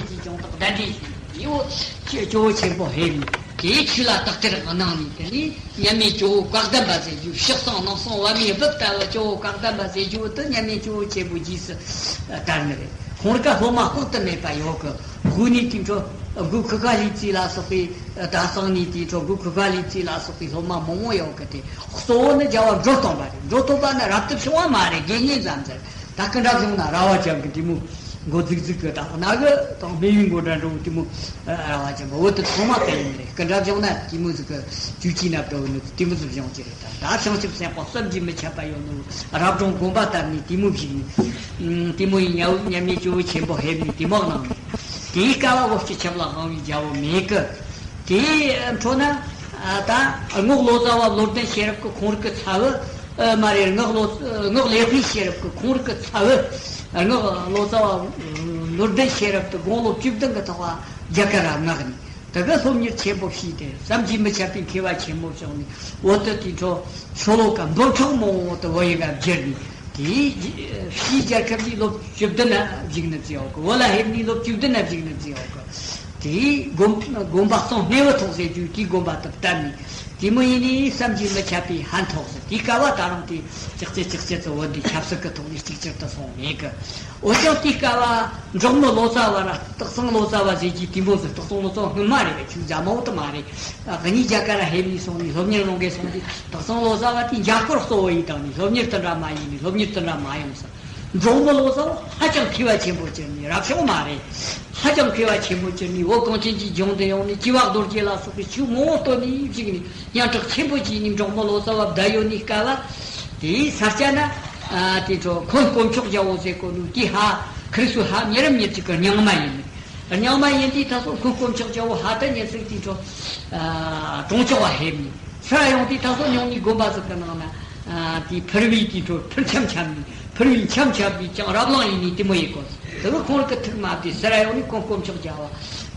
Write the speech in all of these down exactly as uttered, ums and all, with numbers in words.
ཀྱི་སྦྱོང་བརྡར་གདན་འདྲེན་ཞུས་ནས། དེའི་འོག་ཇོ་བོ་ཆེན་པོ་ཕེབས་ནས། དེའི་ཆོས་ལ་དག་ཐེར་གནང་ནས། དེ་ནས་མཉམ་མེད་ཇོ་བོ་བཀའ་གདམས་པ་ཟེར་རྒྱུ། ཕྱི་གསང་ནང་གསང་པད་མའི་སྦུབས་ལྟ་བུ་ཇོ་བོ་བཀའ་གདམས་པ་ཟེར་རྒྱུ་དེ་མཉམ་མེད་ཇོ་བོ་ཆེན་པོའི་རྗེས་སུ་དར་ནི་རེད། ཁོང་ར་ཀ་སློབ་མ་དཔག་ཏུ་མེད་པ་ཡོད་གི། དགུ་ནས་དེ་འཕྲོ་དགུ་ཁུ་ཁ་ལི་ཙི་ལ་སོགས་པའི་ད་གསང་ནས་དེ་འཕྲོ་དགུ་ཁུ་ཁ་ལི་ཙི་ལ་སོགས་པའི་སློབ་མ་མང་མང་ཡོད་གི། དེ་གཙོ་བོ་ནི་རྒྱལ་བ་འགྲོ་སྟོན་པ་རེད། འགྲོ་སྟོན་པ་ནི་རབ་ཏུ་བྱུང་བ་མ་རེད། དགེ་བསྙེན་ཙམ་ཟེར། ད་སྐུ་འདྲ་བྱུང་ན་ར་བ་ཅན་གྱི་དེ་མོ་འགོ་འཛུགས་འཛུགས་གི། ད་ན་གི་དང་སྨེ་བའི་མགོ་འདྲ་འགྲོ་དེ་མོ་ར་བ་ཅན་པ་བོད་དུ་ཚང་མ་དེ་ཡིན་རེད། སྐུ་འདྲ་བྱུང་ན་དེ་མོ་ཟིག་གི་ཇུས་ཀྱི་ན་འགྲོ་ནི་དེ་མོ་ཟིག་བྱུང་གི་རེད། ད་ད་བྱང་ཆུབ་སེམས་དཔའ་བསམ་གྱིས་མི་ཁྱབ་པ་ཡོད་ནོ། རབ་བྱུང་དགོན་པ་བཏབ་ནས་དེ་མོ་བཞུགས་ནས། དེ་མོ་ཡིན། མཉམ་མཉམ་མེད་ཇོ་བོ་ཆེན་པོ་ཕེབས་ནས་དེ་མོ་གནང་ནས། དེའི་སྐབས་བོད་ཀྱི་ཆབ་ལ་དབང་བའི་རྒྱལ་པོ་མེད་གི། དེའི་འཕྲོ་ན་ད་སྔགས་ལོ་ཙཱ་བ་བློ་ལྡན་ཤེས་རབ་ཀྱི་ཁོང་རིག་གི་ཚ་བོ། ཨ་མ་རེད། སྔགས་ལོ་སྔགས་ལེགས་པའི་ཤེས་རབ་ཀྱི་ཁོང་རིག་གི་ཚ་བོ། སྔགས་ལོ་ཙཱ་བ་བློ་ལྡན་ཤེས་རབ་ཀྱི་དགུང་ལོ་བཅུ་བདུན་གྱི་ཐོག་རྒྱ་གར་ར་མངགས་ནས། དེ་ག་སློབ་གཉེར་ཆེན་པོ་བྱས་ཏེ། བསམ་གྱིས་མི་ཁྱབ་པའི་མཁས་པ་ཆེན་པོ་བྱུང་ནས། བོད་དུ་དེ་འཕྲོ་ཤོ་ལོ་ཀ་འབུམ་ཕྲག་མང་བོ་དེ་བོད་ཡིག་ག་བསྒྱུར་ནས། དེའི་ཕྱིའི་རྒྱལ་ཁབ་ཀྱི་ལོ་བཅུ་བདུན་ན་བཞུགས་ནས་བརྩི་ཡོད་གི། བོད་ལ་ཕེབས་ནས་ལོ་བཅུ་བདུན་ན་བཞུགས་ནས་བརྩི་ཡོད་གི། དེའི་དགོན་དགོན་པ་གཙང་སྣེ་བུ་ཐོག་ཟེར་རྒྱུ་དེའི་དགོན་པ་དེ་བཏབ་ནས། དེ་མོ་ཡིན་ནས་བསམ་གྱིས་མི་ཁྱབ་པའི་ཕན་ཐོགས་ཟེར། དེའི་སྐབས་ད་རུང་དེ་ཅག་ཅེ་ཅག་ཅེ་ཙི་བོད་འདི་ཆབ་སྲིད་ཀྱི་ཐོག་ནས་གཅིག་གྱུར་དུ་སོང་མེད་གི། འོན་ཀྱང་དེའི་སྐབས་འབྲོག་མི་ལོ་ཙཱ་བ་ར་སྟག་ཚང་ལོ་ཙཱ་བ་ཟེར་གྱི་དེ་མོ་ཟིག་སྟག་ཚང་ལོ་ཙཱ་བ་སྔོན་མ་རེད། ཁྱོད་རྫ་མ་བོ་དེ་མ་རེད། ཨ་གཉིས་རྒྱ་གར་ར་ཕེབས་ནས་སོང་ནས་སློབ་གཉེར་གནང་གི་སོང་དུས། སྟག་ཚང་ལོ་ཙཱ་བ་དེ་འཇའ་སྐོར་གཙོ་བོ་ཡིན་བཏང་ནས། སློབ་གཉེར་དེ་འདྲ་མ་ཡིན་ནས། སློབ་གཉེར་དེ་འདྲ་མ་ཡོང་ས། འབྲོག་མི་ལོ་ཙཱ་བ་ཧ་ཅང་མཁས་པ་ཆེན་པོ་གྱུར་ནས། རབ་བྱུང་མ་རེད། ཧ་ཅང་མཁས་པ་ཆེན་པོ་གྱུར་ནས། བོད་གངས་ཅན་གྱི་ལྗོངས་དུ་ཡོང་ནས་སྐྱེས་པ་རྡོ་རྗེ་ལ་སོགས་པའི་ཆོས་མང་བོ་བཏོན་ནས་བཞུགས་ནས། སྙན་གྲགས་ཆེན་པོ་བྱས་ནས་འབྲོག་མི་ལོ་ཙཱ་བ་བསྡད་ཡོད་ནི་སྐབས་ལ། དེའི་ས་སྐྱ་ན་ཨ་དེ་འཕྲོ་འཁོན་དཀོན་མཆོག་རྒྱལ་པོ་ཟེར་གོ་ནོ་དེ་ཧ་ཁུ་རུ་སུ་ཧ་མྱི་རབས་མྱི་གཅིག་གི་རྙིང་མ་ཡིན་ནི། རྙིང་མ་ཡིན་དུས་ད་སོ་འཁོན་དཀོན་མཆོག་རྒྱལ་པོ་ཧ་ད་ཉེ་ཚིག་དེ་འཕྲོ་ཨ་གྲོང་ཆོག་བ་ཕེབས་ནས། ཚུར་ཡོང་དུས་ད་སོ་ཉུང་ནི་དགོན་པ་ཟིག་གི་ནང་ན་ཨ་དེ་ཕུར་བུའི་དེ་འཕྲོ་ཕུར་འཆམ་འཆམ་ནས། ཕུར་བུའི་འཆམ་འཆམ་པའི་ཅང་རབ་གླིང་ཡིན་ནི་དེ་མོ་ཡིན་གོ། དེ་གི་ཁོང་རིག་གི་ཐུགས་མ་བདེ། ཚུར་ཡོང་ནས་འཁོན་དཀོན་མཆོག་རྒྱལ་པོ།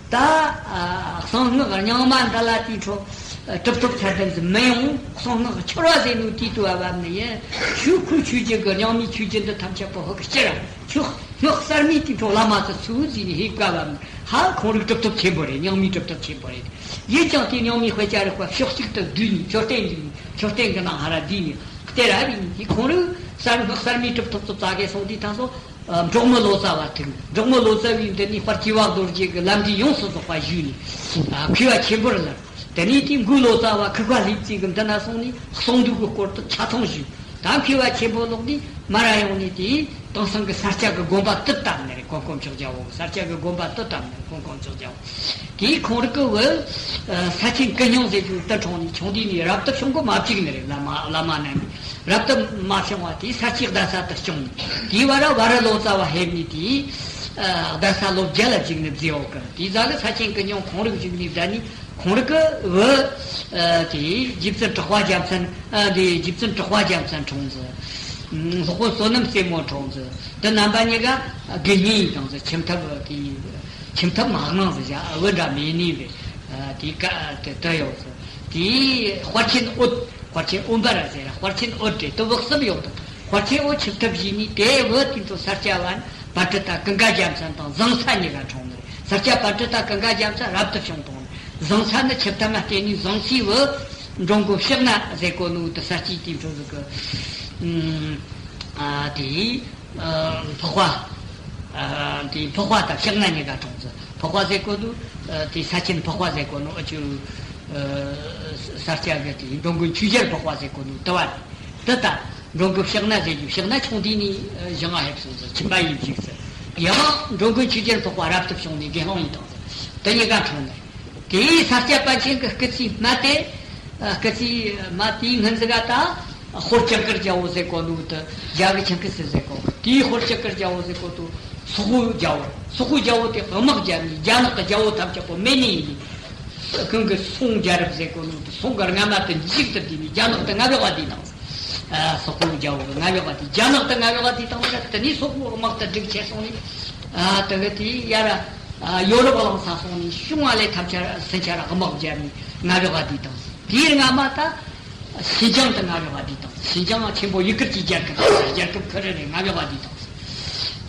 ད་ཨ་གསང་སྔགས་རྙིང་མ་འདི་ལ་དེ་འཕྲོ་གྲུབ་ཐོབ་ཆ་ལྡན་ཟིག་མི་ཡོང་། གསང་སྔགས་འཆོར་བ་ཟེར་ནོ་དེའི་དུ་བ་བབ་ནི་ཡིན། ཆོས་ཁོའི་ཆོས་བརྒྱུད་གི་རྙིང་མའི་ཆོས་བརྒྱུད་འདི་ཐམས་ཅད་པོ་ཧུག་སྐྱུར་ར། ཆོས་སྔགས་གསར་མའི་དེ་འཕྲོ་བླ་མ་ཚོ་ཚུར་བཟོས་ནས་ཕེབས་ཀ་བབ་ནི། ཧ་ཁོང་རིག་གྲུབ་ཐོབ་ཆེན་པོ་རེད། རྙིང་མའི་གྲུབ་ཐོབ་ཆེན་པོ་རེད། ཡིན་ཀྱང་དེ་རྙིང་མའི་དཔེ་ཆ་རིག་པ་ཕྱོགས་གཅིག་ཏུ་བསྡུས་ནས། མཆོད་རྟེན་བཞུགས་ནས། མཆོད་རྟེན་གི་ནང་ཧ་ར་བསྡུས་ནས་གཏེར་ར་བྱས་ནས། དེ་ཁོང་རིག་གསར་སྔགས་གསར་མའི་གྲུབ་ཐོབ་ཚོ་བཙལ་གེ་སོང་དུས་ད་སོ། ཨ་འབྲོག་མི་ལོ་ཙཱ་བ་ཐུག་འབྲོག་མི་ལོ་ཙཱ་བའི་མདུན་ནས་དཔལ་སྐྱེས་པ་རྡོ་རྗེ་གི་ལམ་འབྲས་ཡོངས་སུ་རྫོགས་པ་ཞུས་ནས། ཨ་མཁས་པ་ཆེན་པོར་ལར། དེ་ནས་དེའི་མགོའི་ལོ་ཙཱ་བ་ཁུ་ཁ་ལི་ཙི་གི་མདུན་ན་སོང་ནས་གསང་འདུས་ཀྱི་སྐོར་དུ་ཆ་ཚང་ཞུས། ད་མཁས་པ་ཆེན་པོ་ལོག་ནས་མར་ར་ཡོང་ནས་དེའི་དེང་སང་གི་ས་སྐྱ་གི་དགོན་པ་དེ་བཏབ་ནི་རེད། འཁོན་དཀོན་མཆོག་རྒྱལ་པོ་གི་ས་སྐྱ་གི་དགོན་པ་དེ་བཏབ་ནི་རེད། འཁོན་དཀོན་མཆོག་རྒྱལ་པོ། དེའི་ཁོང་རིག་གི་བུ་ས་ཆེན་ཀུན་སྙིང་ཟེར་རྒྱུ་དེ་འཁྲུངས་ནས། ཆུང་དུས་ནས་རབ་ཏུ་བྱུང་གི་མ་བཅུག་ནི་རེད། བླ་མ་བླ་མ་རྣམས་ནས་རབ་ཏུ་མ་བྱུང་བ་དེ་ས་སྐྱའི་གདན་ས་དུ་བྱུང་ནས། དེའི་བར་ར་བ་རི་ལོ་ཙཱ་བ་ཕེབས་ནས་དེའི་ཨ་གདན་ས་ལོ་བརྒྱད་ལ་བཅུག་ནས་བརྩི་ཡོད་གི། དེའི་རྗེས་ལ་ས་ཆེན་ཀུན་སྙིང་ཁོང་རིག་བཅུག་ནས་བསྡད་ནས། ཁོང་རིག་གི་བུ་ཨ་དེ་རྗེ་བཙུན་གྲགས་པ་རྒྱལ་མཚན། ཨ་དེ་རྗེ་བཙུན་གྲགས་པ་རྒྱལ་མཚན་འཁྲུངས་ཟིག་སློབ་དཔོན་བསོད་ནམས་རྩེ་མོ་འཁྲུངས་ཟིག་དེ་རྣམ་པ་གཉིས་ཀ་དགེ་བསྙེན་ཡིན་བཏང་ཟིག་ཁྱིམ་ཐབ་དེ་ཁྱིམ་ཐབ་མ་གནང་ཟིག་བྱ་བུ་འདྲ་མེད་ནི་རེད། ཨ་དེ་ཀ་དེ་དེ་ཡོད་ཟིག་དེ་དཔལ་ཆེན་འོད། དཔལ་ཆེན་འོད་འབར་ཟེར་ར། དཔལ་ཆེན་འོད་རེད། དེ་བུ་གསུམ་ཡོད་དང་། དཔལ་ཆེན་འོད་ཁྱིམ་ཐབ་བཞེས་ནས། དེའི་བུ་དེ་ཚོ་ས་སྐྱ་བ་ནི་པཎྜི་ཏ་ཀུན་དགའ་རྒྱལ་མཚན་དང་བཟང་ཚ་གཉིས་ཀ་འཁྲུངས་ནི་རེད། ས་སྐྱ་པཎྜི་ཏ་ཀུན་དགའ་རྒྱལ་མཚན་རབ་ཏུ་བྱུང་དང་། བཟང་ཚ་ནི་ཁྱིམ་ཐབ་མ་བརྟེན་ནས་བཟང་ཚའི་བུ་འབྲོང་དགོན་ཕྱག་ན་ཟེར་གོ་ནོ་དེ་ས་སྐྱའི་དེ་འཕྲོ་ཟིག་གི་ཨ་དེ་ཨ་འཕགས་པ། ཨ་དེ་འཕགས་པ་དང་ཕྱག་ན་གཉིས་ཀ་འཁྲུངས་ཟིག་འཕགས་པ་ཟེར་གོ་ནོ་ཨ་དེ་ས་ཆེན་འཕགས་པ་ཟེར་གོ་ནོ་ཨ་ཅུ་ཨ་ས་སྐྱ་གི་དེ་འབྲོང་དགོན་ཆོས་རྒྱལ་འཕགས་པ་ཟེར་གོ་ནོ་དེ་བ་རེད། དེ་ད་འབྲོང་དགོན་ཕྱག་ན་ཟེར་རྒྱུ། ཕྱག་ན་ཆུང་དུས་ནས་ཨ་ཞང་ང་ཕེབས་སོང་ཟིག་ཁྱིམ་པ་ཡིན་བཞུགས་ཟིག་ཡང་འབྲོང་དགོན་ཆོས་རྒྱལ་འཕགས་པ་རབ་ཏུ་བྱུང་ནས་དགེ་སློང་ཡིན་བཏང་ཟིག་དེ་གཉིས་ཀ་འཁྲུངས་ནས། དེའི་ས་སྐྱ་པཎ་ཆེན་གྱི་སྐུ་ཚེའི་སྨད་དེ། ཨ་སྐུ་ཚེའི་སྨད་དེའི་སྔོན་ཟིག་ག་ད་ཧོར་ཇི་གུར་རྒྱལ་པོ་ཟེར་གོ་ནོ་དེ་རྒྱ་གི་ཆིང་ཁི་སི་ཟེར་གོ་གི། དེའི་ཧོར་ཇི་གུར་རྒྱལ་པོ་ཟེར་གོ་དེ་སོག་པོའི་རྒྱལ་པོ། སོག་པོའི་རྒྱལ་པོ་དེ་དམག་རྒྱབ་ནས་རྒྱ་ནག་གི་རྒྱལ་པོ་ཐམས་ཅད་པོ་མེད་ནི་ཡིན་ནི། ཁོང་གིས་སོང་རྒྱལ་རབས་ཟེར་གོ་ནོ་དེ་སོང་གི་རྔ་མ་དེ་འཇིག་ཏུ་བསྡུས་ནས་རྒྱ་ནག་དེ་རྔ་བའི་དབང་དུ་བཏང་། ཨ་སོག་པོའི་རྒྱལ་པོ་གིས་རྔ་བའི་དབང་དུ། རྒྱ་ནག་དེ་རྔ་བའི་དབང་དུ་བཏང་ནས། དེ་ནས་སོག་པོའི་དམག་དེ་འགྲིག་ཆེ་སོང་ནས། ཨ་དེ་གི་དེ་ཡར་ཨ་ཡོ་རོབ་གླིང་ས་སོང་ནས་ཤུང་བ་ལས་ཐམས་ཅད་སུན་ཆ་ར་དམག་རྒྱབ་ནས་རྔ་བའི་དབང་དུ་བཏང་། དེའི་རྔ་མ་ད་ཤིན་ཅང་དེ་རྔ་བའི་དབང་དུ་བཏང་། ཤིན་ཅང་ཆེན་པོ་ཡུ་གུར་གྱི་རྒྱལ་ཁབ་རེད། རྒྱལ་ཁབ་ཁེ་རེ་རེད། རྔ་བའི་དབང་དུ་བཏང་།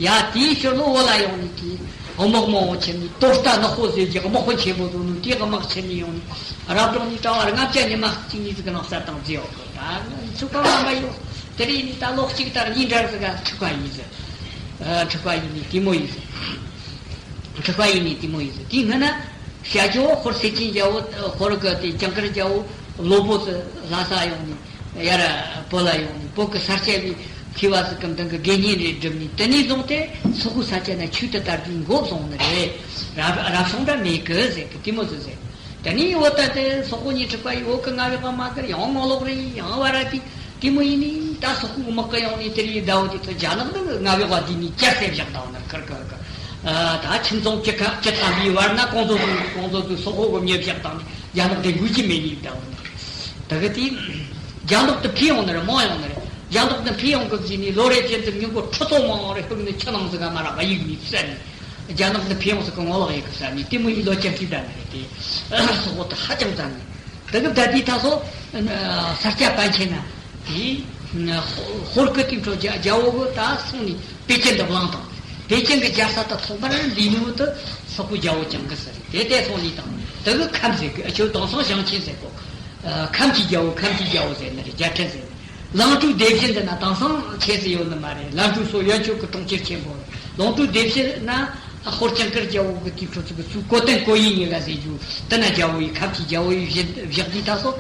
ཡ་དེའི་ཕྱིར་ལོ་བོད་ལ་ཡོང་ནས་དེ་ དམག་མང་པོ་ཁྱེར་ནས། དོ་རྟ་ནག་པོ་ཟེར་གྱི་དམག་དཔོན་ཆེན་པོ་ཚོ་ནི་དེའི་དམག་ཁྱེར་ནས་ཡོང་ནས། རབ་བྱུང་ནས་གྲྭ་བ་ལྔ་བརྒྱ་ཉི་མ་གཅིག་གཉིས་ཟིག་གི་ནང་བསད་བཏང་རྫི་ཡོད་གི། ད་ཚུགས་པ་མ་མ་ཡོད། དེ་རིང་ནས་ད་ལོ་གཅིག་དང་གཉིས་འདྲ་ཟིག་ག་འཁྲུག་པ་ཡིན་ཟེར། ཨ། འཁྲུག་པ་ཡིན་ནས་དེ་མོ་ཡིན་ཟེར། འཁྲུག་པ་ཡིན་ནས་དེ་མོ་ཡིན་ཟེར། དེའི་སྔོན་ན་བྱ་རྒྱལ་པོ་ཧོར་སེ་ཆེན་རྒྱལ་པོ། ཧོར་གི་དེ་ཇིང་གུར་རྒྱལ་པོ་ལོ་པོ་ཚོ་ལྷ་ས་ཡོང་ནས། ཡར་བོད་ལ་ཡོང་ནས། བོད་ཀྱི་ས་སྐྱ་པའི་མཁས་པ་ཟིག་གམ་དང་གི་དགེ་བསྙེན་རེ་བསྒྲུབས་ནས། དེ་ནས་བཟུང་སྟེ་སོག་པོའི་ས་སྐྱ་ན་ཆོས་དེ་དར་རྒྱུའི་འགོ་བཟུང་ནི་རེད། རབ་རབ་བྱུང་འདྲ་མེད་གི་ཟེར་གི། དེ་མོ་ཟིག་ཟེར། དེ་ནས་འོ་ད་དེ་སོག་པོ་གཉིས་འཁྲུག་པ་ཡིན། འོ་གི་ང་བའི་དབང་མ་གར་ཡང་ངོ་ལོག་རེད། ཡང་བ་ར་དེ་དེ་མོ་ཡིན་ནི། ད་སོག་པོའི་དམག་གི་ཡོང་ནས་དེ་རིང་ཟླ་བོ་དེ་ཚོ་རྒྱ་ནག་ནི་ང་བའི་དབང་དེ་ནས་ཅར་སེ་བཞག་བཏང་ནི། ཁར་ཁར་ཁར། ཨ། ད་ཁྱིམ་ཚང་བཅུ་ཁ་བཅུ་ཐམ་པའི་བར་ན་གོང་ཚོ་ཚོ་གོང་ཚོ་ཚོས་སོག་པོ་གི་མྱི་བཞག་བཏང་ནས། རྒྱ་ནག་དེ་འགུལ་གྱི་མེད་ནི་ད་བོ་ནི། ད་གི་དེ་རྒྱ་ནག་ཏུ་འཕེལ་ཡོང་ནི་རེད། མང་ཡོང་ནི་རེད། རྒྱ་ནག་ཏུ་འཕེལ་ཡོང་གི་བཟོས་ནས་ལོ་རེ་བཞིན་དུ་མྱི་མགོ་ཁྲི་ཚོ་མང་རེ་ཕུག་ནས་ཆུ་ནང་ཟིག་ག་མ་རག་གཡུགས་ནས་བསད་ནས། རྒྱ་ནག་ཏུ་འཕེལ་ཡོང་ཟིག་གི་ངོ་ལོག་ཡེད་གི་བསད་ནས། དེ་མོ་ཡི་ལོ་བཅུ་བཞི་ད་ནི་རེད། དེ་སོག་པོ་དེ་ཧ་ཅང་བཙན་ནས། ད་གི་ད་དེ་ད་སོ་ས་སྐྱ་པཎ་ཆེན་ན་དེ་ཧོར་གི་དེ་འཕྲོ་རྒྱ་རྒྱལ་པོ་གི་ད་སོང་ནས། པེ་ཅིན་དུ་བླངས་དང་། པེ་ཅིན་གྱི་རྒྱལ་ས་དུ་ཐོག་མར་ལས་ནུ་དུ་སོག་པོའི་རྒྱལ་པོ་ཅང་གི་ཟེར། དེ་དེ་སོང་ལས་དང་། དེ་གི་ཁམས་ཟེར་གི། ཨ། ཁྱོད་དེང་སང་ཞིང་ཆེན་ཟེར་གོ། ཨ། ཁམས་ཀྱི་རྒྱལ་པོ། ཁམས་ཀྱི་རྒྱལ་པོ་ཟེར་ནི་རེད། རྒྱལ་ཕྲན་ཟེར་ནི། ལང་ཀྲུའུ་སྡེ་བཞི་འདི་ན་དེང་སང་ཁྱད་ཟེར་ཡོད་ནི་མ་རེད། ལང་ཀྲུའུ་སོགས་ཡོན་ཆོད་ཀྱི་གྲོང་ཁྱེར་ཆེན་པོ་རེད། ལང་ཀྲུའུ་སྡེ་བཞི་ན་ཧོར་ཅང་གིར་རྒྱལ་པོ་གི་དེའི་འཕྲོ་ཚུགས་གི་ཚུལ་གོ་ཏན་གོ་ཡི་གཉིས་ཀ་ཟེར་རྒྱུ། དེ་ན་རྒྱལ་པོ་ཡི། ཁམས་ཀྱི་རྒྱལ་པོ་ཡི་བཞི་བཞག་དུས་ད་སོ།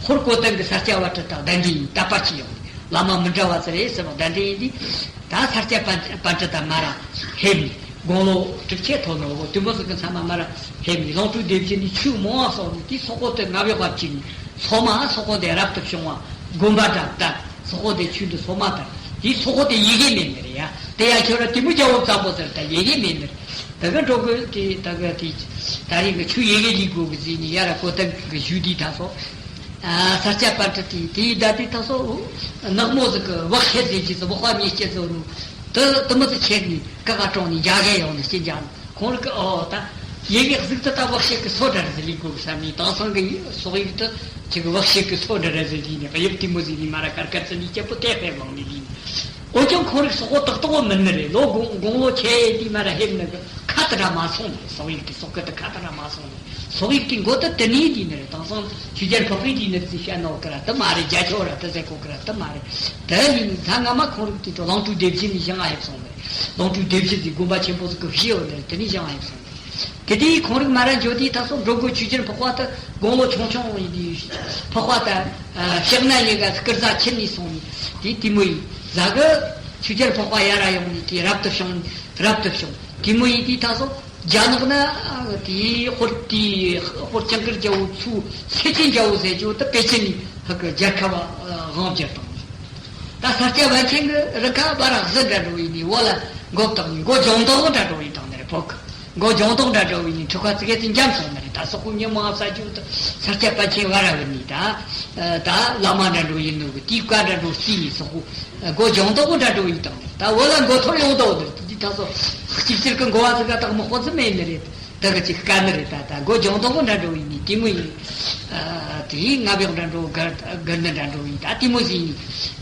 ཧོར་གོ་ཏན་གི་ས་སྐྱ་པཎ་ཆེན་དང་གདན་འདྲེན་ཡིན། དད་པ་ཆེ་ཡོང་། བླ་མ་མི་འདྲ་བ་ཚོ་རེད་ཟེར་བ་གདན་འདྲེན་ཡིན་དུས། ད་ས་སྐྱ་པཎ་པཎ་ཆེན་དང་མར་ར་ཕེབས་ནས། དགུང་ལོ་དྲུག་ཅུ་ཐོན་ནོ་དེ་མོ་ཟིག་གི་མཚམས་མ་མར་ར་ཕེབས་ནས། ལང་ཀྲུའུ་སྡེ་བཞི་ནས་ཆོས་མང་བ་གསུངས་ནས། དེ་སོག་པོ་དེ་ང་བའི་དབང་བྱས་ནས། སོ་མ་སོག་པོ་དེ་རབ་ཏུ་བྱུང་བ་དགོན་པ་འདྲ་བཏབ། སོག་པོ་དེ་ཆོས་འདི་སོ་མ་དར། དེ་སོག་པོ་དེ་ཡི་གེ་མེད་ནི་རེད་ཡ། དེ་ཡ་ཁྱོད་ར་དེ་མོ་རྒྱལ་པོ་བཙན་པོ་ཟེར། ད་ཡི་གེ་མེད་ནི་རེད། ད་གི་འགྲོ་དགོས་དེ། ད་གི་དེ་ད་རེས་གི་ཆོས་ཡི་གེ་ལས་དགོས་གི་ཟེར་ནས་ཡར་ར་གོ་ཏན་གི་བཞུགས་དུས་ད་སོ། ཨ། ས་སྐྱ་པཎ་ཆེན་དེ་དེའི་ད་དེ་ད་སོ་ནག་མོ་ཟིག་གི་བག་ཤེད་ཟེར་གྱི་ཟིག། བག་པ་མྱི་སྐྱེ་ཚོ་ནུ་དུ་དུ་མི་ཚོ་ཁྱེར་ནས་ཀ་ཀ་དྲངས་ནས་རྒྱ་གར་ཡོང་ནས་སྐྱེ་འཇགས། ཁོང་རིགས་ཀྱི་ཨོ་ད་ཡི་གེ་གཟུགས་དུ་ད་བག་ཤེད་ཀྱི་སོ་འདྲ་རེ་ཟིག་ལས་དགོས་གི་བསམ་ནས། དེང་སང་གི་སོག་ཡིག་དུ་ཅིག་བག་ཤེད་ཀྱི་སོ་འདྲ་རེ་ཟིག་ལས་ནས། དབྱིབས་དེ་མོ་ཟིག་ནས་མར་ར་དཀར་དཀར་ཙི་ནས་སྐྱིད་པོ་དེ་ཕེབས་ལངས་ནས་ལས་ནས། འོན་ཀྱང་ཁོང་རིགས་སོག་པོ་ཏག་ཏག་པོ་མིན་ནི་རེད། ལོ་དགུང་དགུང་ལོ་ཆེ་དུས་མར་ར་ཕེབས་ནི་གི་ཁ་དུ་ར་མ་སོང་ནས། སོག་ཡིག་དེ་སོག་སྐད་དུ་ཁ་དུ་ར་མ་སོང་ནས། སོག་ཡིག་དེ་མགོ་དུ་དུ་ནས་བསྡུས་ནི་རེད། དེང་སང་ཆོས་རྒྱལ་འཕགས་པས་བསྡུས་ནི་རེད་ཟེར་བཤད་ནོ་གི་ར་དེ་མ་རེད། རྒྱ་ཆོས་ར་དེ་ཟེར་གོ་གི་ར་དེ་མ་རེད། དེ་ཡིན་ད་སྔ་མ་ཁོང་རིགས་དེ་ཚོ་ལང་ཀྲུའུ་སྡེ་བཞི་ནས་བཞེངས་ཨ་ཕེབས་སོང་ནི་རེད། ལང་ཀྲུའུ་སྡེ་བཞི་ཟེར་དགོན་པ་ཆེན་པོ་ཟིག་གི་བཞི་ཡོད་ནི་རེད། དེ་ནས་བཞེངས་ཨ་ཕེབས་སོང་ནི་རེད། དེ་དུས་ཁོང་རིགས་མར་ར་འགྱོ་དུས་ད་སོ་འགྲོ་དགོས། ཆོས་རྒྱལ་འཕགས་པ་དེ་དགུང་ལོ་ཆུང་ཆུང་ཡིན་དུས། འཕགས་པ་དང་ཕྱག་ན་ཡི་ག་སྐུ་གཟའ་ཁྱེར་ནས་སོང་ནས། དེ་དེ་མོ་ཡིན་ཟ་གི། ཆོས་རྒྱལ་འཕགས་པ་ཡར་ར་ཡོང་ནས་དེ་རབ་ཏུ་བྱུང་། རབ་ཏུ་བྱུང་། དེ་མོ་ཡིན་དུས་ད་སོ་རྒྱ་ནག་ན་དེའི་ཧོར་དེའི་ཧོར་ཅང་གིར་རྒྱལ་པོ་ཚུར་སེ་ཆེན་རྒྱལ་པོ་ཟེར་རྒྱུ་དེ་པེ་ཅིན་ནས་ཧ་གི་རྒྱལ་ཁབ་དབང་བསྒྱུར་བཏང་། ད་ས་སྐྱ་པཎ་ཆེན་གི་རི་ཁ་བར་གཟི་འདྲ་འགྲོ་ཡིན་ནི། འོ་ལ་མགོ་བཏགས་ནས་མགོ་ལྗང་མདོག་འདྲ་འགྲོ་ཡིན་དང་ནི་རེད། བོད་གི་མགོ་ལྗང་མདོག་འདྲ་འགྲོ་ཡིན་ནི། འཁྲུག་པ་ཙི་གེ་ཙི་འཇམ་སོང་ནི་རེད། ད་སོག་པོ་མྱི་མང་ས་རྒྱུ་དུ་ས་སྐྱ་པཎ་ཆེན་བར་བུད་ནི། ད་ད་བླ་མ་འདྲ་འགྲོ་ཡིན་ནོ་གི་དེའི་བཀའ་འདྲ་འགྲོ་རྩིས་ནི། སོག་པོ་མགོ་ལྗང་མདོག་འདྲ་འགྲོ་ཡིན་དང་ནི། ད་འོ་ལ་མགོ་ཐོར་ཡོང་མདོག་ནི་རེད། དེ་ད་སོ་གཅིག་གྱུར་གི་མགོ་བ་ཙི་ག་དག་མི་དཔོག་ཙི་མེད་ནི་རེད། དེ་གི་ཅིག་དཀའ་ནི་རེད། ད་ད་མགོ་ལྗང་མདོག་འདྲ་འགྲོ་ཡིན་ནི་དེ་མོ་ཡིན། ཨ། དེ་ང་བའི་འདྲ་འགྲོ་གར་གར་ནི་འདྲ་འགྲོ་ཡིན། ད་དེ་མོ་ཟིག་ཡིན།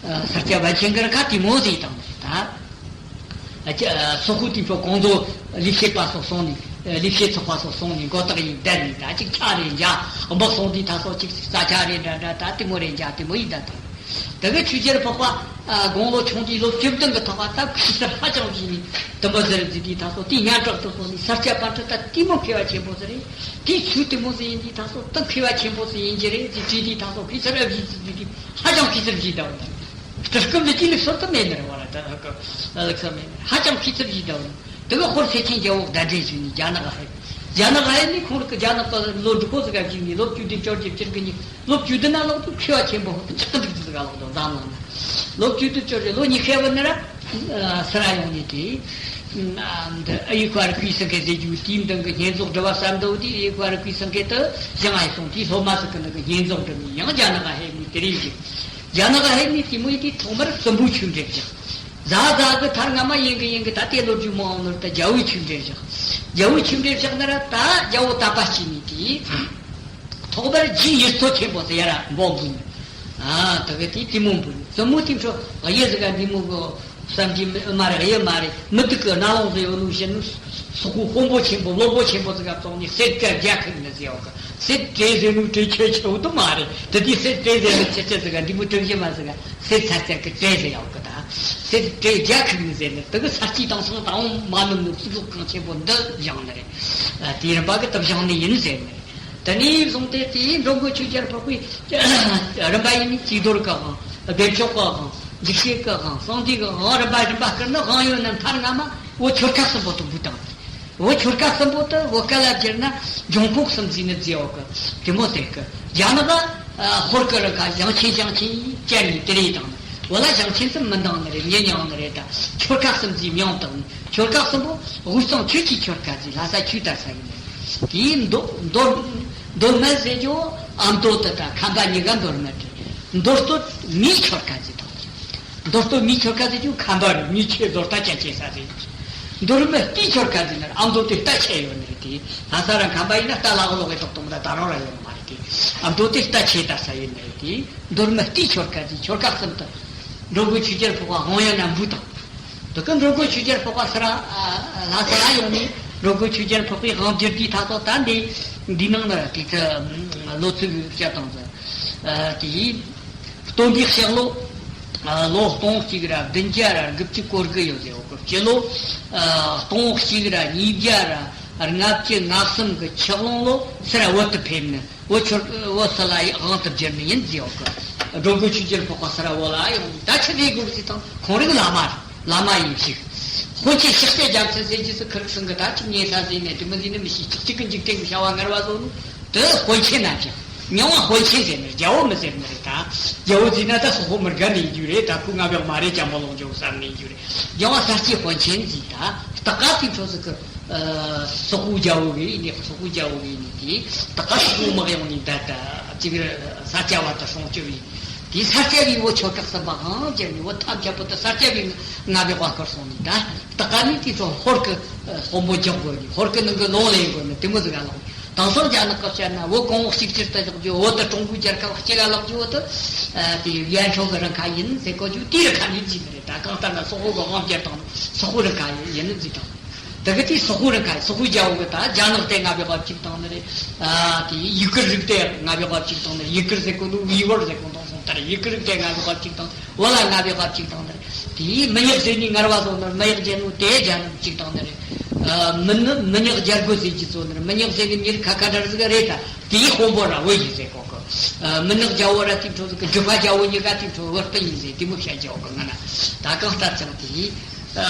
ཨ། ས་སྐྱ་པཎ་ཆེན་གི་རི་ཁ་དེ་མོ་ཟིག་དང་ནི་ད། ཨ། ཅི། ཨ། སོག་པོ་དེ་ཚོ་གོང་དུ་ལས་བྱེད་པ་སོགས་སོང་ནས། ཨ། ལས་བྱེད་ཚོགས་པ་སོགས་སོང་ནས་མགོ་བཏགས་ཡིན་བསྡད་ནས། ད་ཅིག་ཆ་རེ་འཇག་འབག་སོང་དུས་ད་སོ་ཅིག་རྩྭ་ཆ་རེ་འདྲ་འདྲ་ད་དེ་མོ་རེ་འཇག་དེ་མོ་ཡིན་ད་དང་། དེ་གི་ཆོས་རྒྱལ་འཕགས་པ། ཨ། དགུང་ལོ་ཆུང་དུས་ལོ་བཅུ་བདུན་གི་ཐོག་ཁ་ད་གུས་ཞབས་ཧ་ཅང་བྱས་ནས་དུམ་བུ་ཟེར་ཟིག་དུས་ད་སོ་དེ་སྙན་གྲགས་དུ་སོང་ནས། ས་སྐྱ་པཎ་ཆེན་ད་དེ་མོ་མཁས་པ་ཆེན་པོ་ཟིག་རེད། དེའི་ཆོས་དེ་མོ་ཟིག་ཡིན་དུས་ད་སོ་ད་མཁས་པ་ཆེན་པོ་ཟིག་ཡིན་གྱི་རེད་ཟེར་དྲིས་དུས་ད་སོ་གུས་ཞབས་ཨ་བྱས་ཟིག་དུས་ཧ་ཅང་གུས་ཞབས་བྱས་ད་བ། སྤྲུལ་སྐུ་ལ་ཅི་ལུགས་སོར་དུ་མེད་ནི་རེད་བ་ར། ད་ཧ་གི་ལུགས་སོ་མེད་ནི་རེད། ཧ་ཅང་གུས་ཞབས་བྱས་ད་བ། དེ་གི་ཧོར་སེ་ཆེན་རྒྱལ་པོ་གདན་འདྲེན་ཞུས་ནས་རྒྱ་ནག་ལ་ཕེབས། རྒྱ་ནག་ལ་ཕེབས་ནས་ཁོང་རིགས་ཀྱི་རྒྱ་ནག་གི་ལོ་དྲུག་པོ་ཟིག་ག་བཞུགས་ནས། ལོ་བཅུ་བདུན་བཅོ་བརྒྱད་བཅུ་དགུ་ཉིན། ལོ་བཅུ་བདུན་ན་ལོག་དུས་མཁས་པ་ཆེན་པོ་ཧོ་ཏི་ཆག་གི་འདུག་ཟིག་ག་ལོག་དུ་འཛམ་གླིང་ན། ལོ་བཅུ་བདུན་བཅོ་བརྒྱད་ལོ་ཉི་ཤུ་བུད་ནི་ར་ས་ར་ཡོང་ནས་དེ། འདི་ཨ་ཡུ་ཁ་ར་ཁུའི་སེང་གེ་ཟེར་རྒྱུ་དེའི་མདུན་གི་བསྙེན་རྫོགས་སྒྲུབ་པ་བསམ་འདུག་དེ་ཨ་ཡུ་ཁ་ར་ཁུའི་སེང་གེ་དུ་བཞེངས་ཨ་སོང་དེ་སློབ་མ་ཟིག་གི་ནང་གི་བསྙེན་རྫོགས་སྒྲུབ་ནས་ཡང་རྒྱ་ནག་ག་ཕེབས་ནས་དེ་རེད་ཟིག་རྒྱ་ནག་ག་ཕེབས་ནས་དེ་མོ་ཡིན་དུས་ཐོག་མར་བཙུན་པོའི་ཆོས་འབྲེལ་བཞག་ཟ་ཟ་གི་མཐར་སྔ་མ་ཡིན་གི་ཡིན་གི་ད་དེ་ལོ་རྒྱུས་མང་ནོར་ད་རྒྱལ་པོའི་ཆོས་འབྲེལ་བཞག་རྒྱལ་པོའི་ཆོས་འབྲེལ་བཞག་ན་ར་ད་རྒྱལ་པོ་དད་པ་སྐྱེས་ནས་དེ། ཐོག་མར་རྗེ་ཡིད་འཚོ་ཆེན་པོ་ཟེར་ཡ་ར་འབོ་འབུལ་ནས། ཨ། ད་གི་དེ་དེ་མོ་འབུལ་ནས། བཙུན་མོ་དེ་འཕྲོ་གཡས་ཟིག་ག་འདི་མོ་གི་ བསམ་གྱི་མ་རེད། ཡོད་མ་རེད། མི་སྡུག་གི་རྣ་ལོང་ཟེར་ཡོད་ནོ་བཤད་ནོ། སོག་པོ་དཔོན་པོ་ཆེན་པོ་བློན་པོ་ཆེན་པོ་ཟིག་ག་བཙོང་ནས་གསེར་སྐལ་བརྒྱ་ཁུག་ནི་ཟེར་ཡོད་གི། གསེར་སྤྲད་ཟེར་ནོ་སྤྲད་ཆོད་ཆོད་དུ་མ་རེད། དེ་དུས་གསེར་སྤྲད་ཟེར་ནི་ཆེ་ཆེ་ཟིག་ག་འདི་མོ་གྲུ་བཞི་མ་ཟིག་ག་གསེར་ཚ་ཚ་གི་སྤྲད་ཟེར་ཡོད་གི། ད་གསེར་སྤྲད་བརྒྱ་ཁུག་ནི་ཟེར་ནི་དེ་གི་ས་སྐྱའི་དེང་སང་ད་འོང་མ་ནུབ་ནོ་གཙུག་ལག་ཁང་ཆེན་པོ་འདི་བཞེངས་ནི་རེད། དེའི་རིམ་པ་གི་དུ་བཞེངས་ནི་ཡིན་ཟེར་ནི་རེད། དེ་ནས་བཟུང་སྟེ་དེའི་འགྲོ་མགོན་ཆོས་རྒྱལ་འཕགས་པའི་རིམ་པ་ཡིན་ནི་བཅོས་རྡོར་གི་དབང་། བདེ་མཆོག་གི་དབང་། འཇིགས་བྱེད་ཀྱི་དབང་། གསང་འདུས་ཀྱི་དབང་། རིམ་པ་རིམ་པ་བསྐུར་ནི་དབང་ཡོད་ན་མཐར་སྔ་མ་བོད་ཆོལ་ཁ་གསུམ་པོ་དུ་འབུལ་བཏང་། བོད་ཆོལ་ཁ་གསུམ་པོ་དུ་བོད་སྐད་ལ་བསྒྱུར་ན་འབྱུང་ཁུངས་གསུམ་ཟེར་ནི་ཟེར་ཡོད་གི། དེ་མོ་ཟེར་གི། རྒྱ་ནག་ག་ཧོར་གི་རིགས་ག་ཞང་ཆེན་ཞང་ཆེན་བཅར་ནས་དེ་རེད་བཏང་ནི། བོད་ལ་ཞང་ཆེན་གསུམ་མི་འདང་ནི་རེད། མྱི་ཉུང་ནི་རེད། ད་ཆོལ་ཁ་གསུམ་ཟེར་མྱིང་བཏགས་ནི། ཆོལ་ཁ་གསུམ་པོ་དབུས་གཙང་ཆོས་ཀྱི་ཆོལ་ཁ་ཟེར། ལྷ་ས་ཆོས་དར་ས་ཡིན་ནི། དེའི་མདོ་མདོ་མདོ་སྨད་ཟེར་རྒྱུ་ཨ་མདོ་དེ་དང་ཁམས་པ་གཉིས་ཀ་མདོ་སྨད་རེད། མདོ་སྟོད་མིའི་ཆོལ་ཁ་ཟེར་དང་། མདོ་སྟོད་མིའི་ཆོལ་ཁ་ཟེར་རྒྱུ་ཁམས་པ་རེད། མིའི་ཆོས་བཟོ་ལྟ་ཅན་བྱེད་ས་ཟེར། མདོ་སྨད་རྟའི་ཆོལ་ཁ་ཟེར་ན་ཨ་མདོ་དེ་རྟ་ཆས་ཡོད་ནི་རེད། དེ་ལྷ་ས་ར་ཁམས་པ་ཡིན་ན་རྟ་ལ་འོག་ལོག་གི་ཏོག་ཏོག་མ་ར་ད་རང་ར་ཡོད་མ་རེད། དེ་ཨ་མདོ་དེ་རྟ་ཆས་དར་ས་ཡིན་ནི་རེད། དེ་མདོ་སྨད་རྟའི་ཆོལ་ཁ་ཟེར། ཆོལ་ཁ་གསུམ་དུ་འགྲོ་མགོན་ཆོས་རྒྱལ་འཕགས་པ་དབང་ཡོད་ན་འབུལ་དང་། དེ་གི་འགྲོ་མགོན་ཆོས་རྒྱལ་འཕགས་པ་སུ་ར་ལྷ་ས་ལ་ཡོང་ནས་འགྲོ་མགོན་ཆོས་རྒྱལ་འཕགས་པའི་དབང་བསྒྱུར་དུས་ཐ་ཚོ་ད་འདི་འདི་ནང་ན་དེ་ཚོ་ལོ་ཚིགས་བཤད་དང་ཚོ། དེ་སྟོན་པའི་ཕྱག་ལོ་ལོ་སྟོང་གཅིག་ར་བདུན་བརྒྱ་ར་དགུ་བཅུ་གོ་དགུ་ཡོད་ཟེར་ཡོད་གི། སྤྱི་ལོ་སྟོང་གཅིག་ར་ཉིས་བརྒྱ་ར་ལྔ་བཅུ་ང་གསུམ་གི་ཆུ་གླང་ལོ་སུ་ར་བོད་དུ་ཕེབས་ནི། བོད་ཆོལ་བོད་སུ་ལ་དབང་དུ་བསྒྱུར་ནི་ཡིན་ཟེར་ཡོད་གི། འགྲོ་མགོན་ཆོས་རྒྱལ་འཕགས་པ་སུ་ར་བོད་ལ་ཡོང་། ད་ཆི་ཟིག་དགོས་ཟེར་དང་། ཁོང་རང་བླ་མ་བླ་མ་ཡིན་ཞིག། དཔོན་ཆེན་ཤཱཀྱ་རྒྱལ་མཚན་ཟེར་རྒྱུ་སུ་ཁིར་ཚང་གི་ད་ཅིག་ཉེ་ས་ཟིན་ནས་དེ་མི་ཟིན་ནི་མི་ཤེས། ཅིག་ཅིག་གི་འཇིག་རྟེན་གྱི་བྱ་བ་ངར་བ་བཟོ་ནི་དེ་དཔོན་ཆེན་ན་ཅིག། མྱང་བ་དཔོན་ཆེན་ཟེར་ནི། རྒྱལ་བོ་མི་ཟེར་ནི་རེད། ད་རྒྱལ་བོ་ཟིན་ན་ད་སོག་པོ་མི་དགའ་ནི་ཡིན་རྒྱུ་རེད། ད་ཁོ་ང་བའི་མ་རེད། ཅམ་པོ་ལོང་འཇོག་བསམ་ནི་ཡིན་རྒྱུ་རེད། མྱང་བ་ས་སྐྱའི་དཔོན་ཆེན་ཟིན། ད་སྟག་ཀ་དེ་འཕྲོ་ཟིག་གི། སོག་པོའི་རྒྱལ་བོ་གི་ནི། སོག་པོའི་རྒྱལ་བོ་གི་ནི་དེ་སྟག་ཀ་སོག་པོ་དམག་ཡོང་ནི་ད་ད་ཅིག་ས་སྐྱ་བ་ད་སྲུང་སྐྱོབ་ཡིན། དེ་ས་སྐྱ་བའི་བོད་ཆོལ་ཁ་གསུམ་པ་ཧང་ཅན་ནི་བོད་ཐམས་ཅད་པོ་ད་ས་སྐྱ་བའི་ང་བའི་དབང་བསྐུར་སོང་ནི། ད་སྟག་ཀ་ནི་དེ་ཚོ་ཧོར་གི་དཔོན་པོ་རྒྱག་དགོས་ནི། ཧོར་གི་ནང་གི་ལུང་ལེན་དགོས་ནི་དེ་མོ་ཟིག་ག་ལོག། དེང་སང་རྒྱ་ནག་གི་བཤད་ན་བོད་གོང་འོག་གཅིག་གྱུར་དུ་བཞག་རྒྱུ། བོད་དུ་ཀྲུང་གོའི་རྒྱལ་ཁབ་གཅིག་ག་ལོག་རྒྱུ། བོད་དུ་དེ་ཡན་ཁྲོ་གི་རང་ཁ་ཡིན་ཟེར་གོ་རྒྱུ་དེ་རུ་ཁ་ནི་ཅི་ནི་རེད། ད་གང་ལྟར་ན་སོག་པོ་གི་དབང་བསྒྱུར་དང་སོག་པོ་རང་ཁ་ཡིན་ནི་ཟིག་དང་། དེ་གི་དེ་སོག་པོ་རང་ཁ་ཡིན། སོག་པོའི་རྒྱལ་བོ་གི་ད་རྒྱ་ནག་དེ་ང་བའི་དབང་གཅིག་དང་ནི་རེད། དེ་ཡུ་གུར་རིགས་དེ་ང་བའི་དབང་གཅིག་དང་ནི་རེད། ཡུ་གུར་ཟེར་གོ་ནོ་ཝི་ཝར་ཟེར་གོ་དང་སོང་ད་རེད། ཡུ་གུར་རིགས་དེ་ང་བའི་དབང་གཅིག་དང་། བོད་ལ་ང་བའི་དབང་གཅིག་དང་ནི་རེད། དེ་མི་ཉག་ཟེར་ནི་ངར་བ་སོང་ནི་མི་ཉག་རྒྱལ་ནོ་དེ་རྒྱ་ནག་གཅིག་དང་ནི་རེད། མི་ནི་མི་ཉག་རྒྱལ་རྒོད་ཟེར་གྱི་ཚོ་ནི་རེད། མི་ཉག་ཟེར་ནི་མྱི་རིགས་ཁ་ཁ་འདྲ་ཟིག་རེད། ད་དེའི་དཔོན་པོ་ར་བོད་ཡིན་ཟེར་གོ་གི། མི་ཉག་རྒྱལ་བོ་ར་དེ་འཕྲོ་ཟིག་གི་སྒྲུབ་པ་རྒྱལ་བོ་གཉིས་ཀ་དེ་འཕྲོ་བོད་སྤུན་ཡིན་ཟེར་དེ་མོ་བཤད་རྒྱུ་གི། ང་ན་ད་གང་ལྟར་ཀྱང་དེ།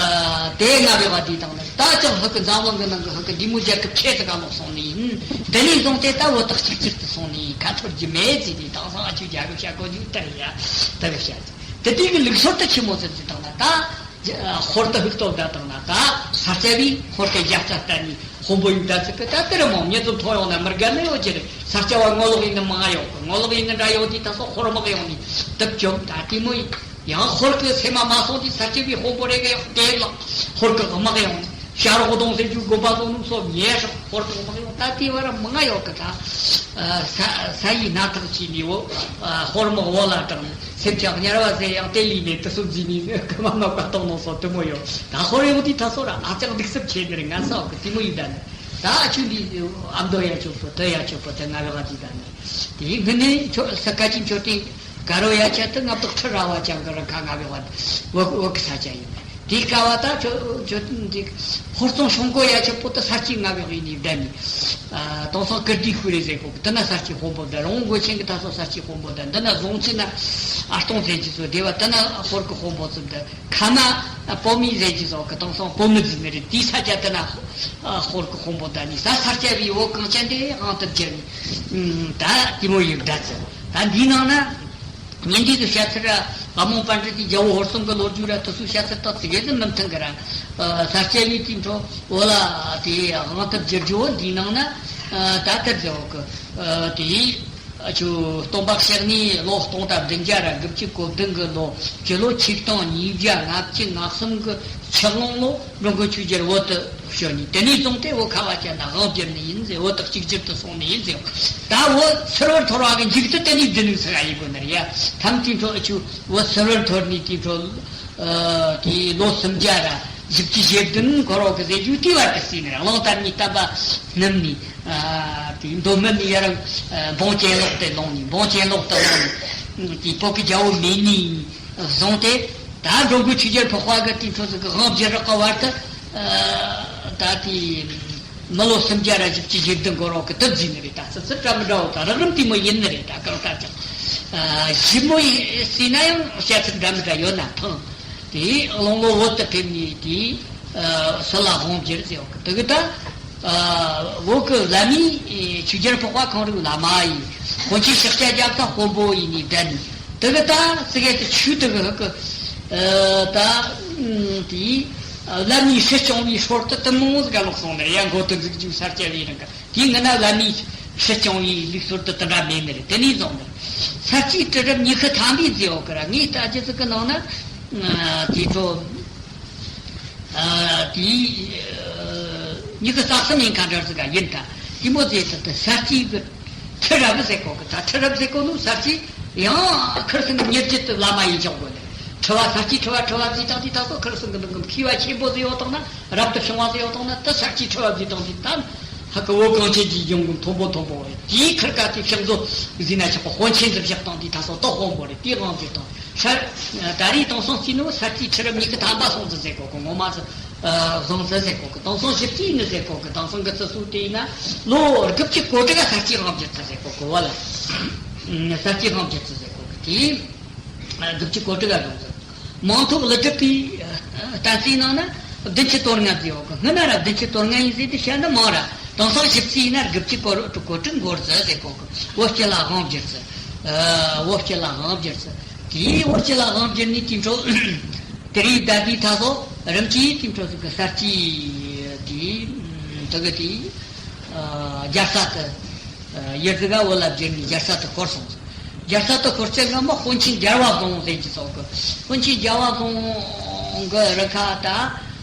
དེ་ང་བའི་བ་དེ་དང་ནི་ད་ཅང་ཧུ་ཀི་འཛམ་གླིང་གི་ནང་གི་ཧུ་ཀི་འདི་མོ་རྒྱལ་ཁབ་ཆེ་ཙི་ག་ལོག་སོང་ནི་ཡིན། འདི་ནས་བཟུང་སྟེ་ད་བོད་དག་གཅིག་གྱུར་དུ་སོང་ནི་ཡིན། ཁ་འཐོར་རྒྱུ་མེད་ཟེར་ནས་དེང་སང་ཨ་ཆུ་རྒྱལ་ཁབ་བྱ་དགོས་རྒྱུ་ལྟར་ཡ་ལྟར་བཤད་ཅིང་། དེ་དུས་ཀྱི་ལུགས་སྲོལ་དུ་ཆི་མོ་ཟེར་ཟེར་དང་ན། ད་ཧོར་དུ་ཧུག་ཏོ་བདའ་དང་ན། ད་ས་སྐྱ་བའི་ཧོར་གྱི་རྒྱལ་རྩ་བསྟན་ནས་དཔོན་པོ་ཡིན་ད་ཚིག་གི་ད་དེར་མོ་མྱི་ཚོ་མཐོ་ཡོང་ན་མི་དགའ་ནི་ཡོད་ཀྱི་རེད། ས་སྐྱ་བ་ངོ་ལོག་ཡིན་ནི་མང་ཡོད་གི། ངོ་ལོག་ཡིན་ནི་འདྲ་ཡོད་དུས་ད་སོ་ཧོར་དམག་ཡོང་ནི་དུབ་བཅོམ་ད་དེ་མོ་ཡིན། ཡང་ཧོར་གྱི་སེམས་མ་མ་སོང་དུས་ས་སྐྱ་བའི་དཔོན་པོ་རེ་ག་ཡང་དེ་ལ་ཧོར་གྱི་དམག་ཡོང་ནི། ཤ་རོགས་གདོང་ཟེར་རྒྱུ་དགོན་པ་ཚོ་ནུབ་སོ་ཉེ་ཧྲག་ཧོར་གྱི་དམག་ཡོང་ད་དེ་བར་མང་ཡོད་གི། ད་ས་ས་ཡི་སྣ་ཐག་ཆེ་ནི་འོ། ཧོར་དམག་འོ་ལ་དྲངས་ནི་སེམས་ཅན་དམྱལ་བ་ཟེར་ཡང་དེ་ལུས་ནས་དུ་སུབ་ཟིན་ནི་ཀ་མ་མ་བཀའ་གཏོང་ནོ་སོ་དེ་མོ་ཡོད། ད་ཧོར་ཡོང་དུས་ད་སོ་ར་ཨ་ཅག་སྡིག་སྲིབ་ཆེ་ནི་རེད། ང་ས་འོག་གི་དེ་མོ་ཡིན་ད་ནི། ད་ཨ་ཆུ་འདི་ཨ་མདོ་ཡ་ཆོ་པོ་དེ་ཡ་ཆོ་པོ་དེ་ང་བའི་བ་དེ་ད་ནི། དེའི་སྔོན་ནས་ཁྱོད་ས་ཁ་ཅིག་མཆོད་རྟེན་དཀར་རོ་ཡ་ཆ་དེ་ང་བདག་ཁྲི་ར་བ་ཅང་གི་རང་ཁ་ང་བའི་བ་བོད་བོད་ཀྱི་ས་ཆ་ཡིན། དེའི་ཀ་བ་ད་ཁྱོད་ཁྱོད་འདི་ཧོར་སྟོང་ཤོང་གོ་ཡ་ཆོ་པོ་དེ་ས་སྐྱའི་ང་བའི་བ་ཡིན་ནི་བདག་ནི། དེང་སང་ཀིརྟི་ཤུ་རེ་ཟེར་གོ་གི། དེ་ན་ས་སྐྱའི་དཔོན་པོ་བདག་རོང་བོ་ཆེན་གི་ད་སོ་ས་སྐྱའི་དཔོན་པོ་བདག་འདི་ན་རྫོང་ཆེན་ན་ཨ་སྟོང་ཟེར་གྱི་ཚོ་སྡེ་བ་དེ་ན་ཧོར་གི་དཔོན་པོ་ཚོ་བདག་ཁ་མ་པོ་མི་ཟེར་གྱི་ཟོག་གི་དེང་སང་པོ་མི་ཟེར་ནི་རེད། དེའི་ས་ཆ་དེ་ན་ཧོར་གི་དཔོན་པོ་ད་ནི་ས་ས་སྐྱ་བའི་བོད་གངས་ཅན་དེ་ཨང་དུ་བརྒྱབ་ནི། ད་དེ་མོ་ཡི་བརྡ་ཚུལ་ད་འདིའི་ནང་ན་ཉིན་འདི་གི་བཤད་ཚུལ་ར་བ་མོ་པཎ་ཌི་ཏི་རྒྱལ་བོ་ཧོར་སྲུང་གི་ལོ་རྒྱུས་ར་དེ་ཚོའི་བཤད་ཚུལ་དག་ཅིག་གི་མི་མཐུན་གི་ར། ས་སྐྱ་བའི་དེའི་འཕྲོ་བོད་ལ་དེ་ཨང་དུ་བརྒྱབ་རྒྱུ་བོ་འདིའི་ནང་ན་ད་དེར་ཟེར་བོ་གི་དེ། ཨ་ཆུ་སྟོན་པ་གཤེགས་ནས་ལོ་སྟོང་དང་བདུན་བརྒྱ་ར་དགུ་བཅུ་གོ་བདུན་གི་ལོ་སྤྱི་ལོ་ཆིག་སྟོང་ཉིས་བརྒྱ་ལྔ་བཅུ་ང་གསུམ་གི་ཆུ་གླང་ལོ་འགྲོ་མགོན་ཆོས་རྒྱལ་བོད་དུ་བྱོན་ནས་དེ་ནས་བཟུང་སྟེ་བོད་ཁ་བ་ཅན་ན་དབང་བསྒྱུར་ནི་ཡིན་ཟེར། བོད་དུ་གཅིག་གྱུར་དུ་སོང་ནི་ཡིན་ཟེར། ད་བོད་སིལ་བུར་འཐོར་བ་གི་མཇུག་ཏུ་དེ་ནས་བདུན་ནུས་ས་ག་ཡིན་དགོས་ནི་རེད་ཡ། ཐམ་དེའི་འཕྲོ་ཨ་ཆུ་བོད་སིལ་བུར་འཐོར་ནས་དེའི་འཕྲོ། ཨ་དེ་ལོ་སུམ་བརྒྱ་ར་བཞི་བཅུ་ཞེ་བདུན་འགོར་རོགས་གི་ཟེར་རྒྱུ་དེ་བར་དུ་བརྩིས་ནས། གླང་དར་མའི་བསྟན་པ་སྣུམ་ནས། ཨ་དེ་མདོ་སྨད་ནས་ཡར་ཨ་འབངས་གྱེན་ལོག་ཏུ་ལོངས་ནས། འབངས་གྱེན་ལོག་ཏུ་ལོངས་ནས། དེ་བོད་ཀྱི་རྒྱལ་པོ་མེད་ནས་བཟུང་སྟེ། ད་འགྲོ་མགོན་ཆོས་རྒྱལ་འཕགས་པ་གི་དེ་འཕྲོ་ཟིག་གི་དབང་བསྒྱུར་རག་གི་བར་དུ། ཨ་ད་དེ་མི་ལོ་སུམ་བརྒྱ་ར་བཞི་བཅུ་ཞེ་བདུན་འགོར་རོགས་གི་དུ་བརྩིས་ནི་རེད། ད་ཙི་ཙི་འདྲ་མི་འདྲ་བོ་ད་རགས་རིམ་དེ་མོ་ཡིན་ནི་རེད། ད་གང་ལྟར་ཀྱང་། ཨ་ཞིབ་མོ་ཡིན་བརྩིས་ན་ཡང་བཤད་ཚུལ་འདྲ་མི་འདྲ་ཡོད་ན་ཐང་། དེ་གླང་ལོ་བོད་དུ་ཕེབས་ནས་དེ་ཨ་སྲིད་ལ་དབང་བསྒྱུར་ཟེར་བ་གི་དེ་གི་ད། ཨ་བོད་ཀྱི་བླ་མའི་ཆོས་རྒྱལ་འཕགས་པ་གངས་རིའི་བླ་མ་ཡིས། དཀོན་མཆོག་ཤཱཀྱ་རྒྱལ་ཚ་དཔོན་པོ་ཡིན་ནི་བདེན། དེ་གི་ད་ཙི་གེ་དེ་ཆོས་དེ་གི་ཧ་གི་ཨ་ད་དེ་བླ་མའི་སྲིད་སྐྱོང་བའི་ཧྲོལ་དུ་དུ་མོ་ཟིག་ག་ལོག་སོང་ནས། ཡང་མགོ་དུ་འཛུགས་རྒྱུ་ས་སྐྱ་བའི་རིང་གི་དེའི་སྔ་ན་བླ་མའི་སྲིད་སྐྱོང་བའི་ལུགས་སྲོལ་དུ་དེ་འདྲ་མེད་ནི་རེད། དེ་ནས་བཟུང་ནས་ས་སྐྱའི་གྲི་རབ་ཉི་ཤུ་ཐམ་པའི་མཛད་འོག་གི་ར་ངས་ལྟ་རྒྱུ་ཟིག་གི་ནང་ན། ཨ་དེ་ཚོ། ཨ་དེ་ཨ་ཉི་ཤུ་རྩ་གསུམ་ཡིན་ག་འདྲ་ཟིག་ག་ཡིན་ད། དེ་མོ་ཟེར་ད་ད་ས་སྐྱའི་གི་ཁྲི་རབས་ཟེར་གོ་གི། ད་ཁྲི་རབས་ཟེར་གོ་ནོ་ས་སྐྱའི་ཡང་ཁིར་སང་གི་ཉེར་སྤྱོད་དུ་བླ་མ་ཡིན་ཆོག་གོ་ནི། ཁྲི་བ་ས་སྐྱའི་ཁྲི་བ་ཁྲི་བ་ཟེར་དང་དེ་ད་གོ་ཁིར་སང་གི་ནང་གི་མཁས་པ་ཆེན་པོ་ཟིག་ཡོད་དང་ན། རབ་ཏུ་བྱུང་བ་ཟིག་ཡོད་དང་ན། ད་ས་སྐྱའི་ཁྲི་བ་ཟེར་དང་དེ་ད་ཧ་གི་བོད་གངས་ཅན་གྱི་ལྗོངས་གི་མཐོན་པོ་མཐོན་པོ་རེད། དེའི་ཁིར་ཀ་དེ་ཕྱག་མཛོད་ཟེར་ན་ཆོག་གོ། དཔོན་ཆེན་ཟིག་བཞག་དང་དེ་ད་སོ་ཏོག་དཔོན་པོ་རེད། དེའི་དབང་བསྒྱུར་དང་། ས་ད་རེས་དེང་སང་སྐྱེས་ནོ་ས་སྐྱའི་ཁྲི་རབས་ཉི་ཤུ་ཐམ་པ་སོང་ཙི་ཟེར་གོ་གི། ངོ་མ་ཙི་ཨ་བཟང་ཙི་ཟེར་གོ་གི། དེང་སང་ཞིབ་རྩིས་ནི་ཟེར་གོ་གི། དེང་སང་གི་ཙི་སུ་དེ་ཡིན་ན་ལོ་དགུ་བཅུ་གོ་དྲུག་ག་ས་སྐྱའི་དབང་བསྒྱུར་ཚར་ཟེར་གོ་གི། བོད་ལ་ས་སྐྱའི་དབང་བསྒྱུར་ཚར་ཟེར་གོ་གི། དེ་ཨ་དགུ་བཅུ་གོ་དྲུག་ག་བཟང་ཙི། མང་ཐོག་ཀླུ་སྒྲུབ་པའི་ཨ་བསྟན་རྩིས་ནང་ན་བདུན་ཅུ་དོན་ལྔ་ཟེར་གོ་གི། སྔོན་ན་ར་བདུན་ཅུ་དོན་ལྔ་ཡིན་ཟེར་དེ་བཤད་ན་མང་ར། དེང་སང་ཞིབ་རྩིས་ཡིན་ན་དགུ་བཅུ་གོ་དྲུག་གོ་དྲུག་འགོར་ཙི་ཟེར་གོ་གི། བོད་སྤྱི་ལ་དབང་བསྒྱུར་ཙི། ཨ་བོད་སྤྱི་ལ་དབང་བསྒྱུར་ཙི། དེའི་བོད་སྤྱི་ལ་དབང་བསྒྱུར་ནས་དེ་འཕྲོ་དེ་རིང་ད་ལྟའི་ད་སོ་རིམ་གྱིས་དེ་འཕྲོ་ཟིག་གི་ས་སྐྱའི་དེ་དེ་གི་དེ་ཨ་རྒྱལ་ས་དེ་ཨ་ཡུལ་ཟིག་ག་བོད་ལ་བསྒྱུར་ནས་རྒྱལ་ས་དེ་བསྐོར་སོང་། རྒྱལ་ས་དེ་བསྐོར་ཚེ་སྔ་མོ་དཔོན་ཆེན་རྒྱལ་བ་བཟང་བོ་ཟེར་གྱི་སོགས་གི། དཔོན་ཆེན་རྒྱལ་བ་བཟང་བོ་གི་རིང་ཁ་ད།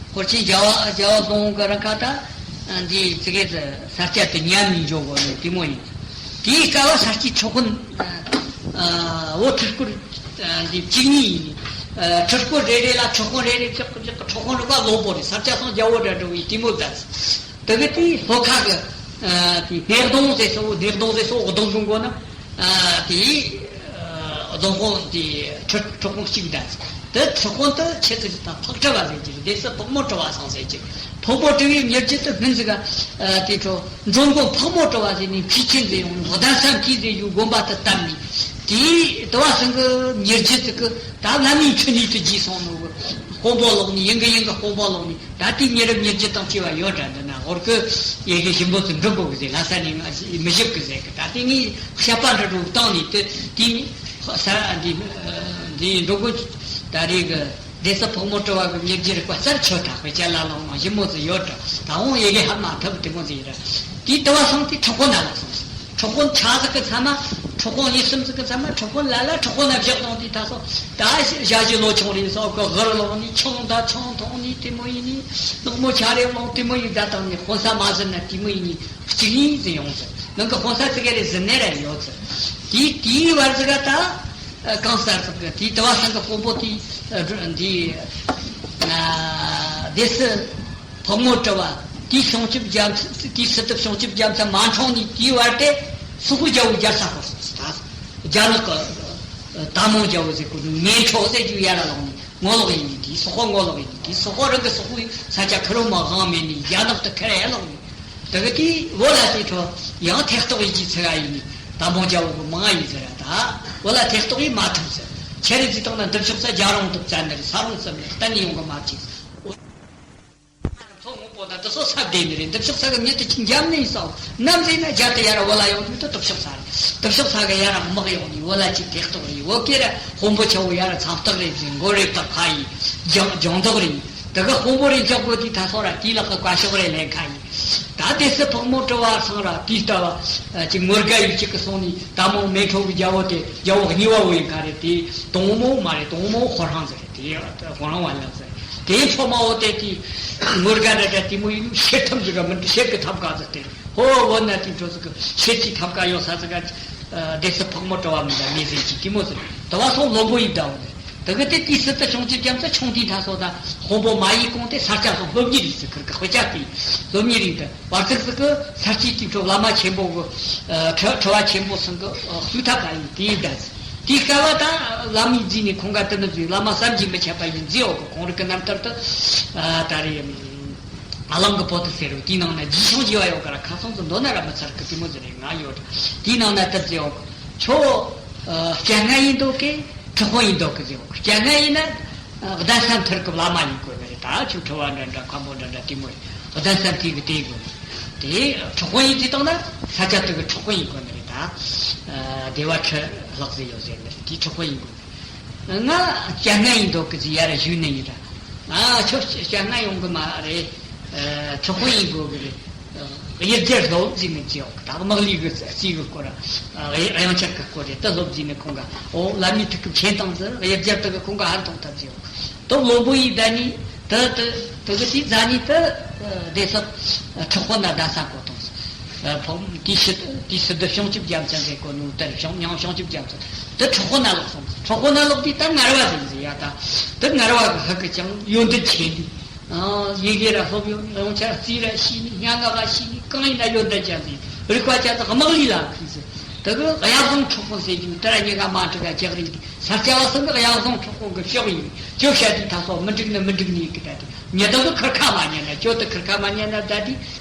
དཔོན་ཆེན་རྒྱལ་བ་རྒྱལ་བ་བཟང་བོ་གི་རིང་ཁ་ད། འདི་ཙི་གེ་ཙི་ས་སྐྱ་དེ་ཉམས་ནས་འཇོག་དགོས་ནི་དེ་མོ་ཡིན། དེའི་སྐབས་ས་སྐྱའི་ཁྲི་དཔོན་ཨ་བོད་ཁྲི་སྐོར་འདི་བཅུ་གཉིས་ཡིན། ཨ་ཁྲི་སྐོར་རེ་རེ་ལ་ཁྲི་དཔོན་རེ་རེ་བཞག་གི་བཞག་གི། ཁྲི་དཔོན་རེ་བ་ལོ་བོ་རེད། ས་སྐྱ་སང་རྒྱལ་བོ་འདྲ་འགྲོ་བའི་དེ་མོ་ད། དེ་གི་དེའི་ལྷོ་ཁ་གི་ཨ་དེ་སྣེ་གདོང་ཟེར་སོ། སྣེ་གདོང་ཟེར་སོ་གདོང་གི་མགོ་ན་ཨ་དེ་ཨ་རྫོང་དཔོན་དེ་ཁྲི་ཁྲི་དཔོན་གཅིག་ད། དེ་ཁྲི་དཔོན་དེ་ཆེ་ཙི་ད་འཕགས་གྲུ་བ་ཟེར་གྱི་རེད། སྡེ་སྲིད་ཕག་མོ་གྲུ་བ་སང་ཟེར་གྱི། ཕག་མོ་གྲུ་བའི་མྱུར་རྒྱུད་དེ་སྔོན་ཟིག་ག་ཨ་དེ་ཁྲོ་འགྲོ་མགོན་ཕག་མོ་གྲུ་བ་ཟེར་ནས་མཁས་ཆེན་ཟེར་ཡོང་ནོ། གདན་ས་མཁས་ཟེར་ཡུལ་དགོན་པ་དེ་བཏབ་ནས། དེ་དེ་བ་སང་གི་མྱུར་རྒྱུད་དེ་གི་ད་བླ་མའི་འཕྲིན་ལས་དེ་རྒྱས་སོང་ནོ་གི། དཔོན་པོ་ལོག་ནས་ཡིན་གི་ཡིན་གི་དཔོན་པོ་ལོག་ནས། ད་ལྟའི་མྱི་རབས་མྱུར་རྒྱུད་དང་བཅས་པ་ཡོད་དྲ། འདི་ན་ཧོར་གི་ཡེ་ཤེས་ཞིམ་པོ་ཚོ་འབྲི་དགོས་གི་ཟེར། ལྷ་ས་ནས་ང་མི་ཞིག་གི་ཟེར་གི། ད་ལྟའི་ངས་བཤད་པ་འདྲ་འདྲ་བཏང་ནས་དེ་དེ་ས་འདི་འདི་འགྲོ་དགོས། ད་རེས་གི་སྡེ་སྲིད་ཕག་མོ་གྲུ་བ་གི་མྱུར་རྒྱུད་རིག་པ་རྩར་ཆོད་དྲག་པའི་ཅ་ལ་ལོང་མ་ཞིམ་པོ་ཚོ་ཡོད་དྲ། ད་འོང་ཡེ་གེ་ཧ་མ་ཐུབ་དེ་མོ་ཟིག་ཡིན་ར། དེ་དེ་བ་སོང་དེ་ཁྲི་དཔོན་ན་ལ་སོང་། ཁྲི་དཔོན་ཆ་ཟིག་གི་ཚང་མ། ཁྲི་དཔོན་ཡིན་གསུམ་ཟིག་གི་ཚང་མ་ཁྲི་དཔོན་ལ་ལ་ཁྲི་དཔོན་ན་བཞག་དང་དེ་ད་སོ། ད་ཞ་ཞི་ལོ་ཆུང་རེད་སོགས་གི་གར་ལོག་ནི་ཆང་ད་ཆང་འཐུང་ནི་དེ་མོ་ཡིན་ནི། ནག་མོ་ཆ་རེ་ལོང་དེ་མོ་ཡིན་ད་དང་ནི་དཔོན་ས་མ་ཟིན་ན་དེ་མོ་ཡིན་ནི་གཅིག་ཡིན་ཟིན་ཡོང་ཟིན། ནང་གི་དཔོན་ས་ཙི་གེ་རེ་ཟིན་ནས་ར་ཡོད་ཟིན། དེ་དེའི་བར་ཟིག་ག་ད་གང་ཟེར་ཟིག་གི་དེ་དེ་བ་སང་གི་དཔོན་པོ་དེ་འདི་སྡེ་སྲིད་ཕག་མོ་གྲུ་བ་དེའི་བྱུང་ཆུབ་རྒྱ་མཚོ། དེའི་སྲིད་དུ་བྱུང་ཆུབ་རྒྱ་མཚོ་མ་འཁྲུངས་ནས་དེའི་བར་དེ་སོག་པོའི་རྒྱལ་པོ་རྒྱལ་ས་བསྐོར་སོང་ཟིག། ད་རྒྱ་ནག་གི་ད་མོང་རྒྱལ་པོ་ཟེར་གོ་ནི་ངན་ཁྲོ་ཟེར་རྒྱུ་ཡར་ལ་ལོག་ནི་ངོ་ལོག་ཡིན་ནི། དེའི་སོག་པོ་ངོ་ལོག་ཡིན་ནི། དེའི་སོག་པོ་རང་གི་སོག་པོའི་ས་ཆ་ཁུར་རོ་མ་དབང་མེད་ནི་རྒྱ་ནག་ཏུ་ཁུར་ཡར་ལོག་ནི། དེ་གི་དེའི་བོད་ལ་དེ་ཁྲོ་ཡང་ཐེག་གཏོགས་ཡིན་གྱི་ཚེ་ག་ཡིན་ནི། ད་མོང་རྒྱལ་པོ་གི་མང་ཡིན་ཟེར་ར། ད་བོད་ལ་ཐེག་གཏོགས་ཡིན་མ་ཐུབ་ཟེར། ཁྱེད་རེ་ཅི་བཏང་ན་འདི་ཕྱོགས་ས་རྒྱ་རོང་དུ་བཙན་ནི་རེད། ས་རོང་ཙམ་ནི་གཏན་ནས་ཡོང་གི་མ་བཅུག། མཚོ་སྔོན་པོ་དང་འདི་སོ་ས་བསྡད་ནི་རེད། འདི་ཕྱོགས་ས་གི་མྱི་དེ་ཅི་འཇམ་ནི་ཡིན་ས། ནམ་ཟེར་ན་རྒྱ་དེ་ཡར་བོད་ལ་ཡོང་དུས་དེ་ཕྱོགས་ས་རེད། དེ་ཕྱོགས་ས་གི་ཡར་དམག་ཡོང་ནི་བོད་ལ་ཅིག་ཐེག་གཏོགས་རེད། བོད་སྐད་ར་དཔོན་པོ་ཆེ་བོ་ཡར་མཚམས་ཐག་རེད་ཟེར། མགོ་རེབ་དང་ཁ་ཡིན། ལྗང་ལྗང་མདོག་རེད། དེ་གི་དཔོན་པོ་རེ་འཇོག་དགོས་དུས་ད་སོ་ར་དེའི་ལག་གི་བཀའ་ཤོག་རེ་ལེན་ཁ་ཡིན། ད་སྡེ་སྲིད་ཕག་མོ་གྲུ་བ་ཚང་ར་དེའི་ལྟ་བ་ཅིག་ངོ་དགའ་ཡིས་གཅིག་གི་སོང་ནས་ད་མོ་མེ་ཁྲོ་གི་རྒྱལ་པོ་དེ་རྒྱལ་པོ་གཉིས་པ་བོ་ཡིན་ཁ་རེད། དེ་དང་པོ་མོ་མ་རེད། དང་པོ་མོ་ཧོ་རང་ཟེར་རེད། དེ་ཧོ་རང་བ་ལགས་ཟེར། དེའི་ཕོ་མ་བོ་དེ་དེ་ངོ་དགའ་འདྲ་འདྲ་དེ་མོ་ཡིན་ནོ་ཤེས་ཐུབ་ཟིག་ག་མི་འདུག། ཤེས་གི་ཐབས་ག་ཟེར་དེ་ཧོ་བོ་ན་དེ་འགྲོ་ཟིག་གི་ཤེས་ཀྱི་ཐབས་ག་ཡོད་ས་ཟིག་ག་སྡེ་སྲིད་ཕག་མོ་གྲུ་བ་མི་འདྲ་མེད་ཟེར་གྱི་དེ་མོ་ཟེར། དེ་བ་སོང་བློན་པོ་ཡིན་ད་བོ་ཟེར། དེ་གི་དེ་དུས་སུ་དུ་བྱུང་ཅི་རྒྱམ་ཚ་ཆུང་དུས་ད་སོ་ད་དཔོན་པོ་མ་ཡི་གོང་དེ་ས་སྐྱ་སོང་སློབ་གཉེར་རིགས་སུ་ཁུར་གི་དཔེ་ཆ་དེ་སློབ་གཉེར་རིགས་དུ་བར་ཚིགས་སུ་གི་ས་སྐྱའི་དུས་ཁྲོད་བླ་མ་ཆེན་པོ་གི་ཁྲི་ཁྲི་བ་ཆེན་པོ་ཚང་གི་སུས་ཐབས་ག་ཡིན་དེའི་ཟླ་དེའི་སྐབས་ད་བླ་མའི་རྫས་ནས་ཁོང་ག་དུ་ནི་རྫས་བླ་མ་བསམ་གྱིས་མི་ཁྱབ་པ་ཡིན་རྫས་འོག་གི་ཁོང་རིགས་ཀྱི་རྣམ་ཐར་དུ་ད་རེ། ཨ་ལང་གི་པོ་ཏི་ཟེར་རོ་དེའི་ནང་ན་རྗེས་ཤོང་རྒྱས་པ་ཡོད་ཀ་ར་ཁ་སང་དུ་འདོན་ན་ར་མི་ཚར་གི་དེ་མོ་ཟེར་རེ་ང་ཡོད་དེའི་ནང་ན་ད་ཟེར་འོག་ཁྱོད་སྐྱ་ང་ཡིན་འདོད་གི་ཁྲི་དཔོན་ཡིན་འདོད་གི་ཟེར་འོག་སྐྱ་ང་ཡིན་ན་གདན་ས་མཐར་གི་བླ་མ་ཡིན་དགོས་ནི་རེད། ད་ཁྱོད་ཁྲི་བ་འདྲ་འདྲ་མཁན་པོ་འདྲ་འདྲ་དེ་མོ་རེད། གདན་ས་མཐའི་གི་དེ་དགོས་ནི་དེ་ཁྲི་དཔོན་ཡིན་དུས་དང་ན་ས་སྐྱ་དུ་གི་ཁྲི་དཔོན་ཡིན་དགོས་ནི་རེད། ད་སྡེ་བ་ཁྲི་ལྷག་ཟེར་ཡོད་ཟེར་ནི་རེད། དེའི་ཁྲི་དཔོན་ཡིན་དགོས། ང་སྐྱ་ང་ཡིན་འདོད་གི་ཟེར་ཡ་ར་ཞུས་ནི་ཡིན་ད། ང་ཁྱོད་སྐྱ་ང་ཡོང་གི་མ་རེད། ཁྲི་དཔོན་ཡིན་དགོས་གི་རེད། དབྱར་རྒྱལ་སློབ་ཟིན་ནས་བརྗེད་འོག་ད་དམག་ལས་གི་རྩིས་གི་སྐོར་དབྱངས་འཆར་གི་སྐོར་རེད། ད་སློབ་ཟིན་ནས་ཁོང་ག་ཨོ་བླ་མའི་ཐུགས་ཀྱི་མཁྱེན་སྟངས་ཟེར་དབྱར་རྒྱལ་དུ་གི་ཁོང་ག་ཧ་མཐོང་ཐབས་བརྗེད་འོག་ད་བློན་པོ་ཡིས་ད་ནི་ད་ད་ད་གི་དེའི་ཛ་ནི་ད་སྡེ་སྲིད་ཁྲི་དཔོན་ན་ད་ས་གོ་དང་། ཕོག་དེའི་ཕྱི་དེའི་ཕྱི་དུ་བྱང་ཆུབ་རྒྱལ་མཚན་ཟེར་གོ་ནོ་དེར་བྱང་ཉང་བྱང་ཆུབ་རྒྱལ་མཚན་དེ་གྲོགས་པོ་ན་ལོག་སོང་། གྲོགས་པོ་ན་ལོག་དེ་ད་ངར་བ་ཟིན་ཟིན་ཡ་ད་དེ་ངར་བ་གི་ཧ་གི་ཅང་ཡོན་ཏན་ཆེ་ནི་ཡི་གེ་ར་སློབ་ཡོན་ཡོང་ཆ་རྩིས་ར་ཤེས་ནི་སྙན་ངག་ག་ཤེས་ནི་གང་ཡིན་ན་ཡོན་ཏན་ཅན་ཟིན་རིག་པ་ཅན་དེ་དམག་ལས་ལ་ཁུལ་ཟིན་དེ་གི་གཡག་བཟང་གྲོགས་པོ་ཟེར་གྱི་དེ་ར་ཉེ་ག་མ་འཁྲི་ག་ལྕགས་རིགས་ས་སྐྱ་བ་སོང་གི་གཡག་བཟང་གྲོགས་པོ་གི་ཕྱོགས་ཡིན་ཅོ་བཤད་དེ་ད་སོ་མི་འགྲིག་ནི་མི་འགྲིག་ནི་ཡི་གེ་ད་དེ། ཉེ་དག་གི་ཁུར་ཁ་མ་ཉན་ན་ཁྱོད་དུ་ཁུར་ཁ་མ་ཉན་ན་ད་དེ།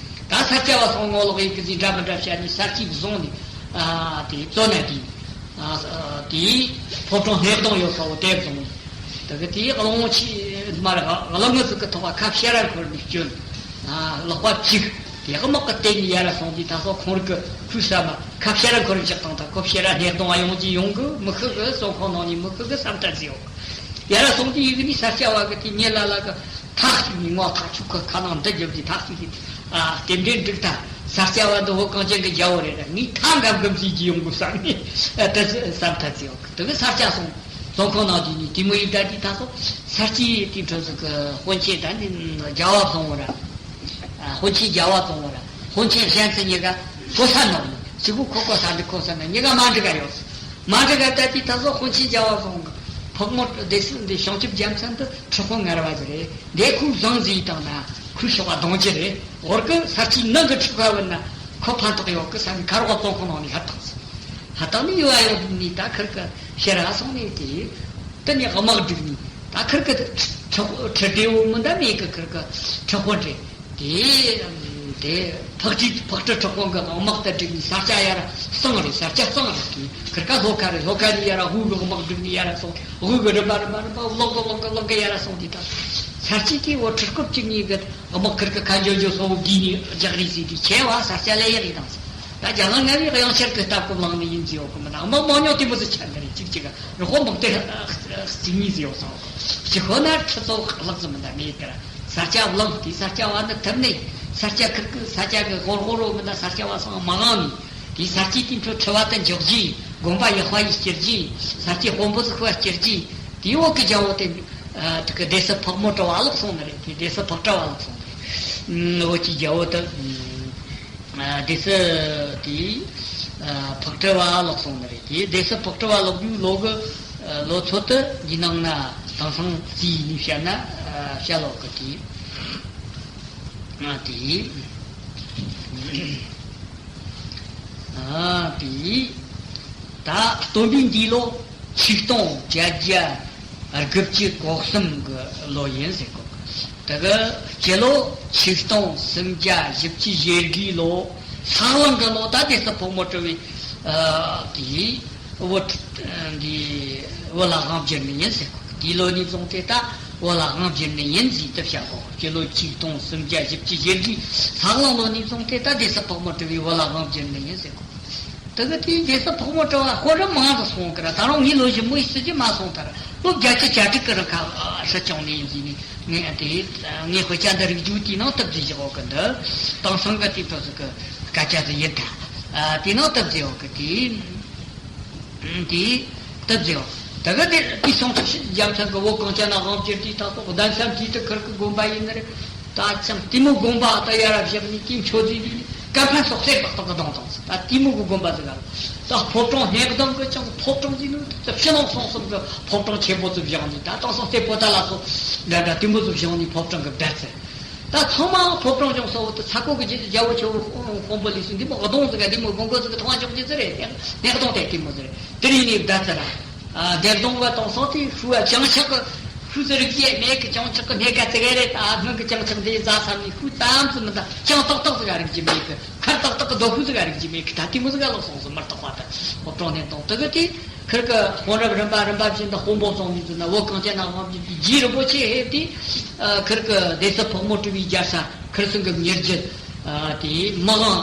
ད་ས་སྐྱ་བ་སོང་ངོ་ལོག་ཡི་གེ་ཟིག་འདྲ་མི་འདྲ་བཤད་ནས་ས་སྐྱིད་བཟུང་ནས། ཨ་དེ་བཙོན་ན་དེ། ཨ་དེ་ཕོ་བྲང་སྣེ་གདོང་ཡོད་ཁ་བོ་དེ་བཟུང་ནས། ད་གི་དེ་གླང་ཆེ་མར་གླང་ངོ་ཟིག་གི་ཐོག་ཁ་ཤེ་ར་འཁོར་ནས་བསྐྱོན། ཨ་ལག་པ་གཅིག་དེ་གི་དམག་གི་སྟེང་ནས་ཡར་སོང་དུས་ད་སོ་ཁོང་རིགས་ཀྱི་ཁུ་ས་མ་ཁ་ཤེ་ར་འཁོར་བཞག་དང་ད་ཁོ་ཤེ་ར་སྣེ་གདོང་ཡོང་གི་ཡོང་གི་མི་ཤི་གི་བཙོན་ཁང་ནང་ནས་མི་ཤི་གི་བསམ་ཐལ་ཟིག་ཡོད། ཡར་སོང་དུས་ཡི་གེ་ནི་ས་སྐྱ་བ་གི་དེ་ཉེ་ལ་ལ་གི་ཐག་ཅིག་ནི་ངོ་ཐག་ཆུ་ཁ་ཁ་ནང་འདི་རྒྱབ་ཀྱི་ཐག་ཅིག་གི་ཨ་རྟེན་འབྲེལ་འགྲིག་ད། ས་སྐྱ་བ་འདི་ཧོ་གངས་ཅན་གི་རྒྱལ་བོ་རེད་ད་ངས་ཐང་གམ་གམ་ཟིག་གི་ཡོང་དགོས་བསམ་ནས་ད་བསམ་ཐལ་ཚེ་ཡོང་གི་དེ་གི་ས་སྐྱ་སོང་བཙོན་ཁང་ནང་དུ་ནི་དེ་མོ་ཡིན་ད་དེ་ད་སོ་ས་སྐྱའི་དེ་འཕྲོ་ཟིག་གི་དཔོན་ཆེན་ད་ནི་རྒྱལ་བ་བཟང་བོ་ར་དཔོན་ཆེན་རྒྱལ་བ་བཟང་བོ་ར་དཔོན་ཆེན་གཞན་ཚོ་གཉིས་ཀ་གོ་ས་ནོར་ནས་གཅིག་པུ་ཁོ་གོ་ས་འདི་གོ་ས་ན་གཉིས་ཀ་མ་འགྲིག་ག་ཡོད། མ་འགྲིག་ག་ད་དེ་ད་སོ་དཔོན་ཆེན་རྒྱལ་བ་བཟང་གི་ཕག་མོ་སྡེ་སྲིད་འདི་བྱང་ཆུབ་རྒྱལ་མཚན་དུ་ཁྲི་དཔོན་ངར་བ་ཟིག་རེད། འདས་ཁོས་བཟང་ཟིག་བཏང་ན་ཁོའི་ཤོག་པ་གདོང་རྒྱུ་རེད། འོར་གི་ས་ཆའི་ནང་གི་ཁྲི་ཁ་བུད་ན་ཁོ་ཕན་ཐོགས་ཡོད་གི་ས་ནས་ཁ་རོག་བཙོན་ཁང་ནང་ནས་ཧ་བཏང་ཟིག་ཧ་བཏང་ནས་ཡོད་ཨ་ཡོད་ནས་ད་ཁིར་གི་ཤེ་ར་སོང་ནས་དེ་དེ་ནས་དམག་བསྒྲིགས་ནས་ད་ཁིར་གི་ཁྲི་ཁྲི་ཁྲི་བདེ་བོ་མི་འདའ་མེད་གི་ཁིར་གི་ཁྲི་དཔོན་རེད། དེ་དེ་ཕག་ཁྲི་ཕག་ཁྲི་གྲགས་པོ་གི་དམག་དང་བསྒྲིགས་ནས་ས་སྐྱ་ཡར་གཙང་རེད། ས་སྐྱ་གཙང་རེད། དེ་ཁིར་ཀ་ལྷོ་ཁ་རེད། ལྷོ་ཁ་ནས་ཡར་དབུས་གི་དམག་བསྒྲིགས་ནས་ཡར་སོང་། དབུས་གི་རིམ་པ་རིམ་པ་རིམ་པ་གློག་གི་གློག་གི་གློག་གི་ཡར་སོང་། དེ་དང་ས་སྐྱའི་དེ་འོ་ཁྲི་སྐོར་གཅིག་གཉིས་གི་དམག་ཁིར་ཀ་ཁ་འཇོ་འཇོ་སོ་བོ་བགོས་ནས་རྒྱག་རེས་ཟེར་དུས་ཆེ་བ་ས་སྐྱ་ལས་ཡག་ཡིན་དང་ཟེར། ད་རྒྱ་ལ་ང་བའི་གཡང་ཆར་གི་སྟབས་གི་བླངས་ནས་ཡིན་ཟེར་ཡོད་གི་མི་འདུག་དམག་མང་ཉུང་དེ་མོ་ཟིག་ཆགས་འདི་རེད། གཅིག་གཅིག་རི་ཧོ་དམག་དེ་གཅིག་གཉིས་ཟེར་ཡོད་སོང་། གཅིག་ཁོ་ན་ཁྲི་ཚོ་ལྷག་ཙམ་མི་འདུག་ངས་དེར་ས་སྐྱ་བླངས་དེ་ས་སྐྱ་བ་འདི་ཐུབ་ནས་ས་སྐྱ་ཁིར་གི་ས་སྐྱ་གི་ཧོར་ཧོར་རོ་མི་འདུག་ས་སྐྱ་བ་སང་མ་གང་ནས་དེ་ས་སྐྱའི་དེ་འཕྲོ་ཁྲི་བ་དུ་འཇོག་རྗེས་དགོན་པ་ཡག་པ་ཡིས་སྐྱུར་རྗེས་ས་སྐྱའི་དཔོན་པོ་ཟིག་ཁུ་བ་སྐྱུར་རྗེས་དེའི་འོག་གི་རྒྱལ་པོ་དེ་དེ་གི་སྡེ་སྲིད་ཕག་མོ་གྲི་བ་ལོག་སོང་ནི་རེད། དེ་སྡེ་སྲིད་ཕག་གྲི་བ་ལོག་སོང་ནི་རེད། འོག་གི་རྒྱལ་པོ་དེ། སྡེ་སྲིད་དེ་ཕག་གྲི་བ་ལོག་སོང་ནི་རེད། དེ་སྡེ་སྲིད་ཕག་གྲི་བ་ལོག་དུས་ལོ་གི་ལོ་ཚོད་དུ་འདི་ནང་ན་དེང་སང་རྩིས་ནས་བཤད་ན་བཤད་ལོག་གི་དེ་དེ་དེ་ད་སྟོན་པའི་འདས་ལོ་ཆིག་སྟོང་བརྒྱད་བརྒྱ་དགུ་བཅུ་གོ་གསུམ་གི་ལོ་ཡིན་ཟེར་གོ། དེ་གི་སྤྱི་ལོ་ཆིག་སྟོང་སུམ་བརྒྱ་བཞི་བཅུ་ཞེ་དགུའི་ལོ་སང་གླང་གི་ལོ་ད་སྡེ་སྲིད་ཕག་མོ་གྲི་བའི་ཨ་དེའི་བུ་འདི་བུ་ལ་དབང་བསྒྱུར་ནི་ཡིན་ཟེར་གོ། དེའི་ལོ་ནས་བཟུང་སྟེ་ད་བུ་ལ་དབང་བསྒྱུར་ནི་ཡིན་ཟེར་དེ་བཤད་གོ། སྤྱི་ལོ་ཆིག་སྟོང་སུམ་བརྒྱ་བཞི་བཅུ་ཞེ་དགུའི་སང་གླང་ལོ་ནས་བཟུང་སྟེ་ད་སྡེ་སྲིད་ཕག་མོ་གྲི་བའི་བུ་ལ་དབང་བསྒྱུར་ནི་ཡིན་ཟེར་གོ། དེ་གི་དེའི་རྗེས་སུ་ཕག་མོ་གྲི་བ་ཧོར་རུ་མང་དུ་སོང་གི་ར། ད་རུང་ངའི་ལོ་ཞིབ་མོ་ཡིས་སྲིད་ཀྱི་མ་སོང་ཐར་ལོ་བརྒྱད་ཅུ་གྱ་དྲུག་གི་རིང་ཁ་ཧྲི་ཅང་ནས་ཡིན་ཟིན་ནས་ངས་དེ་ངས་དཔེ་ཆ་འདི་རིག་རྒྱུ་དེའི་ནང་སྟབས་བདེ་ཞིག་འོག་གི་འདི་དེང་སང་གི་དེ་ཚོ་ཟིག་གི་སྐད་ཆ་ཟིག་ཡིན་ད། དེའི་ནང་སྟབས་བདེ་འོག་གི་དེ་དེ་སྟབས་བདེ་འོག་ད་གི་དེ་དེ་སོང་ཚུལ་རྒྱལ་མཚན་གི་བོད་གངས་ཅན་ན་དབང་བསྒྱུར་དུས་ད་སོགས་གདན་ས་འདིའི་དུ་ཁུར་གི་དགོན་པ་ཡིན་ནི་རེད། ད་ཅང་དེ་མོ་དགོན་པ་ད་ཡར་བཞག་ནས་དེའི་མཆོད་རྫས་དེ་ནི་ ཀ་ཕན་སོགས་སེམས་པ་ཏག་ཏག་གདོང་དང་ཟེར། ད་དེ་མོ་གི་དགོན་པ་ཟིག་ག་ད་ཕོ་བྲང་སྣེ་གདོང་གི་ཅང་ཕོ་བྲང་ཟིག་ནི་ད་ཕྱི་ནང་གསང་གསུམ་གི་ཕོ་བྲང་ཆེན་པོ་ཟིག་བཞེངས་ནས། ད་དེང་སང་ལྟད་པོ་ད་ལ་སོགས་འདྲ་འདྲ་དེ་མོ་ཟིག་བཞེངས་ནས་ཕོ་བྲང་གི་བསྡད་ཚེ། ད་ཚང་མ་ཕོ་བྲང་བཞེངས་ས་བོ་དེ་ཚ་ཁོ་གི་རྗེས་སུ་རྒྱལ་པོ་ཆེ་བོ་དཔོན་པོ་ལས་སུ་འདི་མོ་གདོང་ཟིག་ག་འདི་མོ་དགོན་པ་ཟིག་གི་ཐང་འཇོག་རྒྱུ་ཟིག་རེད། སྣེ་གདོང་དེ་དེ་མོ་ཟིག་རེད། དེ་རིང་ནས་བསྡད་ཚེ་ར། ཨ། སྡེར་སྡོང་བ་དང་སོགས་དེ་ཤུ་བ་བྱང་ཆུབ་ཀྱི་ཤུ་ཟེར་རིགས་ཀྱི་མེད་ཀི། བྱང་ཆུབ་ཀྱི་སྣེ་ཁ་ཙི་གེ་རེད། ད་སྔོན་གྱི་བྱང་ཆུབ་འདི་ཟ་ས་ནི་ཤུ་ཙམ་ཙམ་མི་འདུག་ཅང་ཏག་ཏག་ཙི་གེ་རིགས་ཀྱི་མེད་ཀི། ཁར་ཏག་ཏག་གི་རྡོ་ཤུ་ཙི་གེ་རིགས་ཀྱི་མེད་ཀི། ད་དེ་མོ་ཙི་གེ་ལོག་སོང་སོང་མར་ཏག་པ་ད་ཧོབ་ཀྲོང་ནས་དང་དེ་གི་དེ་ཁིར་གི་དཔོན་རབས་རིམ་པ་རིམ་པ་བཞིན་དུ་དཔོན་པོ་བཙོང་མི་ཚུལ་ན་བོད་གངས་ཅན་ན་དབང་བསྒྱུར་གྱི་རྗེ་རིན་པོ་ཆེ་ཧེབ་དེ་ཁིར་གི་སྡེ་སྲིད་ཕག་མོ་གྲུ་པའི་རྒྱལ་ས་ཁིར་སང་གི་མྱུར་རྒྱུད། ཨ། དེའི་མི་དབང་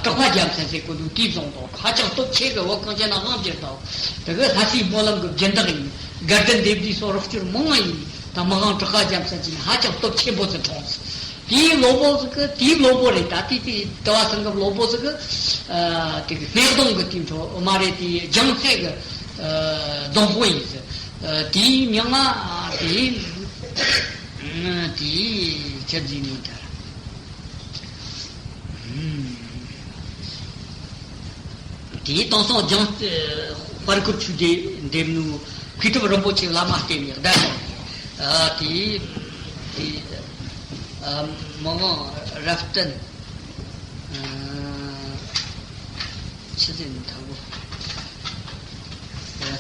གྲགས་པ་རྒྱལ་མཚན་ཟེར་གོ་དུས་དེས་བཟུང་དོ། ཧ་ཅང་སྟོབས་ཆེ་གི། བོད་གངས་ཅན་ན་དབང་བསྒྱུར་དོ། དེ་གི་ལྷ་སའི་སྨོན་ལམ་གི་སྦྱིན་བདག་ཡིན། དགའ་ལྡན་སྡེ་བདུན་སོགས་རོགས་སྐྱོར་མང་ང་ཡིན། ད་མི་དབང་གྲགས་པ་རྒྱལ་མཚན་གྱིས་ནི་ཧ་ཅང་སྟོབས་ཆེན་པོ་ཟིག་འཁྲུངས། དེའི་སློབ་དཔོན་ཟིག་གི་དེའི་སློབ་དཔོན་རེད། ད་དེ་དེ་དུ་བ་སང་གི་སློབ་དཔོན་ཟིག་གི། ཨ། དེ་གི་སྣེ་གདོང་གི་དེ་འཕྲོ་མ་རེད། དེ་ལྗང་སེ་གི། ཨ། སྡོང་དཔོན་ཡིན་ཟིག་ཨ། དེའི་མྱིང་ང་དེ། དེའི་ཆབ་ཟིན་ནས་དར། དེའི་དེང་སང་ལྗང་དཔལ་གུར་ཆོས་སྡེ་འདེམས་ནུ་མཁས་གྲུབ་རིན་པོ་ཆེ་བླ་མ་བསྟེན་ནས་བསྡད་ཡོད། ཨ། དེའི་དེའི་ཨ། མི་དབང་རབ་བརྟན། ཨ། ཆི་ཟེར་ནི་ཐ་གོ།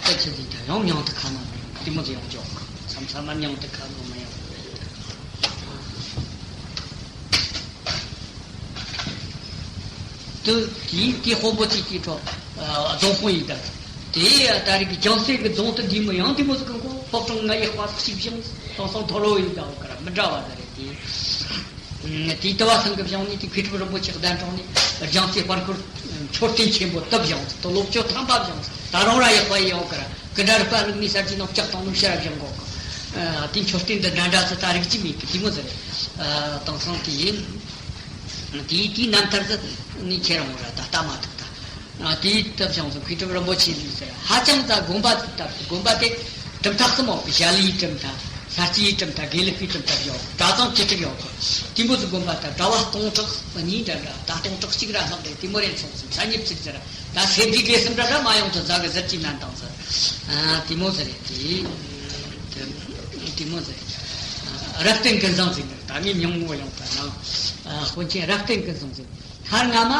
ད་ཆི་ཟིག་ད་ཡང་མྱང་དུ་ཁ་ནང་མི་ཡོང་། དེ་མོ་ཟིག་ཡོང་ཆོག་མཚམས་མཚམས་མ་མྱང་དུ་ཁ་ནང་མི་ཡོང་། དུ་དེའི་དེ་དཔོན་པོ་གཅིག་གི་ཁྲོད། ཨ། རྫོང་དཔོན་ཡིན་ད། དེ་ད་རེས་ཀྱི་ལྗང་སེ་གི་རྫོང་དུ་འདི་མོ་ཡང་དེ་མོ་ཟིག་གི་མགོ་ཕོ་བྲང་ང་ཡག་པ་གཅིག་བཞེངས། དེང་སང་མཐོ་སློབ་ཡིན་ད། འོ་ག་ར་མི་འདྲ་བ་ཟིག་རེད་དེ། དེའི་དུ་བ་སང་གི་བྱུང་ནས་དེ་མཁས་གྲུབ་རིན་པོ་ཆེ་གདན་དྲངས་ནས་ལྗང་སེ་དཔལ་གུར་མཆོད་རྟེན་ཆེན་པོ་བཏབ་བཞག་ཟིག་ཏུ་ལོ་བཅུ་ཐམ་པ་བཞག་ཟིག་ད་རུང་ར་ཡག་པ་ཡོད་གི་ར། གི་འདྲ་རུ་པ་ལུག་མི་གསར་གྱི་ནང་ལྕགས་དང་ལུག་ཤ་ར་བཞག་གོ་གི། ཨ། དེ་མཆོད་རྟེན་འདི་འདྲ་འདྲ་ཟིག་ད་རིག་ཅི་མེད་གི། དེ་མོ་ཟིག་རེད། ཨ། དེང་སང་དེ་ཡིན། དེའི་དེའི་རྣམ་ཐར་ཟིག་ནི་ཁྱེད་རང་ར་ད་ལྟ་མ་ཐུག་ད། ཨ། དེའི་སྟབས་བྱུང་སོང་། མཁས་གྲུབ་རིན་པོ་ཆེ་ལུས་ཟེར་ཧ་ཅང་ཙ་དགོན་པ་དེ་ལྟར་དུ་དགོན་པ་དེ་གྲུབ་མཐའ་གསུམ་འོག་གི་ཞྭ་ལུའི་གྲུབ་མཐའ། ས་སྐྱའི་གྲུབ་མཐའ། དགེ་ལུགས་པའི་གྲུབ་མཐའ་ཡོད། གྲྭ་ཚང་བཅུ་དྲུག་ཡོད་གི། དེ་མོ་ཟིག་དགོན་པ་དང་གྲྭ་བ་སྟོང་ཕྲག་གཉིས་འདྲ་འདྲ། ད་སྟོང་ཕྲག་གཅིག་ར་ལྷག་རེད། དེ་མོ་རེད་སོང་ཟིག་ས་ཉིབ་ཚིག་ཟེར་ད་སེ་དེ་དགེ་གསུམ་འདྲ་འདྲ་མ་ཡོང་དུ་ཟ་གི་ཟེར་གྱི་ནན་དང་ཟེར། ཨ། དེ་མོ་ཟིག་རེད་དེ། དེ་མོ་ཟིག་རེད། རབ་བརྟན་ཀུན་བཟང་ཟིག་ནི་ད་ངས་མྱོང་ངོ་ཡོང་ད་ན། ཨ། དཔོན་ཆེན་རབ་བརྟན་ཀུན་བཟང་ཟིག་ཧར་ང་མ།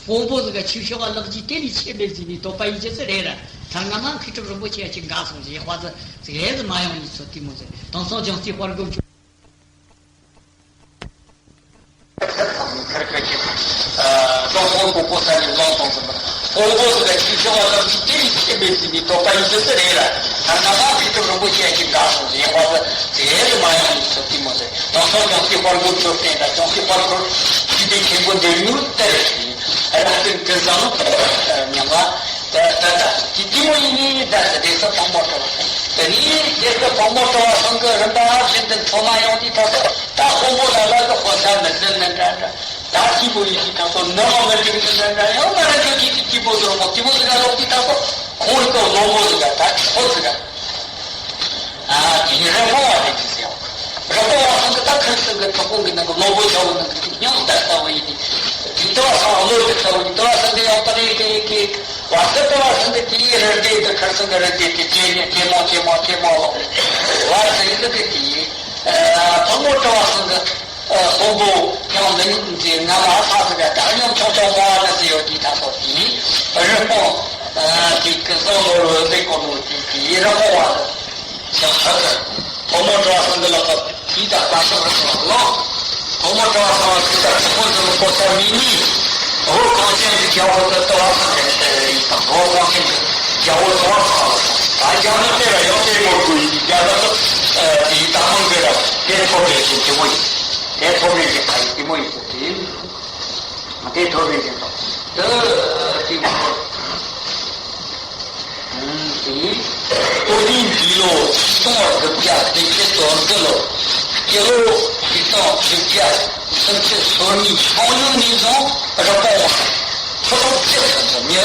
དཔོན་པོ་ཟིག་ག་ཆོས་ཕྱོགས་ལ་ལག་རྗེས་དེ་ལས་ཆེ་མེད་ཟིག་ནི་དོགས་པ་ཡིན་རྒྱུ་ཟིག་རེད་ར། ཐ་ང་མ་མཁས་གྲུབ་རིན་པོ་ཆེ་ཡ་ཅིག་འགའ་སོང་ཟིག་ཡག་པ་ཟིག་ཟིག་ཧེ་ཟིག་མ་ཡོང་ནི་ཚོ་དེ་མོ་ཟིག་དེང་སང་ལྗང་རྩེ་དཔལ་སྒོམ་ཆོས། ཨ། ཀློང་དཔོན་པོ་པོ་ས་ནས་ལོང་སོང་ཟིག་དཔོན་པོ་ཟིག་ག་ཆོས་ཕྱོགས་ལ་ལག་རྗེས་དེ་ལས་ཆེ་མེད་ཟིག་ནི་དོགས་པ་ཡིན་རྒྱུ་ཟིག་རེད་ར། ཐ་ང་མ་མཁས་གྲུབ་རིན་པོ་ཆེ་ཡ་ཅིག་འགའ་སོང་ཟིག་ཡག་པ་ཟིག་ཟིག་ཧེ་ཟིག་མ་ཡོང་ནི་ཚོ་དེ་མོ་ཟིག་དེང་སང་ལྗང་རྩེ་དཔལ་སྒོམ་ཆོས་བསྟེན་དང་ལྗང་རྩེ་དཔལ་སྒོམ་ཆོས་སྡེ་ཆེན་པོ་འདིར་ཡོད་དེ་རེད། རབ་བརྟན་ཀུན་བཟང་ཉམས་པ་ད་ད་ད་དེ་དེ་མོ་ཡིན་ནི་ད་ཟེར། སྡེ་སྲིད་ཕག་མོ་གྲུ་པ་དེ་ནི་སྡེ་སྲིད་ཕག་མོ་གྲུ་པ་ཚང་གི་རིམ་པ་བཞིན་དུ་འཚོ་མ་ཡོང་དུས་ད་ད་དཔོན་པོ་ལ་ལ་གི་དཔོན་ས་མི་ཟིན་ནི་འདྲ་འདྲ། ད་དེ་མོ་ཡིན་དུས་ད་ནི་མ་མི་འགྲིག་ནི་འདྲ་འདྲ། ཡང་མ་ར་ཁྱོད་ཀྱིས་དེ་དེ་མོ་ཟེར་མོ་དེ་མོ་ཟེར་ག་ལོག་དུས་ད་ཁོང་གི་བློན་པོ་ཟེར་ག་ད་ཁོ་ཟེར་ག་ཨ། དེ་ནི་རི་མོ་བ་རེད་ཟེར་ཡོད། རི་མོ་བ་ཚང་གི་ད་ཁིར་ཚང་གི་གྲོགས་པོ་གི་ནང་གི་བློན་པོ་ཆ་བོ་ནང་གི་སྙིང་ལྟར་ལྟ་བུ་ཡིན་ཏེ། དེ་ལྟ་བ་ཚང་བློ་གི་ལྟ་བུ་ཡིན། ལྟ་བ་ཚང་གི་ཡང་ད་རེས་ཀྱི་ཀྱི་བར་དུ་ལྟ་བ་ཚང་གི་དེའི་རི་སྡེ་གི་ཁིར་ཚང་གི་རི་སྡེ་དེ་ཇེ་ཉེ་ཇེ་མང་ཇེ་མང་ཇེ་མང་ལོག་བར་ཚང་གི་དེ་དེའི་ཕག་མོ་གྲུ་པ་ཚང་གི་ཨ། དཔོན་པོ་ཡང་མི་ཉིད་ཀྱི་ང་ལ་ཧ་ཟེར་ག་ད་སྙོམ་ཆུང་ཆུང་མ་བ་ནི་ཟེར་ཡོད་དེ་ད་སོགས་དེའི་རི་སྤུངས། ཨ། དེ་ཀུན་བཟང་ནོར་བུ་ཟེར་གོ་ནོ་དེ་དེའི་རི་སྤུངས་བ་ལ་ཞག་ཧ་ཟེར། ཕག་མོ་གྲུ་པ་ཚང་གི་ལག་པ་དེ་ད་པ་ཤག་རི་སྤུངས་ལ་ལོག་ཕག་མོ་གྲུ་པ་ཚང་ལ་དེ་ད་ཚོགས་འཛིན་གོ་ས་མི་ནི་བོད་གངས་ཅན་གྱི་རྒྱལ་པོ་དེ་ལྟ་བ་ཚང་གི་ཡིན་དང་། བོད་གངས་ཅན་གྱི་རྒྱལ་པོ་ཚང་བ་ཚང་ལ་སོང་། ད་རྒྱ་མི་དེ་ལ་ཡང་དེ་མོ་དགོས་ཡིན། རྒྱ་ལ་དེ་ད་མང་གི་ར་དེ་ཐོབ་རེ་བཞིན་དེ་མོ་ཡིན། དེ་ཐོབ་རེ་བཞིན་ཁ་ཡིན་དེ་མོ་ཡིན་ཟེར་དེ། དེ་ཐོབ་རེ་བཞིན་དང་དེ་དེ་མོ། དེ་ལྟོ་ལྡན་འདས་ལོ་ཆིག་སྟོང་དགུ་བརྒྱ་བདུན་ཅུ་དོན་དགུ་ལོ་སྤྱི་ལོ་ཆིག་སྟོང་དྲུག་བརྒྱ་སུམ་ཅུ་སོ་གཉིས་ཆུང་ཡུལ་ནས་བཟུང་རི་སྤུངས་བ་ཁྲི་ཐོག་བཅུ་སོང་ཙང་། མི་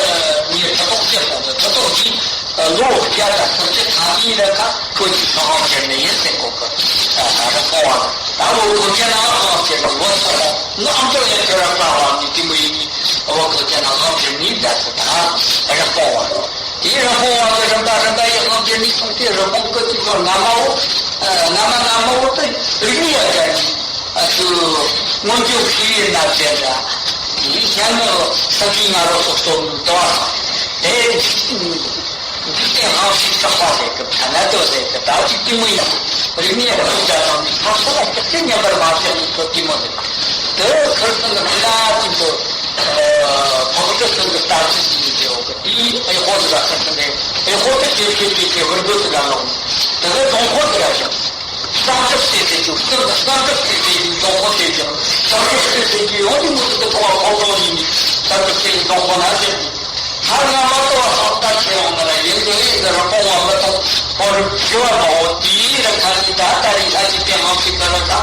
མི་ཁྲི་ཐོག་བཅུ་སོང་ཙང་། ཁྲི་ཐོག་གི་ ལོ་བརྒྱ་དང་སུམ་ཅུ་ཐམ་པའི་རིང་ཁ་ཁོ་ཅིག་ཁོ་ཧང་ཁྱེར་ནས་ཡིན་ཟེར་གོ་གི། ཨ་ད་ར་སོང་བ་ད་ལོ་ཁོ་ཁྱེད་ན་ཧང་ཁྱེར་ནས་ལོ་སོང་ནི་ཨམ་ཅོག་ཡང་ཁྱེད་ར་པ་བ་ནི་དེ་མོ་ཡིན་གི། ཨོ་ཁོ་ཁྱེད་ན་ཧང་ཁྱེར་ནི་ད་སུ་ད་ར་སོང་བ་དེ་ར་སོང་བ་གི་རིམ་པ་རིམ་པ་ཡི་ཧང་ཁྱེར་ནི་སོང་སྟེ་རི་བོང་གི་དེ་ཚོ་ན་མ་བོ་ན་མ་ན་མ་བོ་དེ་རིག་གནས་ཡ་ག་ནི། ཨ་ཚུ་སྔོན་བྱོན་ཤེས་ཡོན་རྣམ་འདྲེན་འདྲ། དེའི་ཤ་ངོ་ས་ཁྱི་ང་རོ་སོགས་སོགས་ནི་དོ་བ་དང་། དེ་འཇིག་རྟེན་ཧང་ཤིང་གྲགས་པ་ཟེར་གི་ཐ་ན་དོ་ཟེར་གི་ད་ཅིག་གཏི་མུག་ཡིན། རིག་གནས་ལ་ཐུག་ཅག་དང་ནི་ཐབས་ཤེས་ལ་སྐྱག་རྫུན་ཉམས་པར་མ་བྱས་ནས་ཁོ་གཏི་མུག་ཟེར། དེ་ཁིར་སང་གི་ཕི་ལ་ཅིག་ཏུ་ཕག་གྲུ་སང་གི་ལྟ་ཅི་ཡིན་ཟེར་འོ་གི་དེའི་ཨེ་ཧོ་ཟེར་ར་ཁིར་སང་གི་ཨེ་ཧོ་དེ་དེ་དེ་དེ་དེ་བུར་དགོས་ཟེར་ར་ལོག་དེ་གི་གདོང་ཁོ་ཟེར་ར་ཞིང་། གསང་སྒྲུབ་སྲས་ཟེར་རྒྱུ་གསང་གསང་སྒྲུབ་སྲས་ཟེར་རྒྱུའི་གདོང་ཁོ་ཟེར་ཀྱང་གསང་སྒྲུབ་སྲས་ཟེར་རྒྱུའི་འོ་ནི་མུ་ཏིག་གི་ཐོག་ལ་ཕོག་ཐོག་ཡིན་ནི་གསང་སྒྲུབ་སྲས་ཀྱི་གདོང་ཁོ་ན་ཟེར་ཏེ། ཧ་ང་མ་ཏོ་བ་སོགས་ལྟར་ཁྱེད་འོང་ན་ཡིན་འདོད་ཡིན་འདི་ར་སྤོང་བ་མི་ཐོག་ཧོ་རུ་བྱི་བ་མ་འོ་དེའི་ར་ཁ་ནི་ད་ལྟ་རི་ལྷ་ཅིག་སྟེང་ངང་ཅིག་ག་ར་ད་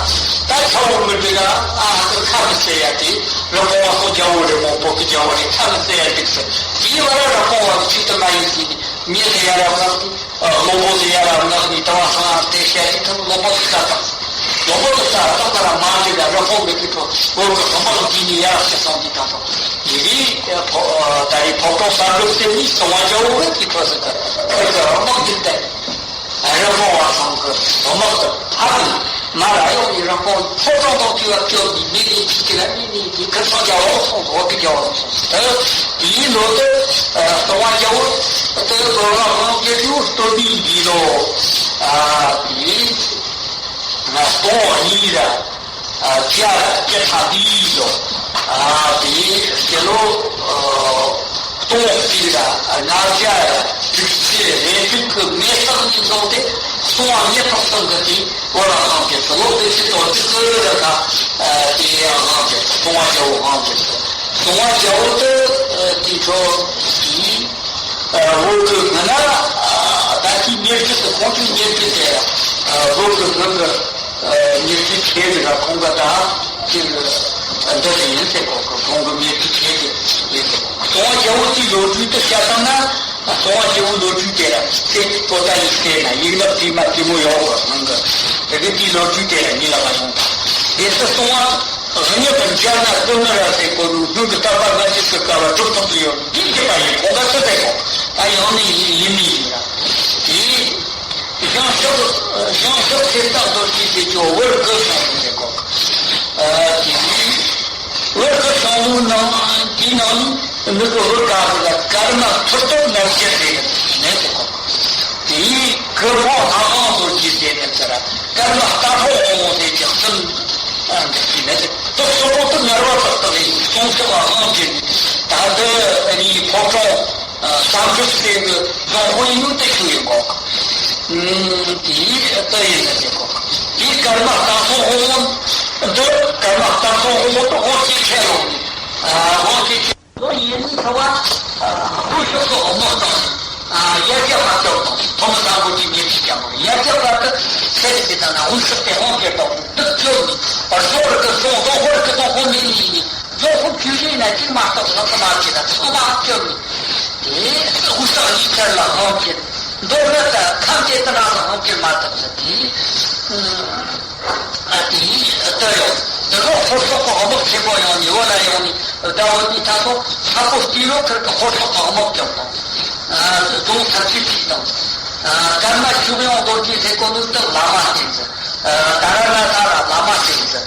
ད་ཆ་བོ་མི་འདུག་ན་ཨ་ཧ་ཏོ་ཁ་མི་ཟེར་ཡ་དེ་ར་སྤོང་བ་སོགས་རྒྱལ་བོ་རེད་མོ་པོ་གི་རྒྱལ་བོ་རེད་ཁ་མི་ཟེར་ཡ་འདུག་ཟེར་དེའི་བ་ར་ར་སྤོང་བ་གི་ཅིག་ཏུ་མ་ཡིན་ཟིན་ནི་མི་ཟེར་ཡ་ར་མ་ཟིན། ཨ་བློན་པོ་དེ་ཡར་ལ་མངགས་ནས་ད་བ་སང་དེ་བཤད་དེ་ཐོག་བློན་པོ་དེ་ལྟ་དང་། བློན་པོ་དེ་ལྟ་ད་ལྟ་ར་མ་འདི་ལ་ར་ཕོག་མེད་དེ་ཐོག་བོད་ཀྱི་ཧམ་པ་འདི་ནས་ཡར་ཞིག་སོང་དེ་ད་ཐོག་ཡི་གེ་ད་རེས་ཕོག་ཐོག་གསར་འགོད་ཟེར་ནས་གསང་བ་རྒྱལ་བོ་གི་དེ་ཐོག་ཟེར་གི་ཁོ་ཚོ་ར་མག་འདི་ལྟ་ར་ཕོག་བ་སང་གི་བུ་མག་ཏུ་ཕ་གི་མ་ར་ཡོང་ནས་ར་ཕོག་ཕོག་ཐོག་ཐོག་དེ་བ་སྐྱོབ་ནས་མི་ནས་ཅི་ཅི་ལ་མི་ནས་དེ་ཁ་སང་རྒྱལ་བོ་སོང་བོད་ཀྱི་རྒྱལ་བོ་སོང་ཟེར་ད་དེའི་ལོ་དེ། གསང་བ་རྒྱལ་བོ་དེ་ལོ་ལ་དབང་བསྐུར་རྒྱུ་སྟོན་པའི་འདི་ལོ། ཨ་དེ་སྟོང་གཉིས་ར་བརྒྱ་བརྒྱ་ཐམ་པའི་ལོ། ཨ་དེ་སྤྱི་ལོ་སྟོང་གཅིག་ར་ལྔ་བརྒྱ་ར་དྲུག་ཅུ་རེ་དྲུག་གི་མེ་སྟག་ནས་བཟུང་སྟེ་གསང་བ་མེ་ཏོག་གསུམ་གི་དེ་བོད་ལ་དབང་བསྐུར་ལོ་དེ་ཕྱི་དོ་དེ་ཚོ་ར་ཁ་དེ་དབང་བསྐུར་གསང་བ་རྒྱལ་བོ་དབང་བསྐུར་གསང་བ་རྒྱལ་བོ་དེ་དེ་ཚོ་དེ། བོད་ཀྱི་མི་ན་ད་ལྟའི་མྱུར་སྐྱིད་དུ་ཁོང་ཚོའི་མྱུར་སྐྱིད་དེ་བོད་ཀྱི་མི་གི་མྱུར་སྐྱིད་ཆེ་ཟིག་ག་ཁོང་གི་ད་ཅིག་འདི་ཟིག་ཡིན་ཟེར་གོ་གི་ཁོང་གི་མྱུར་སྐྱིད་ཆེ་ཟིག་ཡིན་ཟེར་གོ་གསང་བ་རྒྱལ་བོ་དེའི་ལོ་རྒྱུས་དེ་བཤད་བཏང་ན་གསང་བ་རྒྱལ་བོའི་ལོ་རྒྱུས་དེ་ལ་ཚེ་གཙོ་ད་ཡིག་དེ་ན་ཡིག་ནག་དྲི་མ་དྲི་མོ་ཡོད་གོ་ནང་གི་དེ་གི་དེའི་ལོ་རྒྱུས་དེ་ལ་ཉིད་ལ་མ་ཡོང་དེ་ཚོ་གསང་བ། གཉིས་པ་འཇར་ན་ཀུན་ནི་ར་ཟེར་གོ་ནོ་སྔོན་གྱི་བསྟན་པ་སྔ་ཕྱི་སུ་དཀའ་བ་སྒྲུབ་ཐུབ་ཀྱི་ཡོད་འདི་བྱེད་པ་ཡིན་གོང་ཁ་སུ་ཟེར་གོ་ད་ཡང་ནི་ཡིན་ཡིན་མིན་ཡིན་ར། དེ་ཞང་ཞོགས་ཞང་ཞོགས་ཚེ་རྟག་རྡོ་རྗེ་ཟེར་གྱི་བོད་ཀྱི་སོང་ཟེར་གོ་ཨ་དེ་བོད་ཀྱི་སོང་ལུགས་ནང་དེ་ནང་མི་གི་བོད་ག་གི་ལ་ཀརྨ་ཐུར་ཐུར་ནར་ཞིག་ཟེར་ནས་ཟེར་གོ་དེ་ཡིན་གི་བོད་ལྷ་ཁང་རྡོ་རྗེ་ཟེར་ནས་ཟེར་ར། ཀརྨ་རྟ་ཕོ་ཧོ་ཧོ་ཟེར་གྱི་གསུམ་འདི་ནི་དུ་སོ་སོ་དུ་ངར་བ་དག་དག་ཡིན་གསུང་ཆོག་ལ་དབང་བྱས་ནས་ད་ལྟ་རིའི་ཕོ་བྲང་བསམ་གྲུབ་སྲས་ཀྱི་རྫོང་དཔོན་ཡིན་ནོ་དེ་ཁྱོད་ཡིན་གོ་དེའི་ལྟ་ཡིན་ན་ཟེར་གོ་དེའི་ཀརྨ་རྟ་ཕོ་ཧོ་ཧོ་འདི་ཀརྨ་རྟ་ཕོ་ཧོ་ཧོ་དུ་དབང་བྱས་ཁས་ལོག་ནས་དབང་བྱས་ཁས། ལོ་ཡིན་ནི་ཚ་བ། ལྷོ་ཕྱོགས་སུ་དམག་དང་། ཡ་རྒྱ་བར་སྐྱོབ་དང་ཐོག་མ་སང་པོ་གཅིག་ཉེར་གཅིག་ཀྱང་ཡ་རྒྱ་བར་དུ་ཚེ་རིག་གི་དང་ན་འུ་ཚུགས་ཏེ་དབང་སྐྱེད་དང་དུ་བཅོལ་ནས་བར་སོག་རི་གི་སོང་རྫོང་ཧོར་གི་རྫོང་ཧོར་མེད་ནི་ཡིན་ནི་རྫོང་ཧོར་ཁྱོད་རིག་ན་གཅིག་མ་གཏོགས་ལྷག་གི་མ་བྱེད་ལ་ཚང་མ་བཅོལ་ནས་དེ་དབུས་སང་ཡིག་ཚར་ལ་དབང་སྐྱེད་མདོར་ན་ད་ཁམས་དེ་དུ་ན་ལ་དབང་སྐྱེད་མ་ཐུབ་ཚུལ་དེ། ཨ་དེ་ཡིས་ལྟར་ཡང་འདི་ལོ་ཧོར་སོག་གི་དམག་ཆེན་པོ་ཡང་ནི་བོད་ལ་ཡོང་ནས་ཟླ་བོ་གཉིས་ཐ་སོ་ཧ་གོ་སྟེ་ལོ་ཁིར་གི་ཧོར་སོག་གི་དམག་རྒྱབ་དང་། རྫོང་ཚར་ཅིག་ཅིག་དང་། ཀརྨ་ཤུགས་ཡོང་རྡོ་རྗེ་ཟེར་གོ་ནོ་དེ་བླ་མ་བསྟེན་ཟེར། ད་ར་ན་ད་ར་བླ་མ་བསྟེན་ཟེར།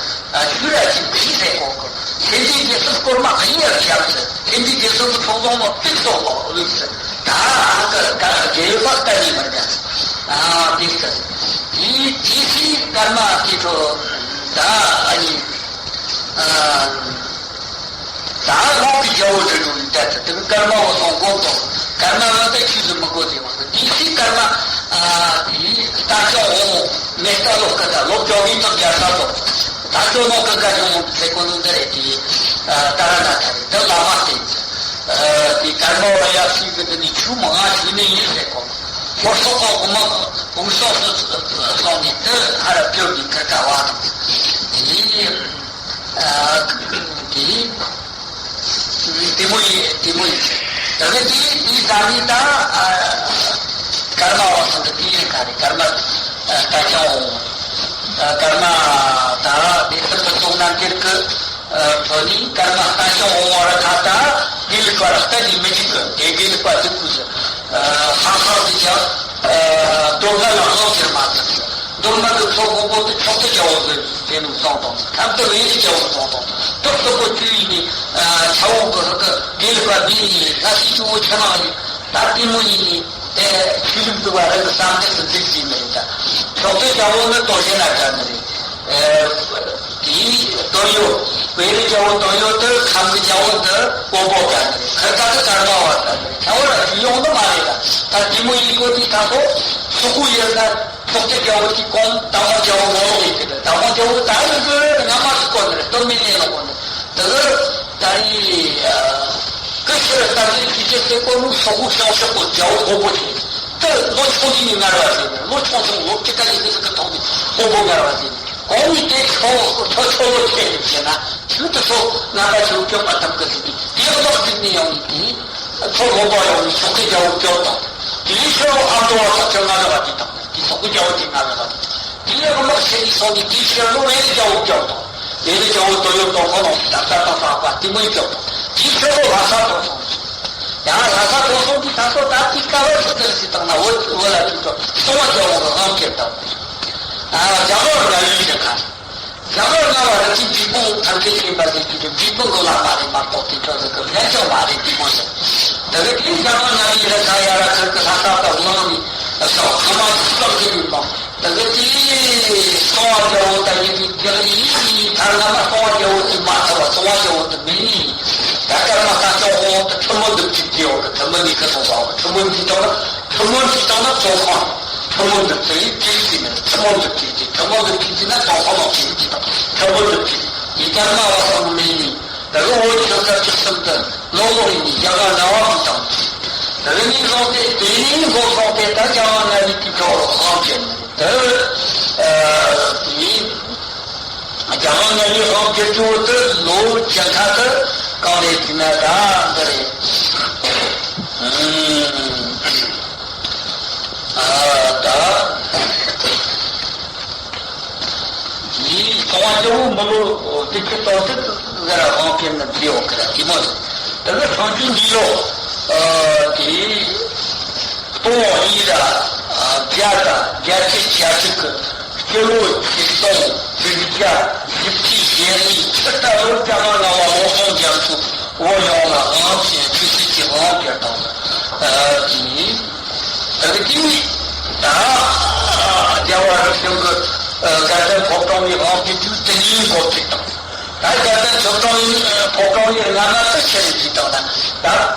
ཤུ་ར་ཅིག་གིས་ཟེར་གོ་གི། སེ་འབྲས་དགེ་གསུམ་སྐོར་མ་གཉིས་ཡར་བཞག་ཟེར། སེ་འབྲས་དགེ་གསུམ་གི་ཚོགས་རྫོང་ལ་ཏིག་ཏོག་ལོག་ལུགས་ཟེར། ད་ཨ་ཀ་ཀ་རྒྱལ་ཡོད་པ་ལྟ་ནི་མར་མྱངས། ཨ་འདི་ལྟར། དེའི་དེ་སྲིད་ཀརྨ་དེ་ཚོ་ད་ཨ་ནི་ཨ་ད་ཁོང་གི་རྒྱལ་བོ་རེ་རུ་ལ་བསྡད་དེ་དེ་ཀརྨ་བ་སོང་དགོངས་དང་ཀརྨ་བ་ད་ཆོས་སུ་མི་དགོས་ཏེ་བ་དེ་སྲིད་ཀརྨ་ཨ་དེ་ད་ཅོག་འོང་མེ་ལྟ་ལོག་གི་ད་ལོག་ཅོག་མིན་ཐོག་རྒྱ་ས་ཐོག་ད་ཅོག་ནོ་ཀི་ཀ་ཅོག་འོང་ཚེ་ཀོ་ནོ་འདི་རེད་དེ་ད་ར་ན་ད་རེད་ད་བླ་མ་བསྟེན་ཟེར། དེ་ཀརྨ་བ་ཡབ་སྲས་ཀྱི་འདི་ནི་ཆུ་མང་ང་ཞུ་ནི་ཡིན་ཟེར་གོ། ཧོར་སོག་གི་དམག་དགུང་སོགས་སུ་སོང་ནས་དེ་ཧ་ར་བསྐྱོད་ནས་ཁིར་ཀ་བ་དང་། དེ་ནས་དེ་དེ་མོ་ཡིན་དེ་མོ་ཡིན་ཟེར། ད་གི་དེ་དེའི་ས་ནས་ད་ ཀརྨ་པ་ཚང་གི་དུས་ཡུན་ག་རེ། ཀརྨ་ཨ་རྟ་ཞང་འོང་། ཨ་ཀརྨ་ད་སྡེ་སྲིད་བུ་ཚོགས་རྣམ་འགྱུར་གི་ཨ་ཁྲོད་ནས་ཀརྨ་རྟ་ཞང་འོང་བར་ཁ་ད་དགེ་ལུགས་པ་ར་གཏན་ནས་མི་འཇུག་གི། དེ་དགེ་ལུགས་པ་འཇུག་དགོས་ཟེར། ཨ་ཧང་ཧང་དེ་ཀྱང་ཨ་མདོ་སྨད་ལ་དབང་བསྒྱུར་མ་ཐུབ་ཟེར། མདོ་སྨད་ཀྱི་ཚོ་དཔོན་པོ་དེ་ཕྱོགས་གཏོགས་རྒྱལ་པོ་ཟེར་ནས་བཟུང་དང་། ཁམས་དེ་བེ་རི་རྒྱལ་པོ་བཟུང་དང་། དེ་སོག་པོ་བཅུ་ཡིན་ནི་ཨ་ཆ་འོང་གི་ཧ་གི་དགེ་ལུགས་པ་མིན་ནི་ལྷ་སའི་ཇོ་བོ་ཆུ་ནང་ནི་ད་དེ་མོ་ཡིན་ནི། ཨེ་ཆོས་ལུགས་འདུལ་བ་རང་གི་བསམ་འཆར་དུ་འཛིན་ཟིན་ནི་རེད། ད་ཕྱོགས་གཏོགས་རྒྱལ་པོ་ནི་དོ་ཤེ་ན་དྲན་ནི་རེད། ཨེ་དེའི་དོན་ཡོད། བེ་རི་རྒྱལ་པོ་དོན་ཡོད་དུ་ཁམས་ཀྱི་རྒྱལ་པོ་འདི་དཔོན་པོ་དྲན་ནི་རེད། ཁིར་ཀ་གི་ཀརྨ་པ་དྲན་ནི་རེད། ཁྱད་པར་ཡོང་ནི་མ་རེད། ད་ད་དེ་མོ་ཡིན་གོ་དེ་ད་ཁོ་སོག་པོ་ཡིན་ན་ཕྱོགས་གཏོགས་རྒྱལ་པོ་དེ་གོང་དང་པོ་རྒྱལ་པོ་ངོ་ལོག་ཡིན་གི་རེད། དང་པོ་རྒྱལ་པོ་ད་ཡིན་གི་རེད། ང་མ་ཟིག་གོ་ནི་རེད། དོན་མེད་ནས་ལ་གོ་ནི་རེད། དེ་གི་ད་ཡིན། ཀི་ཤི་ར་ལྟ་བུའི་དུས་ཆེན་ཟེར་གོ་ནོ་སོག་པོ་བྱང་ཕྱོགས་པོ་རྒྱལ་པོ་དཔོན་པོ་ཆེ། དེ་ལོ་ཆུང་དུས་ནས་ངར་བ་ཟེར་ནས། ལོ་ཆུང་ཆུང་ལོ་བཅུ་ཁ་ཡི་གི་ཟིག་གི་ཐོག་ནས་དཔོན་པོ་ངར་བ་ཟེར་ནས། གོང་ནས་དེ་ཁྱོ་ཁྱོ་ཁྱོ་ལོ་ཆེ་ནས་བྱས་ན་ཁྱོད་དུ་སོ་ང་པ་ཁྱོད་སྐྱོབ་པ་ཐབས་ཀི་ཟིག་གི་དེ་ལོག་ཟིག་ནས་ཡོང་ནས་དེ་ཁྱོ་ལོ་པ་ཡོང་ནས་ཕྱོགས་ཀྱི་རྒྱལ་པོ་སྐྱོབ་དང་། དེའི་ཕྱིར་རོ་ཨ་མདོ་བ་ཐག་ཆོད་ང་ར་བ་དེ་དང་། དེ་སོག་པོའི་རྒྱལ་པོ་དེ་ང་ར་བ་དེ། དེ་ཡང་དམག་ཆེ་ནས་སོང་ནས་དེའི་ཕྱིར་རོ་བེ་རི་རྒྱལ་པོ་སྐྱོབ་དང་། དེ་ནས་རྒྱལ་པོ་དོ་ཡོད་དོ་ཁོ་ནང་ད་ལྟ་དང་ལྷག་པ་དེ་མོ་ཡི་སྐྱོབ་དང་། དེའི་ཕྱིར་རོ་ལྷ་ས་དོ་སོང་། ཡང་ལྷ་ས་དོ་སོང་གི་ད་སོ་ད་དེ་ཀ་བ་ཆུ་དེར་སྲིད་དང་ན་འོ་འོ་ལ་ཐུག་ཏོ་སོང་བ་རྒྱལ་པོ་གི་དབང་བསྐྱེད་དང་། ཨ་རྒྱ་གར་ན་ཡུལ་ཞིག་ག་རྒྱ་གར་ན་བ་རི་ཅིག་འབྲས་སྤུངས་ཐར་མཁན་ཤེས་པ་ཟེར་གྱི་རེད། འབྲས་སྤུངས་གི་བླ་མ་རེད་མ་གཏོགས་དེ་ཚོ་ཟེར་གི་ངན་ཅང་མ་རེད་དེ་མོ་ཟེར། ད་གི་དེ་རྒྱ་གར་ན་ཡུལ་ར་ས་ཡ་ར་ཁིར་གི་ལྷ་ས་དང་བླངས་ནས་སོང་ཁ་མ་ཐུག་ལག་གི་ཡིན་པ། ད་གི་དེ་སོང་བ་རྒྱལ་པོ་ད་ཡིན་གྱི་རྒྱལ་ཡིན་ཐར་ན་མ་སོང་བ་རྒྱལ་པོ་དེ་མ་ཐར་བ་སོང་བ་རྒྱལ་པོ་དེ་མིན་ནི། ད་ཀརྨ་ད་ཅོག་འོང་དུ་ཁྲི་མོ་འདུག་ཅིག་དེ་འོང་དུ་ཁྲི་མོ་འདི་ཁ་སོང་ས་འོང་ཁྲི་མོ་འདི་དང་ན་ཁྲི་མོ་འདི་དང་ན་ཙོང་ཁང་ཁྲི་མོ་འདུག་ཅིག་ཅིག་ཅིག་ན་ཁྲི་མོ་འདུག་ཅིག་ཅིག་ཁྲི་མོ་འདུག་ཅིག་ཅིག་ན་ཙོང་ཁང་ནང་ཅིག་ཅིག་དང་ཁྲི་མོ་འདུག་ཅིག་ཡི་ཀརྨ་བ་སང་མིན་ནི། ད་གི་འོ་ཆོས་སྐབས་བཅུ་གསུམ་དུ་ལོག་ལོག་ཡིན་ནི་རྒྱ་གར་ན་བ་མི་དང་ཅིག་ད་གི་ནི་བཟུང་སྟེ་དེ་ནི་འགོ་བཟུང་སྟེ་ད་རྒྱ་གར་ན་ཡི་དུས་ཁྲོ་རོ་ཧང་ཅན་ནི་ད་ཨ་དེ་ནི། རྒྱ་གར་ན་ཡི་དབང་བསྒྱུར་རྒྱུ་དེ་ལོ་བཅུ་ཁ་དེ་གང་ལས་བྱུང་ན་ད་འདི་རེད། ཨ་ད་ཡིན་གསང་བ་རྒྱལ་པོ་མི་ལོ་དུས་ཀྱི་སྟོང་དུ་ཟེར་དབང་བསྒྱུར་ནི་འདི་འོག་གི་ར་དེ་མོ་རེད། དེ་ནི་སངས་རྒྱས་འདི་ལོ་ཨ་དེ། སྟོང་གཉིས་དང་བརྒྱ་དང་བརྒྱད་ཅུ་གྱ་གཅིག་གི་སྤྱི་ལོ་ཆིག་སྟོང་དྲུག་བརྒྱ་བཞི་བཅུ་ཞེ་གཉིས་ཕྱི་ཟླ་ལོ་རྒྱ་གར་ལྔ་པ་ལོ་སོང་རྒྱ་མཚོ་བོད་ཡོངས་ལ་དབང་ཆེན་ཆོས་སྲིད་ཀྱི་དབང་བསྒྱུར་དང་། ཨ་དེ་ནི་ད་གི་དེ་ནི་ད་རྒྱལ་བ་རབ་བྱུང་གི་དགའ་ལྡན་ཕོ་བྲང་བའི་དབང་བསྒྱུར་རྒྱུ་དེ་ཉིད་འགོ་ཁྲིད་དང་། ད་རྒྱལ་བསྟན་ཆོས་སྐྱོང་ཡིན་ཕོ་བྲང་ཡིན་སྔ་མ་དུ་ཆེ་རིགས་ཀྱི་དང་ན་ད་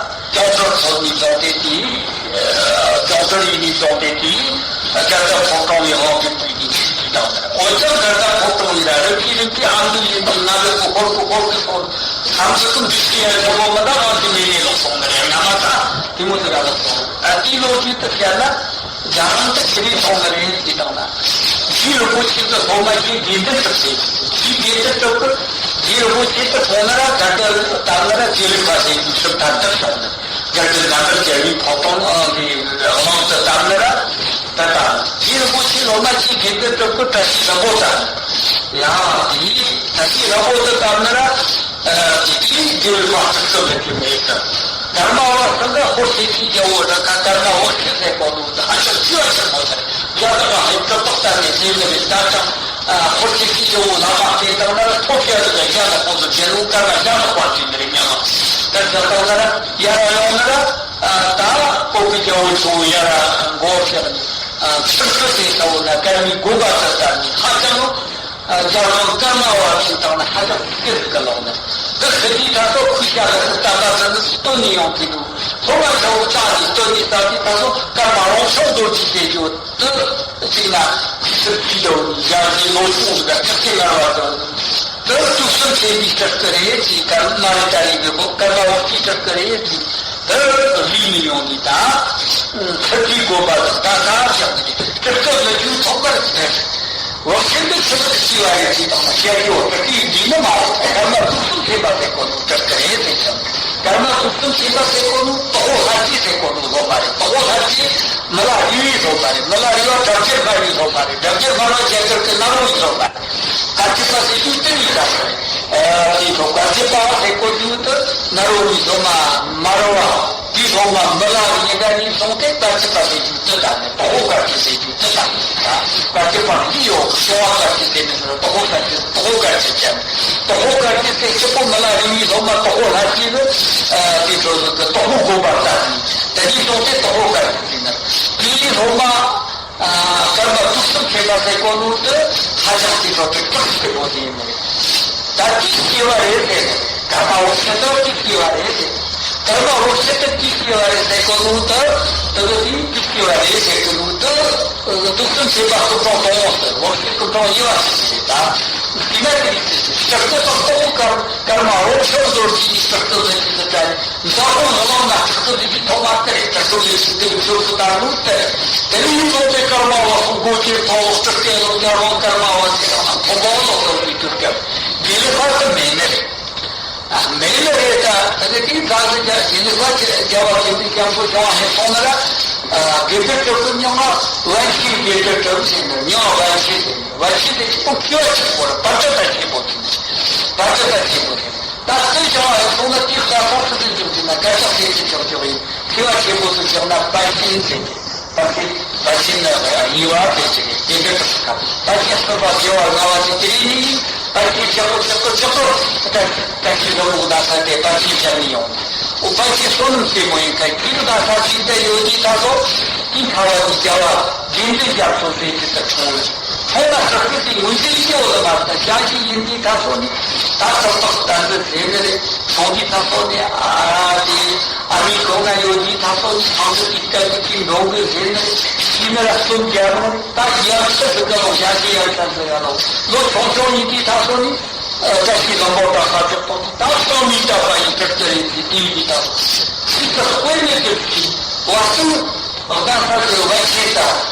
སྐྱོང་ཚོར་ཚོར་ནས་བཟུང་སྟེ་དེ་སྐྱོང་ཚོར་ཡིན་ནས་བཟུང་སྟེ་དེ་རྒྱལ་བསྟན་ཕོ་བྲང་ཡིན་ཧོང་གི་དུས་ཀྱི་ཆིག་གི་དང་ན་འོ་ཅག་རྒྱལ་བསྟན་ཕོ་བྲང་ཡིན་ར་རི་ཕི་རི་ཕི་ཨ་མདོ་ཡིན་དུས་ང་ཚོ་ཀོ་ཧོར་ཀོ་ཧོར་གི་སོང་ས་མཚོ་ཀུན་འདི་ཤི་ཡ་ཆོ་གོ་མི་འདྲ་བ་དེ་མེད་ནས་ལོག་སོང་ནི་རེད། སྔ་མ་ད་དེ་མོ་དེ་ར་ལོག་སོང་ཨ་དེའི་ལོ་རྒྱུས་དུ་བཤད་ན། རྒྱ་གར་དུ་ཆི་རིགས་སོང་གི་རེད་ཅེས་དང་ན། རྗེ་རིན་པོ་ཆེ་དུ་སློབ་མ་ཞིག་དགེ་འདུན་གྲུབ་ཟེར། རྗེ་དགེ་འདུན་གྲུབ་ཀྱིས་རྗེ་རིན་པོ་ཆེ་དུ་མཐོང་ན་ར་ད་ལྟ་ལྟ་ན་ར་རྗེ་རིན་པ་ཟེར་གྱི་ཆུ་ད་ལྟར་བྱུང་ནས་རྒྱལ་དུ་ན་ལྟར་རྒྱལ་བའི་ཕོ་བྲང་གི་གླིང་དུ་བཏབ་ན་ར་ད་ལྟ་རྗེ་རིན་པོ་ཆེ་སློབ་མ་ཞིག་དགེ་འདུན་གྲུབ་ཀྱིས་བཀྲ་ཤིས་རིན་པོ་བཏབ། ཡང་དེའི་བཀྲ་ཤིས་རིན་པོ་དུ་བཏབ་ན་ར། དེ་དུས་དེ་བས་མ་ཐུབ་ཐུབ་ལས་ཀྱི་མེད་ཀྱང་། ཀརྨ་པ་ཚང་ག་ཧོར་སེ་ཁི་རྒྱལ་པོ་ར་ཁ་ཀརྨ་བག་ཁྲི་ཟེར་གོ་ནོ་ད་ཧ་ཅང་ལྕི་བ་ཆེན་པོ་ཟེར། རྒྱ་ནག་ཧ་ཅང་ཏག་ཏག་ནས་ཟེར་ནི་རེད། ད་ཀྱང་ཧོར་སེ་ཁི་རྒྱལ་པོ་ལ་མ་བལྟས་བཏང་ན་ཐོབ་ཤ་དུ་ག་རྒྱ་ནག་ཁོང་ཚོ་རྒྱལ་པོ་ཀརྨ་རྒྱ་ནག་པ་ཟེར་ནི་རེད་སྙམ་ལ། ད་རྒྱ་ནག་ལ་ཡ་ར་ཡོང་ན་ད་ཀོ་ཀི་རྒྱལ་པོ་ཆུང་ཡ་ར་མགོ་བཤགས་ནས་ཕྱིར་ཚུར་ཟེར་ས་བོ་ན་ཀརྨའི་དགོན་པ་ཚུར་བཏབ་ནས་ཧ་ཅང་། རྒྱལ་དབང་ཀརྨ་པ་ཞིག་དང་ནི་ཧ་ཅང་ཤེས་རིག་གི་ལོག་ནས། འདི་ཟེར་དུས་ད་སོ་ཁུ་ཤ་གི་སུ་ད་ད་ཟེར་ནི་སྟོན་ནས་ཡོང་གི་འདུག་སློབ་མ་ཆ་བོ་ལྕགས་ཀྱིས་སྟོན་ནས་ད་དུས་ད་སོ་ཀརྨ་རོང་ཆོག་རྡོ་རྗེ་ཟེར་རྒྱུ་དེ་གཅིག་ན་ཁུ་སིར་ཕྱི་དོ་ཡང་གི་ལོ་ཆུང་ཟིག་ག་ཁྲི་ཁྲི་ངར་བ་དང་། དེ་དུག་གསུམ་མཁྱེན་པའི་སྤྲུལ་སྐུ་རེད་ཅེས་ཀརྨ་རི་ཏ་རི་གི་བོ་ཀརྨ་བོ་ཅིའི་སྤྲུལ་སྐུ་རེད་ཅེས། དེ་ལུས་ནས་ཡོང་ནས་ད། ཚུར་གྱི་དགོན་པ་དང་ད་ད་བཞག་ནས་སྤྲུལ་སྐུ་མི་རྒྱུ་ཐོག་མར་ཟེར། འོ་ཤིན་ཏུ་ཆི་ཟིག་ཤི་བ་རེད་ཅེས་དང་བཤད་རྒྱུ་བོ་སྤྲུལ་སྐུའི་ལུས་ནི་མ་རེད། ཀརྨ་དུག་གསུམ་མཁྱེན་པ་ཟེར་གོ་ནོ་སྤྲུལ་སྐུ་རེད་ཟེར་ཀྱང་། ཀརྨ་དུག་གསུམ་མཁྱེན་པ་ཟེར་གོ་ནོ་དོག་པོ་ལྷ་རྗེ་ཟེར་གོ་ནོ་སློབ་མ་རེད། དོག་པོ་ལྷ་རྗེ་ མི་ལ་རས་པས་བཟོས་པ་རེད། མི་ལ་རས་པ་དྲ་རྒྱར་དམར་བས་བཟོས་པ་རེད། དྲ་རྒྱར་དམར་བ་རྒྱ་གར་གྱི་གནམ་རོ་ཡིས་བཟོས་པ་རེད། དཀར་ཆུ་ས་ཟེར་རྒྱུ་དེ་ཡིན་ད་ཟེར། ཨ་དེ་ཚོ་དཀར་ཆུ་པ་ཟེར་གོ་རྒྱུ་དེ་གནམ་རོ་ཡིས་བཟོས་མ་མ་རེད་བ། དེ་ཚོ་མ་མི་ལ་རས་པ་ནས་བཟུང་སྟེ་དཀར་ཆུ་པ་ཟེར་རྒྱུ་དེ་ད་ནི་དོ་ཧོ་དཀར་ཆུ་ཟེར་རྒྱུ་དེ་ད་ནི་ད་དཀར་ཆུ་པ་འདི་ཡོད་གི། ཤོ་བ་དཀར་ཆུ་ཟེར་ནི་ཟེར། དོ་ཧོ་དཀར་ཆུ། དོ་ཧོ་དཀར་ཆུ་ཅན། དོ་ཧོ་དཀར་ཆུ་དེ་སྐྱིད་པོ་མི་ལ་རས་པས་བཟོས་མ་དོ་ཧོ་ལྷ་སྐྱིད་གི་ཨ་དེ་ཚོ་ཟེར་གི་དོ་ཧོ་དགོན་པ་ད་ནི་དེ་ནས་བཟུང་སྟེ་དོ་ཧོ་དཀར་ཆུ། དེ་ནས་སློབ་མ་ཨ་སྐར་མ་དུས་གསུམ་མཁྱེན་པ་ཟེར་གོ་ནོ་དེ་ཧ་ཅང་དེ་ཚོ་དེ་དྲག་ཆེ་པོ་དེ་ཡིན་ནི་རེད། ད་དེ་སྐྱེ་བ་རེད་ཟེར་ནི་རེད། སྐར་མ་འོ་ཤེས་ཏོག་དེ་སྐྱེ་བ་རེད་ཟེར། སྐར་མ་འོ་ཤེས་ཏོག་དེ་སྐྱེ་བ་རེད་ཟེར་གོ་ནོ་དེ་དེ་གི་དེ་དེ་སྐྱེ་བ་རེད་ཟེར་གོ་ནོ་དེ་དུས་གསུམ་མཁྱེན་པ་སྐུ་ཕྲེང་དང་པོ་ཟེར། འོ་ཤེས་སྐུ་ཕྲེང་གཉིས་པ་ཟེར་གི་རེད། ད་དེ་ན་དེ་རིགས་དེ་ཟེར་སྐྲག་སྐུ་དང་སྟོབས་སྐར་སྐར་མ་འོ་ཤེས་རྡོ་རྗེ་ཡི་སྐྲག་སྐུ་ཟེར་གི་ཟེར་ད། འཛམ་བུ་གླིང་ན་སྤྲུལ་སྐུ་འདི་གི་ཐོག་མ་དེ་རེད། སྤྲུལ་སྐུ་ལས་ཚིག་འདི་གི་ཚུལ་སུ་ལྟར་ནུས་དེ་རེད། དེ་ནས་ཡིན་ནོ་དེ་སྐར་མ་བ་སོགས་སྒོ་ཁྱེར་ཐོག་ལོག་སྤྲུལ་སྐུ་ལོག་སྐར་མ་སྐར་མ་བ་ཚེ་རང་ཐོག་མ་ལོག་ལོག་པའི་དུས་སྐབས་དགེ་ལེགས་ལྷ་གི་མེ་ནི་རེད། ཨ་མེ་ནི་རེད། ད་དེ་གི་ག་ཟེར་རྒྱ་དགེ་ལེགས་ལྷ་རྒྱལ་བ་དགེ་འདུན་རྒྱ་མཚོ་བྱུང་བ་ནས་སོང་ན་ར། དགེ་འདུན་གྲུབ་ཀྱི་མྱིང་ང་པཎ་ཆེན་དགེ་འདུན་གྲུབ་ཟེར་ནས། མྱིང་ང་པཎ་ཆེན་ཟེར་ནས། པཎ་ཆེན་དེ་སྐྱིད་པོ་མཁས་པ་ཆེན་པོ་རེད། བར་ཆད་ད་ཆེན་པོ་དེ་ནི་བར་ཆད་ད་ཆེན་པོ་རེད། ད་ལྟའི་བྱ་བ་ཡིན་སོང་ན་དེའི་ཁ་ཁོང་སུ་ལས་འཇོག་རྒྱུ་ན་སྐད་ཆ་ཟེར་གྱི་འཇོག་རྒྱུ་ཡིན། མཁས་པ་ཆེན་པོ་སུ་བཞག་ན་པཎ་ཆེན་ཟེར་གྱི། པཎ་ཆེན། པཎ་ཆེན་ནི་གཉིས་པ་དེ་ཅིག་རེད། དེ་འདྲ་དུ་སུ་ཁ། པཎ་ཆེན་གསུམ་པ་རྒྱལ་བ་ལྔ་པ་དེ་དེ་རིང་ནི་པཎ་ཆེན་ཆག་གོ་ཆག་གོ་ཆག་གོ་ད་ད་ཁྱི་ལོ་མོ་ན་ས་དེ་པཎ་ཆེན་ཆག་ནི་ཡོང་། འོ་པཎ་ཆེན་བསོད་ནམས་ཆེན་མོ་ཡིན་ཁ་ཁྱི་ལོ་ན་ས་ཞིག་ད་ཡོད་དུས་ད་སོ་དེ་ཁ་བ་དེ་རྒྱལ་བ་དགེ་འདུན་རྒྱ་མཚོ་ཟེར་གྱི་ད་ཁྲོང་ལ། ཚོང་ལ་སོགས་པའི་དེ་ངོས་འཛིན་སྐྱེ་བོ་ལ་མ་ལྟ་ཞང་ཞིག་ཡིན་དུས་ད་སོ་ནི་ད་ཏག་ཏག་གཏན་འབེབས་བྱས་ནི་རེད། ཚོང་དུས་ད་སོ་ནི་ཨ་དེ་ཨ་མའི་གོང་ན་ཡོད་དུས་ད་སོ་ནི་ཚོང་དུ་དེ་སྐད་དུ་དེ་འགྲོ་དགོས་ཟེར་ནི་རེད། ཤི་ནི་ར་གསོན་རྒྱལ་རུང་ད་ཡར་ཚུར་དུ་དགའ་བོ་ཞང་ཞིག་ཡར་ཚུར་དུ་ཡར་ལོ་ལོ་ཆུང་ཆུང་ཡིན་དུས་ད་སོ་ནི་བཀྲ་ཤིས་ལྷུན་པོ་གྲགས་པ་ཅིག་ཐོག་ཏུ་ད་གསང་བའི་གྲགས་པ་ཡི་གྲགས་ཏུ་རེད་དེ་དེ་ཡིན་དུས་ད་སོ་ཤི་ཚུལ་དཔེ་མེད་དུ་ཤི་བར་གསུམ། ད་ལྟ་ས་དེ་བ་ཆེ་ད།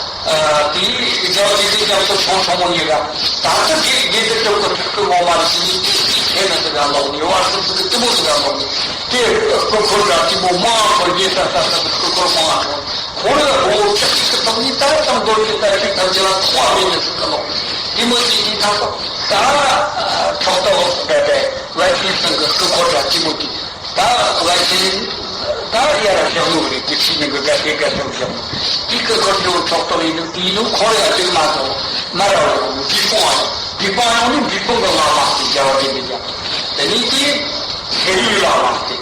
དེའི་རྒྱལ་བ་དགེ་འདུན་རྒྱ་མཚོ་ཆུང་ཆུང་མོ་ཉིད་ལ། ད་ལྟ་དེ་དགེ་འདུན་གྲུབ་ཀྱི་ཕྲུ་གུ་ངོ་མ་ཞིག་ནི་དེ་དེའི་ཆེད་ན་དེ་ག་ལོག་ནི་བར་སོ་ཚིག་གི་གཏི་མུག་དེ་ག་ལོག་ནི་དེ་སྐུ་འཁོར་དང་གཏི་མུག་མང་པོ་རྒྱས་ས་ས་ས་གི་སྐུ་འཁོར་མང་པོ་ཁོ་རང་ལ་མགོ་བོ་ཅག་ཅིག་གི་ཐོག་ནི་ད་ལྟ་མདོ་ཆེ་ད་ཅིག་ཐམས་ཅད་ལ་ཐོག་མེད་ནི་ཚིག་ག་ལོག་གཏི་མུག་དེ་ནི་ད་ལྟ་ད་ཁྲོག་ཏོ་བ་སོ་ད་དེ་བ་ཆེ་སང་གི་སྐུ་འཁོར་དང་གཏི་མུག་དེ། ད་བ་ཆེན་ད་ཡར་བཞག་ནོ་རེད། དེ་ཕྱི་ནས་གི་དགའ་ཤོས་དགའ་ཤོས་བཞག་ནོ། དེ་སྐུ་འཁོར་དེ་འོ་ཚོགས་གཏོར་ཡིན་ནོ་དེ་ཡིན་ནོ་ཁོ་ར་ཡང་དེ་མ་ཐོག་མ་ར་བ་ཡོང་ནོ་དེ་སྤོང་བ་ཡིན། དེ་སྤང་ཡོང་ནི་འབྲས་སྤུངས་གི་བླ་མ་སྟེ་རྒྱལ་བ་དགེ་འདུན་རྒྱལ། དེ་ནས་དེ་ཚེ་རིང་བླ་མ་སྟེ།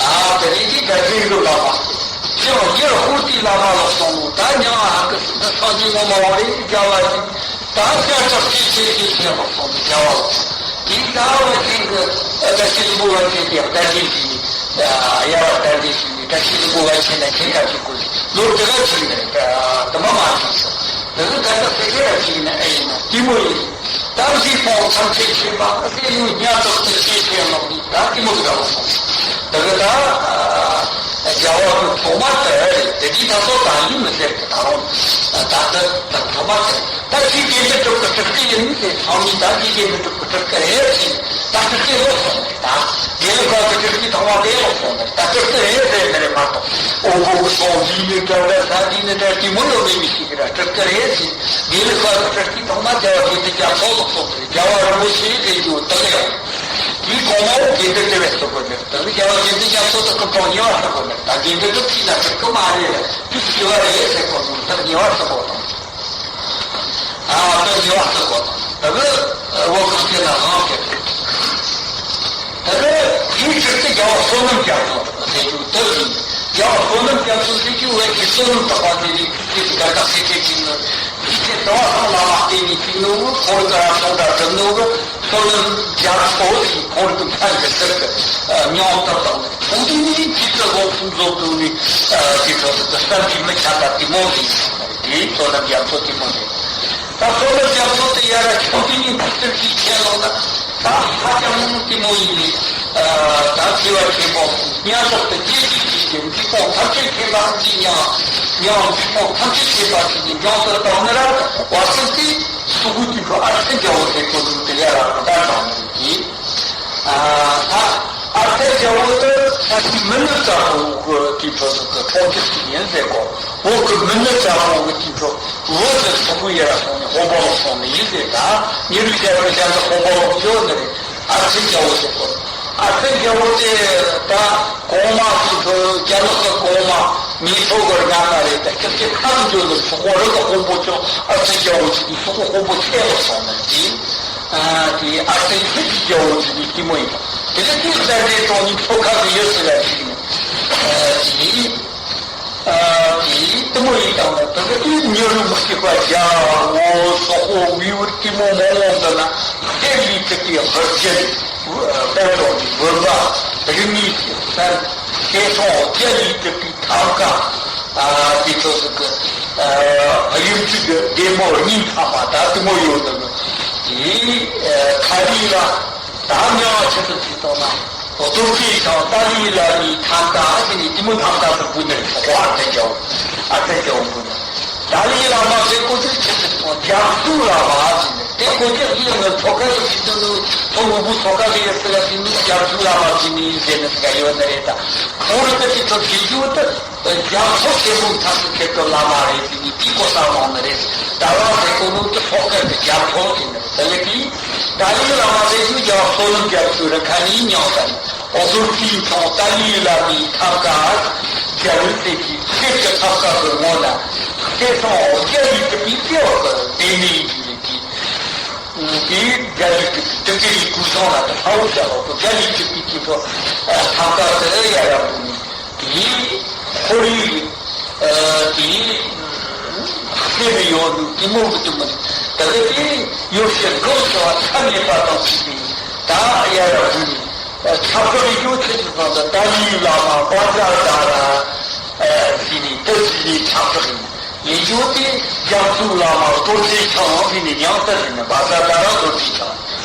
ཨ་དེ་ནས་དེ་དགའ་ལྡན་གི་བླ་མ་སྟེ། ཅི་ཡང་ཡར་ཧོར་དེའི་བླ་མ་ལ་སོང་ནོ། ད་མྱང་ཨ་ཧ་གི་སི་ད་སངས་རྒྱས་ངོ་མ་བ་རེད། རྒྱལ་བ་ཡིན། ད་སྐད་ཆ་ཆེ་ཆེ་ཆེ་ཆེ་ལོག་སོང་ནས་རྒྱལ་བ་ལོག་སོང་། དེའི་ད་བ་ཆེན་གྱི་བཀྲ་ཤིས་ལྷུན་པོ་བ་ཆེན་དེ་བཀའ་དྲིན་ཞུས་ནས་ཡར་བ་བཀའ་དྲིན་ཞུས་ནས་བཀྲ་ཤིས་ལྷུན་པོ་བ་ཆེན་ལ་ཁྱེད་ཀ་ཅིག་དགོས་ལོ་དེ་ག་ཅིག་ནས་དུ་མ་མ་ཅིག་སོང་། དེ་གི་ད་ལྟ་སེ་ཁེ་ར་ཅིག་ནས་ཨེ་ཡིན་ན་དེ་མོ་ཡིན། ད་གཟིགས་སྤོང་ཐམས་ཅད་མཁྱེན་པ་ཨ་ཁེ་ཡུལ་སྙན་གྲགས་དེ་ཆེ་ཆེ་ལོག་ནས། ད་དེ་མོ་ཟིག་ག་ལོག་སོང་། དེ་གི་ད་རྒྱལ་བ་གི་ཐོག་མ་དེ་རེད། དེ་དུས་ད་སོ་ད་ཡུལ་མི་ཟེར་གི་ད་རུང་ད་ལྟ་ད་ཐོག་མ་དེ་ད་ཅི་དགེ་འདུན་གྲུབ་ཀྱི་སྤྲུལ་སྐུ་ཡིན་ཟེར། ཚང་མས་ད་ཅི་དགེ་འདུན་གྲུབ་ཀྱི་སྤྲུལ་སྐུ་རེད་ཟེར། ད་སྤྲུལ་སྐུ་ལོག་སོང་རེད། ད་དགེ་ལུགས་པ་གི་སྤྲུལ་སྐུའི་ཐོག་མ་དེ་ལོག་སོང་རེད། ད་སྤྲུལ་སྐུ་རེད་ཟེར་ནི་རེད་མ་གཏོགས། ཨོ་ཁོ་གི་སོང་འདི་ནི་འདྲ་བ་ས་འདི་ནི་འདྲ་དེ་མོ་ཡོད་མེད་མི་ཤེས་གི་ར། སྤྲུལ་སྐུ་རེད་ཟེར། དགེ་ལུགས་པ་གི་སྤྲུལ་སྐུའི་ཐོག་མ་རྒྱལ་བ་དགེ་འདུན་རྒྱ་མཚོ་ལོག་སོང་རེད། རྒྱལ་བ་རིན་པོ་ཆེ་དེ་ཡོད་དེ་ལས་ཡོད། དེའི་གོང་མ་འོ་དགེ་འདུན་ཏེ་བས་སུ་དགོས་ནས། ད་ནི་རྒྱལ་བ་དགེ་འདུན་རྒྱ་མཚོ་དང་སྐུ་ཕྲེང་གཉིས་པ་སུ་དགོས་ནས། ད་དགེ་འདུན་དུ་ཁྲིད་ན་སྤྲུལ་སྐུ་མ་རེད། དུས་སུ་བ་རེད་ཟེར་གོ་ནོ། ད་གཉིས་པ་སུ་དགོས་དང་། ཨ་ད་གཉིས་པ་སུ་དགོས་དང་། ད་གི་འོ་གང་ཅི་ན་ཧང་ཟེར། ད་གི་དེའི་ཕྱིར་དུ་རྒྱལ་བ་བསོད་ནམས་རྒྱ་མཚོ་ཟེར་རྒྱུ་དེ་ཡིན། རྒྱལ་བ་བསོད་ནམས་རྒྱ་མཚོ་ཟེར་རྒྱུ་བས་ཀྱི་བསོད་ནམས་དག་པ་དེ་ནི་ཁྱེད་ཀྱི་དགའ་དག་སེ་ཁྲེ་ཅིག་ནི། ཁྱེད་ཀྱི་དུ་བ་ཚང་ལ་མ་བརྟེན་ནས་ཅིག་ནི་ཁོང་གི་ར་སོང་འདྲ་གྲུབ་ནོ་གི། བསོད་ནམས་རྒྱ་མཚོ་ཟེར་ཁོང་གི་ཕན་གི་ཟེར་གི་མྱོང་ལྟར་དང་། ཁོང་གི་ནི་ཅི་ཙི་ལོག་སུམ་ཟོག་དུ་ནི་དེ་ཚོ་གི་བསམ་གྱིས་མི་ཁྱབ་པ་དེ་མོ་ཡིན། དེའི་བསོད་ནམས་རྒྱ་མཚོ་དེ་མོ་ཡིན། ད་བསོད་ནམས་རྒྱ་མཚོ་དེ་ཡ་ར་ཁྱོད་དེ་ནི་ཅི་ཙི་ཞིག་ཁྱེད་ལོག་ན་ད་ཧ་ཅང་དེ་མོ་ཡིན་ནི། ད་ཚེ་བ་ཆེན་པོ་སྙན་གྲགས་དེ་སྐྱེ་གཅིག་གཅིག་གི་འཇིགས་སྟོང་ཐམས་ཅད་མཁྱེན་པ་ཅི་ཉག་ཉག་འཇིགས་སྟོང་ཐམས་ཅད་མཁྱེན་པ་ཅི་ནི་མྱོང་དུ་བཏང་ནི་ར་བ་སུ་དེ། སུ་གུ་ཏི་ཁོ་ཨར་ཐེ་རྒྱལ་བོ་ཟེར་གོ་དུ་དེ་ལས་རང་ད་དྲང་མོ་ཡིན། ཨ་ཨར་ཐེ་རྒྱལ་བོ་དེ་ ད་ཅི་མི་ནུབ་ཙམ་པོ་གི་དེ་འཕྲོ་ཟིག་གི་གྲོང་ཁྱེར་ཅིག་ཡིན་ཟེར་གོ། འོག་གི་མི་ནུབ་ཙམ་པོ་གི་དེ་འཕྲོ་བོད་ཟེར་སོག་པོའི་ཡ་ར་སོང་ནས་ཧོ་པོ་ལོག་སོང་ནས་ཡིན་ཟེར། ད་ཉེ་རིགས་བཤད་པའི་ཞལ་ལ་ཧོ་པོ་ལོག་བྱོས་ནི་རེད། ཨ་ཚེ་རྒྱལ་པོ་ཟེར་གོ། ཨ་ཚེ་རྒྱལ་པོ་དེ་ད་གོང་མ་དེ་འཕྲོ་རྒྱ་ནག་གི་གོང་མ་མི་ཚོ་གི་རྒན་མ་རེད། ད་སྐྱབས་རྗེ་ཁ་ལ་འཇོག་ནས་སོག་པོ་རི་གི་དཔོན་པོ་ཀྱང་ཨ་ཚེ་རྒྱལ་པོ་ཅིག་གིས་སོག་པོ་དཔོན་པོ་ཆེ་ལ་སོང་ནས་དེ། ཨ་དེ་ཨ་ཏི་ཁྱེད་ཀྱི་རྒྱལ་པོ་ཟེར་ནས་དེ་མོ་ཡིན། དེ་ལ་དེའི་གསལ་འདྲེན་གཏོང་ནི་མཚོ་ཁ་གི་ཡུལ་ཟེར་ཡ་ཞིག་ཡིན། ཨ་དེ་ཨ་དེ་དེ་མོ་ཡིན་དང་། ད་དེ་དུས་མྱི་རུ་མི་སྐྱིད་པ་རྒྱ་བོད་སོག་པོ་བི་བུར་དེ་མོ་མང་བོ་འདི་ན་ལྷད་ལས་གྲུབ་པའི་ཧོར་རྒྱན་དཔལ་འབྲོག་གི་བོད་པ་རིག་གནས་ཀྱི་གསར་ཁེ་སོང་རྒྱ་ལས་གྲུབ་པའི་ཐང་ཀ། ཨ་དེ་ཚོ་ཟིག་གི་ཨ་གཡུ་འབྲུག་གི་ལྡེ་མོ་གཉིས་ཐམ་པ་ད་དེ་མོ་ཡོད་འདུག་དེ་ཨ་ཁ་རི་ལ་ད་མྱང་ཆེ་ཏུ་ཅིག་བཏང་ན་རྡོ་རྗེ་འཆང་ཏཱ་ལའི་བླ་མའི་ཐང་ཀ་ཟེར་ནས་དེ་མོ་ཐང་ཀ་ཟིག་བུད་ནས་ཁོ་ཨ་ཏི་རྒྱལ་པོ་ཨ་ཏི་རྒྱལ་པོ་བུད་ནས། ཏཱ་ལའི་བླ་མ་ཟེར་གོ་དུས་ཆེ་ཏུ་སོང་རྒྱ་མཚོའི་བླ་མ་ཟེར་ནས་དེ་གོ་དུས་ཡིན་ནོ་མཚོ་ཁ་ལ་ཞིག་ཏུ་ནུ་མཚོ་སྔོན་པོ་མཚོ་ཁ་ལ་ཡོད་ཟེར་ལ་ཞིག་ནུ་རྒྱ་མཚོའི་བླ་མ་ཟེར་ནས་ཟེར་ནས་ཟེར་ག་ཡོད་ནི་རེད། ད་ཁོང་རང་གི་དེ་ཚོ་ཞིག་རྒྱུ་དུ། རྒྱ་མཚོ་ཆེན་པོའི་མཐའ་སུ་ཁྱེད་ཚོ་བླ་མ་རེད་ཟེར་ནས་དེའི་གོ་ས་མང་ནི་རེད། ད་བ་ཟེར་གོ་ནོ་དེ་ཧོ་ཀར་གྱི་རྒྱ་མཚོ་ཟེར་ནི་རེད། དེ་ལས་དེའི་ཏཱ་ལའི་བླ་མ་ཟེར་རྒྱུ་རྒྱ་མཚོ་ནུབ་རྒྱ་མཚོའི་རི་ཁ་ནས་མྱངས་ཟེར་ནས། འོ་ཟུར་དེའི་མཚོ་ཏཱ་ལའི་བླ་མའི་ཐང་ཀ་རྒྱ་རི་ཟེར་གྱི་ཤེལ་གྱི་ཐང་ཀ་གི་ངོས་ན་གསེར་སྲང་འོ་བརྒྱ་ཡིས་གྲུབ་པའི་དཔེ་འོག་ཏུ་བསྡད་ནས་ཡིན་རྒྱུ་རེད། དེ་དེའི་རྒྱ་རི་གྲུབ་པའི་དེ་གི་རི་གུ་སྲང་ལ་དེ་ཧ་འོ་བྱ་ལོག་ཏུ་རྒྱ་རི་གྲུབ་པའི་དེ་ཚོ་ཐང་ཀ་དེ་ཡ་ཡ་འདུག་ནས། དེའི་ཁོར་ཡུག་ཨ་དེའི་ཨ་ཁྱེར་ནས་ཡོང་འདུག་དེ་མོ་གི་དུ་མ་རེད། ད་གི་དེ་ཡོ་བྱད་འགག་བྱ་བ་ཚ་མེད་པ་དང་བཅས་པའི་ད་ཡ་ཡ་བུད་ནས་ཨ་ཆབ་ཁ་རི་ཡོ་ཆེ་ཆེ་དང་ད་ཏཱ་ལའི་བླ་མ་པཱ་ཛ་ཏཱ་ར་ཨ་ཟེར་ནས་དེ་ཟེར་ནས་ཆབ་ཁ་ཡིན། ཡིན་རྒྱུ་དེ་རྒྱ་མཚོའི་བླ་མ་རྡོ་རྗེ་འཆང་ཟེར་ནས་མྱང་སྟེ་ཟེར་ནས་པཱ་ཛ་ཏཱ་ར་རྡོ་རྗེ་འཆང་།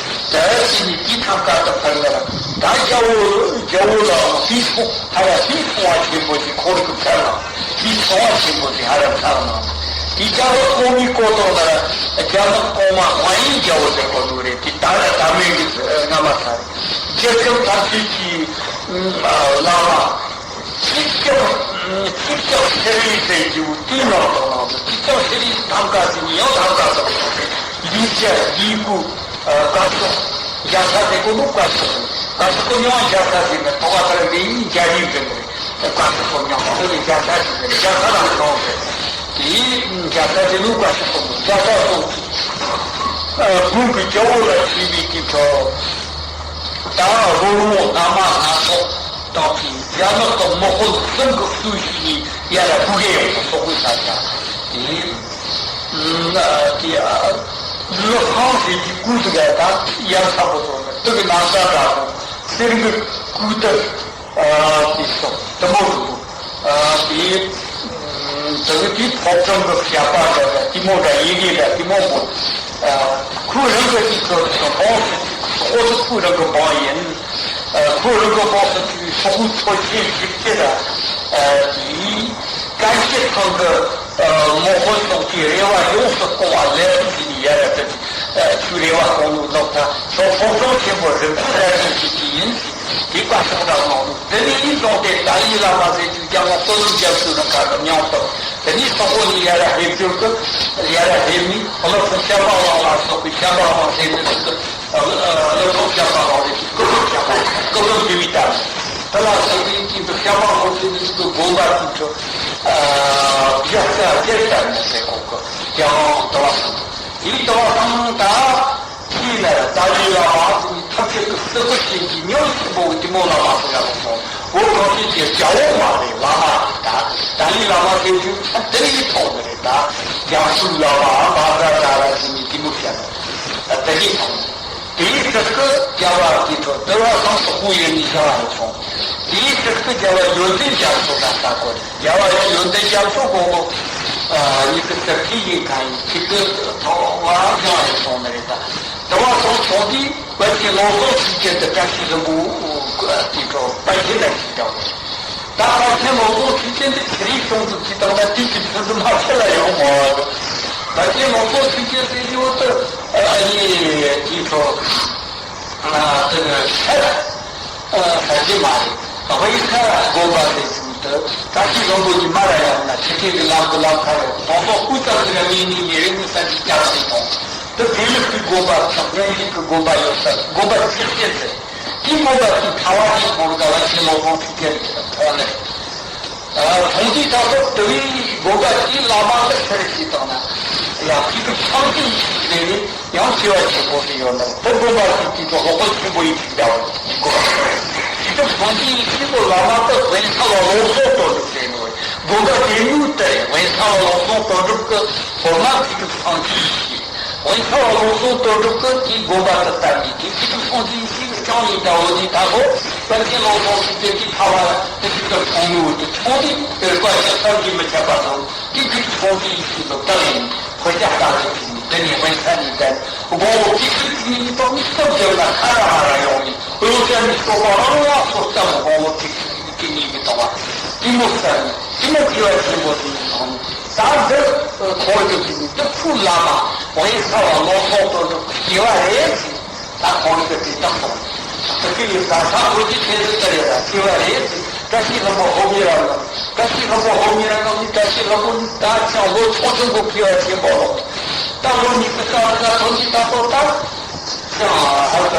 དེ་ཟེར་ནས་དེའི་ཐང་ཀ་དུ་ཕར་ལ་ར་ད་རྒྱལ་པོ་རྒྱལ་པོ་ལའང་ལུས་ཕུང་ཧ་ར་ལུས་ཕུང་བ་ཆེན་པོ་ཞིག་ཁོ་རང་གི་ཕར་ལ་ལུས་ཕུང་བ་ཆེན་པོ་ཞིག་ཧ་ར་ཕར་ལ་དེ་རྒྱལ་པོ་གོང་མའི་སྐོར་དང་ན་ར་རྒྱ་ནག་གོང་མ་ཝང་ཡིན་རྒྱལ་པོ་ཟེར་གོ་ནོ་རེད། དེ་ད་ར་ད་མེད་གི་སྔ་མ་ས་རེད། རྒྱལ་ཁབ་དར་རྒྱས་ཀྱི་བླ་མ། ཆིབས་རྒྱབ་ཆིབས་རྒྱབ་ཤེས་རིག་ཟེར་རྒྱུ་དེའི་ནང་དུ་ནང་དུ་ཆིབས་རྒྱབ་ཤེས་རིག་ཐང་ཀ་ཟེར་ནས་ཡང་ཐང་ཀ་ཟེར་བ་དང་། ལུས་རྒྱ་ལུས་པོ་བཀའ་ཤོག་རྒྱ་ཚ་ཟེར་གོ་ནོ་བཀའ་ཤོག་བཀའ་ཤོག་གོ་མྱོང་རྒྱ་ཚ་ཟེར་ནས་ཐོག་ཁ་ལྟར་འདི་ཡིན་རྒྱ་རིགས་ཟེར་ནས་བཀའ་ཤོག་གོ་མྱོང་ཁོ་ལས་རྒྱ་ཚ་ཟེར་ནས་རྒྱ་ཚ་རང་གྲོང་ཟེར། དེའི་རྒྱ་ཚ་ཟེར་ནོ་བཀའ་ཤོག་གོ་མྱོང་རྒྱ་ཚ་སོང་ཚུལ། དགུང་གི་རྒྱལ་པོ་ལ་ཞུས་པའི་དེ་ཚོ་ད་རོལ་མོ་སྣ་མ་སྣ་ཚོགས། དང་པོའི་རྒྱ་ནག་གི་དམག་དཔོན་གསུམ་གྱིས་གཙོས་བྱས་ནས་ཡར་ལ་སྒུག་གེ་ཡོང་དུ་སོག་པོའི་ས་ཆ་དེ། ཨ་དེ་ཨ་ལི་ཧང་ཟེར་གྱི་སྐུ་ཟིག་ག་ད་ཡར་ཚ་པོ་དང་དུ་གི་ན་ས་དྲག་པོ་གསེར་གྱི་སྐུ་དར་ཨ་དེ་སོགས་དུ་མོ་རུ་ཨ་དེ། དེ་གི་དེའི་ཐོབ་ཐང་གི་བཤད་པ་འདྲ་འདྲ་དེ་མོ་འདྲ་ཡི་གེ་འདྲ་དེ་མོ་མོ། ཁོའི་རང་གི་དེའི་ཁོ་ཚོ་འབངས་སུ་ཁོ་ཚོ་ཁོའི་རང་གི་འབངས་ཡིན། ཁོའི་རང་གི་འབངས་སུ་ཁོའི་སོག་པོའི་ཚོ་ཆེན་བཞི་བཅུ་ར་དེའི་ཀན་ཤེད་ཁང་གི་དམག་དཔོན་སོགས་ཀྱི་རེ་བ་ཡོངས་སུ་སྐོང་བ་ལེགས་སུ་ཟིན་ཡ་ར་དེ་ཁོའི་རེ་བ་སྐོང་ནོ་ལོག་ཐ་ཤོག་ཐོབ་ཐང་ཆེན་པོ་རིམ་གྲོ་ར་ཡིན་གྱི་ཡིན། དེ་བཀའ་ཤོག་ར་གནང་ནོ། དེ་ནས་ཡིན་སོང་སྟེ་ཏཱ་ལའི་བླ་མ་ཟེར་རྒྱུ་རྒྱ་ནག་སྟོད་ལུང་རྒྱ་མཚོའི་རི་ཁ་གི་མྱང་ཐོག་དེ་ནས་སོག་པོ་ནས་ཡར་ར་ཧེབ་རྒྱུ་གི་ཡར་ར་ཧེབ་ནས་བློ་བཟང་ཤམ་པ་ཝང་ལ་སོགས་པའི་ཤམ་པ་ཝང་ཟེར་ནས་སུ་བློ་བཟང་ཤམ་པ་ཝང་ཟེར་གྱི་སྐུ་ལུང་ཤམ་པ་སྐུ་ལུང་འདི་བའི་ལྟར་དེ་ལ་སོགས་པའི་དཀྱིལ་དུ་ཤམ་པ་ཝང་ཟེར་ནས་སུ་དགོན་པ་དེ་ཚོ་བཞག་ས་དེར་ལྟར་ནས་ཟེར་གོ་གི་རྒྱ་ཝང་དུ་བ་སོང་དུ་དེའི་དུ་བ་སོང་ད། ཕྱིས་ལ་ཏཱ་ལའི་བླ་མ་ཟེར་ནས་ཐབས་ཤེས་ཀྱི་སྲིད་པ་ཅན་གྱི་མྱོས་ཆེན་པོ་གི་དེ་མོ་བླ་མ་ཟེར་ཡ་ལ་སོང་། འོ་གང་ཤེས་ཀྱི་རྒྱལ་པོ་མ་རེད་བླ་མ་རེད་ད། ཏཱ་ལའི་བླ་མ་ཟེར་རྒྱུ་ཚད་དེ་རིགས་ཐོག་ནས་རེད་ད། རྒྱ་མཚོའི་བླ་མ་བཛྲ་ཏཱ་ར་ཟེར་ནས་དེ་མོ་བཤད་ན་དེ་རིགས་ཐོག་ནས་དེའི་སྲིད་ཀྱི་རྒྱལ་བ་དེ་ཚོ་དུ་བ་སང་སོག་པོ་ཡིན་ནས་བཞག་ཡོད་སོང་། དེའི་སྲིད་ཀྱི་རྒྱལ་བ་ཡོན་ཏན་རྒྱ་མཚོ་ད་ལྟ་གོ་རེད། རྒྱལ་བ་ཡོན་ཏན་རྒྱ་མཚོ་དགོངས་ལོ། ཨ་ཉིད་ཀྱི་ཟབ་ཁྲིད་ཡིན་མཁན་ཡིན་ཁྱེད་ཀྱི་ཐོག་བ་སྦྱང་ཡོད་སོང་ནི་རེད་ད། དུ་བ་སོང་ཆུང་དུས་བོད་ཀྱི་ལོ་ཏོག་ཚུལ་ཁྲིམས་དེ་བཀྲ་ཤིས་ལྷུན་པོ་དེ་ཚོ་དཔལ་ཆེན་ལ་ཞིག་དང་། ད་བོད་ཀྱི་ལོ་ཏོག་ཚུལ་ཁྲིམས་དེ་ཚེ་རིང་གཞུང་དུ་ཅི་དང་ན་དུས་ཀྱི་ཚུལ་དུ་མ་ཁྱེད་ལ་ཡོང་མ་བ། བོད་ཀྱི་ལོ་ཏོག་ཚུལ་ཁྲིམས་དེ་ཡོད་དུ་ཨ་ནི་དེ་ཚོ་ཨ་དེ་ནི་ཤར་ཨ་ས་ཆེན་མ་རེད། དབེན་ས་དགོན་པ་དེ་ཚོ་དུ་བཀྲ་ཤིས་ལྷུན་པོ་གི་མ་ར་ཡང་ན་ཆུ་ཁའི་གི་ལམ་དུ་ལམ་ཁ་རེད། དོང་ཐོག་སྐུ་ཙམ་ཞིག་ལ་མིའི་མིའི་མི་རེ་ངོ་ས་ཅིག་བསྐྱར་ཞིག་དང་། དུ་དགེ་ལུགས་ཀྱི་དགོན་པ་དང་། སྨན་རིགས་ཀྱི་དགོན་པ་ཡོད་ས་དགོན་པ་ཆེ་ཆེ་ཚེ། དེའི་དགོན་པ་དེའི་ཐ་བ་ཞིག་ཁོང་ག་བ་ཆེ་ལོ་ཐོང་ཆུ་ཁའི་གི་ཐོང་ནས། ཨ། ཐོང་དུས་ད་སོགས་དུ་བའི་དགོན་པ་དེའི་བླ་མ་ལ་ཁྱེར་ཞིག་བཏང་ན། ཡང་དུས་སྐབས་སངས་རྒྱས་ཞིག་ལས་ནི། ཡང་ཆེ་བ་ཆེན་པོ་ཞིག་ཡོད་ན། དེ་དགོན་པ་ཞིག་དེ་ཚོ་ལྷོ་ཁ་ཆེན་པོ་ཡིན་ཞིག་འདྲ་བ་ཞིག་དགོས། དེ་ཚོ་སངས་རྒྱས་ཡིན་ཞིག་གོ། བླ་མ་དེ་དབེན་ས་བ་བློ་བཟང་དོན་གྲུབ་ཟེར་ནོ། དགོན་པ་དེ་ཉུལ་ཏེ་དབེན་ས་བ་བློ་བཟང་དོན་གྲུབ་ཀྱི་སློབ་མ་དེ་ཚོ་སངས་རྒྱས་ཡིན་ཞིག། དབེན་ས་བ་བློ་བཟང་དོན་གྲུབ་ཀྱིས་དེའི་དགོན་པ་དེ་བཏབ་ནས། དེ་དེ་ཚོ་སངས་རྒྱས་ཡིན་ཞིག་ཅང་ཡིན་འདྲ་བོ་དེ་ད་གོ། པཎ་ཆེན་བློ་བཟང་ཆོས་རྒྱན་གྱི་ཐ་བ་དེ་དེ་ཚོ་ཁོང་ནུ་དེ་ཆུང་དེ་དེ་བཀའ་ཆེན་བསམ་གྱིས་མི་ཁྱབ་པ་དང་། དེ་གི་ཚོང་དེའི་ཚུལ་དུ་བཏང་ནས་ཕོ་རྒྱ་བཏང་ནས་ཕྱིན་ནས། དེ་ནས་དབེན་ས་ནས་བསྡད། དགུང་ལོ་བཅུ་གཅིག་གི་ཐོག་ནས་སྟོབས་བརྒྱབ་ན་ཁ་ར་མ་ར་ཡོང་ནས། བློ་ཅན་ནི་སྟོབས་པ་རང་ལ་སོ་ལྟ་མོ། དགུང་ལོ་བཅུ་གཅིག་གི་ཉིན་གྱི་ཐོག་བ་དེ་མོ་ས་ནས་དེ་མོ་ཁྱེད་བ་ཆེན་པོ་དེ་ཡིན་ཐོག་ནས། ད་འདི་ཁོང་གི་དེ་ནས་དེ་ཕུ་བླ་མ་དབེན་ས་བ་བློ་བཟང་དོན་གྲུབ་སྐྱེ་བ་རེད་ཟེར། ད་ཁོང་གིས་དེ་བཏང་སོང་། དེ་གི་ཡི་ད་ས་ཁོ་གི་ཆེད་དུ་ལྟར་ཡ་ད་སྐྱེ་བ་རེད་ཟེར། བཀྲ་ཤིས་ལྷུན་པོ་ཧོ་མི་ར་ལ། བཀྲ་ཤིས་ལྷུན་པོ་ཧོ་མི་ར་ལ་ནི། བཀྲ་ཤིས་ལྷུན་པོ་ནི་ད་ཅང་ལོ་ཆུང་ཆུང་གི་སྐྱེ་བ་ཆེན་པོ་ལོ། ད་ལོ་ཉི་ཤུ་རྩ་ལྔ་ཐོན་གྱི་ད་ལྟོ་ད་ཅང་ཧ་ད་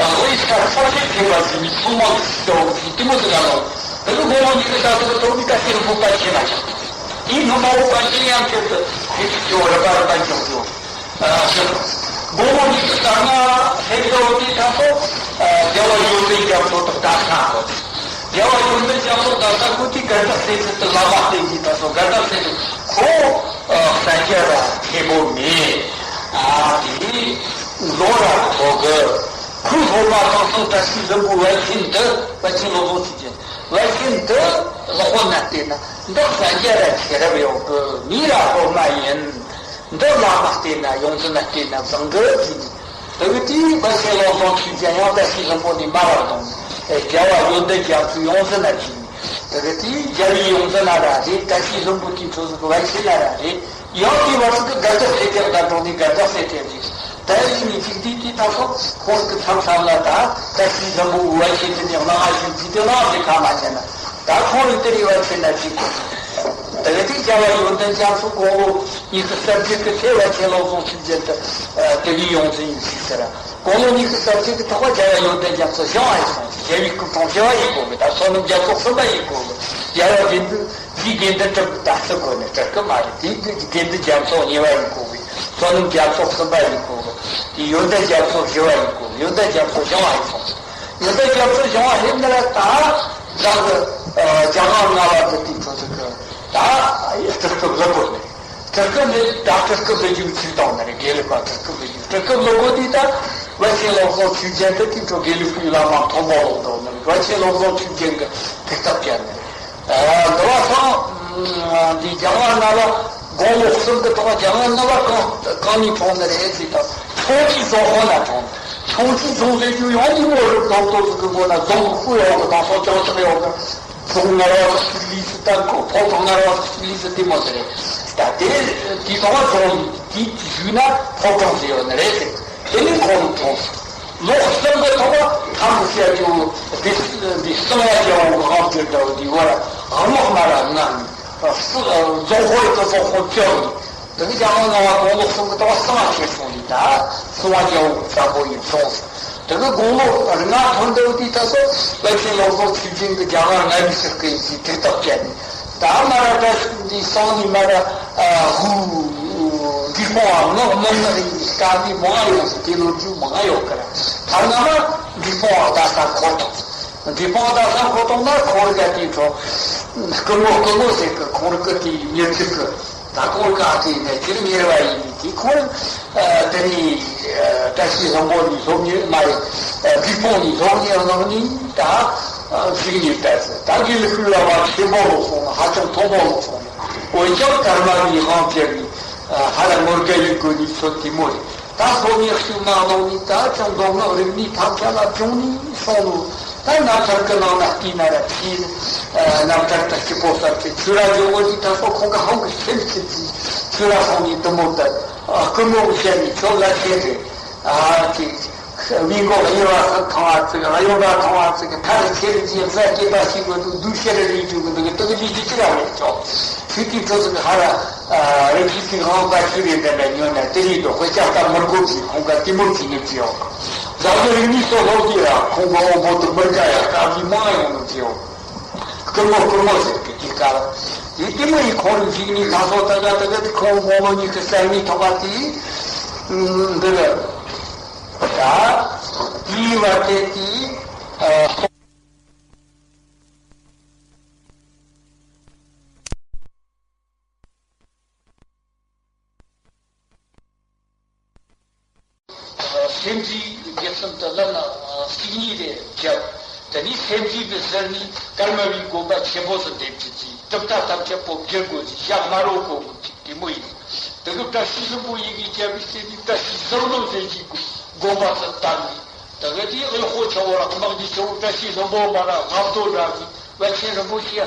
ལོ་ཡི་ས་ཆ་ཆེ་ཁེ་བ་ཟིན་ནི་ཚང་མ་གི་སྐྱེ་བ་གི་དེ་མོ་དེ་ག་ལོ། དེ་ནི་དགུང་ལོ་ཉི་ཤུ་རྩ་དྲུག་གི་ཐོག་ནས་བཀྲ་ཤིས་ལྷུན་པོ་པ་ཆེ་ན་ཅང་། དེའི་ནུ་མ་བོ་པ་ཆེ་ཡང་ཁྱེད་དུ་དེ་ཅི་སྐྱེ་བ་རེ་པ་རེ་པ་འཇོག་འཇོག། དགོང་མོ་ཉི་ཤུ་རྩ་ལྔ་ཕེབས་འགྲོ་དུས་ད་སོ། རྒྱལ་བ་ཡོན་ཏན་རྒྱ་མཚོ་དང་ད་ས་གོ། རྒྱལ་བ་ཡོན་ཏན་རྒྱ་མཚོ་ད་ས་གོ་དུས་དགའ་ལྡན་སྲས་ཚེ་དུ་བླ་མ་བསྟེན་གྱི་ད་སོ། དགའ་ལྡན་སྲས་དུ་ཁོ་གསལ་རྒྱལ་ར་ཁེ་པོ་མེད། ཨ་དེ་ལོ་ར་ཐོ་གི་ཁོའི་སློབ་མ་དེང་སང་བཀྲ་ཤིས་ལྷུན་པོ་བན་ཆེན་འདི། བན་ཆེན་བློ་བཟང་ཆོས་རྒྱན། བན་ཆེན་འདི་ལོག་ན་བལྟས་ན་འདི་གསལ་རྒྱལ་ར་ཁེ་རབ་ཡོད་གི། མི་ར་སློབ་མ་ཡིན། འདི་བླ་མ་བསྟེན་ན་ཡོངས་འཛིན་ན་བསྟེན་ན་བཟང་གི་ཟེར་ནས། དེ་གི་དུས་བན་ཆེན་བློ་བཟང་ཆོས་རྒྱན་ཡང་བཀྲ་ཤིས་ལྷུན་པོ་ནས་མ་ར་བཏང་ནས། རྒྱལ་བ་ཡོན་ཏན་རྒྱ་མཚོའི་ཡོངས་འཛིན་ན་བྱས་ནས། དེ་གི་དུས་རྒྱལ་བའི་ཡོངས་འཛིན་ན་ར་རེད། བཀྲ་ཤིས་ལྷུན་པོ་དེའི་འཕྲོ་ཟུག་གི་བན་ཆེན་ན་ར་རེད། ཡང་དེའི་བར་དུ་གི་དགའ་ལྡན་སྲས་དེ་ལ་འགྲོ་ནས་དགའ་ལྡན་སྲས་དེ་རེད། ད་ཡིན་ནས་ཅིག་དུས་དེ་ད་སོ་ཁོང་གི་མཚམས་མཚམས་ལ་ད་བཀྲ་ཤིས་ལྷུན་པོ་བན་ཆེན་དེ་ནས་གནང་བ་ཞིག་བྲིས་ཏེ་གནང་ཟེར་ཁ་མ་ཉན་ན། ད་ཁོང་ལ་དེ་རེ་བ་ཆེ་ན་ཅིག་དེ་གི་དུས་རྒྱལ་བ་ཡོན་ཏན་རྒྱ་མཚོ་དགུང་ལོ་ཉི་ཤུ་རྩ་བརྒྱད་ཀྱི་ཚེ་བན་ཆེན་བློ་བཟང་ཆོས་རྒྱན་དུ་དེ་བའི་ཡོངས་འཛིན་ཡིན་ཞེས་ཟེར། དགུང་ལོ་ཉི་ཤུ་རྩ་བརྒྱད་ཀྱི་ཐོག་བ་རྒྱལ་བ་ཡོན་ཏན་རྒྱ་མཚོ་བཞེངས་ཡིན་སོང་། རྒྱལ་བའི་སྐུ་ཕྲེང་བཞི་བ་ཡིན་དགོས་གི། ད་བསོད་ནམས་རྒྱ་མཚོ་གསུམ་པ་ཡིན་དགོས་གི། རྒྱལ་བ་དགེ་འདུན་དེའི་དགེ་འདུན་གྲུབ་ད་ཚུ་དགོས་ནས་གྲུབ་ཀྱི་མ་རེད། དེའི་དགེ་འདུན་རྒྱ་མཚོ་གཉིས་པ་ཡིན་དགོས་གི། བསོད་ནམས་རྒྱ་མཚོ་གསུམ་པ་ཡིན་དགོས་གི། དེ་ཡོན་ཏན་རྒྱ་མཚོ་བཞི་བ་ཡིན་དགོས་གི། ཡོན་ཏན་རྒྱ་མཚོ་བཞེངས་པ་ཡིན་སོང་། ཡོན་ཏན་རྒྱ་མཚོ་བཞེངས་པ་ཡིན་ན་ད་རང་གི་རྒྱ་གར་ལྔ་པ་གི་དེའི་འཕྲོ་ཚུགས་གི་ད་སྤྲུལ་སྐུ་ལ་དགོས་ནས། སྤྲུལ་སྐུ་ལས་ད་སྤྲུལ་སྐུ་ལ་རྒྱུ་ཚིག་དང་ནི་རེད། དགེ་ལུགས་པ་སྤྲུལ་སྐུ་ལ་རྒྱུ། སྤྲུལ་སྐུ་ལ་དགོས་དུས་ད་བན་ཆེན་བློ་བཟང་ཆོས་རྒྱན་དེ་དེའི་འཕྲོ་དགེ་ལུགས་པའི་བླ་མ་མཐོན་པོ་ལོག་འདུག་ནི་རེད། བན་ཆེན་བློ་བཟང་ཆོས་རྒྱན་གི་ཐུགས་སྟབས་ཀྱང་ནི་རེད། འདི་བ་སང་འདི་རྒྱ་གར་ན་བ་དགུང་ལོ་གསུམ་གི་ཐོག་རྒྱ་གར་ན་བ་གང་གང་ནས་འཁྲུངས་ནི་རེད་ཟེར་དང་། ཆུང་ཆུང་རྫོང་ཁོ་ན་འཁྲུངས། ཆུང་ཆུང་རྫོང་ཟེར་རྒྱུ་ཡང་དེ་མོ་རུ་རྡོག་རྡོག་ཟིག་གི་སྒོ་ན་རྫོང་གི་སྐུ་ཡོད་གི། དང་སོ་ཅང་ཅང་ཡོད་གི། རྫོང་ངར་བ་ཟིག་ལུས་སུ་ད་ཁོ་ཕོ་བྲང་ངར་བ་ཟིག་ལུས་སུ་དེ་མོ་ཟེར་རེད། ད་དེ་དེ་ཐོག་རྫོང་དེ་བཞུགས་ན་ཕོ་བྲང་ཟེར་ཡོད་ནི་རེད་ཟེར། དེ་ནས་ཁོང་འཁྲུངས། ལོ་གསུམ་གི་ཐོག་ཐམ་བཤད་རྒྱུ་འདི་འདི་གསང་བ་རྒྱལ་པོ་གི་དབང་བསྒྱུར་འདྲ་བོ་འདི་བར་དམག་མ་ར་ངན། རྫོང་དཔོན་དང་རྫོང་དཔོན་བཅོ་ལྔ། དེ་གི་རྒྱ་གར་ནང་བ་དགུང་ལོ་གསུམ་གི་ཐོག་གསང་བ་ཆེ་སོང་ནི་ད་གསང་བ་རྒྱལ་པོ་གི་བཙན་པོ་ཡིན་སོང་། དེ་གི་དགུང་ལོ་ལྔ་ཐོན་འདུག་དུས་ད་སོ་བན་ཆེན་བློ་བཟང་ཆོས་རྒྱན་གི་རྒྱ་གར་ལྔ་པའི་ཕྱིར་སྐད་ཀྱི་དུས་རྟགས་བཅད་ནས། ད་མ་ར་བཀྲ་ཤིས་འདི་སང་ནི་མ་ར་ཧུ་འབྲས་སྤུངས་བ་ངག་མི་ངག་ཡིན་གྱི་སྐབས་འདི་མང་ཡོང་ཟེར། དེ་ལོ་རྒྱུས་མང་ཡོད་ཀི་ར། ཐ་ན་མ་འབྲས་སྤུངས་བ་ད་ས་འཁོར་དང་། འབྲས་སྤུངས་བ་ད་ས་འཁོར་དང་ན་ཁོང་ར་ག་དེའི་འཕྲོ་སྐུ་ངོ་སྐུ་ངོ་ཟེར་གི། ཁོང་ར་གི་དེའི་མྱི་ཚིག་གི། ད་ཁོང་ག་དེ་ནས་ཅིར་ཉེར་བ་ཡིན་མི་དེ་ཁོང་དེ་ནི་བཀྲ་ཤིས་ལྷུན་པོ་ནི་སློབ་གཉེར་མ་རེད། འབྲས་སྤུངས་ནི་སློབ་གཉེར་གནང་ནི་ད་གཟིགས་ནི་ལྟ་ཚེ། ད་དགེ་ལུགས་ལ་བ་ཆེན་པོ་ལོག་སོང་ན་ཧ་ཅང་མཐོན་པོ་ལོག་སོང་ན། འོན་ཀྱང་ཀརྨ་པའི་དབང་བྱས་ནས་ཧ་ལ་ངོ་དགའ་ཡི་དགོས་ནི་ཚོད་དེ་མོ་རེད། ད་སློབ་གཉེར་ཤུགས་མ་གནང་ནི་ད་ཅང་མདོ་སྔགས་རིག་གནས་ཐམས་ཅད་ལ་སྦྱོང་ནི་སོང་ལོ། ད་རྣམ་ཐར་གི་ནང་ན་བལྟས་ན་ར་ཕྱིས། རྣམ་ཐར་ད་སྐྱིད་པོ་ཟེར་གི་ཆོས་ར་ཇོ་བོ་འདི་ད་སོ་ཁོང་གི་ཧང་གི་སེམས་ཁྲིད་ཀྱི་ཆོས་ར་ཧང་ནི་དུ་མོ་ད་སྐུ་ངོ་བཤད་ནི་ཆོག་ལ་བཤད་རེད། ཨ་ཅིག་ བའི་མགོ་གཡས་པ་སུ་ཐང་བ་ཙིག་གཡོན་པ་ཐང་བ་ཙིག་ཐ་ལ་ཁྱེད་རིགས་ཀྱི་བཟའ་སྐྱེས་པ་ཞིག་གི་འདུག་འདུག་ཤེས་རེ་རེ་བཅུག་གི་འདུག་གི་དུག་ཅི་ཅི་ཅི་ར་མེད་ཆོག་ཚིག་དེའི་ཁྲོད་ཟིག་ཧ་ར་རེ་ཅི་ཅི་ཧང་པ་ཅི་རེ་འདྲ་འདྲ་ཉོ་ན་དེ་རིགས་དུ་དཔེ་ཆ་ལྟ་མི་དགོས་ཀྱི་ཁོང་ག་དེ་མོ་ཅི་ནི་ཅི་ཡོང་། བཟའ་གི་རིག་གནས་སོགས་ལོག་གི་ར་ཁོང་གི་འོ་བོ་དུ་མི་དགའ་ཡ་དཀའ་བའི་མང་ཡོང་ནི་ཅི་ཡོང་། སྐུ་ངོ་སྐུ་ངོ་ཟེར་གི་དེ་ཀ་དེ་དེ་མོ་ཡི་ཁོང་རིག་གཞིག་ནི་ལྷ་སོགས་ད་ག་ད་ག་དེ་ཁོང་དགུང་ལོ་ཉི་ཤུ་རྩ་གཉིས་ཐོག་པ་དེ་འདི་ར་ད་དེའི་བར་དེ་དེ། སེམས་ཅན་རྒྱུ་གསུམ་དུ་ལམ་གཅིག་ཉིད་དེ་བརྒྱབ། དེ་ནས་སེམས་ཅན་གྱི་ཟུར་ནས་ཀརྨ་པའི་དགོན་པ་ཆེན་པོ་སུ་འདེབས་ཀྱི་ཅིག་གྲུབ་མཐའ་ཐམས་ཅད་པོ་བསྒྱུར་དགོས་ཀྱི་ཞག་མ་རོ་གོ་དགོས་ཀྱི་དེ་མོ་ཡིན། དེ་གི་བཀྲ་ཤིས་ལྷུན་པོ་ཡི་གེ་བརྒྱབ་པའི་རྩེ་ནས་བཀྲ་ཤིས་ཟིལ་གནོན་ཟེར་གྱི་དགོན་པ་སུ་བཏང་ནས་དེ་གི་དེའི་དབུལ་ཕོངས་ཆེ་བོ་ར་དམག་གི་ཆེ་བོ་བཀྲ་ཤིས་ལྷུན་པོ་མ་ར་ལྔ་བདོ་འདྲ་གི་བ་ཆེན་རིན་པོ་ཆེ།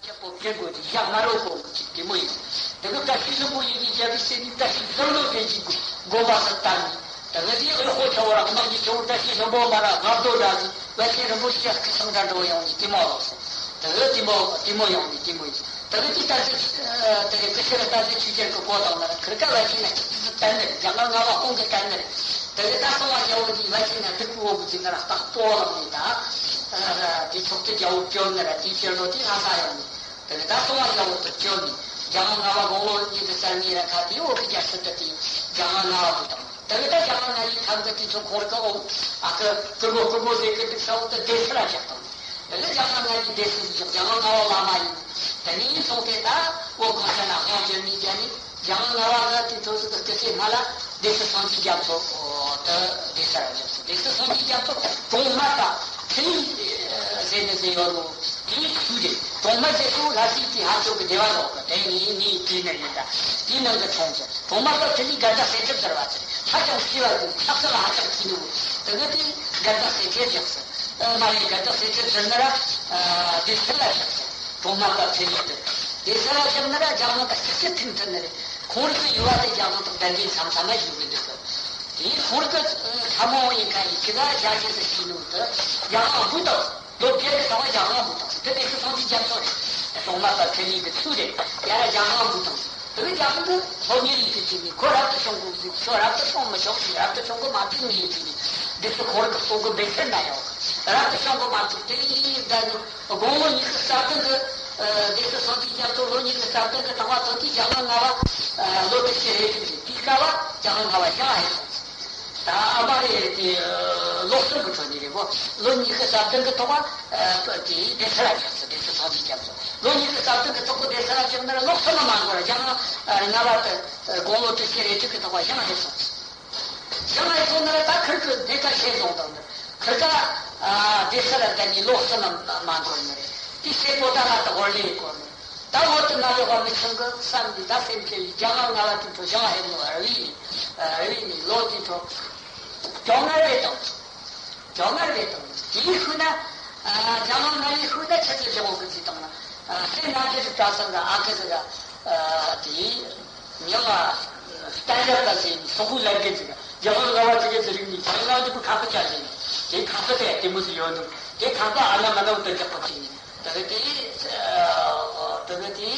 ཆག་པོ་སྐད་དགོས་ཀྱི་ཞག་མ་རོ་གོ་གི་ཅིག་དེ་མོ་ཡིན། དེ་གི་བཀྲ་ཤིས་ལྷུན་པོ་ཡི་གེ་བརྒྱབ་པའི་རྩེ་ནས་བཀྲ་ཤིས་ཟིལ་གནོན་ཟེར་གྱི་དགོན་པ་སུ་བཏང་ནས་དེ་གི་དེའི་དབུལ་ཕོངས་ཆེ་བོ་ར་དམག་གི་ཆེ་བོ་བཀྲ་ཤིས་ལྷུན་པོ་མ་ར་ལྔ་བདོ་འདྲ་གི་བ་ཆེན་རིན་པོ་ཆེ་སྐུ་སྲུང་འདྲ་འགྲོ་ཡོང་ནས་དེ་མོ་ལོག་སོང་། དེ་གི་དེ་མོ་དེ་མོ་ཡོང་ནས་དེ་མོ་ཡིན། དེ་གི་དེ་ལྟ་ཚེ་དེ་གི་ཀི་ཤི་ར་ལྟ་ཚེ་ཆོས་ཅན་གི་གོ་དང་ན་ཁིར་ཀ་བ་ཆེན་ན་ཁྱི་ཚི་བསྟན་ནི་རེད། རྒྱ་གར་ལྔ་པ་ཁོང་གི་བསྟན་ནི་རེད། དེ་གི་ད་སོང་བ་རྒྱལ་པོ་དེ་བ་ཆེན་ན་དུག་གི་འོག་གི་ཅིག་ན་ར་སྟག་པོ་ལ་ནི་ད་དེ་ཕྱོགས་དེ་རྒྱལ་པོ་བཅོལ་ནི་ར་དེའི་ཕྱིར་ལོ་དེ་ལྷ་ས་ཡོང་ནི། དེ་གི་ད་སོང་བ་རྒྱལ་པོ་དུ་བཅོལ་ནི་རྒྱ་གར་ལྔ་པ་དགུང་ལོ་ཉི་ཤུ་རྩ་གཉིས་ར་ཁ་དེའི་འོག་གི་རྒྱལ་སྲིད་དུ་དེ་རྒྱ་གར་ལྔ་པ་དུ་དང་། དེ་གི་ད་རྒྱ་གར་ལྔ་པའི་ཁམས་གི་དེ་ཚོ་ཁོང་ར་གི་འོག་ཨ་ཁུ་སྐུ་ངོ་སྐུ་ངོ་ཟེར་གི་འདུག་ས་འོག་ཏུ་སྡེ་སྲིད་ལ་བཞག་དང་། དེ་ནས་རྒྱ་གར་ལྔ་པའི་སྡེ་སྲིད་ཀྱི་རྒྱ་གར་ལྔ་པ་བླ་མ་ཡིན། དེ་ནས་སོང་སྟེ་ད་འོ་གོང་ས་ན་དབང་བསྒྱུར་ནས་རྒྱ་ནི་རྒྱ་གར་ལྔ་པ་ལ་དེ་ཐོག་སུ་སྐུ་ཚེ་སྔ་ལ་སྡེ་སྲིད་སངས་རྒྱས་རྒྱ་མཚོ་དེ་སྡེ་སྲིད་ར་བཞག་སོ། སྡེ་སྲིད་སངས་རྒྱས་རྒྱ་མཚོ་གྲོང་མ་དང་ཐི་ལི་ཟེར་ནས་ཟེར་ཡོད་ནོ་དེའི་ཚུལ་རེད། གྲོང་མ་ཟེར་སོ་ལྷ་སའི་དེ་ཧ་ཅོ་གི་སྡེ་བ་ལོག་གི་དེ་ནི་ནི་དེའི་ནང་ཡིན་ད་དེའི་ནང་གི་ཚོང་ཟེར། གྲོང་མ་པ་ཐི་ལི་དགའ་ལྡན་གསེར་ཁྲི་ཟེར་བ་ཚེ་ཧ་ཅང་ཤེས་པ་དེ་ཆགས་སོ་ལ་ཧ་ཅང་ཐི་ནོ་དེ་གི་དེ་དགའ་ལྡན་གསེར་ཁྲི་བཞག་སོ། མ་རེད། དགའ་ལྡན་གསེར་ཁྲི་ཟེར་ན་ར་སྡེ་སྲིད་ལ་བཞག་སོ། གྲོང་མ་པ་ཐི་ལི་དེ་སྡེ་སྲིད་ལ་བཞག་ན་ར་རྒྱ་གར་ད་སྐྱིད་སྐྱིད་ཐིང་ཐིང་ནི་རེད། ཁོང་རིགས་ཀྱི་ཡུལ་བ་དེ་རྒྱ་གར་དང་གདན་འདྲེན་མཚམས་མཚམས་མ་ཞུ་གི་འདུག་གི། དེའི་ཁོང་རིགས་ཀྱི་ཁྲ་མོ་ཡིན་ཁ་ཡིན་ཁི་ད་རྒྱ་གཞིས་སུ་ཤི་ནུ་དུ་རྒྱ་གར་བུ་དང་ལོ་བརྒྱད་ཀྱི་ཐོག་རྒྱ་གར་བུ་དང་དེ་དེ་ཚོ་སངས་རྒྱས་རྒྱ་མཚོ་རེད། གྲོང་མ་པ་ཐི་ལི་གི་ཚུལ་རེད། ཡ་ར་རྒྱ་གར་བུ་དང་དེ་རྒྱ་གར་གི་སློབ་གཉེར་ཡིན་ཚུལ་གྱིས་ནི་ཁོ་རབ་ཏུ་བྱུང་དགོས་ཟིག་ཁྱོད་རབ་ཏུ་བྱུང་མི་ཆོག་ཟིག་རབ་ཏུ་བྱུང་དགོས་མ་ཐུབ་ནི་ཡིན་ཚུལ་ནི་འདི་ཚོ་ཁོང་རིགས་ཀྱི་སྲོག་གི་འབེལ་ཚད་ན་ཡང་རབ་ཏུ་བྱུང་དགོས་མ་ཐུབ་དེ་ཡིན་ད་ནི། དགུང་ལོ་ཉི་ཤུ་རྩ་བདུན་གྱི་སྡེ་སྲིད་སངས་རྒྱས་རྒྱ་མཚོ་ལོ་ཉི་ཤུ་རྩ་བདུན་གྱི་ཐང་བ་ཐོན་དུས་རྒྱ་གར་ལྔ་པ་ལོ་དུ་ཞི་རེ་ཐུག་རེད། དེའི་སྐབས་རྒྱ་གར་ལྔ་པ་ཞང་ཧེ་སོང་། ད་ཨ་མ་རེ་དེ་ལོ་གསུམ་གྱི་འཕྲོ་ནས་རེད་གོ། ལོ་ཉི་ཤུ་རྩ་བདུན་གྱི་ཐོག་དེ་སྡེ་སྲིད་ལ་བཞག་སོ། སྡེ་སྲིད་སངས་རྒྱས་རྒྱ་མཚོ་ལོ་ཉི་ཤུ་རྩ་བདུན་གྱི་ཐོག་གི་སྡེ་སྲིད་ལ་བཞག་ན་ལོ་གསུམ་མ་འགོར་རྒྱ་གར་ལྔ་པ་དེ་དགུང་ལོ་དུ་ཞི་རེ་ཐུག་གི་ཐོག་ཞང་ཧེ་སོང་། ཞང་ཧེ་སོང་ན་ད་ཁིར་གི་སྡེ་ཁག་ཤེས་སོང་དང་། ཁིར་ཀ་སྡེ་སར་ད་ནི་ལོ་གསུམ་མ་མ་འགོར་ནི་རེད། དེ་སེ་པོ་ད་ལ་ད་ཧོར་ལེ་གོ་ནི། ད་ཧོར་དུ་ང་ལེ་ཧོར་མི་ཆུང་གི་བསམ་འདི་ད་སེམས་ཁྱེར་ཡི་རྒྱ་གར་ང་ལ་དེ་འཕྲོ་ཞང་ཧེ་ནོ་ར་བི་ནི་ར་བི་ནི་ལོ་དེ་འཕྲོ་ཅོ་ང་རེ་དང་། ཅོ་ང་རེ་དང་། དེ་ཤུ་ན་རྒྱ་གར་ང་ལེ་ཤུ་ན་ཆ་ཚེ་ལེ་ཧོ་གི་ཚི་དང་ན་སེ་ན་དེ་རུ་གྲྭ་ཚང་ག་ཨ་ཁ་ཟི་ག་དེ། ཉི་མ་སྟན་རབ་ལ་ཟེར་ནས་སོག་པོ་ལབ་གི་འདུག་རྒྱ་གར་ལ་བ་དེ་ག་དེ་རིག་ནས་ཁང་ལ་འདི་པོ་ཁ་པ་ཅག་ཟེར་ནས་དེ་ཁང་པ་དེ་དེ་མོ་ཟིག་ཡོད་འདུག་དེ་ཁང་པ་ཨ་ན་མ་ན་འོ་ཏོ་རྒྱག་པ་ཅིག་ནས་ད་ག་དེ་ད་ག་དེ་རྒྱ་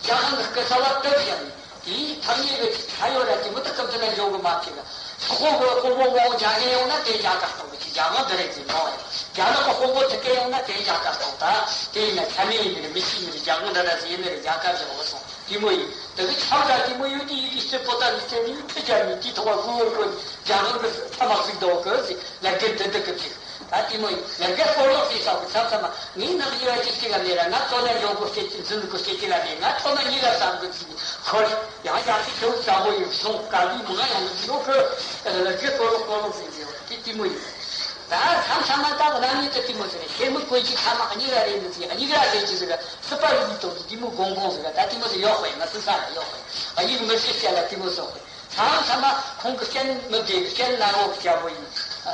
གར་གི་སྐུ་ས་བ་སྟབས་བཞག་ནས་དེའི་ཐག་ཉེ་གི་ཆ་ཡོད་ར་དེ་མོ་ད་སྐབས་དེ་ན་འཇོག་གི་མ་ཐེག་སོག་པོ་གི་དཔོན་པོ་མང་རྒྱ་གར་ཡོང་ན་དེ་རྒྱ་གར་གཏོང་གི་ཅིག་རྒྱ་གར་འདི་རེད་ཟེར་མང་བ་རྒྱ་ནག་གི་དཔོན་པོ་དེ་ག་ཡོང་ན་དེ་རྒྱ་གར་གཏོང་ད་དེ་ཡིན་ན་ཆ་མེད་ཡིན་ནི་རེད། མི་ཤེས་ནི་རེད། རྒྱ་གར་འདི་ར་ཟེར་ནི་རེད། རྒྱ་གར་འཇོག་གི་སོང་། དེ་མོ་ཡིན། དེ་གི་ཆབ་དྲ་དེ་མོ་ཡོད་དུས་ཡི་གེ་སྤྱི་པོ་ཏ་ནི་སྟེ་ནི་ཁྲི་བརྒྱ་ནི་དེའི་ཐོག་བ་གུ་བོར་གོ་ནི་རྒྱ་གར་གི་ཐ་མག་ཟིག་འདོག་གི་ཟིག་ལ་རྒྱུ་འདི་འདི་གི་ཅིག་ད་དེ་མོ་ཡིན། ལ་རྒྱ་སྐོར་ལོག་ཟིག་ས་གི་ཚབ་ཚ་མ་ངའི་ནག་ཡི་བ་ཅིག་ཅིག་ལ་མེད་ར། ང་ཚོ་ན་ཡོང་གོ་སྐྱེ་ཅི་འཛིན་གོ་སྐྱེ་ཅི་ལ་མེད། ང་ཚོ་ན་ཉི་ལ་བསམ་གི་ཅིག་ནི་ཁོར་ཡང་ཡང་ཅིག་ཁྱེའུ་བཟང་པོ་ཡིན་སོང་། དཀའ་ལས་མང་ཡོང་གི་ཡོད་གི་ལ་རྒྱ་སྐོར་ལོག་སྐོར་ལོག་ཟིག་ཟེར་བ་དེ་དེ་མོ་ཡིན། ད་མཚམས་མཚམས་མ་ད་རྣམ་གཉིས་དེ་དེ་མོ་ཟེར་ནས་ཤེལ་མི་བཀོད་ཀྱི་ཐ་མག་གཉིས་ཀ་རེད་མི་ཚེ་གཉིས་ཀ་ཟེར་གྱི་ཟེར་ག་སྲིད་པ་རིག་གི་དོག་གི་དེ་མོ་དགོང་དགོང་ཟེར་ག་ད་དེ་མོ་ཟེར་ཡོག་པ་ཡིན། ང་སུ་ས་ལ་ཡོག་པ་ཡིན། ཨ་ཡིག་མི་ཤེས་བཤད་ལ་དེ་མོ་སོག་པ་ཡིན། མཚམས་མཚམས་མ་ཁོང་གི་སྤྱན་མི་བདེ་གི་སྤྱན་ནག་པོ་གི་སྐྱ་བོ་ཡིན།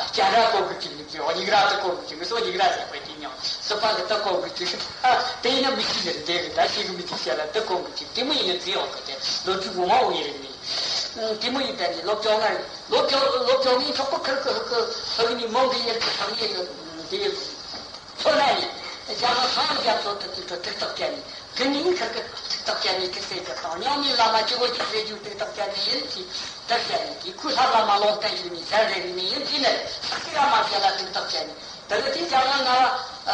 སྐྱ་ར་བཀོད་གི་ཅིག་མི་ཚེ་གཉིས་ཀ་དེ་བཀོད་གི་ཅིག་མི་སོག་གཉིས་ཀ་ཟེར་པ་དེ་མྱང་སྲིད་པ་གི་ད་བཀོད་གི་ཅིག་ཨ་དེ་ཡིན་ན་མི་ཤེས་ཟེར་བདེ་གི་ད་ཤེས་གི་མི་ཚེ་བཤད་ལ་དེ་བཀོད་གི་ཅིག་དེ་མོ་ཡིན་ན་ཚེ་ཡོག་གི་དེ་ལོ་རྒྱུས་གོང་མ་འོ་ཡིན་རིག་ནི། དེ་མོ་ཡིན་པས་ནི་སློབ་སྦྱོང་ལ་སློབ་སྦྱོང་སློབ་སྦྱོང་ནི་འཕྲོག་པ་ཁུར་ཁུར་ཁུར་ཁུར་ནི་མོ་གི་ཡར་གྱི་ཐག་ཉེ་གི་དེ་ཚོ་ན་ནི་རྒྱ་གར་ཧང་རྒྱ་མཚོ་དུ་དུ་དུ་ཐག་བཅད་ནི་གི་ནི་ཁུར་གི་ཐག་བཅད་ནི་ཐིག་སེ་གི་དང་མྱོང་ནི་བླ་མ་སྐྱེ་བོ་གཅིག་ཟེར་རྒྱུ་དུ་ཐག་བཅད་ནི་ཡིན་གྱི་ཐག་བཅད་ནི་གི་ཁུ་ལྷ་བླ་མ་ལོང་བསྟན་ཞུ་ནི་ཟར་རེ་རེ་ནི་ཡིན་གྱི་ནི་ཐག་གི་ར་མ་བཅད་ལ་དུ་ཐག་བཅད་ནི་དུ་གི་དེ་རྒྱ་གར་ང་བ་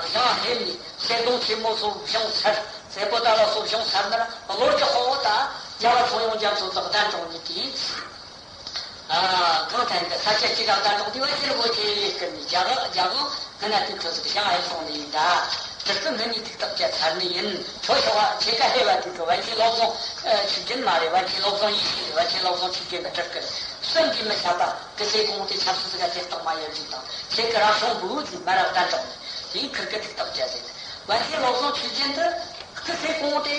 ཞང་ཧེ་ནི་སེ་གདོང་ཆེན་མོ་སོ་བྱང་ཚར། སེ་པོ་ཏ་ལ་སོགས་བྱུང་ཚར་ན་ལོ་བཅུ་གོང་བོ་དང་རྒྱལ་བ་ཚངས་དབྱངས་རྒྱ་མཚོ་དང་གདན་དྲངས་ནས་དེའི་གང་ཐད་ཀྱི་ས་ཆ་གཅིག་ག་གདན་དྲངས་དེ་བ་ཕྱིར་བོད་ཆེ་ཡེ་ཀི་ནས་རྒྱ་ག་རྒྱ་གང་ཧི་ན་དུས་ཁྲོད་ཀྱི་ཞང་ཧེ་སོང་ནས་ཡིན་ད། སྤྲུལ་སྐུ་ངི་ནས་ཐུགས་ཐག་བཅད་ཚར་ནི་ཡིན། ཁྱོད་ཤོག་བ་ཁྱེད་ཀ་ཧེ་བ་དུས་ཁྲོད་བན་ཆེན་བློ་བཟང་ཆོས་རྒྱན་མ་རེད། བན་ཆེན་བློ་བཟང་ཡེ་ཤེས་རེད། བན་ཆེན་བློ་བཟང་ཆོས་རྒྱན་གི་སྤྲུལ་སྐུ་རེད། གསུམ་གྱིས་མི་ཁྱབ་པ་གི་སེ་གོང་དེ་ཆབ་སྲིད་ཀ་དེ་སྟག་མ་ཡར་རྒྱུག་དང་ཁྱེད་ཀྱི་རབ་བྱུང་བུ་ཟིག་མ་རབ་གདན་དྲངས་ནས་དེའི་ཁུར་གི་ཐུགས་ཐག་བཅད་ཟིན། བན་ཆེན་བློ་བཟང་ཆོས་རྒྱན་དུ་སྐུ་ཚེ་གང་དེ་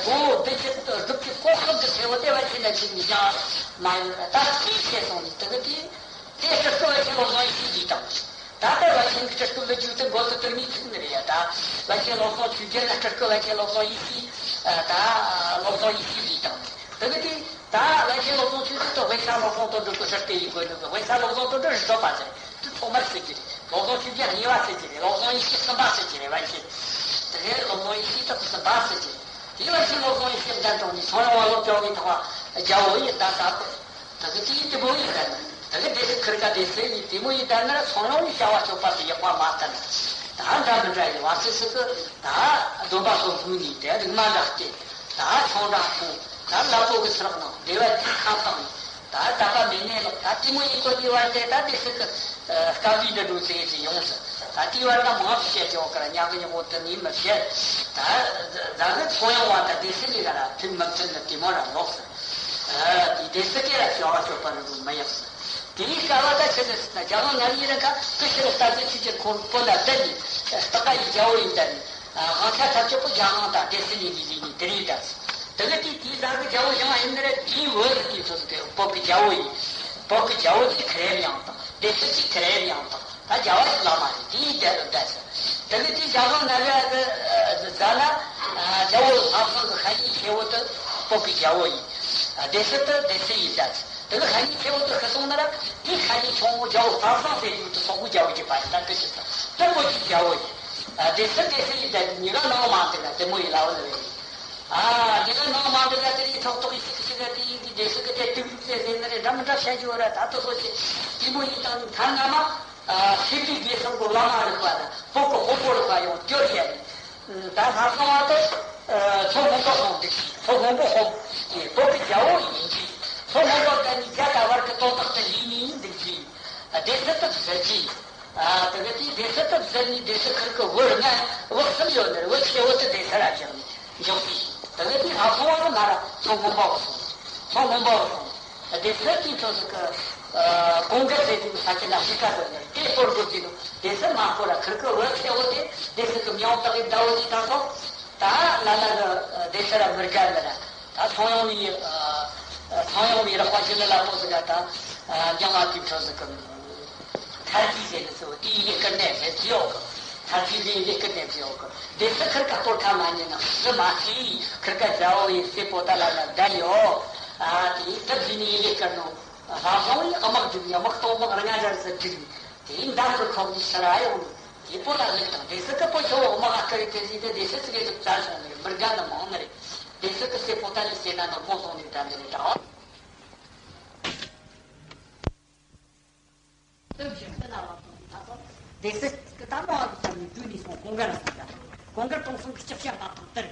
དགུང་ལོ་བདུན་ཅུ་དགུ་བཅུ་གོ་གསུམ་གྱི་ཚེ་བོ་དེ་བན་ཆེན་ནས་ཅིག་ནི་ཅང་མ་ཡོད་ད་སྐྱིད་ཆེ་སོང་ནས་དེ་གི་དེ་དེ་སྤྲུལ་སྐུ་བན་ཆེན་བློ་བཟང་ཡེ་ཤེས་ཀྱིས་དང་ད་ལྟ་བན་ཆེན་གྱི་སྤྲུལ་སྐུ་ལོ་རྒྱུས་དེ་མགོ་དུ་དུར་མིའི་ཚིག་ནི་རེད་ཡ། ད་བན་ཆེན་བློ་བཟང་ཆོས་རྒྱན་ལ་སྤྲུལ་སྐུ་བན་ཆེན་བློ་བཟང་ཡེ་ཤེས་ད་བློ་བཟང་ཡེ་ཤེས་ཀྱིས་དང་དེ་གི་དེ་ད་བན་ཆེན་བློ་བཟང་ཆོས་རྒྱན་དུ་དབེན་ས་བློ་བཟང་དོན་གྲུབ་ཀྱི་སྲིད་དེ་ཡིན་དགོས་འདུག་དབེན་ས་བློ་བཟང་དོན་གྲུབ་རི་ཁྲོད་པ་ཟེར། དེ་ཐོག་མར་ཟེར་གྱི་རེད། བློ་བཟང་ཆོས་རྒྱན་གཉིས་པ་ཟེར་གྱི་རེད། བློ་བཟང་ཡེ་ཤེས་གསུམ་པ་ཟེར་གྱི་རེད། བན་ཆེན། དེ་ནས་བློ་བཟང་ཡེ་ཤེས་དག་གསུམ་པ་ཟེར་གྱི་རེད། དེའི་བན་ཆེན་བློ་བཟང་ཡེ་ཤེས་གདན་དྲངས་ནས་ཚངས་དབྱངས་བ་སློབ་སྦྱོང་བའི་ཐོག་རྒྱལ་བོ་ཡི་ད་ད་དེ་གི་དེའི་དེ་མོ་ཡི་ད་ནི་དེ་གི་སྡེ་སྲིད་ཁུར་ཀ་སྡེ་སྲིད་ཡི་དེ་མོ་ཡི་ད་ནི་ཚངས་དབྱངས་ཡི་བྱ་བ་སྤྱོད་པ་དེ་ཡག་པ་མ་ལྟ་ན་ད་འདྲ་མི་འདྲ་ཡི་བ་སི་སི་གི་ད་སྡོམ་པ་སོགས་བསྔོས་ནས་དེ་རིག་མ་འདྲ་སྐྱེ། ད་ཆང་འདྲ་འཐུང་། ད་ལ་ཕོ་གི་ཚུར་གནང་། བདེ་བ་དེའི་ཁ་ཕངས། ད་དད་པ་མེད་ནས་ལོག་ད་དེ་མོ་ཡིན་གོ་དེ་བར་དེ་ད་དེ་སྲིད་གི་དཀའ་བའི་འདྲ་འགྲོ་ཚེ་ཚེ་ཡོང་ཟེར། ད་དེ་བར་ད་མང་བཤད་ཀྱང་གར་ཉག་གི་ཉག་གོ་དེ་ནི་མི་བཤད། ད་ད་གི་ཚོ་ཡོང་བ་ད་དེ་སྲིད་ལས་ག་ལ་ཐུག་མི་ཐུག་ནི་དེ་མོ་ར་ལོག་ཟེར། དེ་དེ་སྲིད་ཀྱི་ར་བྱ་བ་སྤྱོད་པ་རུ་མི་ཡག་ཟེར། དེའི་སྐལ་བ་ད་ཆེ་ཟེར་ཟེར་ན་རྒྱ་གར་ང་ཡི་ར་ཁ་ཀི་ཤི་ར་ལྟ་ཚེ་ཆུ་ཆེ་ཁོང་པོ་ལ་བསྟན་ནས་སྟག་ཡི་རྒྱལ་བོ་ཡིན་བསྟན་ནས། དབང་ཆ་ཐབས་སྐྱོ་པོ་རྒྱ་དབང་དང་སྡེ་སྲིད་ནས་ལས་ལས་ནས་དེ་རིང་དར། དེ་གི་དེ་དེའི་ཟ་གི་རྒྱལ་བོ་ཞང་ཨེ་འདི་ར་དེའི་བོད་ཀྱི་དུས་ཚོད་དེ་བོད་ཀྱི་རྒྱལ་བོ་ཡིན། བོད་ཀྱི་རྒྱལ་བོ་དེ་ཁ་རེ་མྱང་དང་སྡེ་སྲིད་ཀྱི་ཁ་རེ་མྱང་དང་ད་རྒྱལ་བ་ཞིག་ལ་མ་རེད། དེའི་རྒྱལ་བོ་དར་ཟེར། དེ་གི་དེ་རྒྱ་དབང་ན་ར་གི་ཟ་ན་རྒྱལ་བོ་ལྷ་བཟང་གི་ཤ་ཉེ་ཆེ་བོ་དེ་བོད་ཀྱི་རྒྱལ་བོ་ཡིན། སྡེ་སྲིད་དེ་སྡེ་སྲིད་ཡིན་དར་ཟེར། དེ་ལ་ཤ་ཉེ་ཆེ་བོ་དེ་ཤི་སོང་ན་ར་དེའི་ཤ་ཉེ་ཆུང་བོ་རྒྱལ་བོ་ལྷ་བཟང་ཟེར་རྒྱུ་དེ་སོག་པོའི་རྒྱལ་བོ་གྱི་པ་ཡིན་ད་དེ་ཞིག་དང་དེ་བོད་ཀྱི་རྒྱལ་བོ་ཡིན། སྡེ་སྲིད་སྡེ་སྲིད་ཡིན་ད་དེ་ཉི་མ་ནང་མ་དེ་ལ་དེ་མོ་ཡིན་ལ་བ་ལ་བས་ཡིན། ཨ་ཉི་མ་ནང་མ་དེ་ལ་དེ་ཡིན་ཐོག་ཐོག་ཡིན་ཤི་ཤི་ག་དེ་ཡིན་དེ་སྡེ་སྲིད་གི་དེ་དུག་རིགས་ཟེར་ཟེར་ན་རེ་འདྲ་མི་འདྲ་བཤད་རྒྱུ་ར་ད་དེ་སོ་ཆེ་དེ་མོ་ཡིན་དང་ཐ་ན་མ་སྲིད་པའི་དགེ་སོང་གི་བླ་མ་རིག་པ་དང་བོད་ཀྱི་དཔོན་པོ་རིག་པ་ཡང་སྐྱོར་བྱས་ནས། ད་ལྷ་སོང་བ་དེ། མཚོ་སྔོན་པོ་སོང་འདུག་མཚོ་སྔོན་པོ་སོང་། བོད་ཀྱི་རྒྱལ་བོ་ཡིན་གྱི། མཚོ་སྔོན་པོ་དེ་ནི་རྒྱ་དང་བར་གྱི་དོན་དག་ཏུ་ལུས་ནས་འདུག་གི། སྡེ་སྲིད་དུ་ཟེར་གྱི། དེ་གི་དེའི་སྡེ་སྲིད་དུ་ཟེར་ནས་སྡེ་སྲིད་ཁུར་གི་བུ་ལྔ་བུ་གསུམ་ཡོད་ནི་རེད། བུ་ཆེ་བོ་དེ་སྡེ་སྲིད་ར་བཞག་ནས་འཇོག་གི། དེ་གི་དེའི་ལྷ་སོང་བ་ལ་མ་ར་མཚོ་སྔོན་པོ་སོང་། མཚོ་སྔོན་པོ་སོང་། སྡེ་སྲིད་ཀྱི་ཚོ་ཟིག་གི། གོང་དཀར་ཟེར་དུས་ས་ཆ་ན་ཧྲི་ཀ་དོ་ནི་དེ་སྟོར་དགོས་ཀྱི་འདུག་སྡེ་སྲིད་མ་ཁོ་ར་ཁིར་ཀི་བུ་ཆེ་བོ་དེ་སྡེ་སྲིད་ཀྱི་མྱོང་བཏགས་ཡིན་ཟླ་བོ་ཅིག་ད་སོང་། ད་ན་ན་གི་སྡེ་སྲིད་ར་མི་དགའ་ནི་ར་ད་ཚོང་ཡོང་ནི། ཚོང་ཡོང་བའི་ར་དཔའ་ཞི་ལི་ལ་པོ་ཟིག་ག་ད་འགྱང་བ་དེ་འཕྲོ་ཟིག་གི། ཐར་ཇི་ཟེར་ནི་ཚོ་དེའི་ཡི་གེ་ནས་ཟེར་གྱི་ཡོད་གི། ཐར་ཇི་ཟེར་ཡི་གེ་ནས་ཟེར་ཡོད་གི། སྡེ་སྲིད་ཁིར་ཀ་སྟོར་ཁ་མ་ཉན་ན་ཟི་མ་ཟི་ཁིར་ཀ་ཟ་བོ་ཡི་སེ་པོ་ཏ་ལ་ལ་བསྡད་ཡོད། ཨ་དེ་དེབ་ཟིན་ནས་ཡི་གེ་བསྐུར་ནོ། ལྷ་བཟང་བའི་དམག་སྒྲིག་ནས་དམག་སྟོང་དམག་ལྔ་བརྒྱ་ཙམ་སྒྲིག་ནས་དེའི་འདམ་གྱི་ཁོག་ནས་ཕྱིར་ཡོང་ནས་དེ་པོ་ཏ་ལེགས་དང་སྡེ་སྲིད་ཀྱི་པོ་ཆོ་བོ་དམག་ཨ་ཀ་རི་དེ་ཟིན་ཏེ་སྡེ་སྲིད་ཙི་གེ་ཟིག་བཙལ་སོང་ནས་མི་དགའ་ནི་མང་ནི་རེད། སྡེ་སྲིད་ཀྱི་སེ་པོ་ཏ་ལི་སེ་ན་ནི་མགོ་བཟུང་ནས་བསྡད་ནི་རེད་ད། སྟོབས་ཞིང་སྟོན་ལ་བ་དང་ད་སོ། སྡེ་སྲིད་ཀྱི་ད་མོ་བ་གི་ས་ནས་བྲོས་ནས་སོང་གོང་དཀར་ལ་སོང་ད། གོང་དཀར་གྲོང་གསུམ་གྱི་ལྕགས་བྱ་འབབ་ཐང་དེར།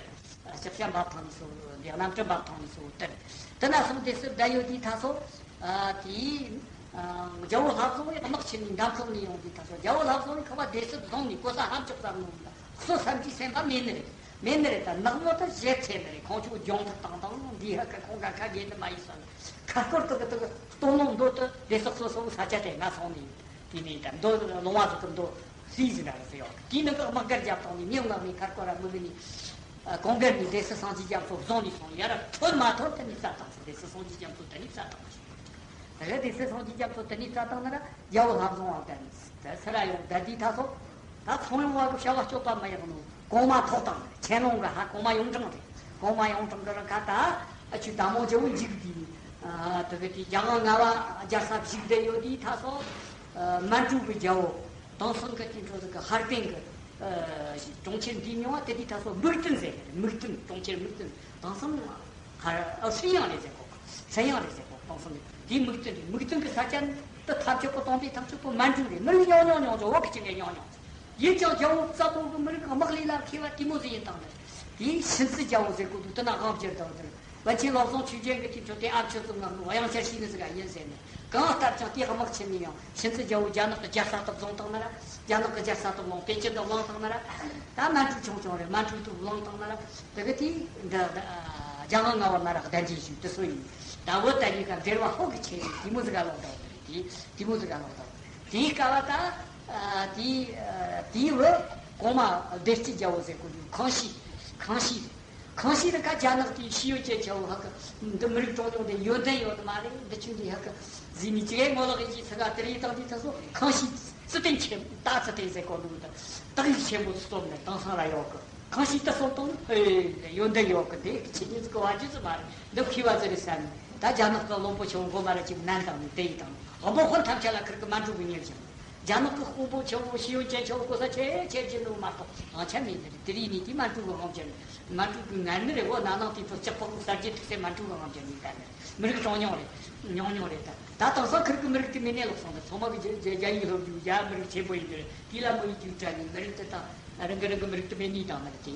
ལྕགས་བྱ་འབབ་ཐང་ནས་སོ་འདི་གནམ་གྲུ་འབབ་ཐང་ནས་སོ་དེར། དེ་ན་སོང་སྡེ་སྲིད་བསྡད་ཡོད་དུས་ད་སོ། དེའི་རྒྱལ་བོ་ལྷ་བཟང་བའི་དམག་ཆེན་ནས་འདམ་ཁོག་ནས་ཡོང་དུས་ད་སོ་རྒྱལ་བོ་ལྷ་བཟང་བའི་ཁ་བ་སྡེ་སྲིད་བཟུང་ནས་གོ་ས་ཧམ་ཅོག་ཙམ་ནོ་ཡིན་ད་སོ་བསམ་གྱིས་སེམས་པ་མེད་ནི་རེད། མེད་ནི་རེད་ད་ནག་མོ་ད་བཞེས་ཚེ་ནི་རེད་ཁོང་ཆོ་སྦྱོང་ཐབས་དང་དང་འདི་ཧ་ཀ་ཁོང་ཀ་ཁ་གེ་འདི་མ་ཡིན་ས་ནི་ཁ་སྐོར་དུ་གི་དུ་གི། སྟོང་ལོང་མདོ་དུ་སྡེ་སྲིད་སོ་སོ་ས་ཆ་དེ་ང་སོང་ནས་དེ་ནས་ད་མདོ་ལུང་བ་ཟིག་གི་མདོ་སྲིད་ཟིན་ར་ཟེར་ཡོད། དེའི་ནང་གི་དམག་སྒར་རྒྱབ་བཏང་ནས་ཉིན་ངག་ནས་ཁར་སྐོར་ར་མི་གི་ནས་གོང་སྒར་ནས་སྡེ་སྲིད་སངས་རྒྱས་རྒྱ་མཚོ་བཟུང་ནས་སོང་ཡ་ར་ཐོན་མ་ཐོན་དེ་ནས་རྩ་བཏང་སོང་། སྡེ་སྲིད་སངས་རྒྱས་རྒྱ་མཚོ་དེ་ནས་རྩ་བཏང་སོང་། ད་ག་སྡེ་སྲིད་སངས་རྒྱས་རྒྱ་མཚོ་དེ་ནས་རྩ་བཏང་ན་ར་རྒྱལ་བོ་ལྷ་བཟང་བ་དེ་ནས་ད་སི་ར་ཡོང་ད་དེའི་ད་སོ། ད་ཚོང་ཡོང་བ་གི་བྱ་བ་སྤྱོད་པ་མ་ཡག་ནོ་གོང་མ་ཐོག་དང་ཆེན་ལོང་གི་ཧ་གོང་མ་ཡོང་གྲངས་རེད། གོང་མ་ཡོང་གྲངས་གི་རང་ཁ་ད་ཨ་ཆུ་དམ་མོ་ཇེ་བོ་འཇིག་དུས་ ཨ་དེ་གི་དེ་རྒྱལ་དབང་ལྔ་པ་རྒྱལ་ས་བཞུགས་བསྡད་ཡོད་དུས་ད་སོ། ཨ་མན་ཇུ་གི་རྒྱལ་པོ་དེང་སང་གི་དེ་འཕྲོ་ཟིག་གི་ཧར་པན་གི་ཨ་གྲོང་ཁྱེར་འདིའི་མིང་བ་དེ་དུས་ད་སོ་མིག་ཏུན་ཟེར་གི་རེད། མིག་ཏུན། གྲོང་ཁྱེར་མིག་ཏུན། དེང་སང་ཧར་ཨ་ཧྲིན་དབྱང་རེད་ཟེར་གོ། ཧྲིན་དབྱང་རེད་ཟེར་གོ། དེང་སང་གི་དེའི་མིག་ཏུན་རེད། མིག་ཏུན་གི་ས་ཆ་དེ་ཐམས་ཅད་པོ་སྟོང་པའི་ཐམས་ཅད་པོ་མན་ཇུ་རེད། མི་རིགས་ཉུང་ཉུང་ཉུང་ཆུང་བོད་གི་ཅི་ངས་ཉུང་ཉུང་། ཡིན་ཀྱང་རྒྱལ་པོ་རྩ་བོ་གི་མི་རིགས་དམག་ལས་ལ་མཁས་པ་དེ་མོ་ཟིག་ཡིན་དང་ནི། དེའི་ཤིན་ཙི་རྒྱལ་པོ་ཟེར་གོ་དུས་དེ་ན་དབང་བསྒྱུར་དང་དེར་པཎ་ཆེན་བློ་བཟང་ཆོས་རྒྱན་གྱི་དུས་ཚོད་དེ་ཨ་ཆོས་ཙུང་ང་གི་དབྱངས་འཆར་ཤེས་ནི་ཟིག་ཡིན་ཟེར་ནས། གང་ལྟར་ཀྱང་དེའི་དམག་ཆེན་ནི་ཡང་ཤིན་ཙི་རྒྱལ་པོ་རྒྱ་ནག་གི་རྒྱལ་ས་དུ་བཟུང་བཏང་ན་ར། རྒྱ་ནག་གི་རྒྱལ་ས་དུ་བླངས། པེ་ཅིན་དུ་བླངས་བཏང་ན་ར། ད་མན་ཇུ་ཆུང་ཆུང་རེད། མན་ཇུ་དུ་བླངས་བཏང་ན་ར། དེ་གི་དེ་འདི་རྒྱལ་དབང་ལྔ་པ་མ་ར་གདན་འདྲེན་ཞུས་དུ་སོ་ཡིན། ད་བོད་ད་གཉིས་ཀ་འབྲེལ་བ་ཧོ་གི་ཆེ་ཡིན། དེ་མོ་ཟིག་ག་ལོག་དང་དེ་དེ་མོ་ཟིག་ག་ལོག་དང་། དེའི་སྐབས་ད་ཨ་དེའི་ཨ་དེའི་བུ་གོང་མ་བདེ་སྐྱིད་རྒྱལ་པོ་ཟེར་གོ་རྒྱུ་ཁང་ཤིས། ཁང་ཤིས་རེད། ཁང་ཤིས་རེད་ཀ་རྒྱ་ནག་དེའི་ཤེས་ཡོན་ཅན་ཆེ་བོ་ཧ་གི་འདི་མི་རིགས་གྲངས་ཉུང་དེ་ཡོན་ཏན་ཡོད་ནི་མ་རེད། འདི་ཆུང་དེ་ཧ་གི་ཟིན་ནི་ཅི་གའི་ངོ་ལོག་ཡིན་གྱི་ཚ་ག་དེ་རིང་དང་དེ་ཚ་སོ་ཁང་ཤིས་ཙི་ཏན་ཆེན་ད་ཙི་ཏན་ཟེར་གོ་ལུགས་དང་དག་ཡིག་ཆེན་པོ་ཙི་སྟོབས་ནས་དེང་སང་ར་ཡོད་གི། ཁང་ཤིས་ད་སོང་དང་ཨེ་ཡོན་ཏན་ཡོད་གི། དེ་ཁྱེད་ཉིད་ཀྱི་བ་རྒྱུ་ཙི་མ་རེད། འདི་མཁས་པ་ཙི་རེད་བསམ་ནས། ད་རྒྱ་ནག་གི་བློན་པོ་ཆེ་བོ་མགོ་མ་ར་ཅིག་ནན་དང་ནི་དེ་ཡི་དང་དབང་པོ་དཔོན་ཐམས་ཅད་ལ་ཁིར་གི་མན་ཇུ་གི་ཉེར་བཞག་རྒྱ་ནག་གི་དཔོན་པོ་ཆེ་བོ་ཤེས་ཡོན་ཅན་ཆེ་བོ་གོ་ས་ཆེ་ཆེ་རྒྱུ་ནོ་མ་གཏོགས་ཨང་ཆ་མེད་ནི་རེད། དེ་རིང་ནས་དེ་མན་ཇུ་གི་དབང་བྱས་ནས་མན་ཇུ་གི་ངན་ནི་རེད། འོ་ན་ནང་དེ་ཚོ་ལྕགས་ཕག་གི་གསར་བརྗེ་ཐུག་སའི་མན་ཇུ་གི་དབང་བྱས་ནས་ད་ནི་མི་རིགས་གྲངས་ཉུང་རེད། ཉུང་ཉུང་རེད། ད་ད་དེང་སང་ཁིར་གི་མི་རིགས་དེ་མེད་ནས་ལོག་སོང་། ད་ཚང་མ་གི་རྒྱ་རྒྱ་རྒྱ་ཡིག་སློབ་རྒྱུ་རྒྱ་མི་རིགས་ཆེན་པོ་ཡིན་དེ་རེད། དེ་ལ་མི་ཡིག་རྒྱུ་དྲ་ནི་མི་རིགས་དེ་དང་རང་གི་རང་གི་མི་རིགས་དེ་མེད་ནི་དང་མི་རིགས་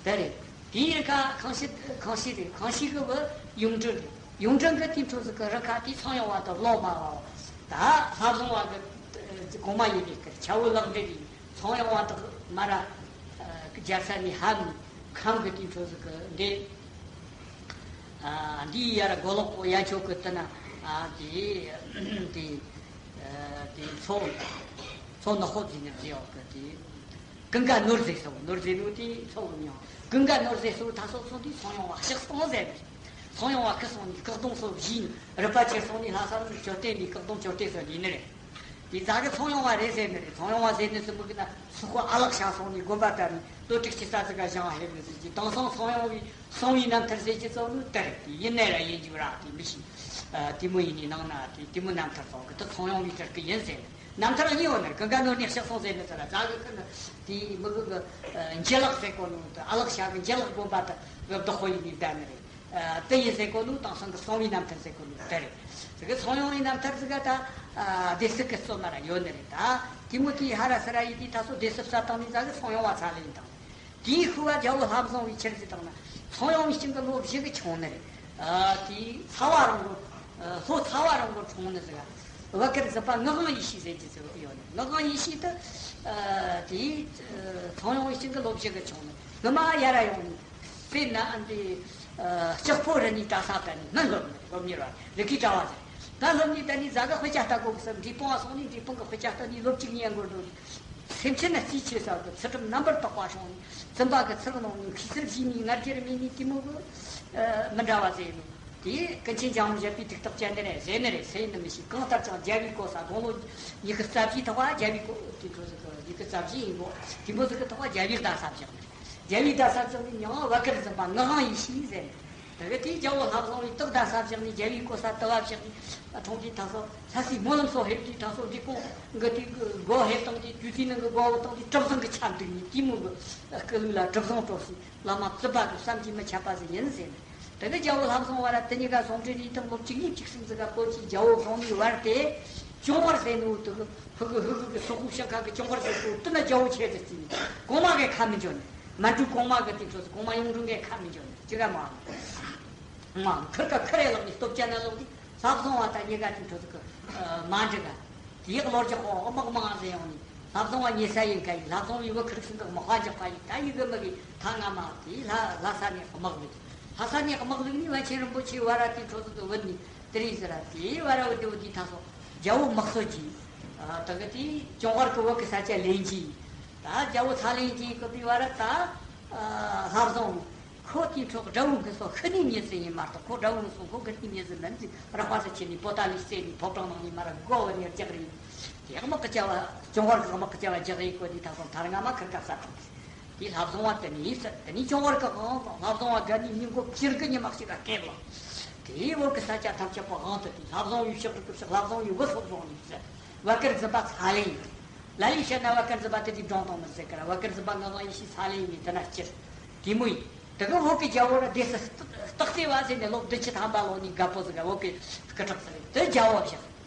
དེ་དེ་རེད། དེའི་རིང་ཁ་ཁང་ཤིས་ཁང་ཤིས་རེད། ཁང་ཤིས་གི་བུ་ཡུང་ཀྲིན་རེད། ཡུང་ཀྲིན་གི་དེའི་འཕྲོ་ཟིག་གི་རི་ཁ་དེ་ཚངས་དབྱངས་པ་དང་ལོ་མ་བ་བ། ད་ལྷ་བཟང་བ་གི་གོང་མ་ཡིན་པའི་སྐད་ཆ་བོ་ལག་འབྲེལ་ཡིན། ཚངས་དབྱངས་པ་དག་མ་ར་རྒྱལ་ས་ནས་ཧ་མི་ཁམས་གི་དེའི་འཕྲོ་ཟིག་གི་འདི་ཨ་འདི་ཡར་མགོ་ལོག་གོ་ཡ་ཆོག་གི་དེ་ན་ཨ་དེ་དེ་ཨ་དེ་མཚོ་མཚོ་ནག་པོ་ཟིག་ནས་བཟི་འོག་གི་དེ། ཀུན་དགའ་ནོར་རྫས་སོགས། ནོར་རྫས་ནོ་དེ་ཚོགས་མྱོང་། ཀུན་དགའ་ནོར་རྫས་སོགས་ད་སོགས་སོགས་དེ་ཚངས་དབྱངས་པ་ཕྱག་སྟོང་ཟེར་ནས། ཚངས་དབྱངས་པ་ཁུ་སོང་ནས་སྐུ་གདུང་སོགས་བཞེས་ནས་རུ་པ་ཆེར་སོང་ནས་ལྷ་ས་ནས་མཆོད་རྟེན་ནས་སྐུ་གདུང་མཆོད་རྟེན་སོགས་ལས་ནི་རེད། དེ་ཛ་གི་ཚངས་དབྱངས་པ་རེད་ཟེར་ནི་རེད། ཚངས་དབྱངས་པ་ཟེར་ནི་སུ་མི་གི་ན་སུ་ཁོ་ཨ་ལགས་ཤ་སོང་ནས་དགོན་པ་དར་ནས་ལོ་དྲུག་ཅུ་རྩ་ཙི་ག་བཞེངས་ཧེ་ནི་ཟེར་གྱི། དེང་སང་ཚངས་དབྱངས་པའི་གསང་བའི་རྣམ་ཐར་ཟེར་གྱི་ཚོགས་ནི་དེ་རེད། དེ་ཡིན་ནའི་ར་ཡིན་རྒྱུ་ར་དེ་མི་ཤེས། དེ་མོ་ཡིན་ནི་ནང་ན་དེ་དེ་མོ་རྣམ་ཐར་སོགས་གི་དེ་ཚངས་དབྱངས་པའི་དར་གི་ཡིན་ཟེར་ནི། རྣམ་ཐར་གཉིས་ཡོད་ནི་རེད། ཀུན་དགའ་ནོར་ནས་ཕྱག་སོང་ཟེར་ནི་ཚོ་ལ་ཛ་གི་ཀུན་དེའི་མི་གི་གི་འཇུ་ལག་ཟེར་གོ་ནོ་དེ་ཨ་ལགས་ཤ་གི་འཇུ་ལག་དགོན་པ་དེ་གི་བདག་པོ་ཡིན་ནི་བསྡད་ནི་རེད། དེ་ཡིན་ཟེར་གོ་ནོ་དེང་སང་གི་གསང་བའི་རྣམ་ཐར་ཟེར་གོ་ནོ་དེ་རེད། ཟེར་གི་ཚངས་དབྱངས་པའི་རྣམ་ཐར་ཟིག་ག་ད་སྡེ་སྲིད་ཀྱི་རྩོད་མ་ར་ཡོད་ནི་རེད། ད་དེ་མོ་དེ་ཧ་ར་ས་ར་ཡིན་དེ་ད་སོ་སྡེ་སྲིད་ས་བཏང་ནི་ཛ་གི་ཚངས་དབྱངས་པ་ཚ་ལེན་དང་། དེའི་ཤུལ་བ་རྒྱལ་པོ་ལྷ་བཟང་བའི་ཆེར་ཟིག་དང་ན་ཚངས་དབྱངས་པའི་ཞིང་གི་ལོ་བཞི་གི་ཆུང་ནི་རེད། ཨ་དེའི་ཚ་བ་རང་གི་ལྷོ་ཚ་བ་རང་གི་འཁྲུངས་ནི་ཟིག་བ་ཀིར་གཟི་པ་ངག་དབང་ཡེ་ཤེས་ཟེར་གྱི་ཟིག་ཡོད་ནི། ངག་དབང་ཡེ་ཤེས་དེ་ཨ་དེའི་ཚངས་དབྱངས་པའི་ཞིང་གི་ལོ་བཞི་གི་ཆུང་ནི། སྔ་མ་ཡ་ར་ཡོང་ནི་སེ་ན་འདི་ལྕགས་ཕོ་རི་ནི་གྲྭ་ས་དེ་ནི་སྔ་སློབ་ནི་སློབ་གཉེར་བ་རི་ཁའི་གྲྭ་བ་ཟེར། ད་སློབ་ནི་དེ་ནི་ཛ་གི་དཔེ་ཆ་ལྟ་གོ་གི་སམ་འབྲས་སྤུངས་བ་སོང་ནི་འབྲས་སྤུངས་གི་དཔེ་ཆ་ལྟ་ནི་ལོ་གཅིག་གཉིས་འགོར་འགྲོ། སེམས་ཅན་ལ་རྩིས་ཆེ་ས་གི་ཚུལ་ཁྲིམས་རྣམ་པར་དག་པ་བྱུང་ནས་བཙུན་པ་གི་ཚུལ་གནང་ནས་མཁས་སེམས་བཞེས་ནས་ང་རྒྱལ་མེད་ནས་དེ་མོ་གི་མི་འདྲ་བ་ཟེར་ནོ། དེ་ཀུན་མཁྱེན་འཇམ་དབྱངས་བཞད་པའི་ཐུགས་རྟགས་ཅན་དེ་རེད་ཟེར་ནི་རེད། ཟེར་ནི་མི་ཤེས། གང་ལྟར་ཀྱང་རྒྱལ་བའི་གོ་ས་དགུང་ལོ་ཉི་ཤུ་རྩ་བཞིའི་ཐོག་བ་རྒྱལ་བའི་གོ་དེ་འཕྲོ་ཟིག་གི་ཉི་ཤུ་རྩ་བཞི་ཡིན་གོ། དེ་མོ་ཟིག་གི་ཐོག་བ་རྒྱལ་བའི་བརྡ་ས་བཞག་ནི་རེད། རྒྱལ་བའི་བརྡ་ས་བཞག་ནི་མྱང་བ་ཀིར་གཟི་པ་ངག་དབང་ཡེ་ཤེས་ཟེར་ནི། དེ་གི་དེའི་རྒྱལ་པོ་ལྷ་བཟང་བའི་སྟག་བརྡ་ས་བཞག་ནས་རྒྱལ་བའི་གོ་ས་དུ་བ་བཞག་ནས་ཁྲོང་གི་ད་སོ་ལྷ་སའི་སྨོན་ལམ་སོགས་ཕེབས་དུས་ད་སོ་འབྲས་སྤུངས་གི་དེ་སྒོ་ཕེབས་བཏང་དུས་དུས་ཚོད་ནང་གི་སྒོ་བོ་བཏང་དུས་གྲུ་གཟིངས་གི་ཆ་འདུག་ནས་དེ་མོ་གི་སྐུ་ལུགས་ལ་གྲུ་གཟིངས་སྤྲོ་སའི་བླ་མ་བཙུན་པ་གི་བསམ་གྱིས་མི་ཁྱབ་པ་ཟིག་ཡིན་ཟེར་ནས། དེ་གི་རྒྱལ་པོ་ལྷ་བཟང་བ་ར་དེ་གཉིས་ཀ་ཟུང་འབྲེལ་ཡིན་དང་ལོ་གཅིག་གཉིས་གཅིག་གསུམ་ཟིག་ག་བོད་ཀྱི་རྒྱལ་པོ་གང་ནས་བར་དེ་ཅོང་ཝར་ཟེར་ནོ་དེ་གི་ཧུ་གི་ཧུ་གི་གི་སོག་པོ་ཞིང་ཁ་གི་ཅོང་ཝར་ཟེར་གོ་དེ་ན་རྒྱལ་པོ་ཆེ་ཟིག་བརྩིས་ནས་གོང་མ་གི་ཁ་མི་འཇོན་ནས། མན་ཇུ་གོང་མ་གི་དེ་འཕྲོ་ཟིག་གོང་མ་ཡུང་དྲུང་གི་ཁ་མི་འཇོན་ནས་ཅི་ག་མ་མ་ཁིར་ཀ་ཁིར་རེ་ལོག་ནས་སྟོབས་ཅན་ན་ལོག་ནས་ལྷ་བཟང་བ་དང་གཉིས་ཀ་དེ་འཕྲོ་ཟིག་གི་མ་འགྲིག་ག་དེའི་གློ་རྒྱག་ཁོ་དམག་མང་ཟེར་ཡོང་ནས་ལྷ་བཟང་བ་ཉེ་ས་ཡིན་ཁ་ཡིན། ལྷ་བཟང་བའི་བུ་ཁིར་ཤིང་གི་དམག་པ་འཇག་པ་ཡིན། ད་ཡི་གི་མི་གི་ད་ང་མ་དེ་ལྷ་ལྷ་ས་ནས་དམག་ལུགས། ལྷ་ས་ནས་དམག་ལུགས་ནས་པཎ་ཆེན་རིན་པོ་ཆེ་བ་ར་དེ་འཕྲོ་ཟིག་གི་བུད་ནས་དེ་རིང་ཟེར་ར་དེ་བ་ར་བུད་དེ་བུད་དེ་ད་སོ་རྒྱལ་པོ་དམག་གསོད་ཀྱིས་ད་གི་དེ་ཅོང་ཝར་གི་བུ་གི་ས་ཆ་ལེན་གྱིས། ད་རྒྱལ་པོ་ཚ་ལེན་གྱིས་གི་དེ་བ་ར་ད་ལྷ་བཟང་ཁོ་དེའི་འཕྲོ་དགྲ་བོ་ངན་སོང་ཤི་ནས་མྱི་ཟིག་ཡིན་མ་གཏོགས་ཁོ་དགྲ་བོ་ངན་སོང་ཁོ་གི་ནས་མྱི་ཟིག་མིན་ཟིག་རག་པ་ཟིག་ཁྱེར་ནས་པོ་ཏ་ལི་རྩེ་ནས་ཕོ་བྲང་ནང་ནས་མ་ར་སྒོ་བར་ནས་རྒྱག་རེད། དེ་དམག་གི་བྱ་བ་ཅོང་ཝར་གི་དམག་གི་བྱ་བ་རྒྱག་རེད་གོ་དེ་ད་སོང་ཐར་ང་མ་ཁིར་ཀ་ས་དང་དེ་ལྷ་བཟང་བ་དེ་ནས་ཟེར་དེ་ནས་ཅོང་ཝར་གི་དབང་ལྷ་བཟང་བ་དགའ་ནས་མི་མགོ་ཁྱེར་གི་ཉི་མ་ཞིག་ག་སྐེབས་ལ། དེའི་བོད་ཀྱི་ས་ཆ་ཐམས་ཅད་པོ་དབང་དུ་བཏང་། ལྷ་བཟང་བའི་ཕྱོགས་རིགས་ཀྱི་ཕྱོགས། ལྷ་བཟང་བའི་བུ་སོགས་བཟུང་ནས་ཟེར། བ་ཀིར་རྫི་པ་ཚ་ལེ་ཡིན། ལ་ལས་བཤད་ན་བ་ཀིར་རྫི་པ་དེ་དུས་སྒྲུང་དང་མི་ཟེར་གི་ར། བ་ཀིར་རྫི་པ་ངག་དབང་ཡེ་ཤེས་ཚ་ལེ་ཡིན་ནི་དེ་ན་སྤྱིར་དེ་མོ་ཡིན། དེ་གི་བོད་ཀྱི་རྒྱལ་པོ་ར་སྡེ་སྲིད་སྟག་རྩེ་བ་ཟེར་ནས་ལོ་བདུན་ཅུ་ཐམ་པ་ལོན་ནི་རྒད་པོ་ཟིག་ག་བོད་ཀྱི་སྐུ་དྲག་ཟིག་རེད། དེ་རྒྱལ་པོ་བཞག་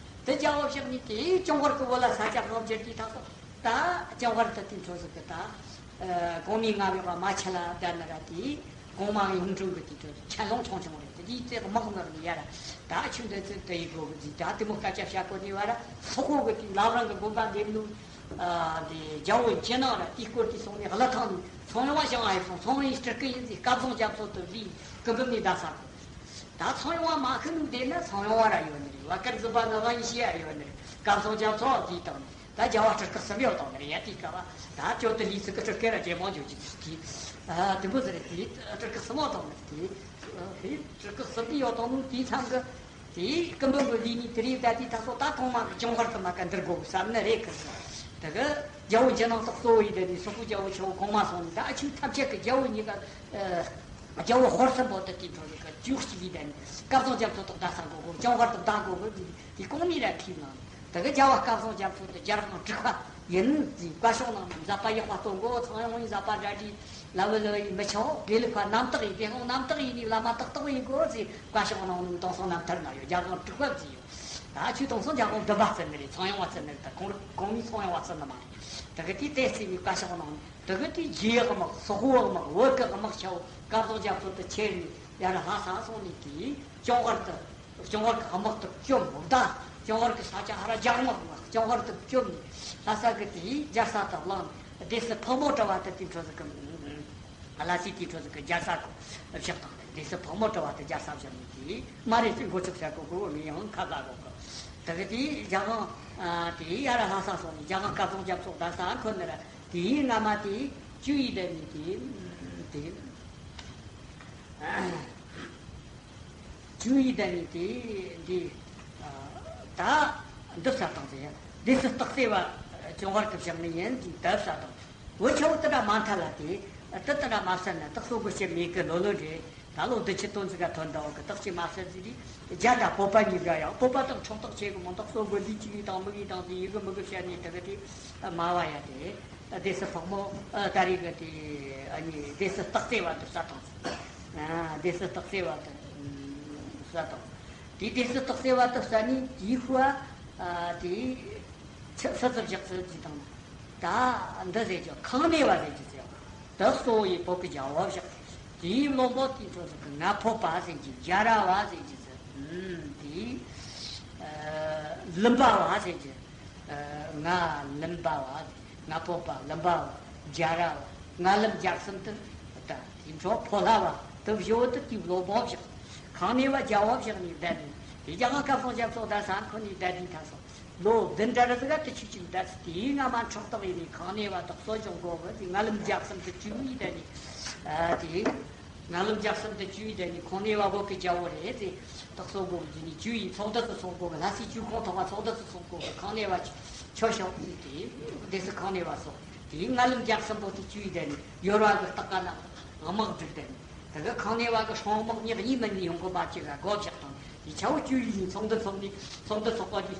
དེ་རྒྱལ་པོ་བཞག་ནས་དེའི་སྐྱོང་བར་གྱི་བོད་ལ་ས་ཆ་དབང་བསྒྱུར་དུས་ཐག་སོ། ད་སྐྱོང་བར་དུ་དེ་འཕྲོ་ཟིག་གི་ད་གོང་མའི་མངའ་འོག་མ་ཆེ་ལ་བསྡད་ནི་ར། དེའི་གོང་མ་ཡོངས་འབྲུ་གི་དེ་འཕྲོ་ཆན་ལུང་ཆུང་ཆུང་རེད། དེ་དེའི་ཚེ་དམག་ངར་ནི་ཡ་ར། ད་ཆུ་འདི་ཚོ་དེ་ཡི་སྒོ་གི་ཟིག་ད་དེ་མོ་སྐད་ཆ་བཤད་གོ་ནི་བ་ར། སོག་པོ་གི་དེ་ལམ་རང་གི་དགོན་པ་འདེབས་ནུ། ཨ། དེ་རྒྱལ་པོ་ཇེ་ནང་ར་དེའི་སྐོར་དེ་སོང་ནས་ཀླུ་ཐང་ནས་ཚངས་དབྱངས་བ་བཞེངས་ཨ་ཡི་སོང་། ཚངས་དབྱངས་སྤྲུལ་སྐུ་ཡིན་ཟིག་སྐལ་བཟང་རྒྱ་མཚོ་དུ་ལུས་སྐུ་འབུམ་ནས་བསྡད་ས་གོ། ད་ཚངས་དབྱངས་བ་མ་ཤི་ནུ་དེ་ན་ཚངས་དབྱངས་བ་ར་ཡོད་ནི་རེད། བ་ཀིར་རྫི་པ་ངག་དབང་ཡེ་ཤེས་ཡ་ཡོད་ནི་རེད། སྐལ་བཟང་རྒྱ་མཚོ་དེའི་སྟེང་ནས། ད་རྒྱལ་བ་སྤྲུལ་སྐུ་གསུམ་ཡོད་དང་ནི་རེད་ཡ། དེའི་སྐབས་ད་ཅོ་ཏི་ལི་ཚུ་གི་སྤྲུལ་སྐུ་ར་རྒྱལ་མང་ཇོ་ཇི་ཚུ་དེ། ཨ། དེ་མོ་ཟེར་རེད། དེ་སྤྲུལ་སྐུ་གསུམ་ཡོད་དང་ནི་དེ། དེ་སྤྲུལ་སྐུ་གསུམ་དེ་ཡོད་དང་ནི་དེའི་ཚང་གི་དེའི་སྐུ་འབུམ་གི་ལུས་ནི་དེ་རིགས་ད་དེའི་ཐག་སོ། ད་གོང་མ་གི་སྐྱོང་བར་དུ་མ་ག་འདིར་དགོ་གི་བསམ་ནི་རེད་ཁི་སོ། དེ་གི་རྒྱལ་པོ་ཇེ་ནང་དག་གཙོ་བོ་ཡི་དེ་ནི་སོག་པོ་རྒྱལ་པོ་ཆེ་བོ་གོང་མ་སོང་ནི། ད་ཨ་ཆུ་ཐམས་ཅད་གི་རྒྱལ་པོ་གཉིས་ཀ། ཨ། རྒྱལ་པོ་ཧོར་སྲིན་པོ་དེ་དེའི་འཕྲོ་ཟིག་གི་བཅུ་གཅིག་ཡི་དེ་ནི་སྐལ་བཟང་རྒྱ་མཚོ་དག་བསྡད་ས་དགོ་གི། སྐྱོང་བར་དུ་བསྡད་དགོ་གི་དེ་གོང་མའི་ར་ཁྲིད་ནང་། དེ་གི་རྒྱལ་བ་སྐལ་བཟང་རྒྱ་མཚོ་དེ་རྒྱལ་དབང་དྲུག་པ་ཡིན་ཟེར། བཀའ་ཤོག་ནང་ན་མཛད་པ་ཡག་པ་སྟོན་དགོ། ཚངས་དབྱངས་ཡིན་ཟབ་པ་གྲ་སྒྲིག་ལ་བུ་ལ་བུ་ཡིན་མི་ཆོག་དགེ་ལུགས་པ་རྣམ་དག་ཡིན། དགེ་སློང་རྣམ་དག་ཡིན་ནི་བླ་མ་ཏག་ཏག་ཡིན་དགོ་ཟེར། བཀའ་ཤོག་ནང་ནས་དེང་སང་རྣམ་ཐར་ན་ཡོད། རྒྱལ་དབང་དྲུག་པ་བརྩིས་ཡོད། ད་ཆོས་དེང་སང་རྒྱལ་དབང་བདུན་པ་བརྩི་ནི་རེད། ཚངས་དབྱངས་བ་བརྩི་ནི་རེད། ད་ཁོང་རང་གོང་མའི་ཚངས་དབྱངས་བ་བརྩི་ནི་མ་རེད། དེ་གི་དེ་བརྩིས་ནས་བཀའ་ཤོག་ནང་ནས། དེ་གི་དེ་རྗེའི་དམག་སོག་པོའི་དམག་བོད་ཀྱི་དམག་ཆེ་བོ་སྐལ་བཟང་རྒྱ་མཚོ་དེ་ཁྱེར་ནས་ཡར་ལྷ་ས་སོང་ནས་དེ་སྐྱོང་བར་དུ། སྐྱོང་བར་གྱི་དམག་དེ་བཅོམ་བདག་སྐྱོང་བར་གྱི་ས་ཆ་ཧ་ར་རྒྱ་དམག་དམག་སྐྱོང་བར་དུ་བཅོམ་ནས་ལྷ་ས་གི་དེའི་རྒྱལ་ས་དེ་བླངས་ནས། སྡེ་སྲིད་ཕག་མོ་གྲི་བ་དེ་དེའི་འཕྲོ་ཟིག་གི། ལྷ་སའི་དེའི་འཕྲོ་ཟིག་གི་རྒྱལ་ས་གོ་བཞག་དང་། སྡེ་སྲིད་ཕག་མོ་གྲི་བ་དེ་རྒྱལ་ས་བཞག་ནས་དེ་མ་རེད་ཟེར། འགོ་ཚུགས་ས་གོ་གོ་ངས་ཡང་ཁ་ལ་གོ་གོ། དེ་གི་དེའི་རྒྱལ་དབང་དེའི་ཡར་ལྷ་ས་སོང་ནས་རྒྱལ་དབང་སྐལ་བཟང་རྒྱ་མཚོ་བསྡད་ས་ཁོ་ནི་ར། དེའི་སྔ་མ་དེའི་ཇུ་ཡི་དེ་ནི་དེ་དེ། ཇུ་ཡི་དེ་ནི་དེ་འདི། ད་འདི་བསད་བཏང་ཟེར་ཡ། སྡེ་སྲིད་སྟག་རྩེ་བ་སྐྱོང་བར་གྱི་བཞག་ནི་ཡིན་གྱི་ད་བསད་བཏང་། བུ་ཆེ་བོ་དེ་འདྲ་མ་མཐའ་ལ་དེ་དེ་དེ་འདྲ་མ་བསད་ན་ད་གསོ་དགོས་ཤེས་མེད་གི། ལོ་ལོན་རེད། ད་ལོ་བདུན་ཅུ་དོན་ཙམ་ག་ཐོན་འདྲ་བོ་གི། ད་ཅི་མ་བསད་ཟེར་དུས་རྒྱ་དང་བོད་པ་གཉིས་ཀ་ཡང་བོད་པ་དང་ཕྲག་དོག་ཆེ་གི་མོ། ད་གསོ་དགོས་ལུས་གཅིག་ཡིན་དང་མི་གི་དང་དེ་ཡི་གི་མི་གི་བཤད་ནས་དེ་གི་དེ་སྨྲ་བ་ཡ་དེ། སྡེ་སྲིད་ཕག་མོ་ཨ་ད་རེས་གི་དེ་ཨ་ནི་སྡེ་སྲིད་སྟག་རྩེ་བ་དེ་བསད་བཏང་། ཨ། སྡེ་སྲིད་སྟག་རྩེ་བ་དེ་བསད་བཏང་། དེ་སྡེ་སྲིད་སྟག་རྩེ་བ་དེ་བསད་ནས་དེའི་ཤུལ་ཨ་དེ་ཆུ་སྲིད་ཙི་བཞག་ཚུལ་གྱི་དང་། ད་འདི་ཟེར་གྱི་ཁང་གནས་པ་ཟེར་གྱི་ཟེར་བ་དེ་གཙོ་བོ་ཡི་བོད་ཀྱི་རྒྱལ་པོ་བཞག་དེའི་བློན་པོ་དེའི་འཕྲོ་ཟིག་གི་ང་ཕོད་པ་ཟེར་གྱི། རྒྱ་ར་བ་ཟེར་གྱི་ཟེར། ཨུམ། དེའི་ཨ་ལུམ་པ་བ་ཟེར་གྱི། ང་ལུམ་པ་བ། ང་ཕོད་པ་ལུམ་པ་བ། རྒྱ་ར་བ། ང་ལུམ་རྒྱལ་གསུམ་དེ། ད་དེའི་འཕྲོ་ཕོ་ལྷ་བ་དེ་བཞི་བོ་དེ་དེའི་བློན་པོ་བཞག་ཁང་གནས་པ་རྒྱལ་པོ་བཞག་ནས་བསྡད་ནས། དེ་རྒྱལ་དབང་སྐལ་བཟང་རྒྱ་མཚོ་བསྡད་ས་ཁོ་ནས་བསྡད་དུས་ད་སོང་ལོ་བདུན་འདྲ་རེ་ཟིག་ག་དེ་ཆུ་ཅིག་བསྡད་ཚེ། དེའི་སྔ་མ་ཕྲག་དོག་ཡིན་ནས་ཁང་གནས་པ་དེ་གསོ་སྐྱོང་དགོས་གི། དེ་ང་ལུམ་རྒྱལ་གསུམ་དེ་བཅུ་གཉིས་བསྡད་ནས། ཨ་དེ། ང་ལུམ་རྒྱལ་གསུམ་དེ་བཅུ་ཡི་དེ་ནི་ཁང་གནས་པ་བོད་ཀྱི་རྒྱལ་པོ་རེད་ཟེར། ད་གསོ་དགོས་ཀྱི་ནི་བཅུ་ཡི་ཚོགས་འདུ་སུ་ཚོགས་དགོས་གི། ལྷ་སའི་བཅུ་ཁང་ཐོག་མ་ཚོགས་འདུ་སུ་ཚོགས་དགོས་གི། ཁང་གནས་པ་ཆོས་ཕྱོགས་ཟེར་དེ། སྡེ་སྲིད་ཁང་གནས་པ་སོགས་དེ་ང་ལུམ་རྒྱལ་གསུམ་པོ་དེ་བཅུ་ཡི་དེ་ནི་ཡོར་བ་གི་སྟག་ཀ་ན་དམག་བསྒྲིགས་དེ་ནི་དེ་གི་ཁང་གནས་པ་གི་སྲུང་དམག་ཉག་གཉིས་མིན་ནི་ཡོང་གི་མ་ཅིག་ག་སྒོ་བཞག་དང་། དེ་ཆ་བོ་བཅུ་ཡི་ནི་ཚོགས་འདུ་ཚོགས་ནི་ཚོགས་འདུ་ཚོགས་པ་དེ་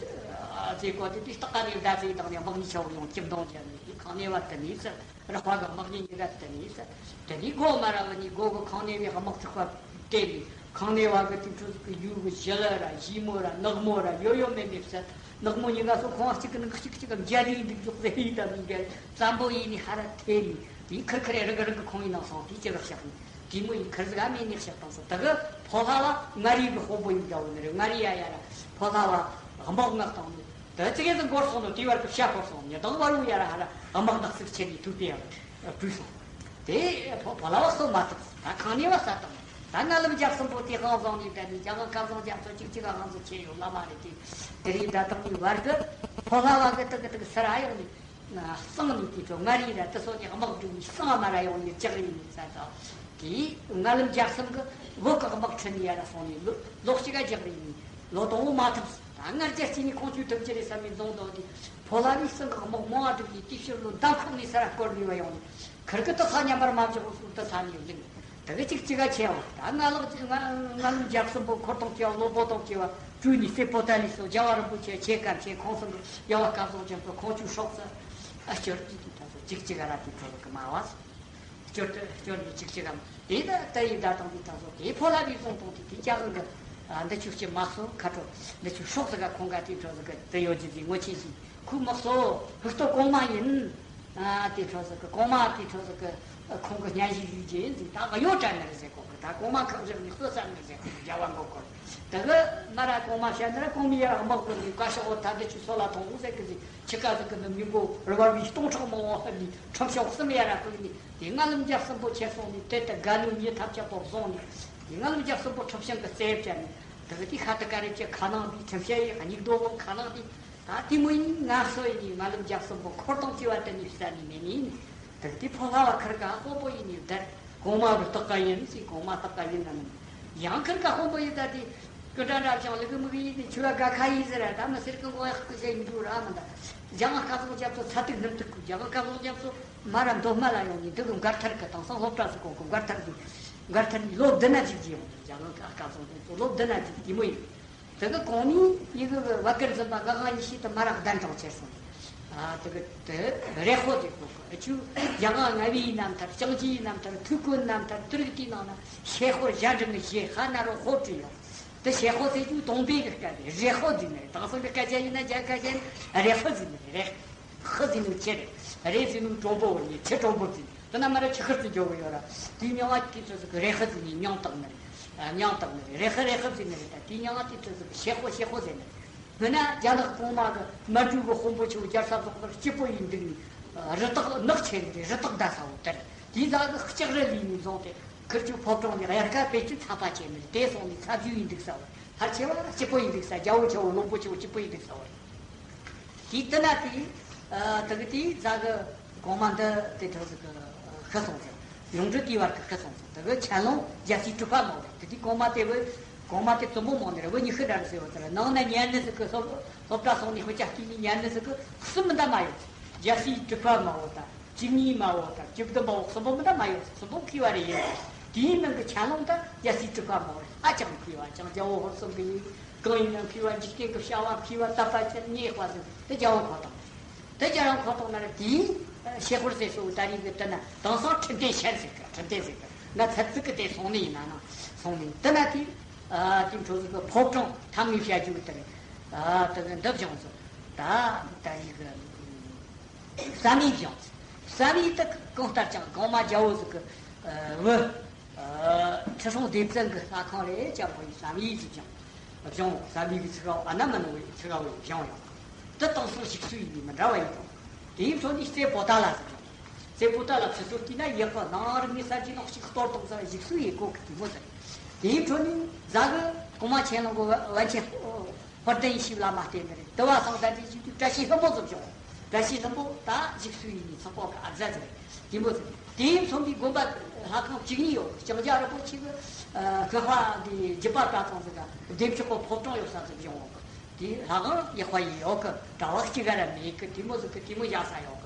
ཟེར་གོ་དེ་དེ་སྟག་ཀ་ནས་བདའ་ཚེ་དང་ནི་དམག་གཉིས་ཆ་བོ་ཡོང་སྐྱིབས་གདོང་བརྒྱབ་ནས་དེ་ཁང་གནས་པ་དེ་ནི་ཟེར། ར་ཧ་གི་དམག་གཉིས་གཉིས་ཀ་དེ་ནས་ཟེར། དེ་ནས་སྒོ་མ་ར་བ་ནས་སྒོ་གི་ཁང་གནས་པའི་དམག་ཚུགས་པ་དེ་ནས་ཁང་གནས་པ་གི་དེ་འཕྲོ་གི་ཡུལ་གི་ཞི་ལི་ར་ཞི་མོ་ར་ནག་མོ་ར་ཡོ་ཡོ་མེ་མེ་ཟེར། ནག་མོ་གཉིས་ཀ་སོ་ཁོང་གཅིག་གི་ནང་གཅིག་གཅིག་གམ་རྒྱ་ལི་འདུག་འཇོག་ཟེར་ཡིན་ད་མི་འགལ་བཙན་པོ་ཡིན་ནི་ཧ་ར་ཐེ་ནི་དེ་ཁིར་ཁིར་རི་གི་རི་གི་ཁོང་ཡིན་ནང་སོང་དེ་ཅི་ར་བཤགས་ནི་དེ་མོ་ཡིན་ཁིར་ཟིག་ཨ་མེ་ནི་བཤགས་དང་ཟེར། དེ་གི་ཕོ་ལྷ་བ་མངའ་རིས་གི་དཔོན་པོ་ཡིན་འདྲ་བོ་ནི་རེད། མངའ་རིས་ཡ་ཡ་ར་ཕོ་ལྷ་བ་དམག་མངགས་དང་ནི། དེ་ཙི་གེ་ཟིག་འགོར་སོང་ནོ་དེ་བར་གི་བཤད་འཁོར་སོང་ཉི་ལྡང་བར་བུ་ཡ་ར་ཧ་ར་དམག་ནག་ཟིག་ཆེ་ནི་ཐུག་པའི་ཡ་བྲོས་སོང་། དེ་ཕོ་ཕོ་ལ་བ་གསོད་མ་ཐུབ། ད་ཁང་ནས་བ་ས་དང་ད་ང་ལམ་རྒྱག་གསུམ་པོ་དེ་གང་བཟང་ནས་བསྡད་ནས་རྒྱ་གང་སྐལ་བཟང་རྒྱ་མཚོ་གཅིག་གཅིག་ག་གང་ཟིག་ཆེ་ཡོད་ལ་མ་རེད། དེ་དེ་རིང་ད་དང་ནི་བར་གི་ཕོ་ལ་བ་གི་ཏི་གི་ཏི་གི་སི་ར་ཡོང་ནས་གསང་ནས་དེ་ཚོ་མངའ་རིས་ར་དེ་སོ་ནས་དམག་སྒྲུབ་ནས་གསང་མ་ར་ཡོང་ནས་རྒྱག་ཡིན་ནས་ས་དང་། དེས་ང་ལམ་རྒྱག་གསུམ་གི་བོད་གི་དམག་ཁྲིད་ནས་ཡར་སོང་ནས་ལོ་ལོ་གཅིག་ག་རྒྱག་རེ་ཡིན། ལོ་དང་པོ་མ་ཐུབ། ད་སྔར་རྒྱལ་སྤྱི་ནས་ཁོང་ཆོས་ཐུབ་ཀྱི་རེད་བསམ་ནས་འཛོང་དོ་དེ་ཕོ་ལྷ་བའི་གསུམ་གི་དམག་མང་བ་སྒྲུབ་ནས་དེའི་ཕྱིར་ལོ་འདམ་ཁོག་ནས་ས་ར་སྐོར་ནས་བ་ཡོང་ནས་ཁིར་གི་དུ་ས་མཉམ་པར་མ་བཞག་གོ་སུ་དུ་ས་ནས་ལིང་ དེ་གི་གཅིག་གཅིག་ག་ཆེ་བ། ད་ང་ལག་ང་ང་ལུམ་རྒྱལ་གསུམ་པོ་འཁོར་དང་བཅས་པ། བློན་པོ་དང་བཅས་པ། བཅུ་གཉིས་སྲས་པོ་ཏ་ལི་སོགས། རྒྱལ་བ་རིན་པོ་ཆེ་ཆེ་ཀ་ཆེ། ཁོང་གསུམ་གི་རྒྱལ་བ་སྐལ་བཟང་རྒྱ་མཚོ། ཁོང་ཆོའི་སྲོག་རྩ་ཨ་སྐྱོར་གྱི་དུས་ད་སོ་གཅིག་གཅིག་ག་ར་དེ་འཕྲོ་ལ་གི་མ་བ། སྐྱོར་དུ་སྐྱོར་ནས་གཅིག་གཅིག་གམ། དེ་ད་ལྟ་ཡི་ཟླ་དང་དེ་ད་སོ་དེ་ཕོ་ལྷ་བའི་གསུང་དང་དེ་དེ་ཅག་གི་ཨ་འདི་ཆུ་སྐྱེ་མ་སོ་ཁ་དྲོ། འདི་ཆུ་སྲོག་ཟིག་ག་ཁོང་ག་དེ་འཕྲོ་ཟིག་གི་དེ་ཡོད་ཀྱི་དེ་ངོ་ཆེ་ཞིག་ཁུ་མི་སོ་ཧུ་ཏོ་གོང་མ་ཡིན། ཨ་དེ་འཕྲོ་ཟིག་གི་གོང་མ་དེ་འཕྲོ་ཟིག་གི་ཁོང་གི་སྙན་ཞུ་ཞུས་རྗེས་འཛིན་ད་གཡོ་དྲན་ནི་རེད་ཟེར་གོ་གི། ད་གོང་མ་ཁག་བཞག་ནས་ལྟོས་ས་ནི་རེད་ཟེར་གོ་གི། རྒྱལ་བ་མགོ་སྐོར་དེ་གི་མ་ར་གོང་མ་བཤད་ན་ར་གོང་མའི་ཡར་དམག་དགོན་གི་བཀའ་ཤག་འོ་ད་འདི་ཆུ་སོ་ལ་ཐོང་འོ་ཟེར་གི་ཟིག་ཁྱི་ཀ་ཟིག་གི་ནི་མྱུ་གུ་རི་བ་བའི་སྟོང་ཕྲག་མང་བོ་ཧ་ནི་ཁྲོམ་ཤོག་གསུམ་ཡ་ར་ཕུལ་ནི་དེ་ང་ལམ་རྒྱ་གསུམ་པོ་ཁྱེར་སོང་ནི་དེ་ལྟ་དགའ་ནུ་ཉི་ཐབ་ཆག་པོ་བཟུང་ནི་དེ་ང་ལམ་རྒྱ་གསུམ་པོ་ཁྲོམ་ཤང་གི་རྩེ་བཅད་ནི་དེ་གི་དེ་ཁ་ཏི་ཀ་རེ་ཅེ་ཁ་ནང་དེ་ཁྲིམས་བཤད་ཡི་སྙིགས་རྡོ་བོ་ཁ་ནང་དེ། ད་དེ་མོ་ཡིན་ང་སོ་ཡིན་ནི་ང་ལམ་རྒྱ་གསུམ་པོ་འཁོར་དང་བཅས་པ་དེ་ནི་བསད་ནི་མེད་ནི་ཡིན། དེ་དེ་ཕོ་ལྷ་བ་ཁར་ག་དཔོན་པོ་ཡིན་ནི་དེ་གོང་མ་གི་སྟག་ཀ་ཡིན་ཟེར། གོང་མ་སྟག་ཀ་ཡིན་ན་ནི་ཡང་ཁར་ག་དཔོན་པོ་ཡིན་ད་དེ། ཀི་འདྲ་འདྲ་ཅང་ལི་གི་མི་གི་ཡིན་ཏེ་ཆུ་ལ་དགའ་ཁ་ཡིན་ཟེར་ར། ད་མི་སེར་གི་མགོ་ཡག་གི་བཤད་ཡིན་འགྲོ་ར་མི་འདའ། རྒྱ་ང་སྐལ་བཟང་རྒྱ་མཚོ་ཚ་ཏིག་སྣུམ་ཏིག་གི་རྒྱ་ང་སྐལ་བཟང་རྒྱ་མཚོ་མ་ར་མདོ་སྨད་ལ་ཡོང་ནི་འདི་གི་མགར་ཐར་གི་དེང་སང་སློབ་གྲྭ་ཟིག་གོ་གི་མགར་ཐར་གི་མགར་ཐར་གི་ལོ་བདུན་ན་གཅིག་གི་ཡོང་རྒྱ་ང་སྐལ་བཟང་རྒྱ་མཚོ་ལོ་བདུན་ན་གཅིག་གི་མོ་ཡིན། དེ་གི་གོང་ནས་ཡི་གེ་གི་བ་ཀིར་འཛིན་པ་ང་གང་ཡིན་ཤེས་དུ་མ་རག་གདན་དྲངས་ཁྱེར་སོང་། ཨ་དེ་གི་དེ་རེ་ཧོ་དེ་གོ་གི་ཨ་ཆུ་རྒྱ་ག་ང་བའི་རྣམ་ཐར་ཅང་ཅིའི་རྣམ་ཐར་ཐུའུ་ཀུན་རྣམ་ཐར་དེ་རིགས་དེའི་ནང་ན་ཤེ་ཧོར་ཞལ་འབྲི་ངི་ཞེ་ཧ་ན་རོ་ཧོ་བྲིས་ཡོད། དེ་ཤེ་ཧོ་ཟེར་རྒྱུ་དོང་པའི་གི་སྐད་དེ་རེ་ཧོ་ཟེར་ནི་རེད། དེང་སང་གི་སྐད་ཆ་ཡིན་ན་རྒྱ་སྐད་ཆ་ཡིན་རེ་ཧོ་ཟེར་ནི་རེད། ཧི་ཟེར་ནི་ཁྱི་རེད། རེ་ཟེར་ནི་གྲོང་པོ་བོ་ཡིན། ཁྱི་གྲོང་པོ་ཟེར་ནི་དེ་ན་མ་ར་ཁྱི་ཁར་ཚུར་འཇོག་གི་ཡོད་ར། དེའི་མྱིང་ང་དེ་ཚོ་ཟིག་གི་རེ་ཧི་ཟེར་ནི་མྱིང་བཏགས་ནི་རེད། མྱིང་བཏགས་ནི་རེད། རེ་ཧི་རེ་ཧི་ཟེར་ནི་རེད། ད་དེའི་མྱིང་ང་དེ་ཚོ་ཟིག་གི་ཤེ་ཧོ་ཤེ་ཧོ་ཟེར་ནི་རེད། སྔོན་ན་རྒྱ་ནག་གོང་མ་གི་མར་འགྲོ་གི་དཔོན་པོ་ཆེ་བོ་རྒྱལ་ས་རྫོང་དཀར་སྐྱིད་པོ་ཡིན་འདུག་ནི། རི་དྭགས་ནགས་ཆེ་ནི་རེད། རི་དྭགས་བསྡད་ས་བོ་དེ་རེད། དེའི་ཟ་གི་ལྕགས་རི་ལས་ནི་བཟུང་སྟེ་ཁིར་ཆུ་ཕོ་བྲང་ནི་དབྱར་ཁ་དཔེ་ཆུ་ཚ་པ་བྱས་ནི་རེད། དེ་སོང་ནི་ཚ་བྱུས་ཡིན་འདུག་ས་བོ་ཕལ་ཆེ་བ་སྐྱིད་པོ་ཡིན་འདུག་ས། རྒྱལ་བོ་ཆེ་བོ་བློན་པོ་ཆེ་བོ་སྐྱིད་པོ་ཡིན་འདུག་ས་བོ་རེད། དེའི་དེ་ན་དེའི་དེ་གི་དེའི་ཟ་གི་གོང་མ་འདི་དེ་འཕྲོ་ཟིག་གི་ཤི་སོང་ཟེར། ཡོངས་འབྲེལ་དེའི་བར་གི་ཤི་སོང་ཟེར། དེ་གི་ཆན་ལུང་རྒྱལ་སྲས་གྲུབ་པ་མོ་རེད། དེ་དེའི་གོང་མ་དེ་བོ་གོང་མ་དེ་བཙུན་མོ་མོ་ནི་རེད། བོ་ཉི་ཤུ་འདྲ་རེད་ཟེར་བ་དེ་རེད། ནང་ན་ཉན་ནི་ཟིག་གི་སློབ་སློབ་གྲྭ་སོང་ནས་དཔེ་ཆ་བལྟས་ནས་ཉན་ནི་ཟིག་གི་གསུམ་མི་འདའ་མ་ཡོད། རྒྱལ་སྲས་གྲུབ་པ་མ་བོ་དང་བཅུ་གཉིས་མ་བོ་དང་བཅུ་བདུན་མ་བོ་གསུམ་པོ་མི་འདའ་མ་ཡོད། གསུམ་པོ་མཁས་པ་རེད་ཡིན། དེའི་ནང་གི་ཆན་ལུང་དང་རྒྱལ་སྲས་གྲུབ་པ་མ་བོ་ཧ་ཅང་མཁས་པ་ཅང་རྒྱལ་བོ་ཧོར་སོང་གི་ཡིན། གང་ཡིན་ན་མཁས་པ། འཇིག་རྟེན་གྱི་བྱ་བ་མཁས་པ། དད་པ་ཅན་ཉེས་པ་ཟིན་དེ་རྒྱལ་བོ་ཁོ་དང་། དེ་རྒྱལ་བོ་ཁོ་དང་ན་ར་དེའི་ཤེ་ཧོར་ཟེར་སོ་ད་རིང་གི་དེ་ན་དེང་སང་ཁྲིམས་ལྡན་ཤན་ཟེར་གི་ཁྲིམས་ལྡན་ཟེར་གི་ན་ཚད་ཚིག་གི་དེ་སོང་ནི་ཡིན་ན་ན་སོང་ནི་དེ་ན་དེ་དེ་འཕྲོ་ཟིག་གི་ཕོ་བྲང་ཐམ་ངེས་བྱ་རྒྱུ་གི་དེ་རེད། དེ་གི་འདི་བྱུང་སོ་ད་ད་རིང་གི་བསམ་ཡས་བྱུང་། བསམ་ཡས་དེ་གང་ལྟར་ཀྱང་གོང་མ་རྒྱལ་བོ་ཟིག་གི་བུ། ཁྲི་སྲོང་ལྡེ་བཙན་གྱི་ལྷ་ཁང་རེད་ཅག་པོ་ཡི་བསམ་ཡས་ཟིག་བྱུང་། བྱུང་བསམ་ཡས་ཀྱི་ཚིག་ར་ཨ་ན་མ་ནོ་བའི་ཚིག་ར་བའི་བྱུང་ཡོང་། དེ་དང་སོགས་ཞིག་སུ་ཡིན་མི་འདྲ་བ་ཡིན་དང་། དེའི་འཕྲོ་ནས་རྩེ་པོ་ཏ་ལ་ཟིག་བྱུང་། རྩེ་པོ་ཏ་ལ་ཚུར་ཚུར་བལྟས་ན་ཡག་པོ་ནང་རིག་གནས་གསར་བརྗེ་ནང་ཞིག་གཏོར་དང་ཟེར་ཞིག་སུ་ཡིན་གོ་གི་དེ་མོ་ཟེར། དེའི་འཕྲོ་ནས་ཟ་གི་གོང་མ་ཆེན་ལོང་གི་བན་ཆེན། དཔལ་ལྡན་ཡེ་ཤེས་བླ་མ་བསྟེན་ནི་རེད། དུ་བ་སངས་དར་དེ་བཞུགས་དུས་བཀྲ་ཤིས་ལྷུན་པོ་ཟིག་བྱུང་། བཀྲ་ཤིས་ལྷུན་པོ་ད་བཞུགས་སུ་ཡིན་ནི་ཚོགས་པ་གི་ཨ་ཛ་ཟིག་རེད། དེ་མོ་ཟིག་དེ་མཚོན་པའི་དགོན་པ་ལྷ་ཁང་བཅུ་གཉིས་ཡོད། ལྕང་སྐྱ་རིན་པོ་ཆེ་གི་ཤོག་ཁ་དེ་རྒྱུད་པ་བཀྲ་ཚང་ཟིག་ག་བདེ་མཆོག་གི་ཕོ་བྲང་ཡོད་ས་ཟིག་བྱུང་ཡོད་གི། དེ་ལྷ་ཁང་ཡག་པ་ཡིན་ཡོད་གི། གྲྭ་བ་གཅིག་ག་ར་མེད་གི། དེ་མོ་ཟིག་གི་དེ་མོ་བཞག་ས་ཡོད་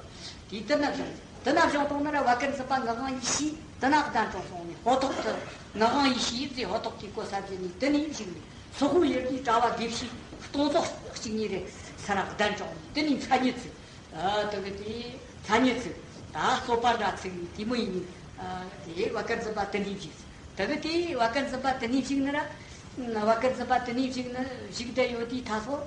གི། དེ་དེ་ན་བྱུང་། དེ་ན་བྱུང་དང་ན་ར་བ་ཀིར་འཛིན་པ་ངག་དབང་ཡེ་ཤེས་དེ་ན་གདན་དྲངས་སོང་ནས་ཧོ་ཐོག་ཏུ་ངག་དབང་ཡེ་ཤེས་ཟེར་ཧོ་ཐོག་གི་གོ་ས་ཟིན་ནས་དེ་ནས་བཞུགས་ནས། སོག་པོ་ཡུལ་གྱི་གྲྭ་བ་དགེ་བཤེས་སྟོང་ཚོ་གཅིག་གཉིས་རེ་ས་ར་གདན་དྲངས་ནས་དེ་ནས་མཚན་ཉིད་ཚིག་ཨ་དེ་གི་དེ་མཚན་ཉིད་ཚིག་ད་སོ་པ་འདྲ་ཚིག་ནས་དེ་མོ་ཡིན་ནས། ཨ་དེ་བ་ཀིར་འཛིན་པ་དེ་ནས་བཞུགས། དེ་གི་དེ་བ་ཀིར་འཛིན་པ་དེ་ནས་བཞུགས་ནི་ར། བ་ཀིར་འཛིན་པ་དེ་ནས་བཞུགས་ནི་བཞུགས་བསྡད་ཡོད་དུས་ད་སོ།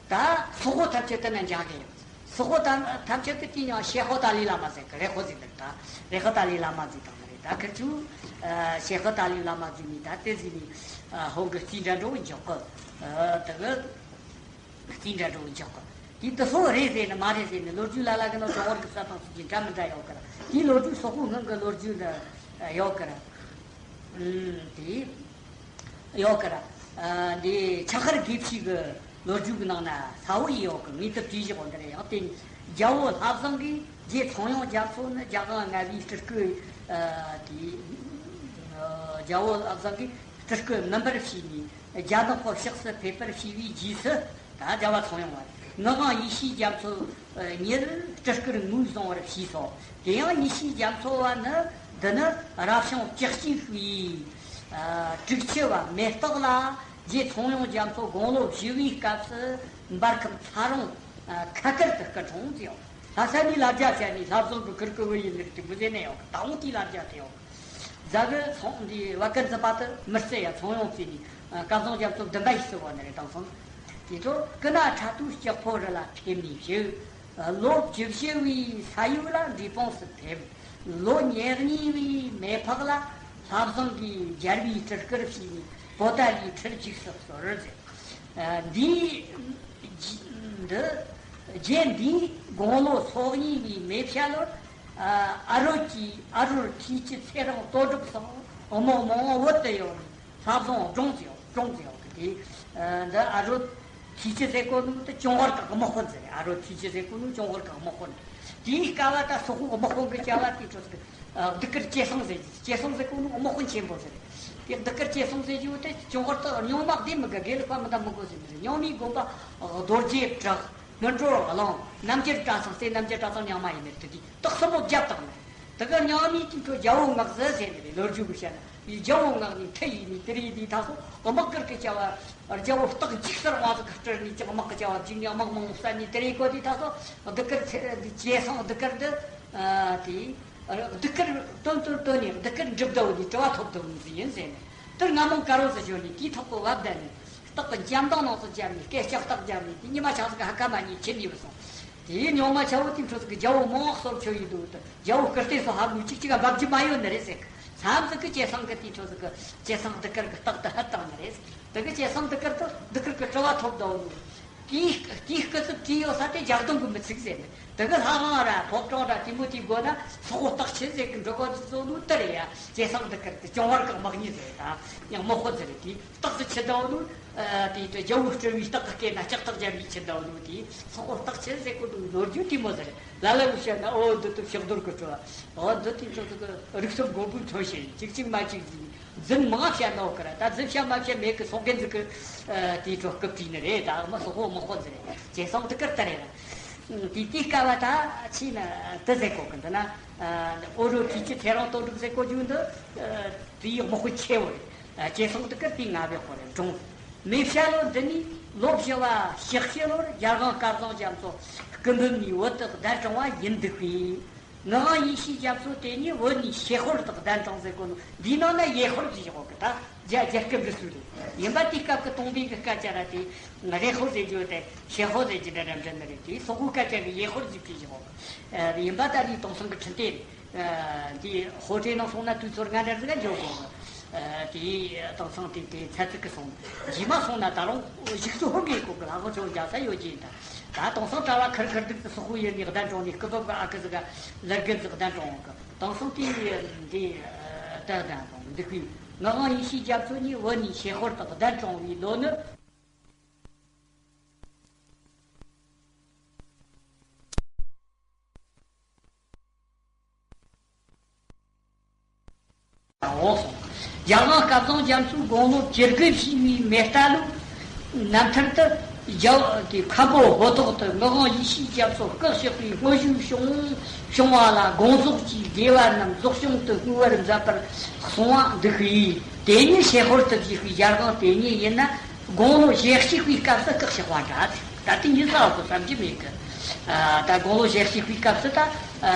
ད་སོག་པོ་ཐམས་ཅད་དེ་ན་འཇག་གི་ཡོད། སོག་པོ་ཐམས་ཐམས་ཅད་ཀྱི་དེ་ཡང་ཤེ་ཧོ་ཏ་ལའི་བླ་མ་ཟེར་གི་རེ་ཧོ་ཟེར་འདུག་ད་རེ་ཧོ་ཏ་ལའི་བླ་མ་ཟེར་དང་རེད། ད་ཁིར་ཆུ་ཤེ་ཧོ་ཏ་ལའི་བླ་མ་ཟེར་ནི་ད་དེ་ཟེར་ནི་ཧོང་གི་རྩིས་འདྲ་འགྲོ་འཇོག་གི། དེ་གི་རྩིས་འདྲ་འགྲོ་འཇོག་གི། དེ་དུ་སོ་རེད་ཟེར་ནི་མ་རེད་ཟེར་ནི་ལོ་རྒྱུས་ལ་ལ་གི་ནོ་གྲོང་བར་གི་ས་དང་སུ་གི་འདྲ་མི་འདྲ་ཡོད་གི་ར། དེ་ལོ་རྒྱུས་སོག་པོ་སྔོན་གི་ལོ་རྒྱུས་འདི་ཡོད་གི་ར། ཨུམ་དེ། ཡོད་ཀི་ར། ཨ་འདི་ཆ་ཧར་དགེ་བཤེས་ཀྱི་ལོ་རྒྱུས་ཀྱི་ནང་ན་ས་བོ་ཡི་ཡོད་ཀི། ངེས་ཐུབ་ཅི་བཞག་འོ་འདི་རེད། ཡང་དེ་རྒྱལ་བོ་ལྷ་བཟང་གིས་རྗེ་ཚངས་དབྱངས་རྒྱ་མཚོ་ནི་རྒྱ་གང་ང་བའི་སྤྲུལ་སྐུ། ཨ་དེ་རྒྱལ་བོ་ལྷ་བཟང་གིས་སྤྲུལ་སྐུ་མིན་པར་བྱས་ནས་རྒྱ་ནག་པ་ཕྱོགས་སུ་ཕེབས་པར་བྱས་པའི་རྗེས་སུ། ད་རྒྱལ་བ་ཚངས་དབྱངས་བ་ངག་དབང་ཡེ་ཤེས་རྒྱ་མཚོ་ཉིད་སྤྲུལ་སྐུར་ངོས་བཟུང་བར་བྱས་སོ། དེ་ཡང་ཡེ་ཤེས་རྒྱ་མཚོ་བ་ནི་ འདི་ནི་རབ་བྱུང་བཅུ་གཅིག་པའི་ཨ་དྲུག་ཆུ་བ་མེ་སྟག་ལ། རྗེ་ཚངས་དབྱངས་རྒྱ་མཚོ་དགུང་ལོ་བཞི་བའི་སྐབས་སུ་འབར་ཁམས་ཚ་རོང་ཨ་ཁ་ཁར་དུ་སྐུ་འཁྲུངས་ཡོད། ལྷ་ས་ནས་ལ་རྒྱ་བྱས་ནས་ལྷ་བཟང་གི་ཁུར་གི་བུ་ཡིན་ནི་དེ་མི་ཟེར་ནས་ཡོད། ད་འོང་དེའི་ལ་རྒྱ་དེ་ཡོད། རྫ་གི་ཚོང་འདི་བ་ཀན་ཛི་པ་དུ་མི་རྩེ་ཡ་ཚངས་དབྱངས་བརྩིས་ནས་ཨ་སྐལ་བཟང་རྒྱ་མཚོ་བདུན་པ་ཡིས་གསོལ་བ་ནི་རེད། དེང་སང་དེ་ཚོ་སྐུ་ན་ཕྲ་དུས་སྐྱག་ཕོ་རི་ལ་ཕེབས་ནས་བཞུགས། ལོ་བཅུ་བཞི་བའི་ས་ཡོས་ལ་འབྲས་སྤུངས་སུ་ཕེབས། ལོ་ཉེར་གཉིས་པའི་མེ་ཕག་ལ་ལྷ་བཟང་གིས་རྒྱལ་བའི་ཁྲི་བསྐུར་བྱས་ནས་པོ་ཏཱ་ལའི་ཁྲིར་འཇིགས་སུ་གསོལ་ཟེར། ཨ་འདིའི་འདི་རྗེ་འདིའི་དགུང་ལོ་སོ་གཉིས་པའི་མེ་བྱ་ལོར་ཨ་ཨ་རོད་ཀྱི་ཨ་རོད་ཐེའུ་ཅི་ཚེ་རིང་རྟོགས་སྒྲུབ་སོགས་དམག་མང་བོ་བོད་དུ་ཡོང་ནས། ལྷ་བཟང་སྒྲུང་ཟེར་ཡོད། སྒྲུང་ཟེར་ཡོད་གི་དེ། ཨ་འདི་ཨ་རོད་ཐེའུ་ཅི་ཟེར་གོ་ནོ་དེ་ཅུང་ཧོར་གི་དམག་དཔོན་ཟེར་རེད། ཨ་རོད་ཐེའུ་ཅི་ཟེར་གོ་ནོ་ཅུང་ཧོར་གི་དམག་དཔོན། དེའི་སྐབས་ད་སོག་པོ་དམག་དཔོན་གི་བྱ་བ་དེ་ཁྲོད་ཀྱི་ཨ་གདུགས་དཀར་ཇེ་སང་ཟེར་གི། ཇེ་སང་ཟེར་གོ་ནོ་དམག་དཔོན་ཆེན་པོ་ཟེར་རེད། དེ་གདུགས་དཀར་ཇེ་སང་ཟེར་གི་ཡོད་དེ། ཅུང་ཧོར་དུ་རྙིང་མ་བདེ་མི་དགའ། དགེ་ལུགས་པ་མི་འདའ་མི་དགོས་ཟེར་ནི་རེད། རྙིང་མའི་དགོན་པ་རྡོ་རྗེ་བྲག་སྔོན་འགྲོ་གླིང་རྣམ་རྒྱལ་གྲྭ་ཚང་། སྲས་རྣམ་རྒྱལ་གྲྭ་ཚང་རྙིང་མ་ཡིན་ནི་རེད། དེ་དུས་དག་སོག་པོ་བརྒྱབ་བཏང་ནི། དེ་ག་རྙིང་མའི་དུས་ཚོད་རྒྱལ་པོ་ངག་གཟི་ཟེར་ནི་རེད། ལོ་རྒྱུས་ཀྱི་བཤད་ན་ཡི་རྒྱལ་པོ་ངག་ནས་མཐུ་ཡིས་ནས་དེ་རེད། དེའི་ད་སོགས་དམག་བཀུར་གྱི་བྱ་བ། རྒྱལ་པོ་སྟག་འཇིགས་སར་དབང་དུ་སྤྲུལ་ནས་ཀྱང་དམག་གི་བྱ་བ་བརྒྱུད་ནས་དམག་མང་བསད་ནས་དེ་རེད་གོ། དེའི་ད་སོགས་གདུགས་དཀར་ཚེ་ཇེ་སང་གདུགས་དཀར་འདི་ཨ་དེ་གདུགས་དཀར་སྟོན་སྟོན་སྟོན་ནས་གདུགས་དཀར་འགྲུབ་ཟླ་བོ་ནས་གྲུ་བ་ཐོབ་ཟླ་བོ་ཟིག་ཡིན་ཟེར་ནས། དེར་རྔ་མོང་དཀར་པོ་ཟེར་ཞོར་ནས་དེའི་ཐོག་གི་བབ་བསྡད་ནས། སྟག་གི་འཇམ་མདངས་ནང་དུ་འཇམ་ནས་སྐད་ལྕགས་སྟག་འཇམ་ནས་དེ་ཉི་མ་ཆང་ཟིག་ཧ་ཀ་མ་ཉེས་ཁྱེར་ནས་བུད་སོང་། དེའི་རྙིང་མ་ཆ་བོ་དེའི་འཕྲོ་ཟིག་གི་རྒྱལ་པོ་མང་བ་གསོལ་མཆོད་ཡིན་འདུག་ཏུ། རྒྱལ་པོ་སྐུ་རྟེན་སོགས་ཧ་མུ་གཅིག་གཅིག་ག་འབབ་རྒྱུ་མ་ཡོད་ནི་རེད་ཟེར་གི། མཚམས་ཟིག་གི་ཇེ་སང་གི་དེའི་འཕྲོ་ཟིག་གི་ཇེ་སང་གདུགས་དཀར་གི་སྟག་ཏུ་ཧད་བཏང་ནི་རེད། དེ་གི་ཇེ་སང་གདུགས་དཀར་དུ་གདུགས་དཀར་གི་གྲུ་བ་ཐོབ་ཟླ་བོ་འདུག་དེའི་དེའི་སྐུ་ཚབ་བྲིས་ཡོད་ས་དེ་ཇག་རྡུང་གི་མི་ཚིག་ཟེར་ནི། དེ་གི་ལྷ་ཁང་ར་ཕོ་བྲང་ར་དེ་མོ་དེའི་སྒོ་ན་སོག་པོ་སྟག་ཆེན་ཟེར་གི་འབྲི་གོ་དེ་ཚོ་ནུ་དེ་རེད་ཡ། ཇེ་སང་གདུགས་དཀར་དེ་ཅུང་ཧོར་གི་དམག་མི་ཟེར་ད་ཡང་དམག་དཔོན་ཟེར་རེད། དེ་སྟག་ཏུ་ཆི་ཟླ་བོ་ནུ། ཨ་དེ་དུ་རྒྱལ་པོ་སྤྲུལ་བའི་སྟག་གི་སྐེ་ན་ལྕགས་ཐག་རྒྱབ་པའི་ཆི་ཟླ་བོ་ནུ། དེ་སོག་པོ་སྟག་ཆེན་ཟེར་གོ་དུ་ལོ་རྒྱུས་དེ་མོ་ཟེར། ལ་ལ་བུ་བཤད་ན་ཨོ་འདི་དུ་ཕྱག་རྡོར་གི་སྤྲོ་བ། ཨོ་འདི་དེ་ཚོ་ཚོ་གི་རིགས་སོགས་མགོན་པོའི་མཚོན་བྱེད་ཅིག་ཅིག་མ་ཅིག་ཟིན། རྫུན་མང་བཤད་ནོ་ཀི་ར། ད་རྫུན་བཤད་མ་བཤད་མེད་གི། སོག་རྒན་ཟིག་གི་ཨ་དེའི་གྲོགས་སྐུ་བྲིས་ནི་རེད། ད་མི་སོག་པོ་དམག་དཔོན་ཟེར་རེད། ཇེ་སང་གདུགས་དཀར་ད་རེད་ལ། དེ་དེའི་སྐབས་ད་ཕྱིན་ན་དེ་ཟེར་གོ་གི་འདི་ན། ཨ་ཨོ་རོ་ཐེའུ་ཅི་ཚེ་རིང་རྟོགས་སྒྲུབ་ཟེར་གོ་རྒྱུ་འདི། ཨ་དེའི་དམག་དཔོན་ཆེ་བོ་རེད། ཨ་ཇེ་སང་གདུགས་དཀར་དེའི་མངའ་བདག་ཁོ་རེད། སྒྲུང་། མེ་བྱ་ལོ་འདི་ནི་ལོ་བཞི་བ་ཞག་བཞི་ལོར་རྒྱལ་དབང་སྐལ་བཟང་རྒྱ་མཚོ་སྐུ་འབུམ་ནས་བོད་དུ་གདན་དྲངས་པ་ཡིན་འདུག་པས། ངག་དབང་ཡེ་ཤེས་རྒྱ་མཚོ་དེ་ཉིད་བོད་ནས་ཤེ་ཧོར་དུ་གདན་དྲངས་ཟེར་གོ་ནོ། འདིའི་ནང་ན་ཡེ་ཧོར་གྱི་བཞག་གི། ད་རྒྱ་རྒྱ་སྐད་འབྲི་སྲོལ་རེད། ཡིན་པ་དེའི་སྐབས་ཀྱི་སྟོང་པའི་གི་སྐད་ཆ་ར་དེ་རེ་ཧོར་ཟེར་རྒྱུ་དེ་ཤེ་ཧོར་ཟེར་རྒྱུ་འདྲ་འདྲ་འདྲ་ནི་རེད། དེ་སོག་པོའི་སྐད་ཆ་གི་ཡེ་ཧོར་གྱི་བྲིས་བཞག་གི། ཡིན་པ་ད་ནི་དེང་སང་གི་འཕྲིན་སྟེགས་རེད། འདི་ཧོ་ཊེལ་ནང་སོང་ན་དུས་ཚོད་ལྔ་འདྲ་ཟིག་ག་འཇོག་དགོས། དེ་དེང་སང་དེ་དེ་ཚ་ཚིག་གི་སོང་། རྗེས་མ་སོང་ན་ད་རུང་ཞིག་ཏུ་ཧོར་གི་གོ་གི་ལྷ་ཁང་ཆོ་རྒྱག་ས་ཡོད་ཀྱི་ཡིན། ད་ད་དེང་སང་གྲྭ་བ་ཁར་ཁར་འདུག་ཏུ་སོག་པོ་ཡུལ་ནས་གདན་དྲངས་ནས་སྐུ་བབ་གི་ཨ་ཁུ་ཟིག་ག་ལར་གི་ཟིག་གདན་དྲངས་གི། དེང་སང་དེ་འདི་ད་གདན་དྲངས་འདུག་པས། ངག་དབང་ཡེ་ཤེས་རྒྱ་མཚོ་ཉིད་བོད་ནས་ཤེ་ཧོར་དུ་གདན་དྲངས་པའི་ལོ་ནི། འོང་སོང་། རྒྱལ་དབང་སྐལ་བཟང་རྒྱ་མཚོའི་དགུང་ལོ་བཅུ་དགུ་བཞེས་པའི་མེ་རྟ་ལོའི་རྣམ་ཐར་དུ། རྒྱལ་དེ་མཁན་པོ་ཧོ་ཐོག་ཏུ་ངག་དབང་ཡེ་ཤེས་རྒྱ་མཚོ་སྐུ་གཤེགས་པའི་དངོས་གཞིའི་བྱུང་བྱུང་བ་ལ་དགོངས་རྫོགས་ཀྱིས་དགེ་བ་རྣམས་རྫོགས་བྱུང་དུ་བསྔོ་བར་མཛད་པར་གསུངས་པ་འདུག་པས། དེ་ཉིད་ཤེ་ཧོར་དུ་བཞེས་པའི་ཞལ་སྒང་དེ་ཉིད་ཡིན་ན། དགུང་ལོ་ཞེ་གཅིག་པའི་སྐབས་སུ་སྐུ་གཤེགས་པ་འདྲ། ད་དེ་ཉིད་གསལ་བོ་བསམ་གྱི་མེད་གི། ད་དགུང་ལོ་ཞེ་གཅིག་པའི་སྐབས་སུ་ད་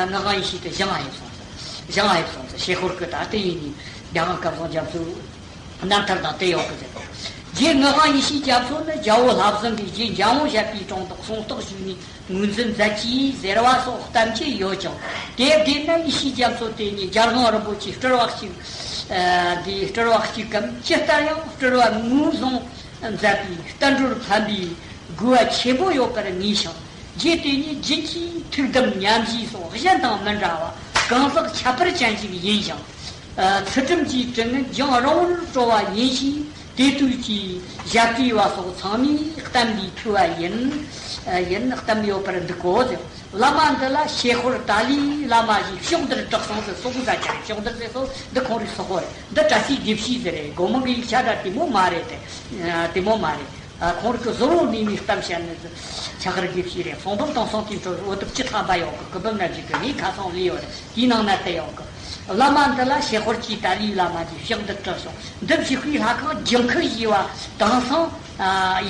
ངག་དབང་ཡེ་ཤེས་དེ་བཞེངས་ཡིན་སོང་ཟེར། བཞེངས་ཡིན་སོང་ཟེར། ཤེ་ཧོར་གི་ད་དེ་ཡིན་ནི་རྒྱལ་དབང་སྐལ་བཟང་རྒྱ་མཚོའི་རྣམ་ཐར་དང་དེ་ཡོད་གི་ཟེར། རྗེ་ངག་དབང་ཡེ་ཤེས་རྒྱ་མཚོ་ནི་རྒྱལ་པོ་ལྷ་བཟང་གིས་རྗེ་འཇམ་དབྱངས་བཞད་པའི་དྲུང་དུ་གསུང་རྟོགས་ཞུས་ནས། ངོས་འཛིན་མཛད་ཀྱིས་ཟེར་བ་སོགས་གཏམ་འཆལ་ཡོད་ཀྱང་། དེ་བདེན་ན་ཡེ་ཤེས་རྒྱ་མཚོ་དེ་ཉིད་རྒྱལ་དབང་རིན་པོ་ཆེའི་སྤྲུལ་བ་གཅིག་ཨ་འདིའི་སྤྲུལ་བ་གཅིག་གམ་ཇི་ལྟར་ཡང་སྤྲུལ་བ་ངོས་བཟུང་མཛད་པའི་བསྟན་འགྲོར་ཕན་པའི་དགོས་པ་ཆེན་པོ་ཡོད་པར་ངེས་ཤིང་། རྗེ་དེ་ཉིད་རྒྱུན་གྱི་ཐུགས་དམ་ཉམས་བཞེས་སོགས་གཞན་དང་མི་འདྲ་བ་གང་ཟག་ཁྱད་པར་ཅན་ཞིག་ཡིན་ཞིང་། ཚུལ་ཁྲིམས་ཀྱི་དྲི་ངད་རྒྱང་རིང་བོར་བྲོ་བ་ཡིན་ཞིང་། དེ་དུས་ཀྱི་ཞབས་ཕྱི་བ་སོགས་ཚང་མས་བསྟན་པའི་མཐུ་བ་ཡིན། ཡིན་བསྟན་ཡོད་པར་འདུག་གོ་ཟེར། བླ་མ་འདི་ལ་ཤེ་ཧོར་ཏཱ་ལའི་བླ་མ་ཞེས་ཕྱོགས་འདིར་གྲགས་སོང་ཟེར། སོག་པོ་ཟ་ཆ་རེད། ཕྱོགས་འདིར་ཟེར་སོ་འདི་ཁོང་རིགས་སོག་པོ་རེད། འདི་བཀྲ་ཤིས་དགེ་བཤེས་ཟེར་རེད། སྒོ་མང་གི་ཡིག་ཆ་འདྲ་དེ་མོ་མ་རེད་དེ། དེ་མོ་མ་རེད། ཁོང་རང་གི་གཟུ་བོར་གནས་ནས་གཏམ་བཤད་ནི་ཆག་རི་དགེ་བཤེས་རེད། གསུང་འབུམ་དེང་སང་དེའི་ཁྲོད་འུ་ཐུག་ཅི་ཐག་པ་ཡོད་གི། སྐུ་འབུམ་རྣམ་བཞི་གི་ངའི་ཁ་སང་ལས་ཡོད་རེད། དེའི་ནང་ན་དེ་ཡོད་གི། བླ་མ་འདི་ལ་ཤེས་དཔལ་གྱི་ཏཱ་ལའི་བླ་མ་གྱིས་ཕྱག་འདི་བྲིས་སོང་། འདི་བཞུགས་པའི་ལྷ་ཁང་ཇིང་ཁི་ཞེས་པ་དེང་སང་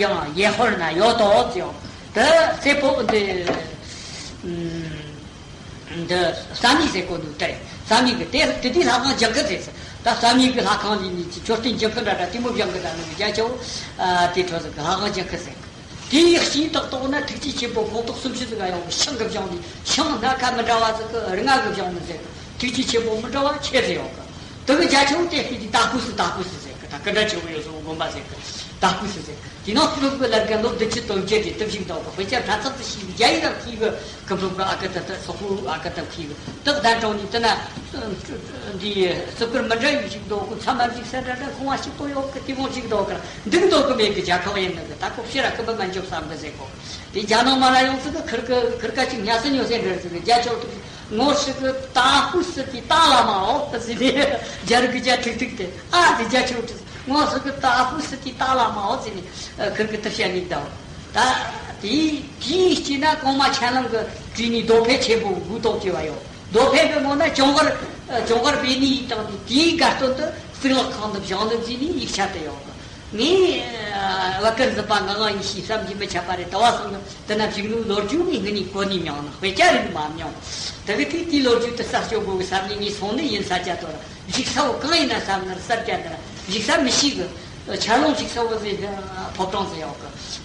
ཡང་ཡེ་ཧོར་ན་ཡོད་དོ་ཟེར་ཡོད་གི། དེ་སྲས་པོ་འདི། འདི་བསམ་ཡས་ཟེར་གོ་འདུག་སྟེ། བསམ་ཡས་ཀྱི་དེ་དེ་དུས་ལྷ་ཁང་ཇིང་ཁི་ཟེར་ཟེར། ད་བསམ་ཡས་ཀྱི་ལྷ་ཁང་ལས་ནི་མཆོད་རྟེན་ཇིང་ཁི་འདྲ་འདྲ་དེ་མོ་བཞེངས་གི། ད་ནི་རྒྱ་ཆེ་བོ་དེ་འཕྲོ་ཟིག་གི་ལྷ་ཁང་ཇིང་ཁི་ཟེར་གི། དེའི་ཤིང་ཏོག་ཏོག་ན་ཐུགས་རྗེ་ཆེན་པོ་ཁོང་ཏོག་སུམ་ཅུ་ཟིག་ག་ཡོང་གི། ཤིང་གི་བཞེངས་ནི། ཤིང་སྣ་ཁ་མི་འདྲ་བ་ཟིག་གི་རི་ང་གི་བཞེངས་ནི་ཟེར་གི། ཐུགས་རྗེ་ཆེན་པོ་མི་འདྲ་བ་ཆེ་ཟིག་ཡོང་གི། དེ་གི་རྒྱ་ཆེ་བོ་དེ་ཤི་དེ་ཏ་ཧུ་སི་ཏ་ཧུ་སི་ཟེར་གི། ད་ཀི་འདྲ་ཆེ་བོ་ཡོད་སོ་དགོན་པ་ཟེར་གི། ཏ་ཧུ་སི་ཟེར་གི། དེ་ནང་ཕུ་ཕུ་ལར་ག་ལོ་བདུན་ཅུ་དོན་བརྒྱད་དེ་དུ་བཞུགས་འདུག་གི། དཔེ་ཆ་ཕྲ་ཚགས་སུ་ཞིག་རྒྱ་ཡིག་ལ་ཁྱི་གི་ཁི་ཕུ་ཕུ་ཨ་ཀ་ཏ་ཏ་སོག་པོ་ཨ་ཀ་ཏ་ཁྱི་གི་དག་ཟླ་གྲོང་ནས་དེ་ན་འདི་སུ་ཀུར་མི་འདྲ་ཡུལ་ཞིག་འདུག་གི། མཚམས་མ་འཇིག་ས་འདྲ་འདྲ་ཁོང་བ་ཞིག་ཏོ་ཡོད་གི། དེ་མོ་ཞིག་འདུག་གི། འདུག་འདུག་གི་མེད་གི། རྒྱ་ཁག་ཡིན་ནི་གི། ད་ཁོ་ཕྱིར་ར་ཀི་འབུམ་མ་འཇོག་བསམ་གི་ཟེར་གོ། དེ་རྒྱ་ནང་མ་ལ་ཡོང་ཚུལ་གི་ཁིར་གི་ཁིར་ཀ་ཅིག་ཉ་སི་ཉོ་སེ་འདྲ་ཟིག་གི་རྒྱ་ཆོག་ཏུ། ངོ་ཤི་གི་ཏ་ཧུ་སི་ཏི་ཏ་ལ་མ་འོག་ཏུ་ཟི་ནི་རྒྱ་རིགས་རྒྱ་ཁྲིག་ཁྲིག་དེ་ཨ་དེ་རྒྱ་ཆོག་ཏུ། ངོ་ཤི་གི་ཏ་ཧུ་སི་ཏི་ཏ་ལ་མ་འོག་ཟི་ནི་ཁིར་གི་ཏི་ཤ་ནི་དའོ། ད་དེ་དེའི་སྐྱེས་ན་གོང་མ་ཆན་ལང་གི་བྲིས་ནི་རྡོ་ཕལ་ཆེན་པོ་དགུ་ཏོག་ཅེས་པ་ཡོད། རྡོ་ཕལ་གི་ངོ་ན་ཅོང་གར་ཅོང་གར་བེ་ནི་ཡིག་དང་དེའི་དགའ་སྟོན་དུ་གཙུག་ལག་ཁང་དུ་བཞེངས་ནི་ཟི་ནི་ཡིག་ཆ་དེ་ཡོད། ངས་བ་ཀིར་འཛིན་པ་ངག་དབང་ཡེ་ཤེས་བསམ་གྱིས་མི་ཁྱབ་པ་རེད། ད་བ་སོང་ན་དེ་ན་བཞུགས་ནོ་ལོ་རྒྱུས་ནི་སྔ་ནས་གོ་ནས་མྱོང་ན་དཔེ་ཆ་རིག་མ་མྱོང་། དེ་གི་དུས་དེའི་ལོ་རྒྱུས་དེ་གསར་སྐྱོང་དགོས་གི་བསམ་ནས་ངས་སོང་ནས་ཡིན་ས་ཅག་དོ་ར་བཞུགས་ས་བོ་གང་ཡིན་ན་བསམ་ན་གསར་རྒྱ་འདི་ར་བཞུགས་ས་མི་ཤེས་གི། ཆར་ལུང་བཞུགས་ས་བོ་ཟེར་ཕོ་བྲང་ཟེར་ཡོད་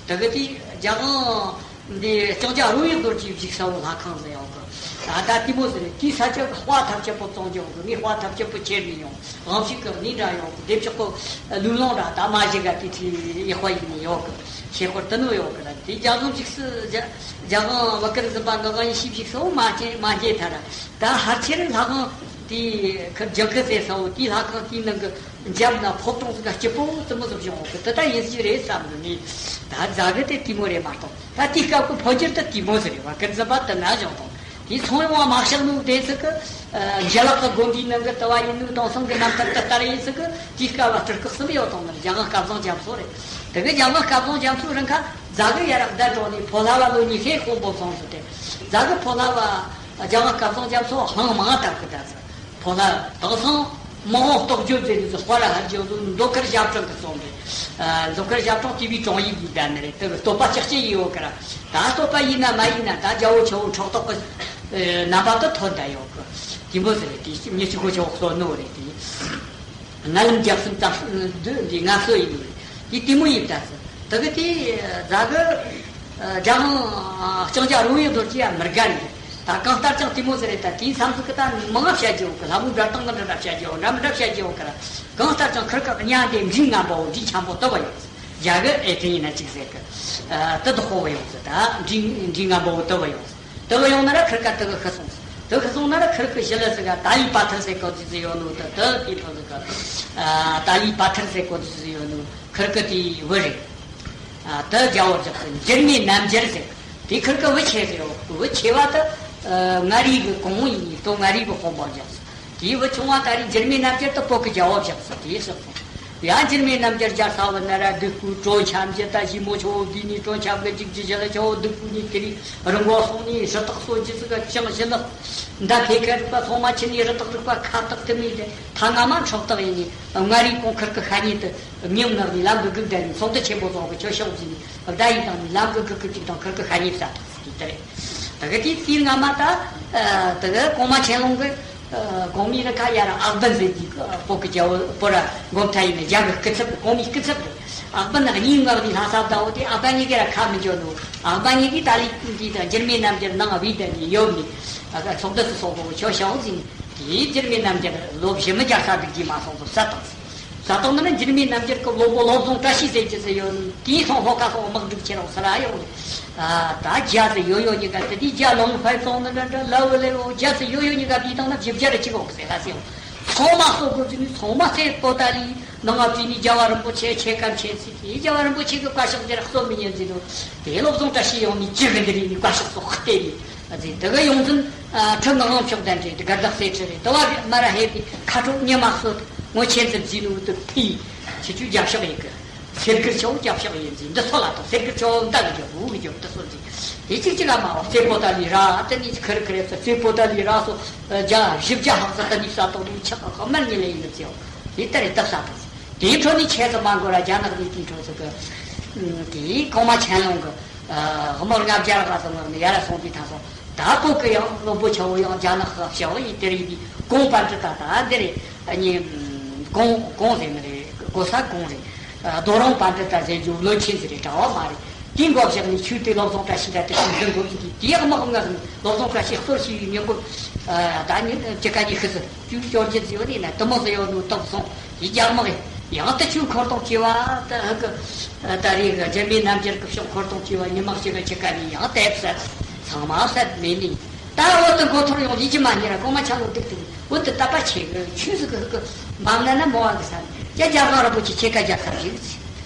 གི། དེ་གི་དུས་རྒྱ་གང་། འདི་ལྕང་སྐྱ་རོང་ཡུལ་རྡོ་རྗེ་བཞུགས་ས་བོ་ལྷ་ཁང་ཟེར་ཡོད་གི། ད་ལྟ་དེ་མོ་ཟེར་རེད། དེའི་ས་ཆ་གི་དཔའ་ཐབས་ཆེན་པོ་བཙོང་རྒྱུ་གི། ངས་དཔའ་ཐབས་ཆེན་པོ་ཁྱེར་ནས་ཡོང་། དབང་ཕྱུག་གི་གནས་འདྲ་ཡོང་གི། བདེ་མཆོག་གི་ལུས་ལོང་ར་ད་མ་གཞི་ག་དེ་ཚེ་ཡག་པ་ཡིན་ནས་ཡོད་གི། ཤེས་སྐོར་དུ་ནོ་ཡོད་གི་ར། དེ་རྒྱ་གང་བཞུགས་སུ་རྒྱ་རྒྱ་གང་བ་ཀིར་འཛིན་པ་ངག་དབང་ཡེ་ཤེས་བཞུགས་སུ་མ་སྐྱེ་མ་སྐྱེ་ཐ་ར། ད་ཧར་ཆེར་ལྷ་ཁང་དེ་ཁི་རྒྱང་ཁི་ཟེར་ས་བོ་དེའི་ལྷ་ཁང་དེའི་ནང་གི་འཇབ་ན་ཕོ་བྲང་ཟིག་ག་སྐྱིད་པོ་དུ་མོ་ཟིག་བྱུང་གི། དེ་ད་ཡིན་ཟིག་རེད་བསམ་གི། ངས་ད་རྫ་གི་དེ་དེ་མོ་རེད་མ་གཏོགས། ད་དེའི་སྐབས་ཀྱི་འཕོ་འགྱུར་དུ་དེ་མོ་ཟིག་རེད། བ་ཀིར་འཛིན་པ་དུ་ན་བྱུང་དང་། དེ་ཚོང་ཡོང་བ་མ་བཤད་ནུ་དེ་ཚིག་གི། འཇལ་ལག་གི་དགོན་སྡེའི་ནང་གི་དུ་བ་ཡིན་ནུ་དང་སང་གི་རྣམ་ཐར་དུ་ལྟར་ཡིན་ཚིག་གི། དེའི་སྐབས་ལ་སྤྲུལ་སྐུ་གསུམ་ཡོད་དང་ནི་རྒྱ་གར་སྐལ་བཟང་རྒྱ་མཚོ་རེད། དེ་གི་རྒྱ་གར་སྐལ་བཟང་རྒྱ་མཚོ་རིང་ཁ་རྫ་གི་ཡ་རབས་བརྡ་འགྲོ་ནས་ཕོ་ལྷ་བ་ལོ་ཉི་ཤུའི་དཔོན་པོ་སོང་ཟིག་སྟེ། རྫ་གི་ཕོ་ལྷ་བ་རྒྱ་གར་སྐལ་བཟང་རྒྱ་མཚོ་ཧང་མང་དར་གི་ད་ཟིག་ཕོ་ལྷ་དེང་སང་མི་དབང་རྟོགས་བརྗོད་ཟེར་ནི་ཟིག་དཔའ་ར་ཧར་བརྗོད་ཟིག་མདོ་ཁར་ཞབས་དྲུང་གི་གསུང་རེད། མདོ་ཁར་ཞབས་དྲུང་དེ་བའི་དྲུང་ཡིག་གི་བདམས་ནི་རེད། དེ་གི་བསྟོད་པ་ལྕགས་ཀྱི་ཡོད་གི་ར། ད་བསྟོད་པ་ཡིན་ན་མ་ཡིན་ན་ད་རྒྱལ་བོ་ཆེ་བོ་ཕྲག་དོག་གི་རྣམ་པ་དུ་ཐོན་ད་ཡོད་གི། དེ་མོ་ཟིག་རེད། དེ་མྱི་གཅིག་གོ་ཆེ་བོ་གསོད་ནོ་རེད་དེ། ང་ལམ་རྒྱབ་སུམ་ཙམ་འདི་འདི་ང་སོ་ཡིན་ནི་རེད། དེ་དེ་མོ་ཡིན་ད་ཟེར། དེ་གི་དེ་རྫ་གི་རྒྱ་གང་ལྕང་སྐྱ་རོང་ཡུལ་རྡོ་རྗེ་ཡ་མི་དགའ་ནི། ད་གང་ལྟར་ཀྱང་དེ་མོ་ཟེར་རེད། ད་དེའི་མཚམས་སུ་གི་ད་མང་བཤད་རྒྱུ་གི། ལྷ་མོའི་སྒྲ་གདངས་ལ་འདྲ་འདྲ་བཤད་རྒྱུ་འདྲ་མི་འདྲ་བཤད་རྒྱུ་གི་ར། གང་ལྟར་ཀྱང་ཁིར་ཀ་གཉའ་དེ་འབྲིང་ངན་པ་བོ་འབྲིང་ཆེན་པོ་དུ་བ་ཡོད། རྒྱ་གི་ཨེ་དེ་ཡིན་ན་ཅིག་ཟེར་གི། དུ་དུ་ཧོ་བ་ཡོད་ཟེར། ད་འབྲིང་འབྲིང་ངན་པ་བོ་དུ་བ་ཡོད་ཟེར། དུ་བ་ཡོང་ན་ར་ཁིར་ཀ་དུ་གི་ཤི་སོང་ཟེར། དུ་ཤི་སོང་ན་ར་ཁིར་ཀི་ཞི་ལི་ཟེར་ག་ཏཱ་ལི་པ་ཐར་ཟེར་གོ་དུ་ཟི་ཡོད་ནོ། དུ་དུ་དེ་ཕོ་ཟེར་གི། ཏཱ་ལི་པ་ཐར་ཟེར་གོ་དུ་ཟི་ཡོད་ནོ། ཁིར་ཀི་དེ་བུ་རེད། ཨ། དེ་རྒྱལ་བོ་རྒྱག་སོ། འགྱུར་མེད་རྣམ་རྒྱལ་ཟེར། དེ་ཁིར་ཀི་བུ་ཆེ་ཟེར་རོ། བུ་ཆེ་བ་དེ་ཨ་མངའ་རིས་ཀྱི་གོང་བུ་ཡིན་ནི། དོ་མངའ་རིས་ཀྱི་དཔོན་པོ་རྒྱག་སོ། དེའི་བུ་ཆུང་བ་ད་རེས་འགྱུར་མེད་རྣམ་རྒྱལ་དེ་བོད་ཀྱི་རྒྱལ་བོ་རྒྱག་སོ། དེའི་ཕྱོགས་སོ། ཡང་འགྱུར་མེད་རྣམ་རྒྱལ་རྒྱལ་ས་བུ་ན་ར་སྡུག་གུ་གྲོ་འཆམ་གྱི་ད་ཞི་མོ་ཆོ་བོ་བསྡུས་ནི། གྲོ་འཆམ་གྱི་འཇིགས་ཀྱི་ཞི་ལ་ཆོ་བོ་སྡུག་གུ་ནི་དེ་རིང་རི་མགོ་སོང་ནི་ཞི་ཐག་སོ་རྒྱུ་ཟིག་ག་ཅང་ཞི་ལག་མདའ་ཕེ་ཁ་རིག་པ་ཚང་མ་ཁྱེར་ནི་རི་དྭགས་རིག་པ་ཁ་བཏགས་དུ་མི་དེ་ཐ་ང་མ་འཕྲོག་བཏགས་ཡིན་ནི། མངའ་རིས་གོང་ཁིར་ཀི་ཤ་ཉེ་དུ་མྱི་མངགས་ནི་ལམ་གི་སྒུག་བསྡད་ནི། ཚོགས་འདུ་ཆེན་པོ་བཙོང་གི་ཁྱོད་ཤོག་ཟིན་ནི་བརྡ་ཡིག་དང་ནི་ལམ་གི་སྒུག་གི་ཅིག་དང་ཁིར་ཀི་ཤ་ཉེ་བསད་ཐག་ཟིག་གི་དེ་རེད། དེ་གི་དུས་དུས་སྔ་མ་ད་དེ་གི་གོང་མ་ཆན་ལུང་གི་གོང་མའི་རི་ཁ་ཡ་ར་ཨག་བན་ཟེར་གྱི་བོད་ཀྱི་རྒྱལ་བོ་བོད་ར་མགོ་མཐའ་ཡིན་ན་རྒྱ་གི་སྐུ་ཚབ་གོང་མའི་སྐུ་ཚབ་རེད། ཨག་བན་གཉིས་མངགས་ནི་ལྷ་ས་བདག་བོ་དེ་ཨག་བན་གཉིས་ཀ་ར་ཁ་མི་འཇོག་ནོ། ཨག་བན་གཉིས་ཀས་ཏཱ་ལི་འདི་དང་འགྱུར་མེད་རྣམ་རྒྱལ་ནང་བི་དེ་ནི་ཡོད་ནི། ཚོགས་འདུ་སུ་སོང་བོ་ཆོ་ཤང་ཟིན་དེའི་འགྱུར་མེད་རྣམ་རྒྱལ་ལོ་བཞི་མི་རྒྱལ་ས་བདུག་རྗེས་མ་སོང་བོ་ས་དང་ས་དང་ནི་འགྱུར་མེད་རྣམ་རྒྱལ་གི་ལོ་བོ་བློ་བཟང་བཀྲ་ཤིས་ཟེར་གྱི་ཟེར་ཡོད་ནི། དེའི་སོང་ཧོ་ཁ་སོང་དམག་འཁྲུག་ཆེ་རུང་ས་ར་ཡོང་ནི། ད་རྒྱ་སི་ཡོ་ཡོ་གཉིས་ཀ་དེ་དུས་རྒྱ་ལོང་ཕའི་སོང་ནི་འདྲ་འདྲ་ལ་བུ་ལེ་བོ་རྒྱ་སི་ཡོ་ཡོ་གཉིས་ཀ་དེའི་སྟེང་ན་བཞི་བརྒྱ་རེ་གཅིག་འོག་ཟེར་ལ་ཟེར། ཚང་མ་གསོ་དགོས་ཟེར་ནི། ཚང་མ་སེ་པོ་ཏཱ་ལི་ནང་ང་བྲིས་ནི་རྒྱལ་བ་རིན་པོ་ཆེ་ཆེ་གམ་ཆེ་ཚིག་གིས་རྒྱལ་བ་རིན་པོ་ཆེ་གི་བཀའ་ཤག་འདིར་གསོ་མི་ཉན་ཟེར་ནོ། དེ་བློ་བཟང་བཀྲ་ཤིས་ཡོང་ནི་ཅི་གི་འདི་རིགས་ནི་བཀའ་ཤག་སོགས་བལྟས་ནི། ཟེར་དེ་གི་ཡོང་འཛིན་ཁྲི་ངག་དབང་ཕྱོགས་བདན་རེད། དེ་གར་བདག་སེ་ཁྲི་རེད། དེ་བ་མ་ར་ཧེ་དེ་ཁ་དྲོ་ཉི་མ་གསོད་ངོ་ཆེ་འཛིན་བརྩིས་ནོ་དུ་ཕི་ཁྱི་ཆུ་རྒྱབ་ཤག་ཡི་གི། སེར་གིར་ཆོ་རྒྱབ་ཤག་ཡིན་ཟིན་འདི་སོ་ལ་དང་སེར་གིར་ཆོ་འདའ་གི་རྒྱབ་བུ་གི་རྒྱབ་དུ་སོ་ཟིན། དེ་གཅིག་གཅིག་ལ་མ་བ་རྩེ་པོ་ཏ་ལི་ར་དེ་ནི་ཁིར་ཁིར་ཚོ་རྩེ་པོ་ཏ་ལི་ར་སོ་རྒྱ་བཞི་བརྒྱ་ཧག་ས་ཏ་ནི་ས་ཏོག་རིན་ཆག་གི་དམར་ཉི་ལེ་ཡིན་ནི་ཚེའོ། དེ་ལྟར་རེ་སྟབས་ས་དང་དེའི་འཕྲོ་ནི་ཆེ་ཙམ་མ་འགོར་ར་རྒྱ་ནག་ནི་དེའི་འཕྲོ་ཚོ་གི་དེའི་གོང་མ་ཆན་ལུང་གི་དམག་ལྔ་བརྒྱ་ལ་ག་ཙམ་ངོར་ནི་ཡ་ར་སོང་དུས་ཐ་སོང་། ད་ཀོ་ཀི་ཡང་བློན་པོ་ཆ་བོ་ཡང་རྒྱ་ནག་ཤག་ཤག་ཡིན་དེ་རིགས་ཀྱི་གོང་པན་ཏྲི་ད་ད་འདི་རེད། གཉིས་གོང་གོང་ཟེར་ནི་རེད། གོ་ས་གོང་རེད། རྡོ་རོང་པན་ཏྲི་ད་ཟེར་རྒྱུ་བློན་ཆེན་ཟེར་རེད་གྲྭ་བ་མ་རེད། དེའི་འགོ་བཞག་ནས་ཆོས་དེ་བློ་བཟང་བཀྲ་ཤིས་ད་དེ་ཤིང་འཛིན་དགོས་ཀྱི་དེ་དེའི་དམག་ལྔ་ཟིན་བློ་བཟང་བཀྲ་ཤིས་གཏོར་ཤི་ཡི་ཉིན་གོ་ད་ཉིན་ཅི་ཀ་ཉི་ཤི་ཟིན་བཅུ་བཅོ་བརྒྱད་ཟིན་ཡོད་རེད་ན་དུ་མོ་ཟིན་ཡོད་ནོ་སྟོབས་སོང་། དེ་རྒྱ་དམག་ཡང་ད་ཆུ་འཁོར་གཏོང་བྱས་པ་ད་ཧ་གི་ད་རེས་གི་འཇར་མའི་རྣམ་རྒྱལ་གི་ཕྱོགས་འཁོར་གཏོང་བྱས་པ་ཉི་མ་གཅིག་གི་ཕྱི་ཀ་ནས་ཡང་དེབ་ཟད་ཚང་མ་ཟད་མེད་ནི། ད་འོ་དུ་མགོ་ཐོར་ཡོང་ལི་ཅི་མ་ཉེ་ར་གོང་མ་ཆ་ལོ་སྡུག་སྡུག་འོ་དུ་ད་པ་ཆེ་གི་ཆུ་ཟིག་གི་ཧ་གི་མ་ང་ན་མོ་བ་གི་ས་ཅ་རྒྱ་གང་ར་པོ་ཆེ་ཁྱེད་ཀ་རྒྱ་ས་རིག་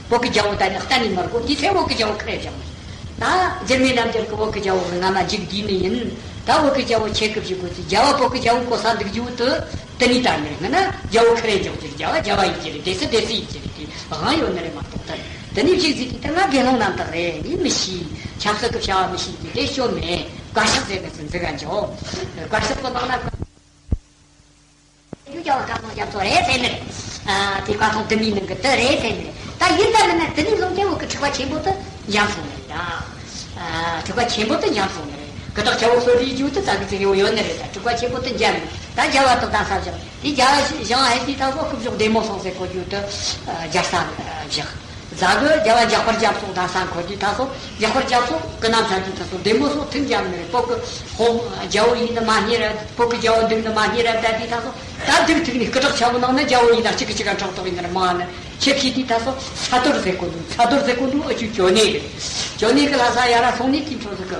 བོད་གི་རྒྱ་བོ་ད་ནི་གཏན་ནས་མར་གོ་འདི་ཚེ་བོད་གི་རྒྱ་བོ་ཁ་རེ་བཞག་མ། ད་འཇར་མའི་རྣམ་རྒྱལ་གི་བོད་གི་རྒྱལ་པོ་གི་རྔ་མ་འཇིག་བསྡུས་ནི་ཡིན། ད་བོད་གི་རྒྱལ་པོ་ཆེ་གི་བཞུགས་དགོས་ཚེ་རྒྱལ་བ་བོད་གི་རྒྱལ་པོ་གོ་ས་འདུག་རྒྱུ་དུ་དེ་ནི་ད་ནི་སྔ་ན་རྒྱལ་པོ་ཁ་རེ་འཇོག་རྒྱུ་རྒྱལ་བ་རྒྱལ་བ་ཡིན་གྱི་རེད། སྡེ་སྲིད་སྡེ་སྲིད་ཡིན་གྱི་རེད། དེ་དབང་ཡོད་ནི་རེད་མ་གཏོགས་ད་དེ་ནི་བཞུགས་ཚེ་དེ་ད་ང་དགེ་སློང་རྣམ་དག་རེད་ཡིན་མི་ཤེས། ཆབ་སྲིད་གི་བྱ་བ་མི་ཤེས་ཀྱི་དེ་ཤོ་མེད། བཀའ་ཤག་ཟེར་གི་ཚུལ་འཛིན་ག་འཇོག་བཀའ་ཤག་གི་ནང་ན། རྒྱུ་རྒྱལ་བ་བཀའ་ཐང་རྒྱ་མཚོ་རེད་ཟེར་ནི་རེད། ཨ་དེ་བཀའ་ཐང་དུ་མའི་ནང་གི་དུ་རེད་ཟེར་ནི་རེད། ད་ཡིན་ད་མིན་ན་དེ་ནས་བཟུང་སྟེ་བོད་ཀྱི་འཁྲུག་པ་ཆེན་པོ་དུ་འཇམ་སོང་ནི་རེད་ད། ཨ་འཁྲུག་པ་ཆེན་པོ་དུ་འཇམ་སོང་ནི་རེད། ཀི་དག་ཆ་བོ་སོ་རིའི་རྒྱུ་དུ་ད་གི་ཚིག་ཡོད་ཡོད་ནི་རེད། ད་འཁྲུག་པ་ཆེན་པོ་དུ་འཇམ་ནི་ད་རྒྱལ་བ་དུ་ད་ས་བཞག་དེ་རྒྱལ་བ་ཞང་ཧེ་དེ་ད་བོད་སྐུ་བཞུགས་བདེ་མོ་སོང་ཟེར་གོ་རྒྱུ་དུ་རྒྱལ་ས་བཞག་རྫ་གི་རྒྱལ་བ་འཇམ་དཔལ་རྒྱ་མཚོ་དང་ས་འཁོར་དུས་ད་སོ་འཇམ་དཔལ་རྒྱ་མཚོ་ཀི་ནམ་ཚ་དུས་ད་སོ་བདེ་མོ་སོ་ཐུག་འཇམ་ནི་རེད། བོད་གི་ཧོ་རྒྱལ་པོ་ཡིན་ནི་མ་རྙེད་ར་བོད་གི་རྒྱལ་པོ་འདུག་ནི་མ་རྙེད་ར་ད་དུས་ད་སོ་ད་འདུག་ཐུག་ནི་སྐུ་དྲག་ཆ་བོ་ནང་ན་རྒྱལ་པོ་ཡིན་ན་གཅིག་གི་གཅིག་ག་ཕྲག་དོག་ཡིན་ནི་རེད་མ་ནི་ཁྱེད་ཀྱིས་དུས་ད་སོ་ཚ་དོར་ཟེར་གོ་འདུག་ཚ་དོར་ཟེར་གོ་འདུག་ཨ་ཅུ་ཅོ་ནེ་གི་ཅོ་ནེ་གི་ལྷ་ས་ཡ་ར་སོང་ནི་དེ་འཕྲོ་ཟེར་གི་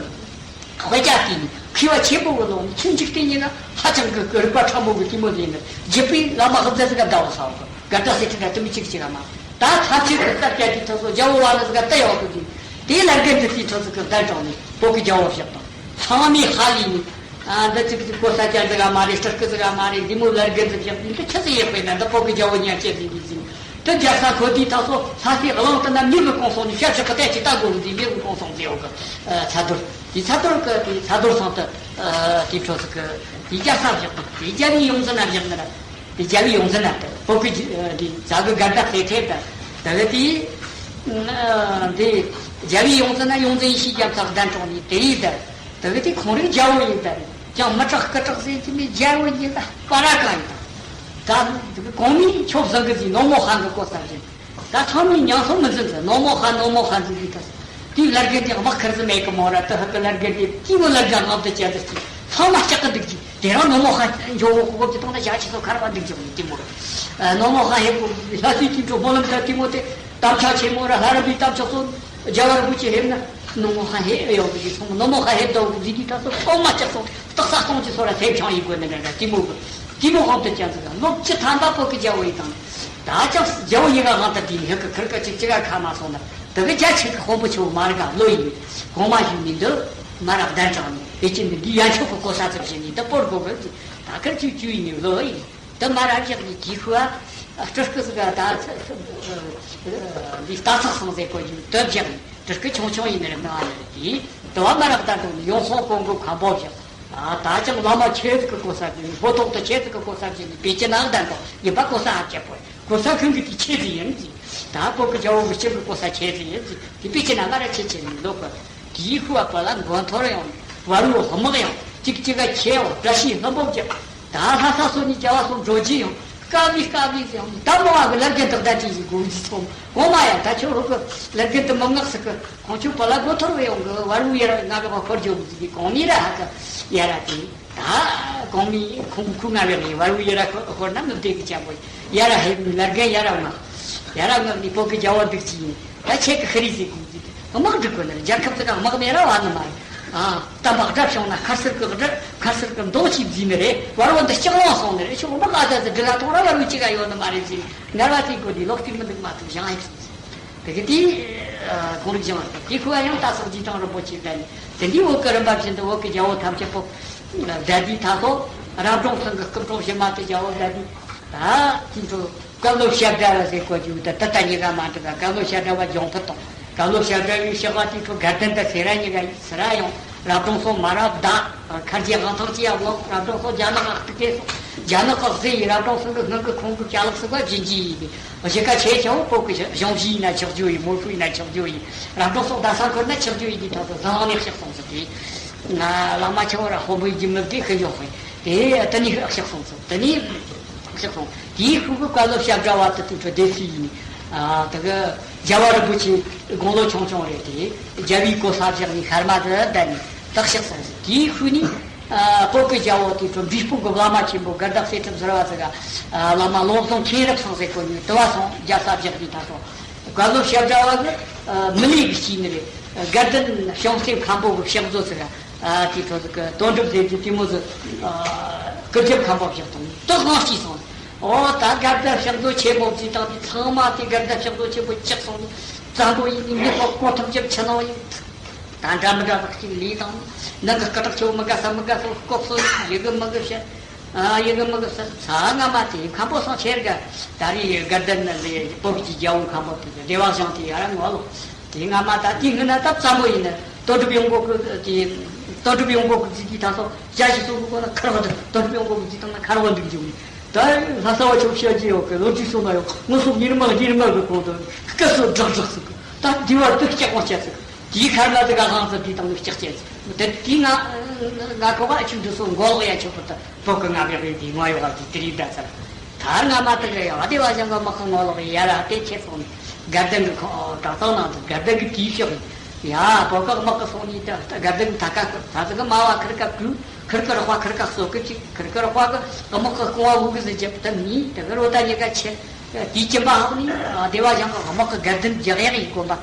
དཔེ་ཆ་དེ་ནི་མཁས་པ་ཆེན་པོ་གི་ལོག་ནི་ཆུ་འཇིག་རྟེན་ཉིད་ན་ཧ་ཅང་གི་རིག་པ་ཕྲ་མོ་གི་དེ་མོ་ཟེར་ནི་རྒྱུད་པའི་བླ་མ་ཧབ་ཟེར་ཟེར་ག་ཟླ་བ་ས་བ་གི། དགའ་ལྡན་གསེར་ཁྲི་འདྲ་དུ་མི་གཅིག་གཅིག་ལ་མ། ད་ཐབས་ཆེ་གི་སྟབས་བསྐྱལ་དུས་ཐོག་སོ་རྒྱལ་པོ་བ་ལ་ཟིག་ག་ལྟ་ཡོང་གི་དུས། དེའི་ལར་རྒན་དུ་དེའི་ཐོག་ཟིག་གི་བདག་དྲངས་ནས་བོད་ཀྱི་རྒྱལ་པོ་བཞག་དང་། ཚང་མས་ཧ་ལས་ནས། ཨ་འདི་ཅིག་ཅིག་གོ་ས་སྐྱ་ཟིག་ག་མ་རེད། སྤྲུལ་སྐུ་ཟིག་ག་མ་རེད། འདི་མོ་ལར་རྒན་ཟིག་བཞག་དུས་འདི་ཆི་ཟིག་ཡོད་པས་ན་འདི་བོད་ཀྱི་རྒྱལ་པོ་ཉག་ཅེས་ཟིག་འདུག་ཟིན། དུ་རྒྱལ་ས་འཁོད་དུས་ཐོག་སོ་ལྷ་སའི་གླིང་དུ་ན་མྱུ་གུ་གོང་སོང་ནས་ཤ་ཆག་གི་ལྟས་ཀྱི་ལྟ་དགོས་ཟིན། མྱུ་གུ་གོང་སོང་ཟིན་ཡོད་གི་ཚ་དོར། དེ་ཚ་དོར་གི་དེ་ཚ་དོར་སོང་དུ་དེ་འཕྲོ་ཟིག་གི་དེ་རྒྱལ་ས་བཞག་དང་དེ་རྒྱལ་པོའི་ཡོངས་འཛིན་ན་བཞག་ནི་ར། དེ་རྒྱལ་པོའི་ཡོངས་འཛིན་ན་དེ་བོད་ཀྱི་དེ་རྒྱ་གི་དགའ་ལྡན་ཚེ་ཐེབས་དང་དེ་གི་དེ་དེ་རྒྱལ་པོའི་ཡོངས་འཛིན་ན་ཡོངས་འཛིན་ཡེ་ཤེས་རྒྱལ་ཚོགས་གདན་དྲངས་ནས་དེ་ཡིས་དེ་དེ་གི་དེ་ཁོང་རིགས་རྒྱལ་པོ་ཡིན་ད་རེད། ཀྱང་མི་དྲག་སྐུ་དྲག་ཟེར་གྱི་མི་རྒྱལ་པོ་ཡིན་ད་པ་ར་ག་ཡིན་ད། ད་གོང་མའི་ཆོབ་བཟང་གི་ཟིག་ནོ་མོ་ཧང་གི་གོ་ས་བཞིན། ད་ཚང་མས་མྱང་སོང་མི་འཛིན་ཟེར། ནོ་མོ་ཧ་ནོ་མོ་ཧ་འཛིན་གྱི་ད། དེའི་ལར་རྒན་དེ་དམག་ཁར་ཟིན་མེད་གི་མོ་ར་ད་ཧ་གི་ལར་རྒན་དེ་དེའི་མོ་ལར་རྒན་ངག་ཏུ་བཅད་ཟེར་གྱི་ཚང་མ་སྐྲག་གི་འདུག་གི། དེ་རང་ནོ་མོ་ཧ་འཇོག་གོ་གོ་གི་ཐོག་ན་ཞག་ཆི་སོ་ཁར་བ་འདུག་འཇོག་ནི་དེ་མོ་ར། ནོ་མོ་ཧ་ཧེ་གོ་ལྷ་སའི་དཀྱིལ་འཁོར་སྨོན་ལམ་ད་དེ་མོ་དེ་དམ་བཅའ་ཆེན་མོ་ར་ལྷ་རམས་པའི་དམ་བཅའ་སོ་རྒྱལ་བ་རིན་པོ་ཆེ་ཧེབ་ན་ནོ་མོ་ཧ་ཧེ་ཨེ་ཡོང་གི་སོང་། ནོ་མོ་ཧ་ཧེ་དོ་གི་ཟི་དི་ད་སོ་ཚང་མ་སྐྲག་སོང་། སྟག་ས་སྟོང་གི་སོ་ར་སེམས་ཆང་ཡི་དགོས་ནི་ར་དེ་མོ་གི་དེ་མོ་ཧོབ་ཏུ་ཅན་ཟིག་ལོ་བཅུ་ཐམ་པ་བོད་ཀྱི་རྒྱལ་པོ་ཡི་དང་། ད་ཅང་རྒྱལ་པོ་ཡི་ག་དབང་དུ་བསྡུས་ནས་ཧི་ཀི་ཁིར་ཀི་ཅིག་ཅི་ག་ཁ་མ་སོང་ན་དེ་གི་རྒྱ་ཆེ་གི་དཔོན་པོ་ཆེ་བོ་མ་ར་ག་ལོ་ཡིན། གོང་མ་ཞུས་ནས་འདི་མ་ར་གདན་དྲངས་ནས་ཨེ་ཅི་འདི་འདི་ཡན་ཆོད་གི་གོ་ས་ཙམ་བྱས་ནས་འདི་སྤོར་དགོས་གི། ད་ཁིར་ཆུ་བཅུ་ཡིན་ནས་ལོ་ཡིན། འདི་མ་ར་བཞག་ནས་དེའི་ཤུ་བ་སྤྲུལ་སྐུ་ཟིག་ག་ད་འདི་རྟ་ཚག་སོང་ཟེར་གོ་རྒྱུ་དེ་བཞག་ནས་སྤྲུལ་སྐུ་ཆུང་ཆུང་ཡིན་ནི་རེད། མི་བ་ནི་རེད་དེ་དུ་བ་མ་ར་གདན་དྲངས་ནས་ཡོང་སོང་གོང་གི་ཁ་འབོ་བཞག་ད་ཅང་བླ་མ་ཆེ་ཟིག་གི་གོ་ས་ཟིན། ཕོ་ཐོག་ཏུ་ཆེ་ཟིག་གི་གོ་ས་ཟིན་ནས་པེ་ཅི་ནང་ལྡན་དང་ཡིན་པ་གོ་ས་ཨ་ཅེ་པོ་གོ་ས་ཁང་གི་དེ་ཆེ་ཟིག་ཡིན་ཟིག་ད་བོད་ཀྱི་རྒྱལ་པོ་གི་སྤྱི་གི་གོ་ས་ཆེ་ཟིག་ཡིན་ཟིག་དེ་པེ་ཅི་ན་མ་ར་ཆེ་ཆེ་ནས་ལོག་གི་དེའི་ཤུ་བ་པ་ལ་མགོན་ཐོར་ཡང་བར་བུ་དམག་ཡང་གཅིག་གཅིག་ག་ཆེ་ཡང་བཀྲ་ཤིས་ལྷུན་པོ་གྱི་ད་ལྷ་ས་སོ་ནས་རྒྱལ་བ་སོང་འགྲོ་རྒྱུ་ཡང་དཀའ་བའི་དཀའ་བའི་ཟེར་ཡང་ད་མ་བ་གི་ལར་རྒན་དག་ད་ཅི་ཞིག་དགོས་ཟིག་ཚོམ་གོང་མ་ཡང་ད་ཁྱོད་ཧུ་གི་ལར་རྒན་དུ་མི་མངགས་ཟིག་གི་ཁོང་ཆུ་པ་ལ་སྒོ་ཐོར་བའི་ཡོང་གི་བར་བུ་ཡ་ར་ང་གི་བ་འཁོར་འཇོག་གི་ཟིག་གི་གོང་མི་ར་ཧ་གི་ཡ་ར་དེ་ད་གོང་མི་ཁོང་ཁུ་ང་བའི་ངའི་བར་བུ་ཡ་ར་འཁོར་ན་མི་བདེ་གི་ཅན་པོ་ཡ་ར་ཧེ་མི་ལར་རྒན་ཡ་ར་ང་ཡ་ར་ང་ནི་བོད་གི་རྒྱལ་བ་འདུག་ཅི་ཡིན་ད་ཁྱེད་གི་ཤི་རི་ཟིག་གི་ཟིག་དམག་སྒྲིག་དགོས་ནི་རེད། རྒྱལ་ཁབ་ཟིག་ག་དམག་མེད་ར་བ་ནི་མ་རེད། ཨ་ད་དམག་སྒྲ་བྱུང་ན་ཁར་སིར་གི་སྒྲ་ཁར་སིར་གི་མདོ་ཆིབས་ཟིན་ནི་རེད། བར་བུ་འདི་ལྕགས་ལོང་སོང་ནི་རེད། ཁྱོད་དམག་ཨ་ད་ཟིག་སྒྲིལ་ལ་ཐོང་ར་བར་བུ་ཅི་ག་ཡོད་ནི་མ་རེད་ཟིན། ངར་བ་དེའི་སྒོ་དེ་ལོག་སྟེ་མི་འདུག་མ་ཐུབ་བཞེངས་ཡིན་སོང་ཟིན། དེ་གི་དེ་ཁོང་རིག་བཞེངས་བ་དེ་ཁོ་ཡང་ད་སོག་ཇི་ཐང་རིན་པོ་ཆེ་ད་ནི་དེ་འདི་བོད་ཀྱི་རིམ་པ་བཞིན་དུ་བོད་ཀྱི་རྒྱལ་པོ་ཐམས་ཅད་པོ་བདག་དེའི་ཐ་སོ་རབ་བྱུང་ཚང་གི་སྐུ་འཁྲུངས་ཕྱི་མ་དེ་རྒྱལ་པོ་བདག་དེའི་ད་དེ་འཕྲོ། བཀའ་སློབ་བཤད་གྲྭ་བ་ཟེར་གོ་རྒྱུ་ད་ད་ལྟ་གཉིས་ཀ་མ་འགྲིག་ག་བཀའ་སློབ་བཤད་གྲྭ་བ་ལྗོངས་ཕུ་དང་བཀའ་སློབ་བཤད་གྲྭ་བའི་ཤག་བ་དེ་ཁྲོ་དགའ་ལྡན་དང་སེ་ར་གཉིས་ཀ་སེ་ར་ཡང་རབ་གྲོང་སོགས་མ་རབ་དང་མཁར་རྒྱས་དབང་ཐང་ཅི་ཡང་ལོག་རབ་གྲོང་སོགས་རྒྱ་ནག་ཨ་ཏི་ཀེ་སོགས་རྒྱ་ནག་ཨ་ཟེ་ཡི་རབ་གྲོང་སོགས་ཀྱི་སྔོན་གྱི་ཁོང་གི་ཅ་ལག་སོགས་ཀ་ཇི་ཇི་ཡིན་ཏེ་གཞི་ཀ་ཆེ་ཆེའོ་བོད་ཀྱི་གཞུང་གཞི་ཡིན་ན་ཆགས་རྒྱུ་ཡིན། མོ་ཧྲུ་ཡིན་ན་ཆགས་རྒྱུ་ཡིན། རབ་གྲོང་སོགས་རྡ་ས་འཁོར་ན་ཆགས་རྒྱུ་ཡིན་ཏེ་ཐོག་ཏུ་བཟང་ནས་གཤེགས་སོང་ཟེར་ཏེ། ང་བླ་མ་ཆེ་བ་ར་དཔོན་པོའི་རྒྱུད་མི་བདེ་ཤི་འཇོག་ཧེ། དེ་ལྟ་ནི་ཤག་སོང་ཚུལ་དེ་ནི་ཤག་སོང་དེའི་ཤུགས་ཀྱི་བཀའ་སློབ་བཤད་གྲྭ་བ་དུ་དུ་འཕྲོ་སྡེ་སྲིད་ཡིན། ཨ་དེ་གི་རྒྱལ་བ་རིན་པོ་ཆེ་དགུང་ལོ་ཆུང་ཆུང་རེད་དེ་རྒྱལ་བའི་གོ་ས་བཞག་ནས་ཤར་མ་དུ་བསྡད་ནས་དག་ཤག་སོང་ཚུལ་དེའི་ཤུགས་ནི་ཨ་བོད་ཀྱི་རྒྱལ་བོ་དེ་ཚོ་འབྲས་སྤུངས་ཀྱི་བླ་མ་ཆེན་པོ་དགའ་ལྡན་གསེར་ཁྲི་ཟུར་བ་ཟིག་ག་ཨ་བླ་མ་བློ་བཟང་མཁྱེན་རབ་སོང་ཟེར་གོ་ནས་དུ་བ་སོང་རྒྱལ་ས་བཞག་ནས་ད་སོང་། བཀའ་སློབ་བཤད་གྲྭ་བ་གི་ཨ་མི་ལས་ཀྱི་སྐྱེས་ནི་རེད། དགའ་ལྡན་བྱང་སེམས་མཁན་པོ་གི་ཕྱག་མཛོད་ཟེར་ག་ཨ་དེ་ཚོ་ཟིག་གི་དོན་གྲུབ་ཟེར་གྱི་དེ་མོ་ཟིག་ཨ་སྐུ་རྒྱབ་མཁན་པོ་བཞག་དང་དུ་དབང་སྐྱིད་སོང་། ཨོ་ད་དགའ་ལྡན་ཕྱག་མཛོད་ཆེན་མོ་བརྩིས་དང་དེ་ཚང་མ་དེ་དགའ་ལྡན་ཕྱག་མཛོད་ཆེན་པོ་བཅག་སོང་ནི་བཙན་པོ་ཡིན་ནི་མི་ཧོ་གོ་ཐུབ་རྒྱབ་ཆི་ནང་ཡིན། ད་འདྲ་མི་འདྲ་བག་ཅིག་ལས་དང་ནང་གི་སྐུ་དྲག་ཆེ་བོ་མི་དགའ་ས་མི་དགའ་སོ་ལྐོག་སོ་ཡི་གི་མི་གི་བཤད། ཨ་ཡི་གི་མི་གི་ས་ས་སྔ་མ་དེ་མཁན་པོ་སང་ཆེར་ག་ད་རེས་དགའ་ལྡན་ནི་ལས་བོད་ཀྱི་རྒྱལ་བོ་མཁན་པོ་དེ་བདེ་བ་བཟང་དེ་ཡ་ར་ངོ་ལོ། དེ་སྔ་མ་ད་དེ་སྔོན་ན་ད་བཙན་པོ་ཡིན་ན་དོན་གྲུབ་ཡོང་སྒོ་གི་དེ་དོན་གྲུབ་ཡོང་སྒོ་གི་རྩིས་དེ་ད་སོ་ཞག་ཞིག་སོ་གི་སྒོ་ན་ཁར་བ་དང་དོན་གྲུབ་ཡོང་སྒོ་གི་རྩིས་དང་ན་ཁར་བ་འདུག་འཇུག་ནི་ད་ལྷ་ས་བ་ཆོག་བཤད་ཀྱི་ཡོད་གི་ལོ་རྒྱུས་སོ་ན་ཡོད་ངོ་སོ་ཉིན་མ་ཉིན་མ་གི་གོང་དུ་སྐད་སོ་སྒྲག་སྒྲག་སུ་གི་ད་དེ་བ་དུ་སྐྱག་པ་བྱས་སུ་གི་དེའི་ཁར་ལ་དེ་ག་ཧང་ས་དེ་དང་ལུགས་ལྕགས་ཅན་དེ་དེ་ང་ང་ཁོ་ག་ཨ་ཆུ་འདི་ཚོ་མགོ་ལོག་ཡ་ཆོག་པ་དང་བོད་ཀྱི་ང་བེག་རེད་དེ་ངོ་ཡོད་ག་དེ་དེ་རིགས་ད་ཚར་ད་ང་མ་དེ་ག་ཡ་བ་དེ་བ་ཞང་ག་མ་ཁ་ངོ་ལོག་ཡ་ར་དེ་ཆེ་སོང་ནས་དགའ་ལྡན་གི་ཁོ་དྲག་ཐང་ནང་དུ་དགའ་ལྡན་གི་དེའི་ཕྱོགས་ཡིན་ཡ་བོད་ཀྱི་དམག་གི་སོང་ནས་ད་དགའ་ལྡན་གི་ད་ཀ་ཁུར་ད་ཚོ་གི་མ་བ་ཁུར་ཀ་བྲུ་ཁུར་ཀི་ར་ཧ་ཁུར་ཀ་གསོ་གི་ཅིག་ཁུར་ཀི་ར་ཧ་གི་དམག་གི་རྐང་བ་འུ་གི་ཟི་རྒྱབ་ད་མི་དེ་གི་རོ་ད་ཉེ་ག་ཆེ། དེའི་སྐྱིན་པ་ཧག་ནི་སྡེ་བ་ཞང་གི་དམག་གི་དགའ་ལྡན་རྒྱག་ཡག་ཡིན་དགོན་པ། ད་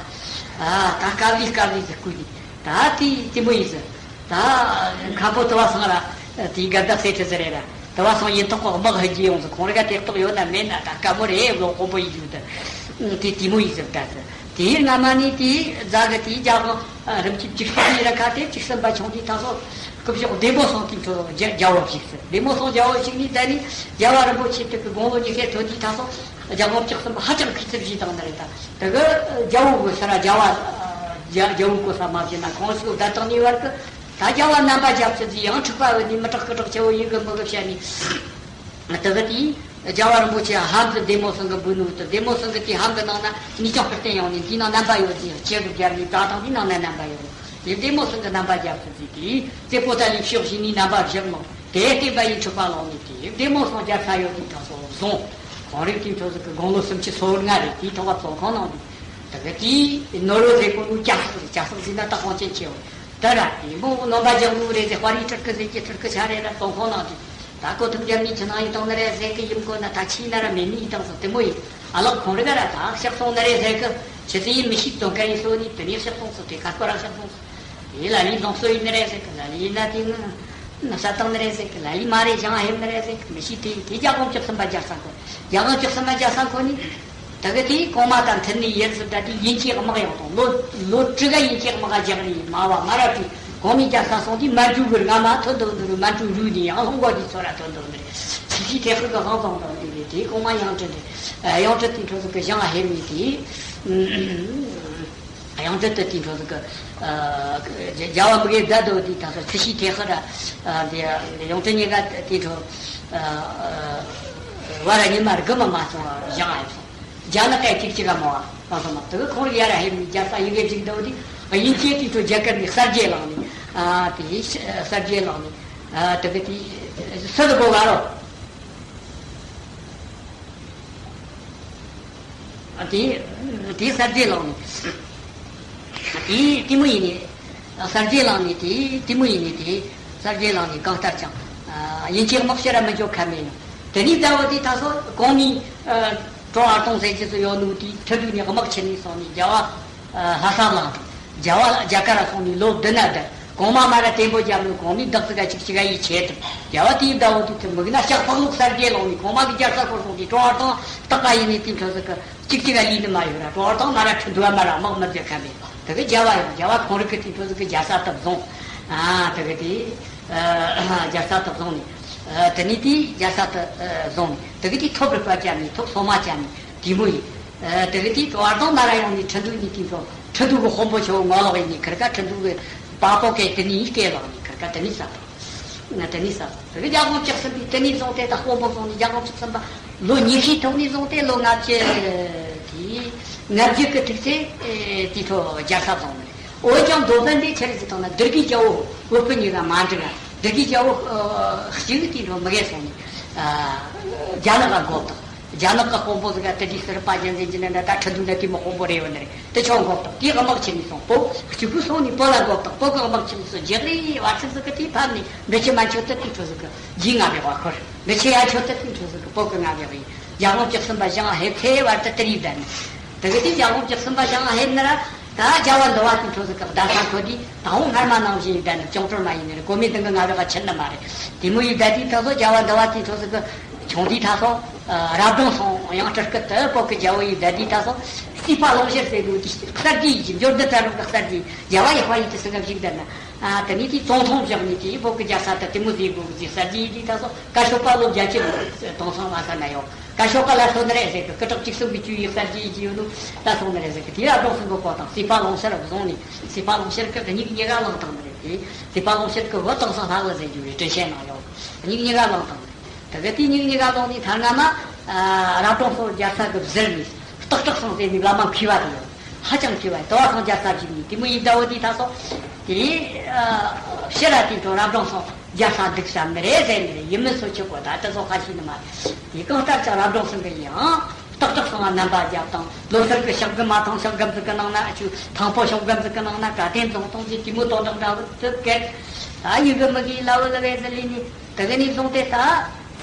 དཀའ་ལས་དཀའ་ལས་ཟིག་བསྐུལ་ནི་ད་དེ་དེ་མོ་ཡིན་ཟེར། ད་མཁན་པོ་དུ་བ་སང་ར་དེའི་དགའ་ལྡན་སེ་ཁྲི་ཟེར་རེད་ར་དུ་བ་སང་ཡིན་ཐོག་གི་དམག་ཧ་རྒྱས་ཡོང་ཟེར་ཁོང་རི་ག་དེ་གཏོགས་ཡོད་ན་མེད་ན་ད་དཀའ་མོ་རེད་ལོ་དཀོན་པོ་ཡིན་རྒྱུ་ད། དེ་དེ་མོ་ཡིན་ཟེར་ད་ཟེར་དེའི་སྔ་མ་ནི་དེའི་རྫ་གི་དེའི་རྒྱ་གང་རིམ་གྱིས་བཅུ་གཅིག་ཡིན་ར་ཁ་དེ་བཅུ་གསུམ་པ་ཆུང་དུས་ད་སོ། སྐུ་ཞབས་བདེ་མོ་སོང་དེ་ཚོ་རྒྱ་རྒྱ་བོ་ཞིག་ཟེར། བདེ་མོ་སོང་རྒྱ་བོ་ཞིག་ནི་ད་ནི་རྒྱལ་བ་རིན་པོ་ཆེ་དེ་གི་དགུང་ལོ་ཉི་ཤུ་ཐོན་དུས་ད་སོང་རྒྱ་བོ་བཅུ་གསུམ་ཧ་ཅང་ཁུ་ཚུར་བཞེས་བཏང་ནི་རེད་ད། དེ་གི་རྒྱ་བོ་གི་སར་རྒྱ་བ་རྒྱ་རྒྱ་བོ་གོ་ས་མ་བྱས་ན་ཁོང་ཚོ་ད་དང་ནི་བར་གི་ད་རྒྱལ་བ་རྣམ་པ་རྒྱལ་ཚུལ་གྱི་ཡང་འཁྲུག་པ་བོ་ནི་མི་དྲག་སྐུ་དྲག་ཆེ་བོ་ཡིན་གི་མི་གི་བཤད་ནི། དེ་གི་དེའི་རྒྱལ་བ་རིན་པོ་ཆེ་ཧམ་གི་བདེ་མོ་སང་གི་འབུལ་ནུ་དེ་བདེ་མོ་སང་གི་དེའི་ཧམ་གི་ནང་ན་ནི་ཅང་ཕེར་བསྟན་ཡོང་ནི་འདི་ནང་རྣམ་པ་ཡོད་དེ་ཁྱེད་གི་རྒྱལ་ནི་བཀའ་ཐང་འདི་ནང་ན་རྣམ་པ་ཡོད་དེ་བདེ་མོ་སང་གི་རྣམ་པ་རྒྱལ་ཚུལ་གྱི་དེའི་རྩེ་པོ་ཏ་ལི་ཕྱོགས་བཞི་ནི་རྣམ་པ་བཞག་ནོ་དེ་བསྟན་པ་ཡི་འཁྲུག་པ་ལོག་ནི་དེ་བདེ་མོ་སང་རྒྱལ་ས་ཡོད་དེ་ད་སོ་བཟུང་། ཁོང་རིགས་དེ་ཚོ་ཟིག་གི་དགུང་ལོ་སུམ་ཅུ་སོ་ལྔ་རེད་དེའི་ཐོག་བ་ཚོང་ཁང་ནང་དུ་དེ་གི་དེའི་ནོར་བུ་ཟེར་གོ་ནུ་རྒྱ་སོག་རེད་རྒྱ་སོག་ཟིན་ན་ད་ཁོང་ཅན་ཆེ་བ། ད་ར་ཡིན་མོ་རྣམ་པ་རྒྱག་ནུ་རེད་ཟེར་དཔའ་རིས་ཁྲིར་ཀི་ཟེར་གྱི་ཁྲིར་ཀི་ཆ་རེད་ར་གཏོང་ཁོང་ནང་དུ་ད་གོ་ཐུབ་རྒྱབ་ནི་ཆུ་ནང་ཡིན་གཏོང་ནི་རེད་ཟེར་གི་ཡིན་གོ་ན་ད་ཕྱིས་ན་ར་མེད་ནི་ཡིན་དང་སོ་དེ་མོ་ཡིན་ཨ་ལགས་ཁོང་རི་ག་ར་ད་གཤགས་སོང་ནི་རེད་ཟེར་གི་ཆུ་ཚི་ཡིན་མི་ཤིག་དོན་ཀ་ཡིན་སོ་ནི་དེ་ནི་གཤགས་སོང་སོ་དེ་ཁ་སྐོར་ར་གཤགས་སོང་སོ་དེ་ལ་ལི་ལོང་སོ་ཡིན་ནི་རེད་ཟེར་གི་ལ་ལི་ཡིན་ན་དེ་ནི་ས་བཏང་ནི་རེད་ཟེར་གི་ལ་ལི་མ་རེད་ཞང་ཧེབ་ནི་རེད་ཟེར་གི་མི་ཤིག་དེ་དེ་རྒྱ་གོང་བཅུ་གསུམ་པ་རྒྱ་ས་གོ་རྒྱ་གོང་བཅུ་གསུམ་པ་རྒྱ་ས་གོ་ནི། ད་གི་དེའི་གོང་མ་དང་མཐུན་ནས་ཡིན་ཟེར་ད་དེ་ཡིན་གྱི་དམག་ཡང་དང་ལོ་ལོ་དྲུག་ག་ཡིན་གྱི་དམག་ག་རྒྱག་ནས་མ་བ་མ་ར་དེ་གོང་མའི་རྒྱལ་ས་སོང་དེ་མན་ཇུ་གི་རྔ་མ་ཐོན་དུ་འདུག་མན་ཇུ་རུ་ནས་ཡང་ལྷུང་གོ་དེ་ཚོ་ར་ཐོན་དུ་འདུག་ཆི་ཤི་ཐེ་ཧུ་གི་ཧང་ཙང་དང་དེ་རེད་དེའི་གོང་མ་ཡང་ཁྲི་འདི་ཡང་ཁྲི་དེ་འཕྲོ་ཟིག་གི་ཞང་ཧེ་མི་དེ་ཡང་ཁྲི་དེ་དེ་འཕྲོ་ཟིག་གི་རྒྱ་བ་མི་གེ་ད་དོ་དེ་ད་ས་ཆི་ཤི་ཐེ་ཧུ་ར་དེ་ཡང་ཁྲི་ཉེ་ག་དེ་འཕྲོ་བ་ར་ཉི་མ་ར་གི་མ་མ་སོང་ཞང་ཧེ་སོང་། རྒྱ་ནག་གི་གཅིག་གཅིག་ག་མོ་བ་སོ་མ་དུ་ཁོང་ཡ་ར་ཧེ་མི་རྒྱ་ས་ཡི་གེ་གཅིག་འདོད་དེ་དབྱིན་ཇིའི་དུས་ཚོད་རྒྱ་གར་ནས་གསར་བརྗེ་ལངས་ནས་ཨ་དེ་གསར་བརྗེ་ལངས་ནས་ཨ་དེ་གི་དེ་སུ་དུ་གོ་ག་རོ་ཨ་དེ་དེ་གསར་བརྗེ་ལངས་ནས་དེ་དེ་མོ་ཡིན་ནས། གསར་བརྗེ་ལངས་ནས་དེ་དེ་མོ་ཡིན་ནས་དེ་གསར་བརྗེ་ལངས་ནས་གང་ལྟར་ཀྱང་ཡིན་གྱི་དམག་ཤེད་ར་མི་འཇོག་ཁ་མེད་ཡང་དེ་ནས་ཟླ་བ་དེ་ད་སོ་གོང་ནས་ཀྲོ་ཨར་ཏོང་ཟེར་གྱི་སུ་ཡོད་ནུ་དེ་ཁྲི་དུས་ནས་དམག་ཆེ་ནས་སོང་ནས་རྒྱ་བ་ལྷ་ས་ལངས་དང་རྒྱ་བ་རྒྱ་གར་ར་སོང་ནས་ལོ་བདུན་ན་བསྡད་གོང་མ་མ་ར་བརྟན་པོ་རྒྱབ་ནས་གོང་ནས་བདག་ཙི་ག་ཅིག་ཅིག་ག་ཡི་ཆེད་དུ་རྒྱ་བ་དེའི་ཟླ་བ་དེ་ཐུབ་མི་གི་ན་ཤག་པག་ལུག་གསར་བརྗེ་ལངས་ནས་གོང་མ་གི་རྒྱལ་ས་སྐོར་སོང་དེ་ཀྲོ་ཨར་ཏོང་སྟག་པ་ཡིན་ནས་དེ་འཕྲོ་ཟིག་གི་གཅིག་གཅིག་ལ་ལུས་ནི་མ་ཡོད་ར་ཀྲོ་ཨར་ཐང་མ་ར་ཁྲི་འདུ་བ་མ་ར་དམག་མི་རྒྱག་ཁ་མེད་དེ་གི་རྒྱ་བ་ཡང་རྒྱ་བ་ཁོང་རིགས་ཀྱི་དེ་འཕྲོ་ཟིག་གི་རྒྱལ་ས་སྟབས་བཟུང་ཨ་དེ་གི་དེ་རྒྱལ་ས་སྟབས་བཟུང་ནས་ ཨ། དེ་ནས་དེའི་རྒྱལ་ས་དེ་ཨ་བཟུང་ནས། དེ་གི་དེའི་ཐོབ་རིག་པ་བརྒྱབ་ནས། ཐོབ་སོ་མ་བརྒྱབ་ནས། དེ་མོ་ཡིན། ཨ། དེ་གི་དེའི་བར་དང་མ་ར་ཡོང་ནས་ཁྲི་འདུ་གཉིས་དེའི་འཕྲོ། ཁྲི་འདུ་གི་དཔོན་པོ་ཆེ་བོ་ངོ་ལོག་ཡིན་ནས། ཁིར་ཀ་ཁྲི་འདུ་གི་བ་པོ་སྐད་དེ་ནས་སྐད་ལངས་ནས། ཁིར་ཀ་དེ་ནས་ས་དང་། ང་དེ་ནས་ས་དང་། དེ་གི་རྒྱལ་དབང་བཅུ་གསུམ་པས་དེ་ནས་བཟུང་སྟེ། ད་དཔོན་པོ་བཟུང་ནས། རྒྱལ་དབང་བཅུ་གསུམ་པ་ལོ་ཉི་ཤུའི་ཐོག་ནས་བཟུང་སྟེ། ལོ་ལྔ་བཅུ་དེའི་ལྔ་བཅུ་གི་ཐུག་ཚེ། ཨེ། དེའི་འཕྲོ་རྒྱལ་ས་བཟུང་ནས། འོན་ཀྱང་མདོ་དཔོན་འདི་ཆི་རེད་ཟེར་བཏང་ན། སྡེ་དགེ་རྒྱལ་པོ་བོད་པོ་གཉིས་ཀ་མ་འགྲིག་ག་སྡེ་དགེ་རྒྱལ་པོ་ཨ་གཅིག་དེའི་འཕྲོ་མི་དགེ་སོང་ནས། ཨ། རྒྱ་ནག་ག་འགོ་བཏང་། རྒྱ་ནག་གི་དཔོན་པོ་ཟིག་ག་དེ་དུས་སུ་རུ་པ་རྒྱལ་མཚན་གྱི་ནང་ད་ད་ཁྲི་འདུ་ན་དེ་མོ་དཔོན་པོ་རེད་ཡོད་ནི་རེད། དེ་ཆོ་འགོ་བཏང་། དེའི་དམག་ཆེན་ནས་སོང་། བོད་གཅིག་པུ་སོང་ནས་བོད་ལ་འགོ་བཏང་། བོད་གི་དམག་ཆེན་ཚོ་རྒྱག་རེས་བར་ཆད་ཟིག་གི་དེའི་ཕར་ནས། འདི་ཆི་མ་འཆོལ་དུ་དེའི་འཕྲོ་ཟིག་གི་རྗེས་ང་བའི་དབང་འཁོར། འདི་ཆི་ཡ་འཆོལ་དུ་དེའི་འཕྲོ་ཟིག་གི་བོད་གི་ང་བའི་དབང་། རྒྱལ་དབང་བཅུ་གསུམ་པ་བཞེངས་ཧེ་ཚེ་བར་དུ་དེ་རིགས་བསྡད་ནས། དེ་གི་དེ་རྒྱལ་དབང་བཅུ་གསུམ་པ་བཞེངས་ཧེ་ནི་ར། ད་རྒྱལ་བ་འདུལ་བ་དེའི་འཕྲོ་ཟིག་གི་བརྡ་ས་འཁོར་དུས། ད་འོང་སྔར་མ་ནང་བཞིན་ཡིན་བསྡད་ནས། སྐྱོང་གྲོལ་མ་ཡིན་ནི་རེད། གོ་མེད་དུང་གི་ང་བའི་དབང་ཆད་ནི་མ་རེད། དེ་མོ་ཡིན་བསྡད་དུས་ད་སོ། རྒྱལ་བ་འདུལ་བ་དེའི་འཕྲོ་ཟིག་གི་ཆུང་དུས་ད་སོ། ཨ། རབ་འབྲིང་སོང་ཡང་སྤྲུལ་སྐུ་དེ་བོད་གི་རྒྱལ་པོ་ཡིན་བསྡད་དུས་ད་སོ། རྩིས་པ་ཀློང་ཤེར་ཟེར་དུས་དེ་གསར་བརྗེ་ཡིན་གྱི། འབྱོར་ལྡན་གྲལ་རིམ་གི་གསར་བརྗེ། རྒྱལ་བ་ཡི་དབང་ཡིན་དུས་སུ་ག་བཞུགས་བསྡད་ན། ཨ། དེ་ནས་དེའི་ཙོང་ཐུང་བཞག་ནས་དེའི་བོད་གི་རྒྱལ་ས་དེ་དེ་མོ་ཟིག་དགོས་གི་ཟེར། གསར་བརྗེ་ཡིན་དུས་ད་སོ། བཀའ་ཤོག་པ་ལོ་བརྒྱད་ཅུ་ལོ་དེང་སང་ལྷ་ས་ན་ཡོད། བཀའ་ཤོག་པ་ལ་སོ་ནི་རེད་ཟེར་གི། སྐུ་དྲག་བཅུ་གསུམ་གི་བཅུ་ཡི་གསར་བརྗེ་ཡིན་གྱི་ཡོད་ནོ་ད་སོ་ནི་རེད་ཟེར་གི། དེའི་རབ་འབྲིང་སོང་གི་གོ་དང་། རྩིས་པ་ཀློང་ཤེར་བཟུང་ནས། རྩིས་པ་ཀློང་ཤེར་གི་མིག་གཉིས་ཀ་བླངས་བཏང་ནི་རེད། དེ་རྩིས་པ་ཀློང་ཤེར་གི་བུ་དེང་སང་ལྷ་བུ་ཟེར་རྒྱུ་རེད། དྲིན་ཆེན་ནང་ཡོད། མིག་གཉིས་ཀ་བླངས་བཏང་ནི། དེ་གི་དེའི་མིག་གཉིས་ཀ་བླངས་ནས་ཐ་ན་མ། ཨ། རབ་འབྲིང་སོ་རྒྱལ་ས་གི་ཟུར་ནས། སྟག་བྲག་སེང་ཟེར་ནི་བླ་མ་མཁས་པ་དེ་ཡོད། ཧ་ཅང་མཁས་པ། དུ་བ་སེང་རྒྱལ་ས་བཞུགས་ནས། དེ་མོ་ཡིན་བསྡད་པ་དེ་ད་སོ། དེ། ཨ། ཕྱིར་ར་དེའི་འཕྲོ་རབ་འབྲིང་སོ་རྒྱལ་ས་འདུག་ས་མི་རེད་ཟེར་ནི་རེད། ཡིན་མིན་སོ་ཆོད་གོ། ད་དེ་སོ་ཁ་ཤས་ནི་མ་རེད། དེ་གང་ལྟར་ཀྱང་རབ་འབྲིང་སེང་གེ་ཡིན་ཡང་། སྟག་བྲག་སེང་ང་རྣམ་པ་བརྒྱབ་དང་། ལོ་སར་གི་ཤོག་གུ་མ་ཐང་ཤོག་སྒམ་ཟིག་གི་ནང་ན། ཨ་ཆུ་ཐང་པོ་ཤོག་སྒམ་ཟིག་གི་ནང་ན་ག་དེ་འཛོང་གཏོང་གི་དེ་མོ་དོན་དག་འདྲ་བོ་དེ་སྐད། ད་ཡིན་གི་མིན་གི་ལ་བུ་ལ་བས་ཟི་ལི་ནི། དེ་གི་ནས་བཟུང་སྟེ་ད་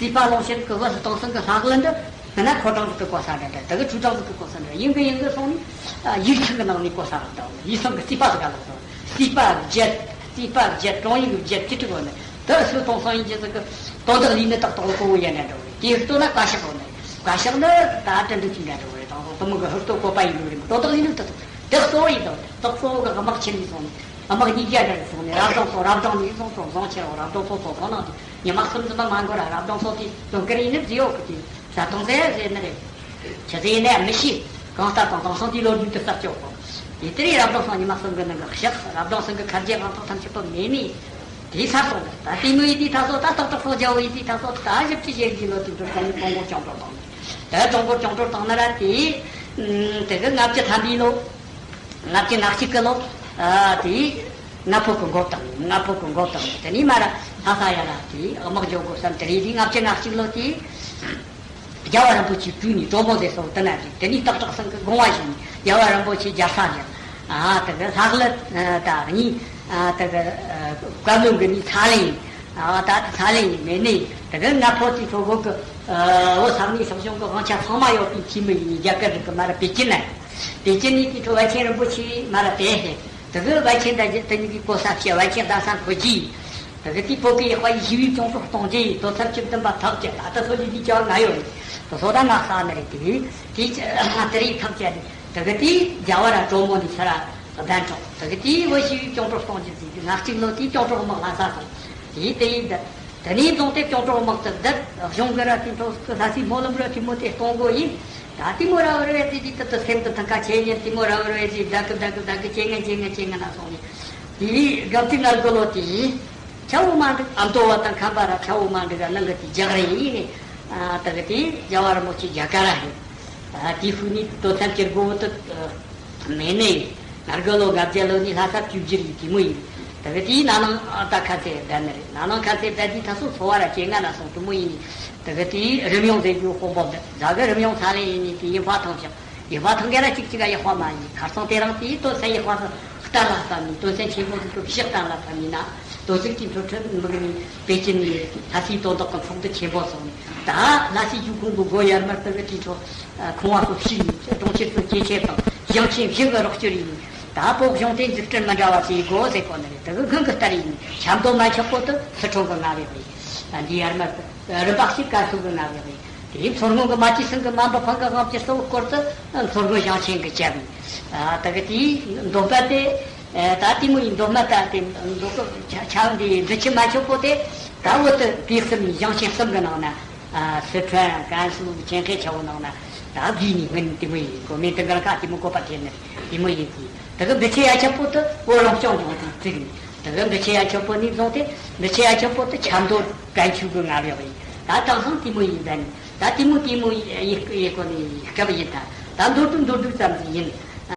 རྩིས་པ་ཀློང་ཤེར་གི་བུ་དེང་སང་གི་ལྷ་གླུ་འདི། ང་ན་ཁོ་ཀྲང་ཟིག་གི་གོ་ས་འདྲ་འདྲ། དེ་གི་ཆུ་ཀྲང་ཟིག་གི་གོ་ས་འདྲ། ཡིན་གི་ཡིན་གི་སོང་ནས། ཨ། ཡིག་ཚང་གི་ནང་ནས་གོ་ས་རག་དང་། ཡིག་ཚང་གི་རྩིས་པ་ཟིག་ག་ལ་སོང་། རྩིས་པ་བརྒྱད། རྩིས་པ་བརྒྱད། དྲུང་ཡིག་བརྒྱད་ཅི་དྲུག་ཡོད་ནི། དེ་སུ་དེང་སང་ཡིན་གྱི་ཟིག་གི་དོན་དག་ལས་ནི་ཏག་ཏག་ལ་གོ་བོ་ཡ་འདྲ་འདྲ་བོ་རེད། དེ་ལྟོས་ན་བཀའ་ཤག་ཡོད་ནི། བཀའ་ཤག་ནི་ད་དྲན་འདུག་ཅིག་འདྲ་འདྲ་བོ་རེད། དེང་སང་དེ་མོ་གི་ཧུར་ཐག་བཀོད་པ་ཡིན་ནི་རེད། དོན་དག་ལས་ནི་ཏག་ཏག་དེ་གཙོ་བོ་ཡིན་དང་། དེ་གཙོ་བོ་གི་དམག་ཆེན་ནས་སོང་ནས། དམག་གཉིས་བརྒྱ་འདྲ་ནས་སོང་ནས། རབ་འབྲིང་སོ། རབ་འབྲིང་ནས་སོང་སོང་། བཟང་ཆེ་བ། རབ་འབྲིང་སོ་སོ་སོ་ནང་དུ་ཉི་མ་གསུམ་ཙམ་མ་མ་འགོར་ར། རབ་འབྲིང་སོ་དེ་དོན་གར་ཡིན་ནི་བཟི་ཡོད་གི། དེ་ཟ་དང་ཟེར་ཟེར་ནི་རེད། ཆི་ཟེར་ནས་མི་ཤེས། གང་ལྟར་དང་དེང་སང་དེའི་ལོ་རྒྱུས་དེ་གསར་བཅོས་གོ། དེ་ལྟར་རབ་འབྲིང་སོ་ཉི་མ་གསུམ་གི་ནང་གི་གཤེགས། རབ་འབྲིང་སོ་གི་ཁ་རྗེ་གང་དག་ཐམས་ཅད་པོ་མེད་ནས། དེ་ཚར་སོང་། ད་དེ་མོ་ཡིན་དུས་ད་སོ། ད་སྟག་བྲག་སེང་རྒྱལ་པོ་ཡིན་དུས་ད་སོ། ད་བཞི་བཅུ་ཞེ་བཞི་ལོ་དེའི་འཕྲོ་ད་ནི་ཀྲུང་གོར་སྐྱོང་གྲོལ་བཏང་ནས། ད་ཀྲུང་གོར་སྐྱོང་གྲོལ་བཏང་ན་ར། དེ་དེ་གི་ལྔ་བཅུ་ཐམ་པའི་ལོ། ལྔ་བཅུ་ང་གཅིག་གི་ལོ། ཨ། དེ་ང་ཕོད་གི་འགོ་བཏང་། ང་ཕོད་གི་འགོ་བཏང་། དེ་ནས་མ་ར་ལྷ་ས་ཡ་ར་དེ་དམག་འཇོག་དགོས་བསམ། དེ་རེད། དེ་ལྔ་བཅུ་ང་གཅིག་ལོ་དེ། རྒྱལ་བ་རིན་པོ་ཆེ་བྲོས་ནས་གྲོ་མོ་ཟེར་སོང་དེ་ན་དེ། དེ་ནས་སྟག་བྲག་སེང་གི་དགོངས་པ་བཞེས་ནས་རྒྱལ་བ་རིན་པོ་ཆེ་རྒྱལ་ས་བཞེངས། ཨ། དེ་གི་ལྷ་གླུ་ད་གཉིས། ཨ། དེ་གི་བཀའ་བློན་གི་ནི་ཚ་ལེན། ཨ། ད་དེ་ཚ་ལེན་མེད་ནས། དེ་གི་ང་ཕོད་དེ་ཚོ་བོད་གི། ཨ། བོད་ས་གནས་སྲིད་གཞུང་གི་དབང་ཆ་ཚང་མ་ཡོད་པའི་འཐུས་མི་ཡིན་ནས། རྒྱ་གར་རིགས་གི་མ་ར་པེ་ཅིན་ན། པེ་ཅིན་ནས་དེ་ཚོ་བལ་ཆེན་རིན་པོ་ཆེ་མ་ར་དེ་ཧེ། དེ་གི་བལ་ཆེན་ད་དེ་གཉིས་ཀྱི་གོ་ས་བཤད། བལ་ཆེན་ཟླ་ས་འཁོར་རྒྱུ། དེ་གི་དེ་བོད་ཀྱི་ཡག་པ་ཡི་ཞི་བའི་སྐྱོང་གྲོགས་གཏོང་རྒྱུ་ཡི་དོ་ཚར་བཅུ་བདུན་པ་ཐག་བཅད། ད་ལྟ་སོ་ལི་དེའི་བྱ་བ་ང་ཡོད་རེད། དེ་སོ་ད་ང་ས་ནི་རེད། དེ་དེ་དེ་རིགས་ཐག་བཅད་ནས། དེ་གི་དེ་རྒྱལ་བ་ར་གྲོ་མོ་ནས་ས་ར་གདན་དྲངས། དེ་གི་དེ་བོད་ཞི་བའི་སྐྱོང་གྲོགས་གཏོང་རྒྱུ་ཟེར་དུས། ང་གཅིག་ལོ་དེའི་སྐྱོང་གྲོགས་དམག་ལྷ་ས་སོང་། དེ་དེ་ཡིན་ད། དེ་ནས་བཟུང་སྟེ་སྐྱོང་གྲོགས་དམག་དེ་བསྡད། གཞུང་གི་ར་དེ་ཚོ་ལྷ་སའི་སྨོན་ལམ་ར་དེ་མོ་དེ་གཏོང་དགོས་ཡིན། ད་དེ་མོ་ར་བར་བས་དེ་དེ་ད་ད་སེམས་དུ་ཐང་ཀ་ཆེ་ཉེན་དེ་མོ་ར་བར་བས་དེ་བདག་གི་བདག་གི་བདག་གི་ཆེ་ངན་ཆེ་ངན་ཆེ་ངན་ན་སོང་ནས། དེ་སྒམ་ཚིག་ང་རྒོལ་ལོ་དེ་ཆ་བོ་མ་འགྲིག་ཨ་མདོ་བ་དང་ཁམས་པ་ར་ཆ་བོ་མ་འགྲིག་ག་ལང་གི་དེ་རྒྱག་རེ་ཡིན་ནས། ད་གི་དེ་རྒྱལ་བ་རིན་པོ་ཆེ་རྒྱ་གར་ར་ཧེ། དེ་ཧུ་ནི་དོ་ཚན་ཅིར་གོ་བོ་དུ། མེ་ནེ། ནར་ག་ལོ་ལྔ་བརྒྱ་ལོ་ནི་ལྷ་ས་བཅུ་བཞི་ཡི་དེ་མོ་ཡིན། དེ་གི་དེའི་ན་ནང་ད་ཁ་ཚེ་བསྡད་ནི་རེད། ན་ནང་ཁ་ཚེ་བསྡད་དུས་ད་སོ་འཚོ་བ་ར་སྐྱེ་ངན་ན་སོང་དེ་མོ་ཡིན། དེ་གི་དེའི་རིམ་ཡོང་ཟེར་རྒྱུ་དཔོན་པོ་འདི་ཟ་གི་རིམ་ཡོང་ས་ལེ་ཡིན་ནི་དེ་ཡིན་ཕ་ཐང་ཞག་ཡིན་ཕ་ཐང་ག་ར་གཅིག་གཅིག་ག་ཡག་པ་མ་ཡིན། ཁར་སང་དེ་རིང་དེའི་དོ་ཚན་ཡག་པ་སོ་གཏན་ལ་ཕབ་ནི། དོ་ཚན་ཆེན་པོ་ཟིག་གི་བཞག་གཏན་ལ་ཕབ་ནི་ན། དོ་ཚིག་དེ་འཕྲོ་ཁྲིད་མི་གི་ནི་པེ་ཅིན་ནི་ལྷ་སའི་དོན་དག་གི་ཚོགས་འདུ་ཆེན་པོ་སོང་ནི། ད་ལྷ་སའི་ཡུལ་ཁོངས་གི་སྒོ་ཡར་མར་དེ་གི་དེ་འཕྲོ། ཁོང་བ་སོ་ཞིག་ཡིན། གྲོང་ཁྱེར་ཚོ་ཇེ་ཆེར་དང་ཞིང་ཆེན་བཞི་གི་རོགས་སྐྱོར་ཡིན། ད་བོད་གཞུང་དེ་འཛུགས་སྐྲུན་མི་འདྲ་བ་བྱེད་དགོས་ཟེར་གོ་ནི་རེད། དེ་གི་སྔོན་གི་ལྟར་ཡིན། ཆབ་མདོ་མན་ཆད་པོ་དུ་སི་ཁྲོན་གི་མངའ་བདག་ཡིན། འདི་ཡར་མར་དུ་རིམ་པ་གཅིག་ཀ་སུ་གི་མངའ་བདག་ཡིན། དེ་མཚོ་སྔོན་གི་མ་ཅི་སིན་གི་མ་འབུ་ཕང་གི་དབང་སྒྱུར་གཙོ་བོ་སྐོར་དུ་མཚོ་སྔོན་ཞིང་ཆེན་གི་བཅར་ཡིན། དེ་གི་དེའི་འདོན་པ་དེ། ཨེ། ད་དེ་མོ་ཡི་མདོ་སྨད་ད་དེ་མདོ་ཆ་ཆ་འདི་འབྲི་ཆུ་མན་ཆོད་པོ་དེ། ད་བོད་དུ་དུས་གསུམ་ཞིང་ཆེན་གསུམ་གི་ནང་ན། ཨ། སི་ཁྲོན། ཀན་སུའུ། ཅིན་ཧེ་ཆ་བོ་ནང་ན། ད་གི་ནི་སྔོན་དེ་མོ་ཡི་གོ་མིན་ཏི་འགལ་ཁ་དེ་མོ་གོ་པ་ཐེབས་ནི་དེ་མོ་ཡི་གི། ད་གི་འབྲི་ཆུ་ཡ་ཆོད་པོ་དུ་བོད་རང་སྐྱོང་ལྗོངས་དེ་བཙུགས་ནི། ད་གི་འབྲི་ཆུ་ཡ་ཆོད་པོ་ནས་བཟུང་སྟེ། འབྲི་ཆུ་ཡ་ཆོད་པོ་དུ་ཆབ་མདོ་བྲན་ཆུ་གི་མངའ་འོག་ཡིན། ད་དེང་སང་དེ་མོ་ཡི་འདྲ་ནི། ད་དེ་མོ་དེ་མོ་ཡི་ཡི་གོ་ནི་སྐབས་ཡིན། ད་ད་མདོར་བསྡུས་མདོར་བསྡུས་ཙམ་ཞིག་ཡིན།